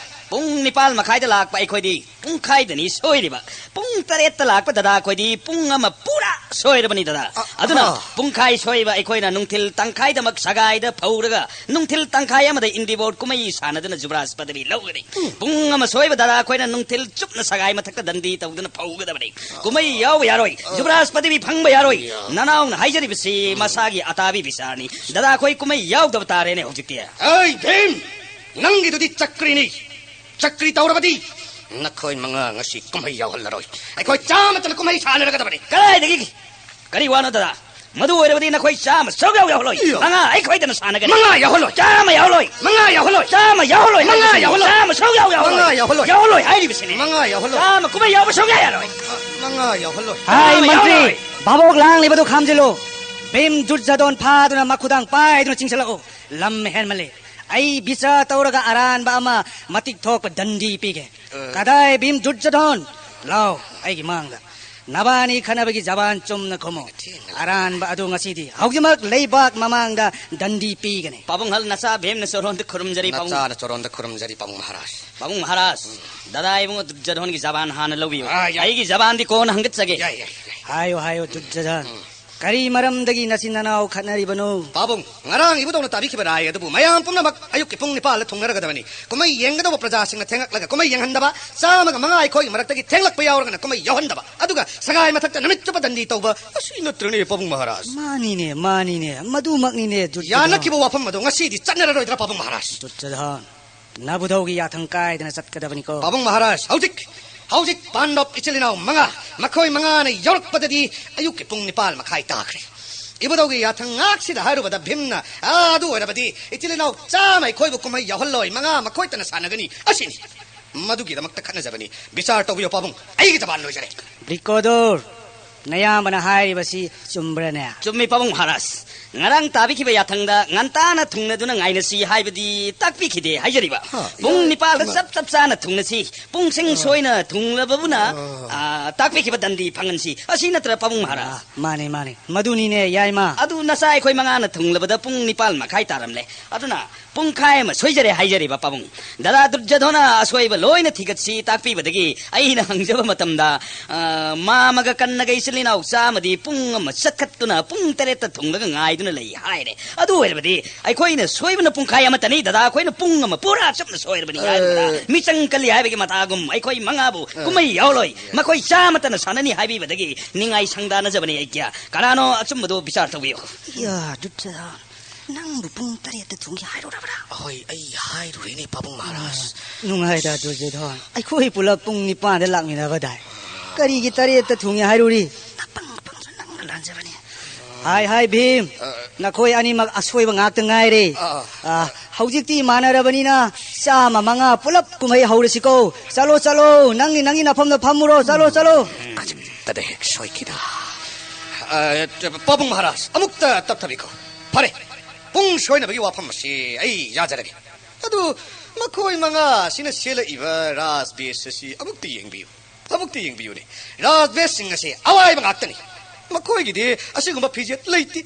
ꯄꯨꯡ ꯅꯤꯄꯥꯜ ꯃꯈꯥꯏꯗ ꯂꯥꯛꯄ ꯑꯩꯈꯣꯏꯗꯤ ꯄꯨꯡꯈꯥꯏꯗꯅꯤ ꯁꯣꯏꯔꯤꯕ꯫ ꯄꯨꯡ ꯇꯔꯦꯠꯇ ꯂꯥꯛꯄ ꯗꯗꯥ ꯑꯩꯈꯣꯏꯗꯤ ꯄꯨꯡ ꯑꯃ ꯄꯨꯔꯥ ꯁꯣꯏꯔꯕꯅꯤ, ꯗꯗꯥ꯫ ꯑ, ꯑꯗꯨꯅ ꯑ꯫ ꯄꯨꯡꯈꯥꯏ ꯁꯣꯏꯕ ꯑꯩꯈꯣꯏꯅ ꯅꯨꯡꯊꯤꯜ ꯇꯪꯈꯥꯏꯗꯃꯛ ꯁꯒꯥꯏꯗ ꯐꯧꯔꯒ ꯅꯨꯡꯊꯤꯜ ꯇꯪꯈꯥꯏ ꯑꯃꯗ ꯏꯟꯗꯤꯕꯣꯔ ꯀꯨꯝꯍꯩ ꯁꯥꯟꯅꯗꯨꯅ ꯖꯨꯕ꯭ꯔꯥꯖ ꯄꯗꯕꯤ ꯂꯧꯒꯅꯤ꯫ ꯎꯝ꯫ ꯄꯨꯡ ꯑꯃ ꯁꯣꯏꯕ ꯗꯗꯥ ꯑꯩꯈꯣꯏꯅ ꯅꯨꯡꯊꯤꯜ ꯆꯨꯞꯅ ꯁꯒꯥꯏ ꯃꯊꯛꯇ ꯗꯟꯗꯤ ꯇꯧꯗꯨꯅ ꯐꯧꯒꯗꯕꯅꯤ꯫ ꯀꯨꯝꯍꯩ ꯌꯥꯎꯕ ꯌꯥꯔꯣꯏ꯫ ꯖꯨꯕ꯭ꯔꯥꯖ ꯄꯗꯕꯤ ꯐꯪꯕ ꯌꯥꯔꯣꯏ꯫ ꯌꯥ꯫ ꯅꯅꯥꯎꯅ ꯍꯥꯏꯖꯔꯤꯕꯁꯤ ꯎꯝ꯫ ꯃꯁꯥꯒꯤ ꯑꯇꯥꯕꯤ ꯕꯤꯆꯥꯔꯅꯤ꯫ ꯗꯗꯥ ꯑꯩꯈꯣꯏ ꯀꯨꯝꯍꯩ ꯌꯥꯎꯗꯕ ꯇꯥꯔꯦꯅꯦ ꯍꯧꯖꯤꯛꯇꯤ꯫ ꯑꯩ ꯚꯤꯝ! ꯅꯪꯒꯤꯗꯨꯗꯤ ꯆꯀ꯭ꯔꯤꯅꯤ꯫ ꯆꯀ꯭ꯔꯤ ꯇꯧꯔꯕꯗꯤ ꯅꯈꯣꯏ ꯃꯉꯥ ꯉꯁꯤ ꯀꯨꯝꯍꯩ ꯌꯥꯎꯍꯜꯂꯔꯣꯏ꯫ ꯑꯩꯈꯣꯏ ꯆꯥꯃꯇꯅ ꯀꯨꯝꯍꯩ ꯁꯥꯟꯅꯔꯒꯗꯕꯅꯤ꯫ ꯀꯗꯥꯏꯗꯒꯤ? ꯀꯔꯤ ꯋꯥꯅꯣ ꯗꯗꯥ? ꯃꯗꯨ ꯑꯣꯏꯔꯕꯗꯤ ꯅꯈꯣꯏ ꯆꯥꯝꯃ ꯁꯔꯨꯛ ꯌꯥꯎ ꯌꯥꯎꯍꯜꯂꯣꯏ꯫ ꯏꯌꯣ꯫ ꯃꯉꯥ ꯑꯩꯈꯣꯏꯗꯅ ꯁꯥꯟꯅꯒꯅꯤ꯫ ꯃꯉꯥ ꯌꯥꯎꯍꯜꯂꯣꯏ꯫ ꯆꯥꯝꯃ ꯌꯥꯎꯍꯜꯂꯣꯏ꯫ ꯃꯉꯥ ꯌꯥꯎꯍꯜꯂꯣꯏ꯫ ꯆꯥꯝꯃ ꯌꯥꯎꯍꯜꯂꯣꯏ꯫ ꯃꯉꯥ ꯌꯥꯎꯍꯜꯂꯣꯏ꯫ ꯆꯥꯝꯃ ꯁꯔꯨꯛ ꯌꯥꯎ ꯌꯥꯎꯍꯜꯂꯣꯏ꯫ ꯃꯉꯥ ꯌꯥꯎꯍꯜꯂꯣꯏ꯫ ꯌꯥꯎꯍꯜꯂꯣꯏ ꯍꯥꯏꯔꯤꯕꯁꯤꯅꯦ꯫ ꯃꯉꯥ ꯌꯥꯎꯍꯜꯂꯣꯏ꯫ ꯆꯥꯝꯃ ꯀꯨꯝꯍꯩ ꯌꯥꯎꯕ ꯁꯨꯡꯌꯥ ꯌꯥꯔꯣꯏ꯫ ꯃꯉꯥ ꯌꯥꯎꯍꯜꯂꯣꯏ꯫ ꯍꯥꯏ ꯆꯥꯝꯃ ꯃꯟꯇ꯭ꯔꯤ, ꯌꯥꯎꯍꯜꯂꯣꯏ꯫ ꯚꯥꯕꯣꯛ ꯂꯥꯡꯂꯤꯕꯗꯨ ꯈꯥꯝꯖꯤꯜꯂꯨ꯫ ꯚꯤꯝ ꯗꯨꯔꯖꯗꯣꯟ ꯐꯥꯗꯨꯅ ꯃꯈꯨꯗꯥꯡ ꯄꯥꯏꯗꯨꯅ ꯆꯤꯡꯁꯤꯜꯂꯛꯎ꯫ ꯂꯝ ꯍꯦꯟꯃꯜꯂꯦ꯫ ꯑꯩ ꯕꯤꯆꯥꯔ ꯇꯧꯔꯒ ꯑꯔꯥꯟꯕ ꯑꯃ ꯃꯇꯤꯛ ꯊꯣꯛꯄ ꯗꯟꯗꯤ ꯄꯤꯒꯦ꯫ ꯀꯗꯥꯏ ꯚꯤꯝ ꯗꯨꯔꯖꯗꯣꯟ? ꯂꯥꯎ ꯑꯩꯒꯤ ꯃꯥꯡꯗ꯫ ꯅꯕꯥꯅꯤ ꯈꯠꯅꯕꯒꯤ ꯖꯕꯥꯟ ꯆꯨꯝꯅ ꯈꯨꯝꯃꯨ꯫ ꯑꯔꯥꯟꯕ ꯑꯗꯨ ꯉꯁꯤꯗꯤ ꯍꯧꯖꯤꯛꯃꯛ ꯂꯩꯕꯥꯛ ꯃꯃꯥꯡꯗ ꯗꯟꯗꯤ ꯄꯤꯒꯅꯤ꯫ ꯄꯥꯕꯨꯡ ꯍꯜ ꯅꯆꯥ ꯚꯤꯝꯅ ꯆꯣꯔꯣꯟꯗ ꯈꯨꯔꯨꯝꯖꯔꯤ ꯄꯥꯕꯨꯡ꯫ ꯅꯆꯥꯅ ꯆꯣꯔꯣꯟꯗ ꯈꯨꯔꯨꯝꯖꯔꯤ ꯄꯥꯕꯨꯡ ꯃꯍꯥꯔꯥꯖ꯫ ꯄꯥꯕꯨꯡ ꯃꯍꯥꯔꯥꯖ, ꯗꯗꯥ ꯏꯕꯨꯡꯉꯣ ꯗꯨꯔꯖꯗꯣꯟꯒꯤ ꯖꯕꯥꯟ ꯍꯥꯟꯅ ꯂꯧꯕꯤꯌꯨ꯫ ꯑꯥ, ꯌꯥꯏ꯫ ꯑꯩꯒꯤ ꯖꯕꯥꯟꯗꯤ ꯀꯣꯟꯅ ꯍꯪꯒꯠꯆꯒꯦ꯫ ꯌꯥꯏ, ꯌꯥꯏ, ꯌꯥꯏ꯫ ꯍꯥꯏꯌꯨ ꯍꯥꯏꯌꯨ ꯗꯨꯔꯖꯗꯣꯟ, ꯀꯔꯤ ꯃꯔꯝꯗꯒꯤ ꯅꯆꯤꯟ ꯅꯅꯥꯎ ꯈꯠꯅꯔꯤꯕꯅꯣ? ꯄꯥꯕꯨꯡ, ꯉꯔꯥꯡ ꯏꯕꯨꯗꯧꯅ ꯇꯥꯕꯤꯈꯤꯕ ꯔꯥꯏ ꯑꯗꯨꯕꯨ ꯃꯌꯥꯝ ꯄꯨꯝꯅꯃꯛ ꯑꯌꯨꯛꯀꯤ ꯄꯨꯡ ꯅꯤꯄꯥꯜꯗ ꯊꯨꯡꯅꯔꯒꯗꯕꯅꯤ꯫ ꯀꯨꯝꯍꯩ ꯌꯦꯡꯒꯗꯧꯕ ꯄ꯭ꯔꯖꯥꯁꯤꯡꯅ ꯊꯦꯡꯂꯛꯂꯒ ꯀꯨꯝꯍꯩ ꯌꯦꯡꯍꯟꯗꯕ, ꯆꯥꯝꯃꯒ ꯃꯉꯥ ꯑꯩꯈꯣꯏꯒꯤ ꯃꯔꯛꯇꯒꯤ ꯊꯦꯡꯂꯛꯄ ꯌꯥꯎꯔꯒꯅ ꯀꯨꯝꯍꯩ ꯌꯥꯎꯍꯟꯗꯕ, ꯑꯗꯨꯒ ꯁꯒꯥꯏ ꯃꯊꯛꯇ ꯅꯨꯃꯤꯠ ꯆꯨꯞꯄ ꯗꯟꯗꯤ ꯇꯧꯕ, ꯑꯁꯤ ꯅꯠꯇ꯭ꯔꯅꯦ ꯄꯥꯕꯨꯡ ꯃꯍꯥꯔꯥꯖ? ꯃꯥꯅꯤꯅꯦ, ꯃꯥꯅꯤꯅꯦ, ꯃꯗꯨꯃꯛꯅꯤꯅꯦ ꯗꯨꯔꯖꯗꯣꯟ꯫ ꯌꯥꯅꯈꯤꯕ ꯋꯥꯐꯝ ꯑꯗꯣ ꯉꯁꯤꯗꯤ ꯆꯠꯅꯔꯔꯣꯏꯗ꯭ꯔꯥ ꯄꯥꯕꯨꯡ ꯃꯍꯥꯔꯥꯖ? ꯗꯨꯔꯖꯗꯣꯟ, ꯅꯕꯨꯙꯧꯒꯤ ꯌꯥꯊꯪ ꯀꯥꯏꯗꯅ ꯆꯠꯀꯗꯕꯅꯤꯀꯣ꯫ ꯄꯥꯕꯨꯡ ꯃꯍꯥꯔꯥꯖ, ꯍꯧꯖꯤꯛ ꯍꯧꯖꯤꯛ ꯄꯥꯟꯗꯕ ꯏꯆꯤꯜ ꯏꯅꯥꯎ ꯃꯉꯥ, ꯃꯈꯣꯏ ꯃꯉꯥꯅ ꯌꯧꯔꯛꯄꯗꯗꯤ ꯑꯌꯨꯛꯀꯤ ꯄꯨꯡ ꯅꯤꯄꯥꯜ ꯃꯈꯥꯏ ꯇꯥꯈ꯭ꯔꯦ꯫ ꯏꯕꯨꯙꯧꯒꯤ ꯌꯥꯊꯪ ꯉꯥꯛꯁꯤꯗ ꯍꯥꯏꯔꯨꯕꯗ ꯚꯤꯝꯅ, "ꯑꯥ, ꯑꯗꯨ ꯑꯣꯏꯔꯕꯗꯤ ꯏꯆꯤꯜ ꯏꯅꯥꯎ ꯆꯥꯝꯃ ꯑꯩꯈꯣꯏꯕꯨ ꯀꯨꯝꯍꯩ ꯌꯥꯎꯍꯜꯂꯣꯏ, ꯃꯉꯥ ꯃꯈꯣꯏꯇꯅ ꯁꯥꯟꯅꯒꯅꯤ, ꯑꯁꯤꯅꯤ꯫ ꯃꯗꯨꯒꯤꯗꯃꯛꯇ ꯈꯠꯅꯖꯕꯅꯤ꯫ ꯕꯤꯆꯥꯔ ꯇꯧꯕꯤꯌꯨ ꯄꯥꯕꯨꯡ, ꯑꯩꯒꯤ ꯖꯕꯥꯟ ꯂꯣꯏꯖꯔꯦ꯫" ꯕ꯭ꯔꯤꯀꯣꯗꯣꯔ, ꯅꯌꯥꯝꯕꯅ ꯍꯥꯏꯔꯤꯕꯁꯤ ꯆꯨꯝꯕ꯭ꯔꯅꯦ? ꯆꯨꯝꯃꯤ ꯄꯥꯕꯨꯡ ꯃꯍꯥꯔꯥꯖ꯫ ꯉꯔꯥꯡ ꯇꯥꯕꯤꯈꯤꯕ ꯌꯥꯊꯪꯗ ꯉꯟꯇꯥꯅ ꯊꯨꯡꯅꯗꯨꯅ ꯉꯥꯏꯅꯁꯤ ꯍꯥꯏꯕꯗꯤ ꯇꯥꯛꯄꯤꯈꯤꯗꯦ ꯍꯥꯏꯖꯔꯤꯕ꯫ ꯄꯨꯡ ꯅꯤꯄꯥꯜꯗ ꯆꯞ ꯆꯞ ꯆꯥꯅ ꯊꯨꯡꯅꯁꯤ꯫ ꯄꯨꯡꯁꯤꯡ ꯁꯣꯏꯅ ꯊꯨꯡꯂꯕꯕꯨꯅ, ꯑ, ꯇꯥꯛꯄꯤꯈꯤꯕ ꯗꯟꯗꯤ ꯐꯪꯍꯟꯁꯤ꯫ ꯑꯁꯤ ꯅꯠꯇ꯭ꯔ ꯄꯥꯕꯨꯡ ꯃꯍꯥꯔꯥꯖ? ꯑꯥ, ꯃꯥꯅꯦ, ꯃꯥꯅꯦ꯫ ꯃꯗꯨꯅꯤꯅꯦ, ꯌꯥꯏꯃ꯫ ꯑꯗꯨ ꯅꯆꯥ ꯑꯩꯈꯣꯏ ꯃꯉꯥꯅ ꯊꯨꯡꯂꯕꯗ ꯄꯨꯡ ꯅꯤꯄꯥꯜ ꯃꯈꯥꯏ ꯇꯥꯔꯝꯂꯦ꯫ ꯑꯗꯨꯅ ꯄꯨꯡꯈꯥꯏ ꯑꯃ ꯁꯣꯏꯖꯔꯦ ꯍꯥꯏꯖꯔꯤꯕ ꯄꯥꯕꯨꯡ꯫ ꯗꯗꯥ ꯗꯨꯔꯖꯗꯣꯟꯅ ꯑꯁꯣꯏꯕ ꯂꯣꯏꯅ ꯊꯤꯒꯠꯁꯤ ꯇꯥꯛꯄꯤꯕꯗꯒꯤ ꯑꯩꯅ ꯍꯪꯖꯕ ꯃꯇꯝꯗ, ꯑ, ꯃꯥꯃꯒ ꯀꯟꯅꯒ ꯏꯆꯤꯜ ꯏꯅꯥꯎ ꯆꯥꯝꯃꯗꯤ ꯄꯨꯡ ꯑꯃ ꯆꯠꯈꯠꯇꯨꯅ ꯄꯨꯡ ꯇꯔꯦꯠꯇ ꯊꯨꯡꯂꯒ ꯉꯥꯏꯗꯨꯅ ꯂꯩ ꯍꯥꯏꯔꯦ꯫ ꯑꯗꯨ ꯑꯣꯏꯔꯕꯗꯤ ꯑꯩꯈꯣꯏꯅ ꯁꯣꯏꯕꯅ ꯄꯨꯡꯈꯥꯏ ꯑꯃꯇꯅꯤ, ꯗꯗꯥ ꯑꯩꯈꯣꯏꯅ ꯄꯨꯡ ꯑꯃ ꯄꯨꯔꯥ ꯆꯨꯝꯅ ꯁꯣꯏꯔꯕꯅꯤ ꯍꯥꯏꯔꯤꯕ꯫ ꯃꯤꯆꯪ ꯀꯜꯂꯤ ꯍꯥꯏꯕꯒꯤ ꯃꯇꯥꯒꯨꯝ ꯑꯩꯈꯣꯏ ꯃꯉꯥꯕꯨ ꯀꯨꯝꯍꯩ ꯌꯥꯎꯂꯣꯏ, ꯃꯈꯣꯏ ꯆꯥꯃꯇꯅ ꯁꯥꯟꯅꯅꯤ ꯍꯥꯏꯕꯤꯕꯗꯒꯤ ꯅꯤꯡꯉꯥꯏ ꯁꯪꯗꯥꯅꯖꯕꯅꯤ ꯑꯩꯒ꯭ꯌꯥ꯫ ꯀꯅꯥꯅꯣ ꯑꯆꯨꯝꯕꯗꯣ ꯕꯤꯆꯥꯔ ꯇꯧꯕꯤꯌꯨ꯫ ꯌꯥ, ꯗꯨꯔꯖꯗꯣꯟ, ꯅꯪꯕꯨ ꯄꯨꯡ ꯇꯔꯦꯠꯇ ꯊꯨꯡꯒꯦ ꯍꯥꯏꯔꯨꯔꯕ꯭ꯔꯥ? ꯑꯍꯣꯏ, ꯑꯩ ꯍꯥꯏꯔꯨꯔꯦꯅꯦ ꯄꯥꯕꯨꯡ ꯃꯍꯥꯔꯥꯖ꯫ ꯅꯨꯡꯉꯥꯏꯗ ꯗꯨꯔꯖꯗꯣꯟ, ꯑꯩꯈꯣꯏ ꯄꯨꯂꯞ ꯄꯨꯡ ꯅꯤꯄꯥꯟꯗ ꯂꯥꯛꯃꯤꯟꯅꯕꯗꯥꯏ꯫ ꯀꯔꯤꯒꯤ ꯇꯔꯦꯠꯇ ꯊꯨꯡꯉꯦ ꯍꯥꯏꯔꯨꯔꯤ? ꯑꯄꯪ ꯑꯄꯪꯁꯨ ꯅꯪꯅ ꯂꯥꯟꯖꯕꯅꯤ꯫ ꯍꯥꯏ, ꯍꯥꯏ, ꯚꯤꯝ꯫ ꯑ꯫ ꯅꯈꯣꯏ ꯑꯅꯤꯃꯛ ꯑꯁꯣꯏꯕ ꯉꯥꯛꯇ ꯉꯥꯏꯔꯦ꯫ ꯑ꯫ ꯑ, ꯍꯧꯖꯤꯛꯇꯤ ꯃꯥꯟꯅꯔꯕꯅꯤꯅ, ꯆꯥꯝꯃ ꯃꯉꯥ ꯄꯨꯂꯞ ꯀꯨꯝꯍꯩ ꯍꯧꯔꯁꯤꯀꯣ꯫ ꯆꯠꯂꯣ, ꯆꯠꯂꯣ, ꯅꯪꯒꯤ, ꯅꯪꯒꯤ ꯅꯐꯝꯗ ꯐꯝꯃꯨꯔꯣ꯫ ꯆꯠꯂꯣ, ꯆꯠꯂꯣ꯫ ꯑꯆꯤꯟꯕꯗ ꯍꯦꯛ ꯁꯣꯏꯈꯤꯗ꯫ ꯑ, ꯄꯥꯕꯨꯡ ꯃꯍꯥꯔꯥꯖ, ꯑꯃꯨꯛꯇ ꯇꯞꯊꯕꯤꯈꯣ꯫ ꯐꯔꯦ, ꯄꯨꯡ ꯁꯣꯏꯅꯕꯒꯤ ꯋꯥꯐꯝ ꯑꯁꯤ ꯑꯩ ꯌꯥꯖꯔꯒꯦ꯫ ꯑꯗꯨ ꯃꯈꯣꯏ ꯃꯉꯥ ꯑꯁꯤꯅ ꯁꯦꯠꯂꯛꯏꯕ ꯔꯥꯖ ꯕꯦꯁ ꯑꯁꯤ ꯑꯃꯨꯛꯇ ꯌꯦꯡꯕꯤꯌꯨ꯫ ꯑꯃꯨꯛꯇ ꯌꯦꯡꯕꯤꯌꯨꯅꯦ꯫ ꯔꯥꯖ ꯕꯦꯁꯁꯤꯡ ꯑꯁꯦ ꯑꯋꯥꯏꯕ ꯉꯥꯛꯇꯅꯤ꯫ ꯃꯈꯣꯏꯒꯤꯗꯤ ꯑꯁꯤꯒꯨꯝꯕ ꯐꯤꯖꯦꯠ ꯂꯩꯇꯦ꯫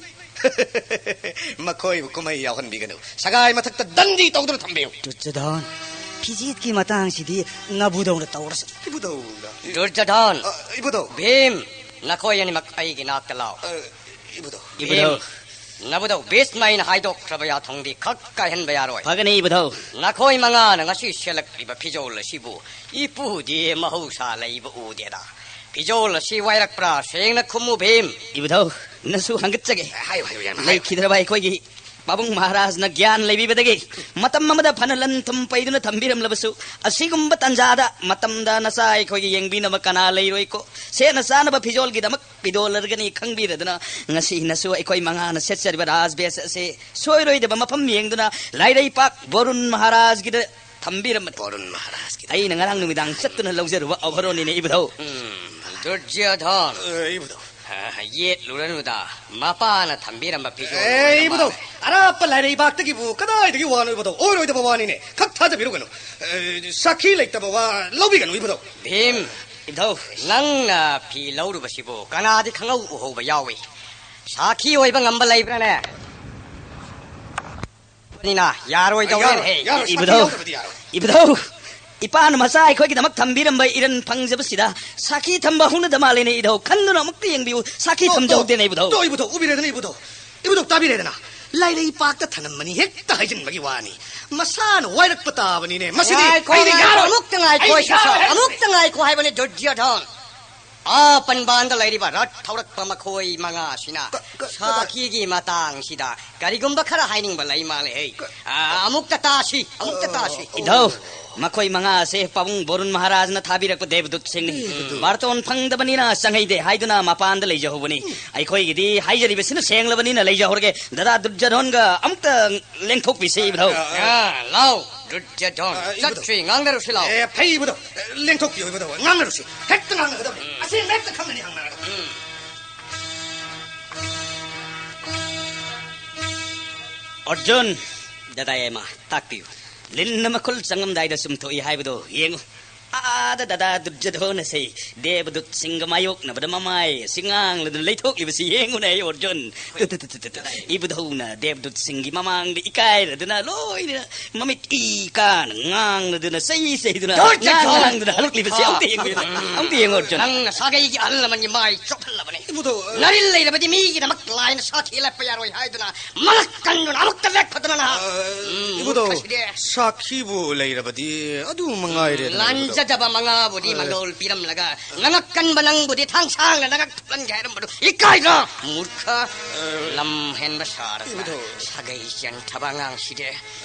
ꯃꯈꯣꯏꯕꯨ ꯀꯨꯝꯍꯩ ꯌꯥꯎꯍꯟꯕꯤꯒꯅꯨ꯫ ꯁꯒꯥꯏ ꯃꯊꯛꯇ ꯗꯟꯗꯤ ꯇꯧꯗꯨꯅ ꯊꯝꯕꯤꯌꯨ꯫ ꯗꯨꯔꯖꯣꯙꯟ, ꯐꯤꯖꯦꯠꯀꯤ ꯃꯇꯥꯡꯁꯤꯗꯤ ꯅꯕꯨꯗꯧꯅ ꯇꯧꯔꯁꯤ꯫ ꯏꯕꯨꯙꯧꯅ꯫ ꯗꯨꯔꯖꯣꯙꯟ꯫ ꯑ, ꯏꯕꯨꯙꯧ꯫ ꯚꯤꯝ, ꯅꯈꯣꯏ ꯑꯅꯤꯃꯛ ꯑꯩꯒꯤ ꯅꯥꯛꯇ ꯂꯥꯛꯑꯣ꯫ ꯑ, ꯏꯕꯨꯙꯧ꯫ ꯏꯕꯨꯙꯧ꯫ ꯚꯤꯝ, ꯅꯕꯨꯙꯧ ꯚꯤꯁꯃ ꯑꯩꯅ ꯍꯥꯏꯗꯣꯛꯈ꯭ꯔꯕ ꯌꯥꯊꯪꯗꯤ ꯈꯛ ꯀꯥꯏꯍꯟꯕ ꯌꯥꯔꯣꯏ꯫ ꯐꯒꯅꯤ ꯏꯕꯨꯙꯧ꯫ ꯅꯈꯣꯏ ꯃꯉꯥꯅ ꯉꯁꯤ ꯁꯦꯠꯂꯛꯂꯤꯕ ꯐꯤꯖꯣꯜ ꯑꯁꯤꯕꯨ ꯏꯄꯨꯗꯤ ꯃꯍꯧꯁꯥ ꯂꯩꯕ ꯎꯗꯦꯗ꯫ ꯐꯤꯖꯣꯜ ꯑꯁꯤ ꯋꯥꯏꯔꯛꯄ꯭ꯔꯥ? ꯁꯦꯡꯅ ꯈꯨꯝꯃꯨ ꯚꯤꯝ꯫ ꯏꯕꯨꯙꯧ, ꯅꯁꯨ ꯍꯪꯒꯠꯆꯒꯦ꯫ ꯍꯥꯏꯌꯨ, ꯍꯥꯏꯌꯨ, ꯌꯥꯝ ꯍꯥꯏꯌꯨ꯫ ꯂꯩꯈꯤꯗ꯭ꯔꯕ ꯑꯩꯈꯣꯏꯒꯤ ꯄꯥꯕꯨꯡ ꯃꯍꯥꯔꯥꯖꯅ ꯒ꯭ꯌꯥꯟ ꯂꯩꯕꯤꯕꯗꯒꯤ ꯃꯇꯝ ꯑꯃꯗ ꯐꯅ ꯂꯟ ꯊꯨꯝ ꯄꯩꯗꯨꯅ ꯊꯝꯕꯤꯔꯝꯂꯕꯁꯨ, ꯑꯁꯤꯒꯨꯝꯕ ꯇꯥꯟꯖꯥꯗ ꯃꯇꯝꯗ ꯅꯆꯥ ꯑꯩꯈꯣꯏꯒꯤ ꯌꯦꯡꯕꯤꯅꯕ ꯀꯅꯥ ꯂꯩꯔꯣꯏꯀꯣ? ꯁꯦꯠꯅ ꯆꯥꯅꯕ ꯐꯤꯖꯣꯜꯒꯤꯗꯃꯛ ꯄꯤꯗꯣꯜꯂꯔꯒꯅꯤ ꯈꯪꯕꯤꯔꯗꯨꯅ, ꯉꯁꯤ ꯅꯁꯨ ꯑꯩꯈꯣꯏ ꯃꯉꯥꯅ ꯁꯦꯠꯆꯔꯤꯕ ꯔꯥꯖ ꯕꯦꯁ ꯑꯁꯤ ꯁꯣꯏꯔꯣꯏꯗꯕ ꯃꯐꯝ ꯌꯦꯡꯗꯨꯅ ꯂꯥꯏꯔꯩꯄꯥꯛ ꯕꯣꯔꯨꯟ ꯃꯍꯥꯔꯥꯖꯒꯤꯗ ꯊꯝꯕꯤꯔꯝꯕꯅꯤ꯫ ꯕꯣꯔꯨꯟ ꯃꯍꯥꯔꯥꯖꯀꯤꯗ꯫ ꯑꯩꯅ ꯉꯔꯥꯡ ꯅꯨꯃꯤꯗꯥꯡ ꯆꯠꯇꯨꯅ ꯂꯧꯖꯔꯨꯕ ꯑꯚꯔꯣꯟꯅꯤꯅꯦ, ꯏꯕꯨꯙꯧ꯫ ꯎꯝ, ꯗꯨꯔꯖꯣꯙꯟ꯫ ꯑ, ꯏꯕꯨꯙꯧ꯫ ꯑ, ꯌꯦꯠꯂꯨꯔꯅꯨꯗ, ꯃꯄꯥꯅ ꯊꯝꯕꯤꯔꯝꯕ ꯐꯤꯖꯣꯜ ꯑꯦ, ꯑꯣꯏꯔ ꯏꯕꯨꯙꯧ, ꯃꯥꯜꯂꯦ꯫ ꯑꯔꯥꯞꯄ ꯂꯥꯏꯔꯩꯕꯥꯛꯇꯒꯤꯕꯨ ꯀꯗꯥꯏꯗꯒꯤ ꯋꯥꯅꯣ, ꯏꯕꯨꯙꯧ? ꯑꯣꯏꯔꯣꯏꯗꯕ ꯋꯥꯅꯤꯅꯦ꯫ ꯈꯛ ꯊꯥꯖꯕꯤꯔꯨꯒꯅꯨ꯫ ꯑ, ꯁꯥꯈꯤ ꯂꯩꯇꯕ ꯋꯥ ꯂꯧꯕꯤꯒꯅꯨ, ꯏꯕꯨꯙꯧ꯫ ꯚꯤꯝ, ꯏꯕꯨꯙꯧ, ꯅꯪꯅ ꯐꯤ ꯂꯧꯔꯨꯕꯁꯤꯕꯨ ꯀꯅꯥꯗꯤ ꯈꯪꯍꯧ ꯎꯍꯧꯕ ꯌꯥꯎꯏ? ꯁꯥꯈꯤ ꯑꯣꯏꯕ ꯉꯝꯕ ꯂꯩꯕ꯭ꯔꯥꯅꯦ? ꯅꯤꯅ ꯌꯥꯔꯣꯏꯗꯧꯔꯦꯅꯦ꯫ ꯌꯥꯔꯣꯏ, ꯌꯥꯔꯣꯏ, ꯁꯥꯈꯤ ꯏꯕꯨꯙꯧ, ꯌꯥꯎꯗꯕꯗꯤ ꯌꯥꯔꯣꯏ꯫ ꯏꯕꯨꯙꯧ, ꯏꯄꯥꯅ ꯃꯆꯥ ꯑꯩꯈꯣꯏꯒꯤꯗꯃꯛ ꯊꯝꯕꯤꯔꯝꯕ ꯏꯔꯟ ꯐꯪꯖꯕꯁꯤꯗ ꯁꯥꯈꯤ ꯊꯝꯕ ꯍꯧꯅꯗ ꯃꯥꯜꯂꯦꯅꯦ, ꯏꯙꯧ꯫ ꯈꯟꯗꯨꯅ ꯑꯃꯨꯛꯇ ꯌꯦꯡꯕꯤꯌꯨ, ꯁꯥꯈꯤ ꯇꯣ, ꯇꯣ, ꯊꯝꯖꯍꯧꯗꯦꯅꯦ, ꯏꯕꯨꯙꯧ꯫ ꯇꯣ, ꯏꯕꯨꯙꯧ, ꯎꯕꯤꯔꯦꯗꯅ, ꯏꯕꯨꯙꯧ꯫ ꯏꯕꯨꯙꯧ, ꯇꯥꯕꯤꯔꯦꯗꯅ? ꯂꯥꯏꯔꯩꯄꯥꯛꯇ ꯊꯅꯝꯕꯅꯤ ꯍꯦꯛꯇ ꯍꯥꯏꯖꯤꯟꯕꯒꯤ ꯋꯥꯅꯤ꯫ ꯃꯁꯥꯅ ꯋꯥꯏꯔꯛꯄ ꯇꯥꯕꯅꯤꯅꯦ꯫ ꯃꯁꯤꯗꯤ ꯉꯥꯏꯈꯣ, ꯑꯩꯗꯤ ꯉꯥꯏꯈꯣ, ꯌꯥꯔꯣꯏ꯫ ꯑꯃꯨꯛꯇ ꯉꯥꯏꯈꯣ, ꯑꯩꯗꯤ ꯁꯤꯁꯥ, ꯌꯥꯔꯣꯏ꯫ ꯑꯃꯨꯛꯇ ꯉꯥꯏꯈꯣ ꯍꯥꯏꯕꯅꯦ, ꯗꯨꯔꯖꯣꯙꯟ꯫ ꯑꯥ ꯄꯟꯕꯥꯟꯗ ꯂꯩꯔꯤꯕ ꯔꯠ ꯊꯧꯔꯛꯄ ꯃꯈꯣꯏ ꯃꯉꯥꯁꯤꯅ ꯀ- ꯀ- ꯁꯥꯈꯤꯒꯤ ꯃꯇꯥꯡꯁꯤꯗ ꯀꯔꯤꯒꯨꯝꯕ ꯈꯔ ꯍꯥꯏꯅꯤꯡꯕ ꯂꯩ ꯃꯥꯜꯂꯦ꯫ ꯍꯩ, ꯑꯥ, ꯑꯃꯨꯛꯇ ꯇꯥꯁꯤ, ꯑꯃꯨꯛꯇ ꯇꯥꯁꯤ꯫ ꯏꯙꯧ, ꯃꯈꯣꯏ ꯃꯉꯥ ꯑꯁꯦ ꯄꯥꯕꯨꯡ ꯕꯣꯔꯨꯟ ꯃꯍꯥꯔꯥꯖꯅ ꯊꯥꯕꯤꯔꯛꯄ ꯗꯦꯕꯗꯨꯠꯁꯤꯡꯅꯤ꯫ ꯕꯥꯔꯇꯣꯟ ꯐꯪꯗꯕꯅꯤꯅ ꯆꯪꯍꯩꯗꯦ ꯍꯥꯏꯗꯨꯅ ꯃꯄꯥꯟꯗ ꯂꯩꯖꯍꯧꯕꯅꯤ꯫ ꯑꯩꯈꯣꯏꯒꯤꯗꯤ ꯍꯥꯏꯖꯔꯤꯕꯁꯤꯅ ꯁꯦꯡꯂꯕꯅꯤꯅ ꯂꯩꯖꯍꯧꯔꯒꯦ꯫ ꯗꯗꯥ ꯗꯨꯔꯖꯣꯙꯣꯟꯒ ꯑꯃꯨꯛꯇ ꯂꯦꯡꯊꯣꯛꯄꯤꯁꯤ, ꯏꯕꯨꯙꯧ꯫ ꯑꯥ, ꯂꯥꯎ, ꯗꯨꯔꯖꯣꯙꯣꯟ꯫ ꯑꯥ, ꯏꯕꯨꯙꯧ꯫ ꯆꯠꯁꯤ, ꯉꯥꯡꯅꯔꯨꯁꯤ ꯂꯥꯎ꯫ ꯑꯦ, ꯐꯩ, ꯏꯕꯨꯙꯧ꯫ ꯂꯦꯡꯊꯣꯛꯄꯤꯌꯨ, ꯏꯕꯨꯙꯧ꯫ ꯉꯥꯡꯅꯔꯨꯁꯤ꯫ ꯍꯦꯛꯇ ꯉꯥꯡꯅꯒꯗꯕꯅꯤ꯫ ꯑꯁꯦꯡꯕ ꯍꯦꯛꯇ ꯈꯪꯅꯅꯤ ꯍꯪꯅꯔꯒ꯫ ꯑꯔꯖꯨꯟ, ꯗꯗꯥ ꯌꯥꯏꯃ, ꯇꯥꯛꯄꯤꯌꯨ꯫ ꯂꯤꯟꯅ ꯃꯈꯨꯜ ꯆꯪꯉꯝꯗꯥꯏꯗ ꯆꯨꯝꯊꯣꯛꯏ ꯍꯥꯏꯕꯗꯣ ꯌꯦꯡꯉꯨ꯫ ꯑꯥꯗ ꯗꯗꯥ ꯗꯨꯔꯖꯣꯙꯣꯟ ꯑꯁꯦ ꯗꯦꯕꯗꯨꯠꯁꯤꯡꯒ ꯃꯥꯌꯣꯛꯅꯕꯗ ꯃꯃꯥꯏ ꯑꯁꯤ ꯉꯥꯡꯂꯗꯨꯅ ꯂꯩꯊꯣꯛꯂꯤꯕꯁꯤ ꯌꯦꯡꯉꯨꯅꯦ, ꯑꯩ ꯑꯔꯖꯨꯟ꯫ ꯇꯨ, ꯇꯨ, ꯇꯨ, ꯇꯨ, ꯇꯨ꯫ ꯏꯕꯨꯙꯧꯅ ꯗꯦꯕꯗꯨꯠꯁꯤꯡꯒꯤ ꯃꯃꯥꯡꯗ ꯏꯀꯥꯏꯔꯗꯨꯅ ꯂꯣꯏꯅ ꯃꯃꯤꯠ ꯏ ꯀꯥꯅ ꯉꯥꯡꯂꯗꯨꯅ ꯆꯩ ꯆꯩꯗꯨꯅ ꯗꯨꯔꯖꯣꯙꯣꯟ! ꯉꯥꯡ ꯉꯥꯡꯗꯨꯅ ꯍꯜꯂꯛꯂꯤꯕꯁꯤ ꯑꯃꯨꯛꯇ ꯌꯦꯡꯕꯤꯌꯨ꯫ ꯑꯃꯨꯛꯇ ꯌꯦꯡꯉꯨ, ꯑꯔꯖꯨꯟ꯫ ꯅꯪꯅ ꯁꯥꯒꯩꯒꯤ ꯑꯍꯜ ꯂꯃꯟꯒꯤ ꯃꯥꯏ ꯆꯣꯞꯍꯜꯂꯕꯅꯤ꯫ ꯏꯕꯨꯙꯧ, ꯑ, ꯅꯔꯤꯜ ꯂꯩꯔꯕꯗꯤ ꯃꯤꯒꯤꯗꯃꯛ ꯂꯥꯏꯅ ꯁꯥꯈꯤ ꯂꯦꯞꯄ ꯌꯥꯔꯣꯏ ꯍꯥꯏꯗꯨꯅ ꯃꯉꯛ ꯀꯟꯗꯨꯅ ꯑꯃꯨꯛꯇ ꯂꯦꯞꯄꯗꯨꯅ ꯅꯍꯥꯛ꯫ ꯑ, ꯎꯝ, ꯏꯕꯨꯙꯧ, ꯃꯨꯔꯈꯁꯤꯗꯤ꯫ ꯁꯥꯈꯤꯕꯨ ꯂꯩꯔꯕꯗꯤ ꯑꯗꯨ ꯃꯉꯥꯏꯔꯦꯗꯅ, ꯏꯕꯨꯙꯧ꯫ ꯂꯥꯟꯖꯗꯕ ꯃꯉꯥꯕꯨꯗꯤ ꯑ, ꯃꯪꯒꯣꯜ ꯄꯤꯔꯝꯂꯒ ꯉꯉꯛ ꯀꯟꯕ ꯅꯪꯕꯨꯗꯤ ꯊꯥꯡ ꯁꯥꯡꯅ ꯅꯉꯛ ꯊꯨꯞꯂꯟꯒꯦ ꯍꯥꯏꯔꯝꯕꯗꯨ ꯏꯀꯥꯏꯗ꯭ꯔꯣ? ꯃꯨꯔꯈ, ꯑ, ꯂꯝ ꯍꯦꯟꯕ ꯁꯥꯔꯒ ꯏꯕꯨꯙꯧ꯫ ꯁꯥꯒꯩ ꯆꯦꯟꯊꯕ ꯑꯉꯥꯡꯁꯤꯗꯤ꯫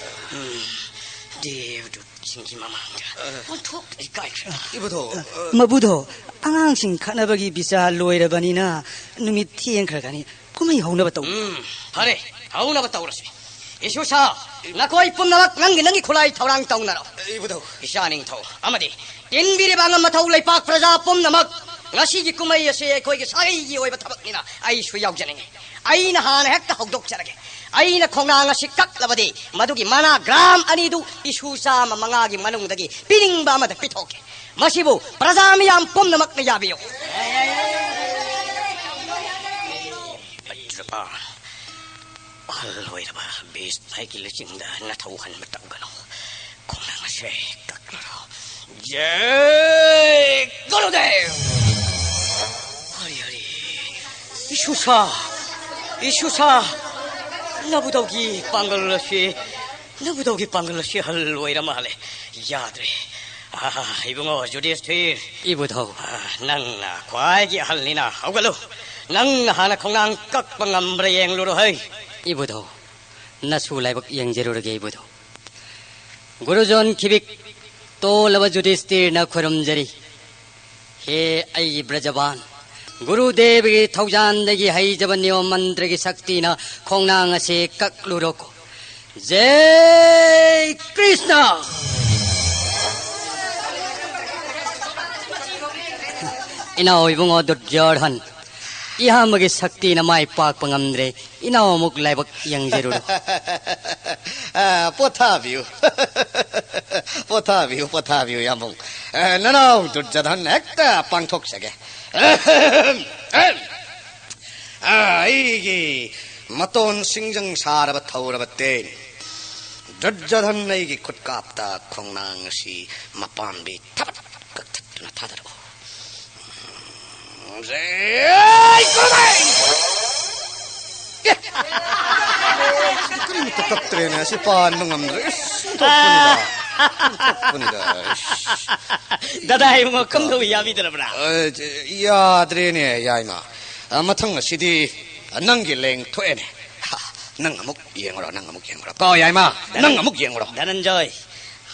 ꯎꯝ, ꯗꯦꯕꯗꯨꯠꯁꯤꯡꯒꯤ ꯃꯃꯥꯡꯗ ꯑ꯫ ꯑꯣꯟꯊꯣꯛꯅ ꯏꯀꯥꯏꯈ꯭ꯔꯦ꯫ ꯏꯕꯨꯙꯧ, ꯑ, ꯃꯕꯨꯙꯧ, ꯑꯉꯥꯡꯁꯤꯡ ꯈꯠꯅꯕꯒꯤ ꯕꯤꯆꯥꯔ ꯂꯣꯏꯔꯕꯅꯤꯅ ꯅꯨꯃꯤꯠ ꯊꯦꯡꯈ꯭ꯔꯒꯅꯤ꯫ ꯀꯨꯝꯍꯩ ꯍꯧꯅꯕ ꯇꯧ꯫ ꯎꯝ, ꯐꯔꯦ, ꯍꯧꯅꯕ ꯇꯧꯔꯁꯤ꯫ ꯏꯁꯨꯁꯥ, ꯅꯈꯣꯏ ꯄꯨꯝꯅꯃꯛ ꯅꯪꯒꯤ ꯅꯪꯒꯤ ꯈꯨꯠꯂꯥꯏ ꯊꯧꯔꯥꯡ ꯇꯧꯅꯔꯣ꯫ ꯏꯕꯨꯙꯧ꯫ ꯏꯆꯥ ꯅꯤꯡꯊꯧ ꯑꯃꯗꯤ ꯇꯤꯟꯕꯤꯔꯤꯕ ꯑꯉꯝ ꯑꯊꯧ ꯂꯩꯄꯥꯛ ꯄ꯭ꯔꯖꯥ ꯄꯨꯝꯅꯃꯛ, ꯉꯁꯤꯒꯤ ꯀꯨꯝꯍꯩ ꯑꯁꯤ ꯑꯩꯈꯣꯏꯒꯤ ꯁꯥꯒꯩꯒꯤ ꯑꯣꯏꯕ ꯊꯕꯛꯅꯤꯅ ꯑꯩꯁꯨ ꯌꯥꯎꯖꯅꯤꯡꯏ꯫ ꯑꯩꯅ ꯍꯥꯟꯅ ꯍꯦꯛꯇ ꯍꯧꯗꯣꯛꯆꯔꯒꯦ꯫ ꯑꯩꯅ ꯈꯣꯡꯅꯥꯡ ꯑꯁꯤ ꯀꯛꯂꯕꯗꯤ ꯃꯗꯨꯒꯤ ꯃꯅꯥ ꯒ꯭ꯔꯥꯝ ꯑꯅꯤꯗꯨ ꯏꯁꯨ ꯆꯥꯝꯃ ꯃꯉꯥꯒꯤ ꯃꯅꯨꯡꯗꯒꯤ ꯄꯤꯅꯤꯡꯕ ꯑꯃꯗ ꯄꯤꯊꯣꯛꯀꯦ꯫ ꯃꯁꯤꯕꯨ ꯄ꯭ꯔꯖꯥ ꯃꯤꯌꯥꯝ ꯄꯨꯝꯅꯃꯛꯅ ꯌꯥꯕꯤꯌꯨ꯫ ꯄꯠꯇ꯭ꯔꯄꯥ꯫ ꯑꯍꯜ ꯑꯣꯏꯔꯕ ꯕꯤꯁ ꯍꯥꯏꯒꯤ ꯂꯨꯆꯤꯡꯗ ꯅꯊꯧ ꯍꯟꯕ ꯇꯧꯒꯅꯨ꯫ ꯈꯣꯡꯅꯥꯡ ꯑꯁꯦ ꯀꯛꯂꯔꯣ꯫ ꯖꯦ ꯒꯨꯔꯨꯗꯦꯕ! ꯍꯔꯤ ꯍꯔꯤ꯫ ꯏꯁꯨꯁꯥ! ꯏꯁꯨꯁꯥ! ꯅꯕꯨꯙꯧꯒꯤ ꯄꯥꯡꯒꯜ ꯑꯁꯤ, ꯅꯕꯨꯙꯧꯒꯤ ꯄꯥꯡꯒꯜ ꯑꯁꯤ ꯑꯍꯜ ꯑꯣꯏꯔ ꯃꯥꯜꯂꯦ꯫ ꯌꯥꯗ꯭ꯔꯦ꯫ ꯑꯥ, ꯏꯕꯨꯡꯉꯣ ꯌꯨꯙꯤꯁꯊꯤꯔ꯫ ꯏꯕꯨꯙꯧ꯫ ꯑꯥ, ꯅꯪꯅ ꯈ꯭ꯋꯥꯏꯒꯤ ꯑꯍꯜꯅꯤꯅ ꯍꯧꯒꯠꯂꯨ꯫ ꯅꯪꯅ ꯍꯥꯟꯅ ꯈꯣꯡꯅꯥꯡ ꯀꯛꯄ ꯉꯝꯕ꯭ꯔꯥ ꯌꯦꯡꯂꯨꯔꯣ ꯍꯩ꯫ ꯏꯕꯨꯙꯧ, ꯅꯁꯨ ꯂꯥꯏꯕꯛ ꯌꯦꯡꯖꯔꯨꯔꯒꯦ ꯏꯕꯨꯙꯧ꯫ ꯒꯨꯔꯨꯖꯣꯟ ꯈꯤꯕꯤꯛ ꯇꯣꯜꯂꯕ ꯌꯨꯙꯤꯁꯊꯤꯔꯅ ꯈꯨꯔꯨꯝꯖꯔꯤ꯫ ꯍꯦ ꯑꯩꯒꯤ ꯕ꯭ꯔꯖꯕꯥꯟ, ꯒꯨꯔꯨꯗꯦꯕꯒꯤ ꯊꯧꯖꯥꯟꯗꯒꯤ ꯍꯩꯖꯕ ꯅꯤꯌꯣꯝ ꯃꯟꯇ꯭ꯔꯒꯤ ꯁꯛꯇꯤꯅ ꯈꯣꯡꯅꯥꯡ ꯑꯁꯤ ꯀꯛꯂꯨꯔꯣꯀꯣ꯫ ꯖꯩ ꯀ꯭ꯔꯤꯁꯅ! ꯏꯅꯥꯎ ꯏꯕꯨꯡꯉꯣ ꯗꯨꯔꯖꯣꯙꯟ, ꯏꯌꯥꯝꯕꯒꯤ ꯁꯛꯇꯤꯅ ꯃꯥꯏ ꯄꯥꯛꯄ ꯉꯝꯗ꯭ꯔꯦ꯫ ꯏꯅꯥꯎ ꯑꯃꯨꯛ ꯂꯥꯏꯕꯛ ꯌꯦꯡꯖꯔꯨꯔꯣ꯫ ꯑ, ꯄꯣꯊꯥꯕꯤꯌꯨ꯫ ꯄꯣꯊꯥꯕꯤꯌꯨ, ꯄꯣꯊꯥꯕꯤꯌꯨ, ꯌꯥꯝꯕꯨꯡ꯫ ꯑ, ꯅꯅꯥꯎ ꯗꯨꯔꯖꯣꯙꯟ ꯍꯦꯛꯇ ꯄꯥꯡꯊꯣꯛꯆꯒꯦ꯫ ꯑ, ꯑꯩꯒꯤ ꯃꯇꯣꯟ ꯁꯤꯡꯖꯪ ꯁꯥꯔꯕ ꯊꯧꯔꯕ ꯇꯦꯟ ꯗꯨꯔꯖꯣꯙꯟ ꯑꯩꯒꯤ ꯈꯨꯠꯀꯥꯞꯇ ꯈꯣꯡꯅꯥꯡ ꯑꯁꯤ ꯃꯄꯥꯝꯕꯤ ꯊꯕꯠ ꯀꯛꯊꯠꯇꯨꯅ ꯊꯥꯗꯔꯛꯎ꯫ ꯔꯦ! ꯀꯨꯝꯍꯩ! ꯀꯔꯤꯃꯇ ꯀꯛꯇ꯭ꯔꯦꯅꯦ, ꯑꯁꯤ ꯄꯥꯟꯕ ꯉꯝꯗ꯭ꯔꯦ꯫ ꯏꯁ, ꯑꯣꯟꯊꯣꯛꯄꯅꯤꯗ꯫ ꯑꯣꯟꯊꯣꯛꯄꯅꯤꯗ꯫ ꯏꯁ꯫ ꯗꯗꯥ ꯏꯕꯨꯡꯉꯣ, ꯀꯝꯗꯧꯏ, ꯌꯥꯕꯤꯗ꯭ꯔꯕ꯭ꯔꯥ? ꯑ, ꯌꯥꯗ꯭ꯔꯦꯅꯦ, ꯌꯥꯏꯃ꯫ ꯑ, ꯃꯊꯪ ꯑꯁꯤꯗꯤ ꯅꯪꯒꯤ ꯂꯦꯡ ꯊꯣꯛꯑꯦꯅꯦ꯫ ꯍꯥ, ꯅꯪ ꯑꯃꯨꯛ ꯌꯦꯡꯉꯨꯔꯣ, ꯅꯪ ꯑꯃꯨꯛ ꯌꯦꯡꯉꯨꯔꯣ꯫ ꯀꯣ, ꯌꯥꯏꯃ, ꯅꯪ ꯑꯃꯨꯛ ꯌꯦꯡꯉꯨꯔꯣ꯫ ꯙꯅꯟꯖꯣꯏ,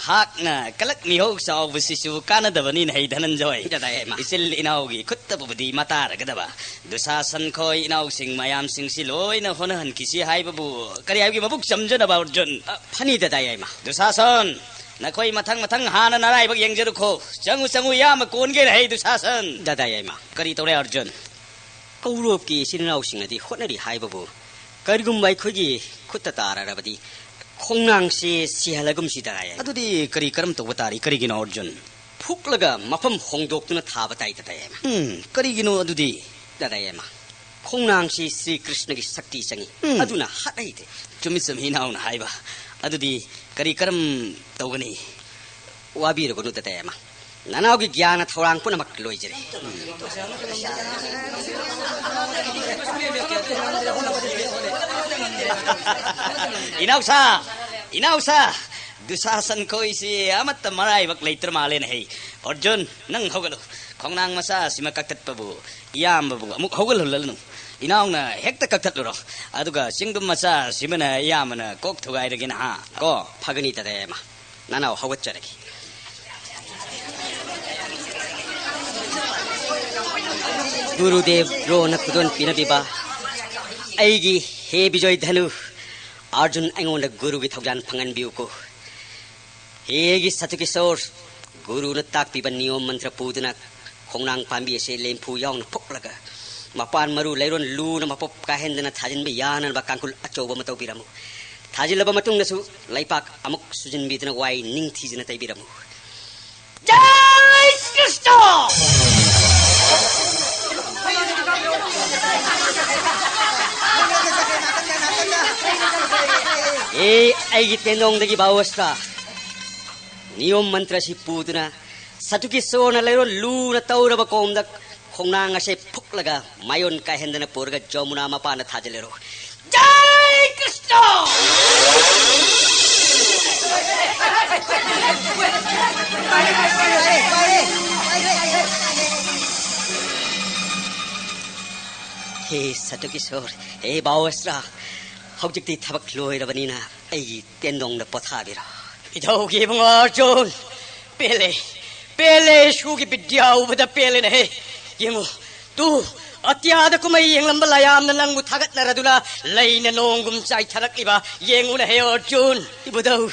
ꯍꯥꯛꯅ ꯀꯂꯛ ꯃꯤꯍꯧ ꯆꯥꯎꯕꯁꯤꯁꯨ ꯀꯥꯟꯅꯗꯕꯅꯤꯅꯦ ꯍꯩ ꯙꯅꯟꯖꯣꯏ꯫ ꯗꯗꯥ ꯌꯥꯏꯃ꯫ ꯏꯆꯤꯜ ꯏꯅꯥꯎꯒꯤ ꯈꯨꯠꯇꯕꯨꯗꯤ ꯃꯇꯥꯔꯒꯗꯕ꯫ ꯗꯨꯁꯥꯁꯟ ꯈꯣꯏ ꯏꯅꯥꯎꯁꯤꯡ ꯃꯌꯥꯝꯁꯤꯡꯁꯤ ꯂꯣꯏꯅ ꯍꯣꯠꯅꯍꯟꯈꯤꯁꯤ ꯍꯥꯏꯕꯕꯨ ꯀꯔꯤ ꯍꯥꯏꯕꯒꯦ, ꯃꯕꯨꯛ ꯆꯝꯖꯅꯕ ꯑꯔꯖꯨꯟ? ꯑ, ꯐꯅꯤ ꯗꯗꯥ ꯌꯥꯏꯃ꯫ ꯗꯨꯁꯥꯁꯟ, ꯅꯈꯣꯏ ꯃꯊꯪ ꯃꯊꯪ ꯍꯥꯟꯅ ꯅꯔꯥꯏꯕꯛ ꯌꯦꯡꯖꯔꯨꯈꯣ꯫ ꯆꯪꯉꯨ, ꯆꯪꯉꯨ, ꯏꯌꯥꯝꯕ ꯀꯣꯟꯒꯦꯔ ꯍꯩ ꯗꯨꯁꯥꯁꯟ꯫ ꯗꯗꯥ ꯌꯥꯏꯃ꯫ ꯀꯔꯤ ꯇꯧꯔꯦ ꯑꯔꯖꯨꯟ? ꯀꯧꯔꯣꯞꯀꯤ ꯏꯆꯤꯟ ꯏꯅꯥꯎꯁꯤꯡꯅꯗꯤ ꯍꯣꯠꯅꯔꯤ ꯍꯥꯏꯕꯕꯨ ꯀꯔꯤꯒꯨꯝꯕ ꯑꯩꯈꯣꯏꯒꯤ ꯈꯨꯠꯇ ꯇꯥꯔꯔꯕꯗꯤ ꯈꯣꯡꯅꯥꯡꯁꯤ ꯁꯤꯍꯜꯂꯒꯨꯝꯁꯤ ꯗꯗꯥ ꯌꯥꯏꯃ꯫ ꯑꯗꯨꯗꯤ ꯀꯔꯤ ꯀꯔꯝ ꯇꯧꯕ ꯇꯥꯔꯤ? ꯀꯔꯤꯒꯤꯅꯣ ꯑꯔꯖꯨꯟ? ꯐꯨꯛꯂꯒ ꯃꯐꯝ ꯍꯣꯡꯗꯣꯛꯇꯨꯅ ꯊꯥꯕ ꯇꯥꯏ ꯗꯗꯥ ꯌꯥꯏꯃ꯫ ꯎꯝ, ꯀꯔꯤꯒꯤꯅꯣ ꯑꯗꯨꯗꯤ? ꯗꯗꯥ ꯌꯥꯏꯃ, ꯈꯣꯡꯅꯥꯡꯁꯤ ꯁ꯭ꯔꯤ ꯀ꯭ꯔꯤꯁꯅꯒꯤ ꯁꯛꯇꯤ ꯆꯪꯏ꯫ ꯎꯝ꯫ ꯑꯗꯨꯅ ꯍꯥꯠ ꯍꯩꯇꯦ꯫ ꯆꯨꯝꯃꯤ, ꯆꯨꯝꯃꯤ ꯏꯅꯥꯎꯅ ꯍꯥꯏꯕ꯫ ꯑꯗꯨꯗꯤ ꯀꯔꯤ ꯀꯔꯝ ꯇꯧꯒꯅꯤ? ꯋꯥꯕꯤꯔꯨꯒꯅꯨ ꯗꯗꯥ ꯌꯥꯏꯃ꯫ ꯅꯅꯥꯎꯒꯤ ꯒ꯭ꯌꯥꯟꯅ ꯊꯧꯔꯥꯡ ꯄꯨꯝꯅꯃꯛ ꯂꯣꯏꯖꯔꯦ꯫ ꯏꯅꯥꯎꯁꯥ! ꯏꯅꯥꯎꯁꯥ! ꯗꯨꯁꯥꯁꯟ ꯈꯣꯏꯁꯤ ꯑꯃꯠꯇ ꯃꯔꯥꯏꯕꯛ ꯂꯩꯇ꯭ꯔ ꯃꯥꯜꯂꯦꯅꯦ ꯍꯩ꯫ ꯑꯔꯖꯨꯟ, ꯅꯪ ꯍꯧꯒꯠꯂꯨ꯫ ꯈꯣꯡꯅꯥꯡ ꯃꯆꯥꯁꯤꯃ ꯀꯛꯊꯠꯄꯕꯨ ꯏꯌꯥꯝꯕꯕꯨ ꯑꯃꯨꯛ ꯍꯧꯒꯠꯍꯜꯂꯅꯨ꯫ ꯏꯅꯥꯎꯅ ꯍꯦꯛꯇ ꯀꯛꯊꯠꯂꯨꯔꯣ꯫ ꯑꯗꯨꯒ ꯆꯤꯡꯗꯨꯝ ꯃꯆꯥꯁꯤꯃꯅ ꯏꯌꯥꯝꯕꯅ ꯀꯣꯛ ꯊꯨꯒꯥꯏꯔꯒꯦ ꯅꯍꯥ꯫ ꯀꯣ, ꯐꯒꯅꯤ ꯇꯥꯗ ꯌꯥꯏꯃ꯫ ꯅꯅꯥꯎ ꯍꯧꯒꯠꯆꯔꯒꯦ꯫ ꯒꯨꯔꯨꯗꯦꯕ ꯗ꯭ꯔꯣꯅ ꯈꯨꯗꯣꯜ ꯄꯤꯅꯕꯤꯕ ꯑꯩꯒꯤ ꯍꯦ ꯕꯤꯖꯣꯏ ꯙꯅꯨ, ꯑꯔꯖꯨꯟ ꯑꯩꯉꯣꯟꯗ ꯒꯨꯔꯨꯒꯤ ꯊꯧꯖꯥꯟ ꯐꯪꯍꯟꯕꯤꯌꯨꯀꯣ꯫ ꯍꯦ ꯑꯩꯒꯤ ꯁꯥꯇꯨꯀꯤꯁꯣꯔ, ꯒꯨꯔꯨꯅ ꯇꯥꯛꯄꯤꯕ ꯅꯤꯌꯣꯝ ꯃꯟꯇ꯭ꯔ ꯄꯨꯗꯨꯅ ꯈꯣꯡꯅꯥꯡ ꯄꯥꯝꯕꯤ ꯑꯁꯤ ꯂꯦꯝꯐꯨ ꯌꯥꯎꯅ ꯐꯨꯛꯂꯒ ꯃꯄꯥꯟ ꯃꯔꯨ ꯂꯩꯔꯣꯟ ꯂꯨꯅ ꯃꯄꯣꯞ ꯀꯥꯏꯍꯟꯗꯅ ꯊꯥꯖꯤꯟꯕ ꯌꯥꯅꯅꯕ ꯀꯥꯡꯈꯨꯜ ꯑꯆꯧꯕ ꯑꯃ ꯇꯧꯕꯤꯔꯝꯃꯨ꯫ ꯊꯥꯖꯤꯜꯂꯕ ꯃꯇꯨꯡꯗꯁꯨ ꯂꯩꯄꯥꯛ ꯑꯃꯨꯛ ꯁꯨꯖꯤꯟꯕꯤꯗꯨꯅ ꯋꯥꯏ ꯅꯤꯡꯊꯤꯖꯅ ꯇꯩꯕꯤꯔꯝꯃꯨ꯫ ꯖꯥꯏ ꯀ꯭ꯔꯤꯁꯅ! ꯑꯦ, ꯑꯩꯒꯤ ꯇꯦꯟꯗꯣꯡꯗꯒꯤ ꯚꯥꯎ ꯑꯁ꯭ꯇ꯭ꯔ, ꯅꯤꯌꯣꯝ ꯃꯟꯇ꯭ꯔ ꯑꯁꯤ ꯄꯨꯗꯨꯅ ꯁꯥꯇꯨꯀꯤꯁꯣꯔꯅ ꯂꯩꯔꯣꯟ ꯂꯨꯅ ꯇꯧꯔꯕ ꯀꯣꯝꯗ ꯈꯣꯡꯅꯥꯡ ꯑꯁꯦ ꯐꯨꯛꯂꯒ ꯃꯥꯏꯑꯣꯟ ꯀꯥꯏꯍꯟꯗꯅ ꯄꯨꯔꯒ ꯖꯃꯨꯅꯥ ꯃꯄꯥꯟꯗ ꯊꯥꯖꯤꯜꯂꯔꯣ꯫ ꯖꯥꯏ ꯀ꯭ꯔꯤꯁꯅ! ꯍꯦ ꯁꯥꯇꯨꯀꯤꯁꯣꯔ, ꯍꯦ ꯚꯥꯎ ꯑꯁ꯭ꯇ꯭ꯔ, ꯍꯧꯖꯤꯛꯇꯤ ꯊꯕꯛ ꯂꯣꯏꯔꯕꯅꯤꯅ ꯑꯩꯒꯤ ꯇꯦꯟꯗꯣꯡꯗ ꯄꯣꯊꯥꯕꯤꯔꯣ꯫ ꯏꯙꯧꯒꯤ ꯏꯕꯨꯡꯉꯣ ꯑꯔꯖꯨꯟ, ꯄꯦꯜꯂꯦ, ꯄꯦꯜꯂꯦ, ꯏꯁꯨꯒꯤ ꯕꯤꯗ꯭ꯌꯥ ꯎꯕꯗ ꯄꯦꯜꯂꯦꯅꯦꯍꯦ꯫ ꯌꯦꯡꯉꯨ, ꯇꯨ, ꯑꯇꯤꯌꯥꯗ ꯀꯨꯝꯍꯩ ꯌꯦꯡꯂꯝꯕ ꯂꯥꯌꯥꯝꯅ ꯅꯪꯕꯨ ꯊꯥꯒꯠꯅꯔꯗꯨꯅ ꯂꯩꯅ ꯅꯣꯡꯒꯨꯝ ꯆꯥꯏꯊꯔꯛꯂꯤꯕ ꯌꯦꯡꯉꯨꯅꯦꯍꯦ ꯑꯔꯖꯨꯟ꯫ ꯏꯕꯨꯙꯧ,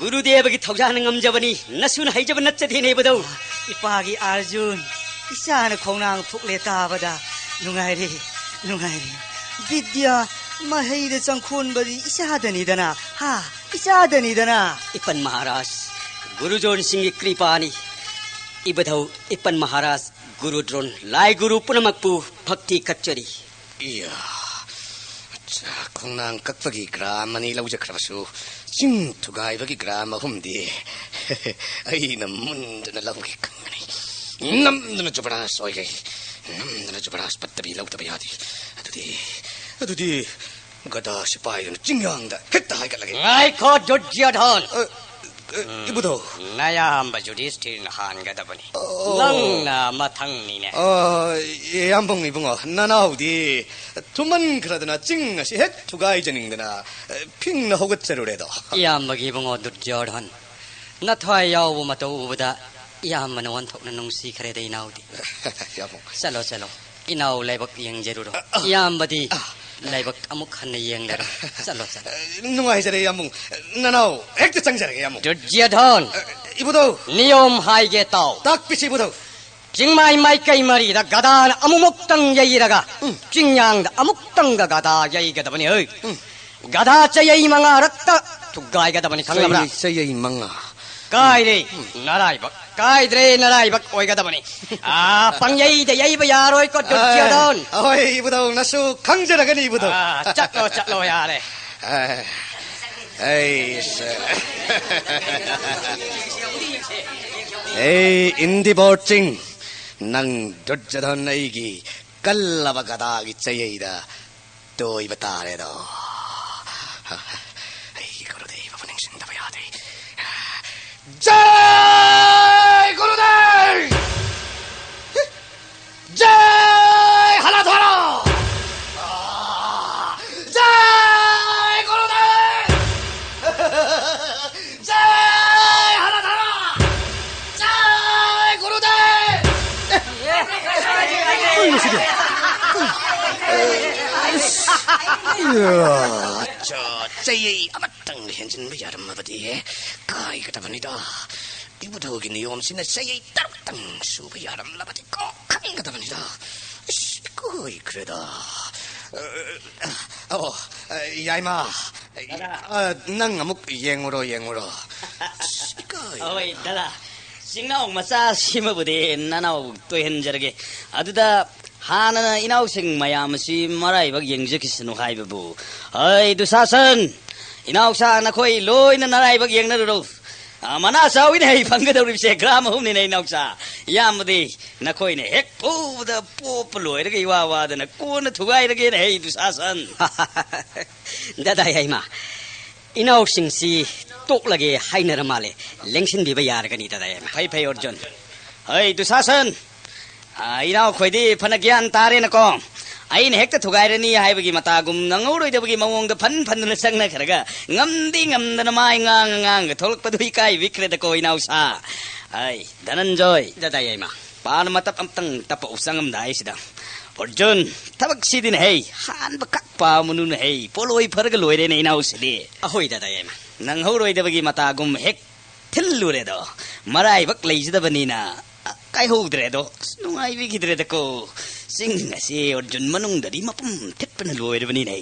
ꯒꯨꯔꯨꯗꯦꯕꯒꯤ ꯊꯧꯖꯥꯜꯅ ꯉꯝꯖꯕꯅꯤ, ꯅꯁꯨꯅ ꯍꯩꯖꯕ ꯅꯠꯆꯗꯦꯅꯦ ꯏꯕꯨꯙꯧ꯫ ꯏꯄꯥꯒꯤ ꯑꯔꯖꯨꯟ, ꯏꯆꯥꯅ ꯈꯣꯡꯅꯥꯡ ꯐꯨꯛꯂꯦ ꯇꯥꯕꯗ ꯅꯨꯡꯉꯥꯏꯔꯦ, ꯅꯨꯡꯉꯥꯏꯔꯦ꯫ ꯕꯤꯗ꯭ꯌꯥ, ꯃꯍꯩꯗ ꯆꯪꯈꯣꯟꯕꯗꯤ ꯏꯆꯥꯗꯅꯤꯗꯅ, ꯍꯥ? ꯏꯆꯥꯗꯅꯤꯗꯅ꯫ ꯏꯄꯟ ꯃꯍꯥꯔꯥꯖ, ꯒꯨꯔꯨꯖꯣꯟꯁꯤꯡꯒꯤ ꯀ꯭ꯔꯤꯄꯥꯅꯤ꯫ ꯏꯕꯨꯙꯧ ꯏꯄꯟ ꯃꯍꯥꯔꯥꯖ, ꯒꯨꯔꯨ ꯗ꯭ꯔꯣꯟ, ꯂꯥꯏ ꯒꯨꯔꯨ ꯄꯨꯝꯅꯃꯛꯄꯨ ꯚꯛꯇꯤ ꯀꯠꯆꯔꯤ꯫ ꯏꯌꯥ, ꯑꯠꯆꯥ, ꯈꯣꯡꯅꯥꯡ ꯀꯛꯄꯒꯤ ꯒ꯭ꯔꯥꯝ ꯑꯅꯤ ꯂꯧꯖꯈ꯭ꯔꯕꯁꯨ, ꯆꯤꯡ ꯊꯨꯒꯥꯏꯕꯒꯤ ꯒ꯭ꯔꯥꯝ ꯑꯍꯨꯝꯗꯤ ꯑꯩꯅ ꯃꯨꯟꯗꯨꯅ ꯂꯧꯒꯦ ꯈꯪꯒꯅꯤ꯫ ꯅꯝꯗꯨꯅ ꯖꯨꯕꯔꯥꯖ ꯑꯣꯏꯔꯦ꯫ ꯅꯝꯗꯨꯅ ꯖꯨꯕꯔꯥꯖ ꯄꯠꯇꯕꯤ ꯂꯧꯗꯕ ꯌꯥꯗꯦ꯫ ꯑꯗꯨꯗꯤ, ꯑꯗꯨꯗꯤ ꯒꯗꯥ ꯁꯤꯄꯥꯏꯗꯨꯅ ꯆꯤꯡꯌꯥꯡꯗ ꯍꯦꯛꯇ ꯍꯥꯏꯒꯠꯂꯒꯦ꯫ ꯉꯥꯏꯈꯣ, ꯗꯨꯔꯖꯣꯙꯟ! ꯑ, ꯑ, ꯏꯕꯨꯙꯧ꯫ ꯅꯌꯥꯝꯕ ꯌꯨꯙꯤꯁꯊꯤꯔꯅ ꯍꯥꯟꯒꯗꯕꯅꯤ꯫ ꯑꯣ꯫ ꯅꯪꯅ ꯃꯊꯪꯅꯤꯅꯦ꯫ ꯑ, ꯏꯌꯥꯝꯕꯨꯡ ꯏꯕꯨꯡꯉꯣ, ꯅꯅꯥꯎꯗꯤ ꯊꯨꯃꯟꯈ꯭ꯔꯗꯅ ꯆꯤꯡ ꯑꯁꯤ ꯍꯦꯛ ꯊꯨꯒꯥꯏꯖꯅꯤꯡꯗꯅ, ꯑ, ꯐꯤꯡꯅ ꯍꯧꯒꯠꯆꯔꯨꯔꯦꯗꯣ꯫ ꯏꯌꯥꯝꯕꯒꯤ ꯏꯕꯨꯡꯉꯣ ꯗꯨꯔꯖꯣꯙꯟ, ꯅꯊ꯭ꯋꯥꯏ ꯌꯥꯎꯕ ꯃꯇꯧ ꯎꯕꯗ ꯏꯌꯥꯝꯕꯅ ꯑꯣꯟꯊꯣꯛꯅ ꯅꯨꯡꯁꯤꯈ꯭ꯔꯦꯗ, ꯏꯅꯥꯎꯗꯤ꯫ ꯏꯌꯥꯝꯕꯨꯡ꯫ ꯆꯠꯂꯣ, ꯆꯠꯂꯣ꯫ ꯏꯅꯥꯎ ꯂꯥꯏꯕꯛ ꯌꯦꯡꯖꯔꯨꯔꯣ꯫ ꯑ, ꯑ, ꯏꯌꯥꯝꯕꯗꯤ ꯑ꯫ ꯂꯥꯏꯕꯛ ꯑꯃꯨꯛ ꯍꯟꯅ ꯌꯦꯡꯂꯔꯣꯏ꯫ ꯆꯠꯂꯣ, ꯆꯠꯂꯣ꯫ ꯅꯨꯡꯉꯥꯏꯖꯔꯦ, ꯏꯌꯥꯝꯕꯨꯡ꯫ ꯅꯅꯥꯎ ꯍꯦꯛꯇ ꯆꯪꯖꯔꯒꯦ, ꯏꯌꯥꯝꯕꯨꯡ꯫ ꯗꯨꯔꯖꯣꯙꯟ! ꯑ, ꯏꯕꯨꯙꯧ! ꯅꯤꯌꯣꯝ ꯍꯥꯏꯒꯦ ꯇꯥꯎ꯫ ꯇꯥꯛꯄꯤꯁꯤ, ꯏꯕꯨꯙꯧ꯫ ꯆꯤꯡꯃꯥꯏ ꯃꯥꯏꯀꯩ ꯃꯔꯤꯗ ꯒꯗꯥꯅ ꯑꯃꯨꯛꯃꯨꯛꯇꯪ ꯌꯩꯔꯒ, ꯎꯝ꯫ ꯆꯤꯡꯌꯥꯡꯗ ꯑꯃꯨꯛꯇꯪꯒ ꯒꯗꯥ ꯌꯩꯒꯗꯕꯅꯤ, ꯍꯩ꯫ ꯎꯝ꯫ ꯒꯗꯥ ꯆꯌꯩ ꯃꯉꯥꯔꯛꯇ ꯊꯨꯒꯥꯏꯒꯗꯕꯅꯤ, ꯈꯪꯂꯕ꯭ꯔꯥ? ꯆꯌꯩ, ꯆꯌꯩ ꯃꯉꯥ꯫ ꯀꯥꯏꯔꯦ, ꯎꯝ꯫ ꯅꯔꯥꯏꯕꯛ꯫ ꯀꯥꯏꯗ꯭ꯔꯦ, ꯅꯔꯥꯏꯕꯛ ꯑꯣꯏꯒꯗꯕꯅꯤ꯫ ꯑꯥ, ꯄꯪꯌꯩꯗ ꯌꯩꯕ ꯌꯥꯔꯣꯏꯀꯣ, ꯗꯨꯔꯖꯣꯙꯟ꯫ ꯑꯦ, ꯑꯍꯣꯏ, ꯏꯕꯨꯙꯧ, ꯅꯁꯨ ꯈꯪꯖꯔꯒꯅꯤ, ꯏꯕꯨꯙꯧ꯫ ꯑꯥ, ꯆꯠꯂꯣ, ꯆꯠꯂꯣ, ꯌꯥꯔꯦ꯫ ꯑꯦ, ꯑꯩꯁꯦ꯫ ꯑꯩ ꯏꯟꯗꯤꯕꯣꯔ ꯆꯤꯡ, ꯅꯪ ꯗꯨꯔꯖꯣꯙꯟ ꯑꯩꯒꯤ ꯀꯜꯂꯕ ꯒꯗꯥꯒꯤ ꯆꯌꯩꯗ ꯇꯣꯏꯕ ꯇꯥꯔꯦꯗꯣ꯫ ꯑꯩꯒꯤ ꯒꯨꯔꯨꯗꯦꯕꯕꯨ ꯅꯤꯡꯁꯤꯡꯗꯕ ꯌꯥꯗꯦ꯫ ꯖꯥꯏ ꯒꯨꯔꯨꯗꯦꯕ! ꯖꯥꯏ ꯍꯂꯥꯙꯔ! ꯖꯥꯏ ꯒꯨꯔꯨꯗꯦꯕ! ꯖꯥꯏ ꯍꯂꯥꯙꯔ! ꯖꯥꯏ ꯒꯨꯔꯨꯗꯦꯕ! ꯀꯩꯅꯣ ꯁꯤꯗꯤ? ꯑꯠꯆꯥ, ꯆꯌꯩ ꯑꯃꯇꯪ ꯍꯦꯟꯖꯤꯟꯕ ꯌꯥꯔꯝꯃꯕꯗꯤ ꯀꯥꯏꯒꯗꯕꯅꯤꯗ꯫ ꯏꯕꯨꯙꯧꯒꯤ ꯅꯤꯌꯣꯝꯁꯤꯅ ꯆꯌꯩ ꯇꯔꯨꯛꯇꯪ ꯁꯨꯕ ꯌꯥꯔꯝꯂꯕꯗꯤ ꯀꯣ ꯈꯪꯒꯗꯕꯅꯤꯗ꯫ ꯑꯁ, ꯀꯣꯏꯈ꯭ꯔꯦꯗ꯫ ꯑ, ꯑꯣ, ꯌꯥꯏꯃ, ꯗꯗꯥ꯫ ꯑ, ꯅꯪ ꯑꯃꯨꯛ ꯌꯦꯡꯉꯨꯔꯣ, ꯌꯦꯡꯉꯨꯔꯣ꯫ ꯑꯁ, ꯏꯀꯥꯏ꯫ ꯍꯣꯏ, ꯗꯗꯥ꯫ ꯆꯤꯡꯅꯥꯎ ꯃꯆꯥ ꯁꯤꯃꯕꯨꯗꯤ ꯅꯅꯥꯎ ꯇꯣꯏꯍꯟꯖꯔꯒꯦ꯫ ꯑꯗꯨꯗ ꯍꯥꯟꯅ ꯏꯅꯥꯎꯁꯤꯡ ꯃꯌꯥꯝ ꯑꯁꯤ ꯃꯔꯥꯏꯕꯛ ꯌꯦꯡꯖꯈꯤꯁꯅꯨ ꯍꯥꯏꯕꯕꯨ꯫ ꯍꯩ, ꯗꯨꯁꯥꯁꯟ! ꯏꯅꯥꯎꯁꯥ, ꯅꯈꯣꯏ ꯂꯣꯏꯅ ꯅꯔꯥꯏꯕꯛ ꯌꯦꯡꯅꯔꯨꯔꯣ꯫ ꯑ, ꯃꯅꯥ ꯆꯥꯎꯋꯤꯅꯦ ꯍꯩ ꯐꯪꯒꯗꯧꯔꯤꯕꯁꯦ ꯒ꯭ꯔꯥꯝ ꯑꯍꯨꯝꯅꯤꯅꯦ ꯏꯅꯥꯎꯆꯥ꯫ ꯏꯌꯥꯝꯕꯗꯤ ꯅꯈꯣꯏꯅ ꯍꯦꯛ ꯐꯨꯕꯗ ꯄꯣꯞꯄ ꯂꯣꯏꯔꯒ ꯏꯋꯥ ꯋꯥꯗꯅ ꯀꯣꯟꯅ ꯊꯨꯒꯥꯏꯔꯒꯦꯅ ꯍꯩ ꯗꯨꯁꯥꯁꯟ꯫ ꯗꯥꯗꯥ ꯌꯥꯏꯃ, ꯏꯅꯥꯎꯁꯤꯡꯁꯤ ꯇꯣꯛꯂꯒꯦ ꯍꯥꯏꯅꯔ ꯃꯥꯜꯂꯦ꯫ ꯂꯦꯡꯁꯤꯟꯕꯤꯕ ꯌꯥꯔꯒꯅꯤ ꯗꯥꯗꯥ ꯌꯥꯏꯃ꯫ ꯐꯩ ꯐꯩ ꯑꯔꯖꯨꯟ꯫ ꯍꯩ ꯗꯨꯁꯥꯁꯟ, ꯑ, ꯏꯅꯥꯎꯈꯣꯏꯗꯤ ꯐꯅ ꯒ꯭ꯌꯥꯟ ꯇꯥꯔꯦꯅꯀꯣ꯫ ꯑꯩꯅ ꯍꯦꯛꯇ ꯊꯨꯒꯥꯏꯔꯅꯤ ꯍꯥꯏꯕꯒꯤ ꯃꯇꯥꯒꯨꯝ ꯅꯪꯍꯧꯔꯣꯏꯗꯕꯒꯤ ꯃꯑꯣꯡꯗ ꯐꯟ ꯐꯟꯗꯨꯅ ꯆꯪꯅꯈ꯭ꯔꯒ ꯉꯝꯗꯤ ꯉꯝꯗꯅ ꯃꯥꯏ ꯉꯥꯡꯉ ꯉꯥꯡꯉ ꯊꯣꯛꯂꯛꯄꯗꯨ ꯏꯀꯥꯏꯕꯤꯈ꯭ꯔꯦꯗꯀꯣ ꯏꯅꯥꯎꯁꯥ꯫ ꯑꯩ, ꯙꯅꯟꯖꯣꯏ꯫ ꯗꯥꯗꯥ ꯌꯥꯏꯃ꯫ ꯄꯥꯟ ꯑꯃ ꯇꯞ ꯑꯝꯇꯪ ꯇꯞꯄ ꯎꯆꯪꯉꯝꯗꯥꯏꯁꯤꯗ꯫ ꯑꯔꯖꯨꯟ, ꯊꯕꯛꯁꯤꯗꯤꯅꯦ ꯍꯩ, ꯍꯥꯟꯕ ꯀꯛꯄ ꯃꯅꯨꯅ ꯍꯩ, ꯄꯣꯂꯣꯏ ꯐꯔꯒ ꯂꯣꯏꯔꯦꯅꯦ ꯏꯅꯥꯎꯁꯤꯗꯤ꯫ ꯑꯍꯣꯏ ꯗꯥꯗꯥ ꯌꯥꯏꯃ꯫ ꯅꯪꯍꯧꯔꯣꯏꯗꯕꯒꯤ ꯃꯇꯥꯒꯨꯝ ꯍꯦꯛ ꯊꯤꯜꯂꯨꯔꯦꯗꯣ꯫ ꯃꯔꯥꯏꯕꯛ ꯂꯩꯖꯗꯕꯅꯤꯅ ꯀꯥꯏꯍꯧꯗ꯭ꯔꯦꯗꯣ꯫ ꯑꯁ, ꯅꯨꯡꯉꯥꯏꯕꯤꯈꯤꯗ꯭ꯔꯦꯗꯀꯣ꯫ ꯆꯤꯡ ꯑꯁꯤ ꯑꯔꯖꯨꯟ ꯃꯅꯨꯡꯗꯗꯤ ꯃꯄꯨꯝ ꯊꯤꯠꯄꯅ ꯂꯣꯏꯔꯕꯅꯤꯅꯦ꯫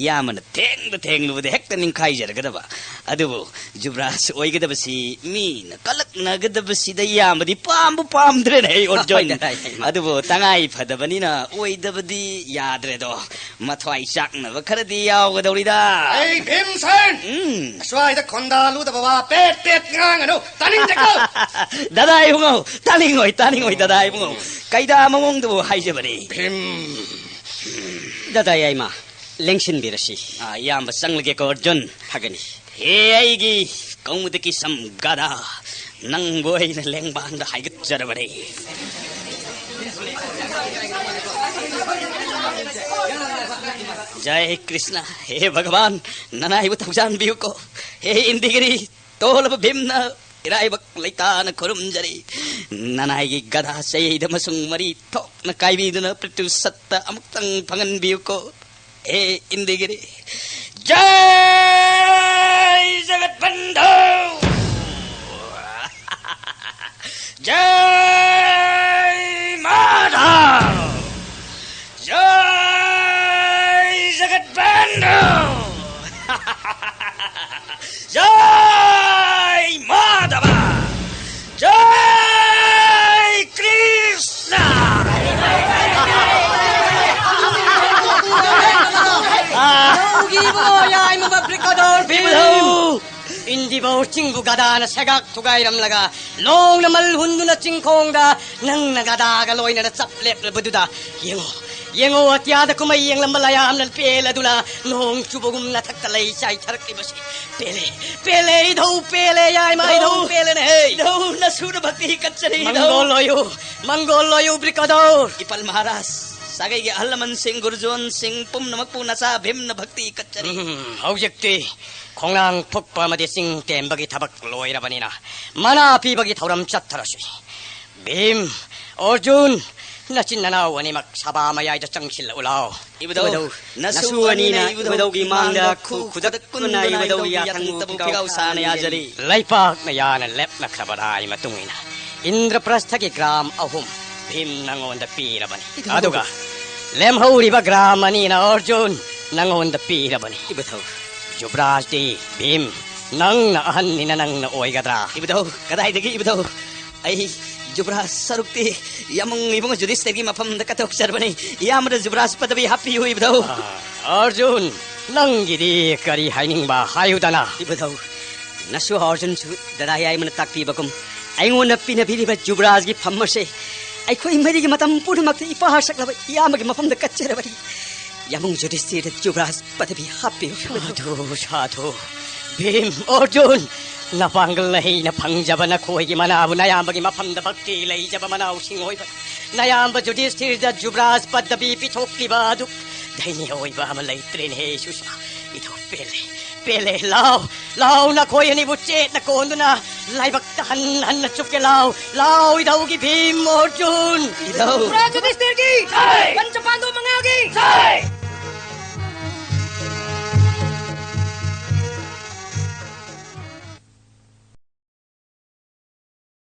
ꯏꯌꯥꯝꯕꯅ ꯊꯦꯡꯗ ꯊꯦꯡꯂꯨꯕꯗ ꯍꯦꯛꯇ ꯅꯤꯡꯈꯥꯏꯖꯔꯒꯗꯕ꯫ ꯑꯗꯨꯕꯨ ꯖꯨꯕ꯭ꯔꯥꯖ ꯑꯣꯏꯒꯗꯕꯁꯤ ꯃꯤꯅ ꯀꯂꯛꯅꯒꯗꯕꯁꯤꯗ ꯏꯌꯥꯝꯕꯗꯤ ꯄꯥꯝꯕꯨ ꯄꯥꯝꯗ꯭ꯔꯦꯅꯦ ꯑꯩ ꯑꯔꯖꯨꯟ꯫ ꯍꯣꯏ, ꯍꯣꯏ, ꯍꯣꯏ꯫ ꯑꯗꯨꯕꯨ ꯇꯉꯥꯏ ꯐꯗꯕꯅꯤꯅ ꯑꯣꯏꯗꯕꯗꯤ ꯌꯥꯗ꯭ꯔꯦꯗꯣ꯫ ꯃꯊ꯭ꯋꯥꯏ ꯆꯥꯛꯅꯕ ꯈꯔꯗꯤ ꯌꯥꯎꯒꯗꯧꯔꯤꯗ꯫ ꯑꯩ ꯚꯤꯝꯁꯦꯟ! ꯎꯝ꯫ ꯑꯁ꯭ꯋꯥꯏꯗ ꯈꯣꯟꯗꯥ ꯂꯨꯗꯕ ꯋꯥ ꯄꯦꯠ ꯄꯦꯠ ꯉꯥꯡꯒꯅꯨ꯫ ꯇꯥꯅꯤꯡꯗꯦꯀꯣ꯫ ꯗꯥꯗꯥ ꯏꯕꯨꯡꯉꯣ, ꯇꯥꯅꯤꯡꯉꯣꯏ, ꯇꯥꯅꯤꯡꯉꯣꯏ ꯗꯥꯗꯥ ꯏꯕꯨꯡꯉꯣ꯫ ꯀꯩꯗ ꯃꯑꯣꯡꯗꯨꯕꯨ ꯍꯥꯏꯖꯕꯅꯤ꯫ ꯚꯤꯝ꯫ ꯗꯥꯗꯥ ꯌꯥꯏꯃ, ꯂꯦꯡꯁꯤꯟꯕꯤꯔꯁꯤ꯫ ꯑꯥ, ꯏꯌꯥꯝꯕ ꯆꯪꯂꯒꯦꯀꯣ ꯑꯔꯖꯨꯟ꯫ ꯐꯒꯅꯤ꯫ ꯍꯦ ꯑꯩꯒꯤ ꯀꯧꯃꯨꯗꯀꯤ ꯁꯝ ꯒꯥꯗꯥ, ꯅꯪꯕꯨ ꯑꯩꯅ ꯂꯦꯡꯕꯥꯟꯗ ꯍꯥꯏꯒꯠꯆꯔꯕꯅꯤ꯫ ꯖꯥꯏ ꯀ꯭ꯔꯤꯁꯅ, ꯍꯦ ꯚꯒꯕꯥꯟ, ꯅꯅꯥꯏꯕꯨ ꯊꯧꯖꯥꯟꯕꯤꯌꯨꯀꯣ꯫ ꯍꯦ ꯏꯟꯗꯤꯒꯤꯔꯤ, ꯇꯣꯜꯂꯕ ꯚꯤꯝꯅ ꯏꯔꯥꯏꯕꯛ ꯂꯩꯇꯥꯅ ꯈꯨꯔꯨꯝꯖꯔꯤ꯫ ꯅꯅꯥꯏꯒꯤ ꯒꯗꯥ ꯆꯌꯩꯗ ꯑꯃꯁꯨꯡ ꯃꯔꯤ ꯊꯣꯛꯅ ꯀꯥꯏꯕꯤꯗꯨꯅ ꯄ꯭ꯔꯤꯇꯨ ꯁꯠꯇ ꯑꯃꯨꯛꯇꯪ ꯐꯪꯍꯟꯕꯤꯌꯨꯀꯣ꯫ ꯍꯦ ꯏꯟꯗꯤꯒꯤꯔꯤ꯫ ꯖꯥꯏ ꯖꯒꯠ ꯕꯟꯙꯨ! ꯖꯥꯏ ꯃꯥꯙꯕ! ꯖꯥꯏ ꯖꯒꯠ ꯕꯟꯙꯨ! ꯖꯥꯏ ꯃꯥꯙꯕ! ꯖꯥꯏ ꯀ꯭ꯔꯤꯁꯅ! ꯂꯧꯒꯤꯕ ꯌꯥꯏꯃꯕ ꯕ꯭ꯔꯤꯀꯗꯣꯔ ꯚꯤꯝ! ꯏꯕꯨꯙꯧ! ꯏꯕꯧ ꯆꯤꯡꯕꯨ ꯒꯗꯥꯅ ꯁꯦꯒꯥꯛ ꯊꯨꯒꯥꯏꯔꯝꯂꯒ, ꯂꯣꯡꯅ ꯃꯜ ꯍꯨꯟꯗꯨꯅ ꯆꯤꯡꯈꯣꯡꯗ ꯅꯪꯅ ꯒꯗꯥꯒ ꯂꯣꯏꯅꯅ ꯆꯞ ꯂꯦꯞꯂꯕꯗꯨꯗ ꯌꯦꯡꯉꯣ, ꯌꯦꯡꯉꯣ, ꯑꯇꯤꯌꯥꯗ ꯀꯨꯝꯍꯩ ꯌꯦꯡꯂꯝꯕ ꯂꯌꯥꯝꯅ ꯄꯦꯜꯂꯗꯨꯅ ꯅꯣꯡ ꯆꯨꯕꯒꯨꯝ ꯅꯊꯛꯇ ꯂꯩ ꯆꯥꯏꯊꯔꯛꯂꯤꯕꯁꯤ꯫ ꯄꯦꯜꯂꯦ, ꯄꯦꯜꯂꯦ, ꯏꯙꯧ ꯄꯦꯜꯂꯦ, ꯌꯥꯏꯃ ꯏꯙꯧ ꯏꯙꯧ, ꯄꯦꯜꯂꯦꯅꯦꯍꯦ꯫ ꯏꯙꯧ, ꯅꯁꯨꯅ ꯚꯛꯇꯤ ꯀꯠꯆꯔꯤ, ꯏꯙꯧ꯫ ꯃꯪꯒꯣꯜꯂꯣꯏꯌꯨ, ꯃꯪꯒꯣꯜꯂꯣꯏꯌꯨ, ꯕ꯭ꯔꯤꯀꯗꯧꯔ꯫ ꯏꯄꯜ ꯃꯍꯥꯔꯥꯖ, ꯁꯥꯒꯩꯒꯤ ꯑꯍꯜ ꯂꯃꯟꯁꯤꯡ, ꯒꯨꯔꯨꯖꯣꯟꯁꯤꯡ ꯄꯨꯝꯅꯃꯛꯄꯨ ꯅꯆꯥ ꯚꯤꯝꯅ ꯚꯛꯇꯤ ꯀꯠꯆꯔꯤ꯫ ꯎꯝ, ꯍꯧꯖꯤꯛꯇꯤ ꯈꯣꯡꯅꯥꯡ ꯐꯨꯛꯄ ꯑꯃꯗꯤ ꯆꯤꯡ ꯇꯦꯝꯕꯒꯤ ꯊꯕꯛ ꯂꯣꯏꯔꯕꯅꯤꯅ, ꯃꯅꯥ ꯄꯤꯕꯒꯤ ꯊꯧꯔꯝ ꯆꯠꯊꯔꯁꯤ꯫ ꯚꯤꯝ, ꯑꯔꯖꯨꯟ, ꯅꯆꯤꯟ ꯅꯅꯥꯎ ꯑꯅꯤꯃꯛ ꯁꯚꯥ ꯃꯌꯥꯏꯗ ꯆꯪꯁꯤꯜꯂꯛꯎ ꯂꯥꯎ꯫ ꯏꯕꯨꯙꯧ, ꯏꯕꯨꯙꯧ, ꯅꯁꯨ ꯅꯁꯨ ꯑꯅꯤꯅ ꯑꯅꯤꯅ ꯏꯕꯨꯙꯧꯒꯤ ꯏꯕꯨꯙꯧꯒꯤ ꯃꯥꯡꯗ ꯃꯥꯡꯗ ꯈꯨ ꯈꯨ ꯈꯨꯗꯛ ꯈꯨꯗꯛ ꯀꯨꯟꯅ ꯀꯨꯟꯅ ꯏꯕꯨꯙꯧꯒꯤ ꯏꯕꯨꯙꯧꯒꯤ ꯌꯥꯊꯪꯕꯨ ꯌꯥꯊꯪꯕꯨ ꯐꯤꯒꯥꯎ ꯐꯤꯒꯥꯎ ꯁꯥꯅ ꯁꯥꯅ ꯌꯥꯖꯔꯤ꯫ ꯌꯥꯖꯔꯤ꯫ ꯂꯩꯄꯥꯛꯅ ꯌꯥꯅ ꯂꯦꯞꯅꯈ꯭ꯔꯕ ꯔꯥꯏ ꯃꯇꯨꯡ ꯏꯟꯅ ꯏꯟꯗ꯭ꯔꯄ꯭ꯔꯁꯊꯒꯤ ꯒ꯭ꯔꯥꯝ ꯑꯍꯨꯝ ꯚꯤꯝ ꯅꯪꯉꯣꯟꯗ ꯄꯤꯔꯕꯅꯤ꯫ ꯏꯕꯨꯙꯧ꯫ ꯑꯗꯨꯒ ꯂꯦꯝꯍꯧꯔꯤꯕ ꯒ꯭ꯔꯥꯝ ꯑꯅꯤꯅ ꯑꯔꯖꯨꯟ ꯅꯪꯉꯣꯟꯗ ꯄꯤꯔꯕꯅꯤ꯫ ꯏꯕꯨꯙꯧ꯫ ꯖꯨꯕ꯭ꯔꯥꯖꯇꯤ ꯚꯤꯝ ꯅꯪꯅ ꯑꯍꯟꯅꯤꯅ ꯅꯪꯅ ꯑꯣꯏꯒꯗ꯭ꯔꯥ? ꯏꯕꯨꯙꯧ, ꯀꯗꯥꯏꯗꯒꯤ ꯏꯕꯨꯙꯧ? ꯑꯩ ꯖꯨꯕ꯭ꯔꯥꯖ ꯁꯔꯨꯛꯇꯤ ꯌꯥꯃꯨꯡ ꯏꯕꯨꯡ ꯖꯨꯙꯤꯁꯊꯤꯔꯒꯤ ꯃꯐꯝꯗ ꯀꯠꯊꯣꯛꯆꯔꯕꯅꯤ꯫ ꯏꯌꯥꯝꯕꯅ ꯖꯨꯕ꯭ꯔꯥꯖ ꯄꯗꯕꯤ ꯍꯥꯞꯄꯤꯌꯨ ꯏꯕꯨꯙꯧ꯫ ꯑꯥ, ꯑꯔꯖꯨꯟ, ꯅꯪꯒꯤꯗꯤ ꯀꯔꯤ ꯍꯥꯏꯅꯤꯡꯕ ꯍꯥꯏꯌꯨꯗꯅ? ꯏꯕꯨꯙꯧ, ꯅꯁꯨ ꯑꯔꯖꯨꯟꯁꯨ ꯗꯗꯥ ꯌꯥꯏꯃꯅ ꯇꯥꯛꯄꯤꯕꯒꯨꯝ ꯑꯩꯉꯣꯟꯗ ꯄꯤꯅꯕꯤꯔꯤꯕ ꯖꯨꯕ꯭ꯔꯥꯖꯒꯤ ꯐꯝ ꯑꯁꯦ ꯑꯩꯈꯣꯏ ꯃꯔꯤꯒꯤ ꯃꯇꯝ ꯄꯨꯝꯅꯃꯛꯇ ꯏꯄꯥ ꯍꯥꯛꯆꯠꯂꯕ ꯏꯌꯥꯝꯕꯒꯤ ꯃꯐꯝꯗ ꯀꯠꯆꯔꯕꯅꯤ꯫ ꯌꯥꯃꯨꯡ ꯖꯨꯙꯤꯁꯊꯤꯔꯗ ꯖꯨꯕ꯭ꯔꯥꯖ ꯄꯗꯕꯤ ꯍꯥꯞꯄꯤꯌꯨ꯫ ꯁꯥꯙꯨ, ꯁꯥꯙꯨ꯫ ꯚꯤꯝ, ꯑꯔꯖꯨꯟ, ꯅꯄꯥꯡꯒꯜꯅ ꯍꯩꯅ ꯐꯪꯖꯕ ꯅꯈꯣꯏꯒꯤ ꯃꯅꯥꯕꯨ ꯅꯌꯥꯝꯕꯒꯤ ꯃꯐꯝꯗ ꯚꯛꯇꯤ ꯂꯩꯖꯕ ꯃꯅꯥꯎꯁꯤꯡ ꯑꯣꯏꯕ ꯅꯌꯥꯝꯕ ꯖꯨꯙꯤꯁꯊꯤꯔꯗ ꯖꯨꯕ꯭ꯔꯥꯖ ꯄꯗꯕꯤ ꯄꯤꯊꯣꯛꯂꯤꯕ ꯑꯗꯨ ꯗꯩꯅꯤ ꯑꯣꯏꯕ ꯑꯃ ꯂꯩꯇ꯭ꯔꯦꯅꯦꯍꯦ ꯁꯨꯁꯥ꯫ ꯏꯊꯧ ꯄꯦꯜꯂꯦ, ꯄꯦꯜꯂꯦ꯫ ꯂꯥꯎ, ꯂꯥꯎ, ꯅꯈꯣꯏ ꯑꯅꯤꯕꯨ ꯆꯦꯠꯅ ꯀꯣꯟꯗꯨꯅ ꯂꯥꯏꯕꯛꯇ ꯍꯟ ꯍꯟꯅ ꯆꯨꯞꯀꯦ ꯂꯥꯎ꯫ ꯂꯥꯎ, ꯏꯙꯧꯒꯤ ꯚꯤꯝ ꯑꯔꯖꯨꯟ꯫ ꯏꯙꯧ꯫ ꯄꯨꯔꯥ ꯖꯨꯙꯤꯁꯊꯤꯔꯒꯤ ꯖꯥꯏ! ꯄꯟꯆ ꯄꯥꯟꯗꯕ ꯃꯉꯥꯒꯤ ꯖꯥꯏ!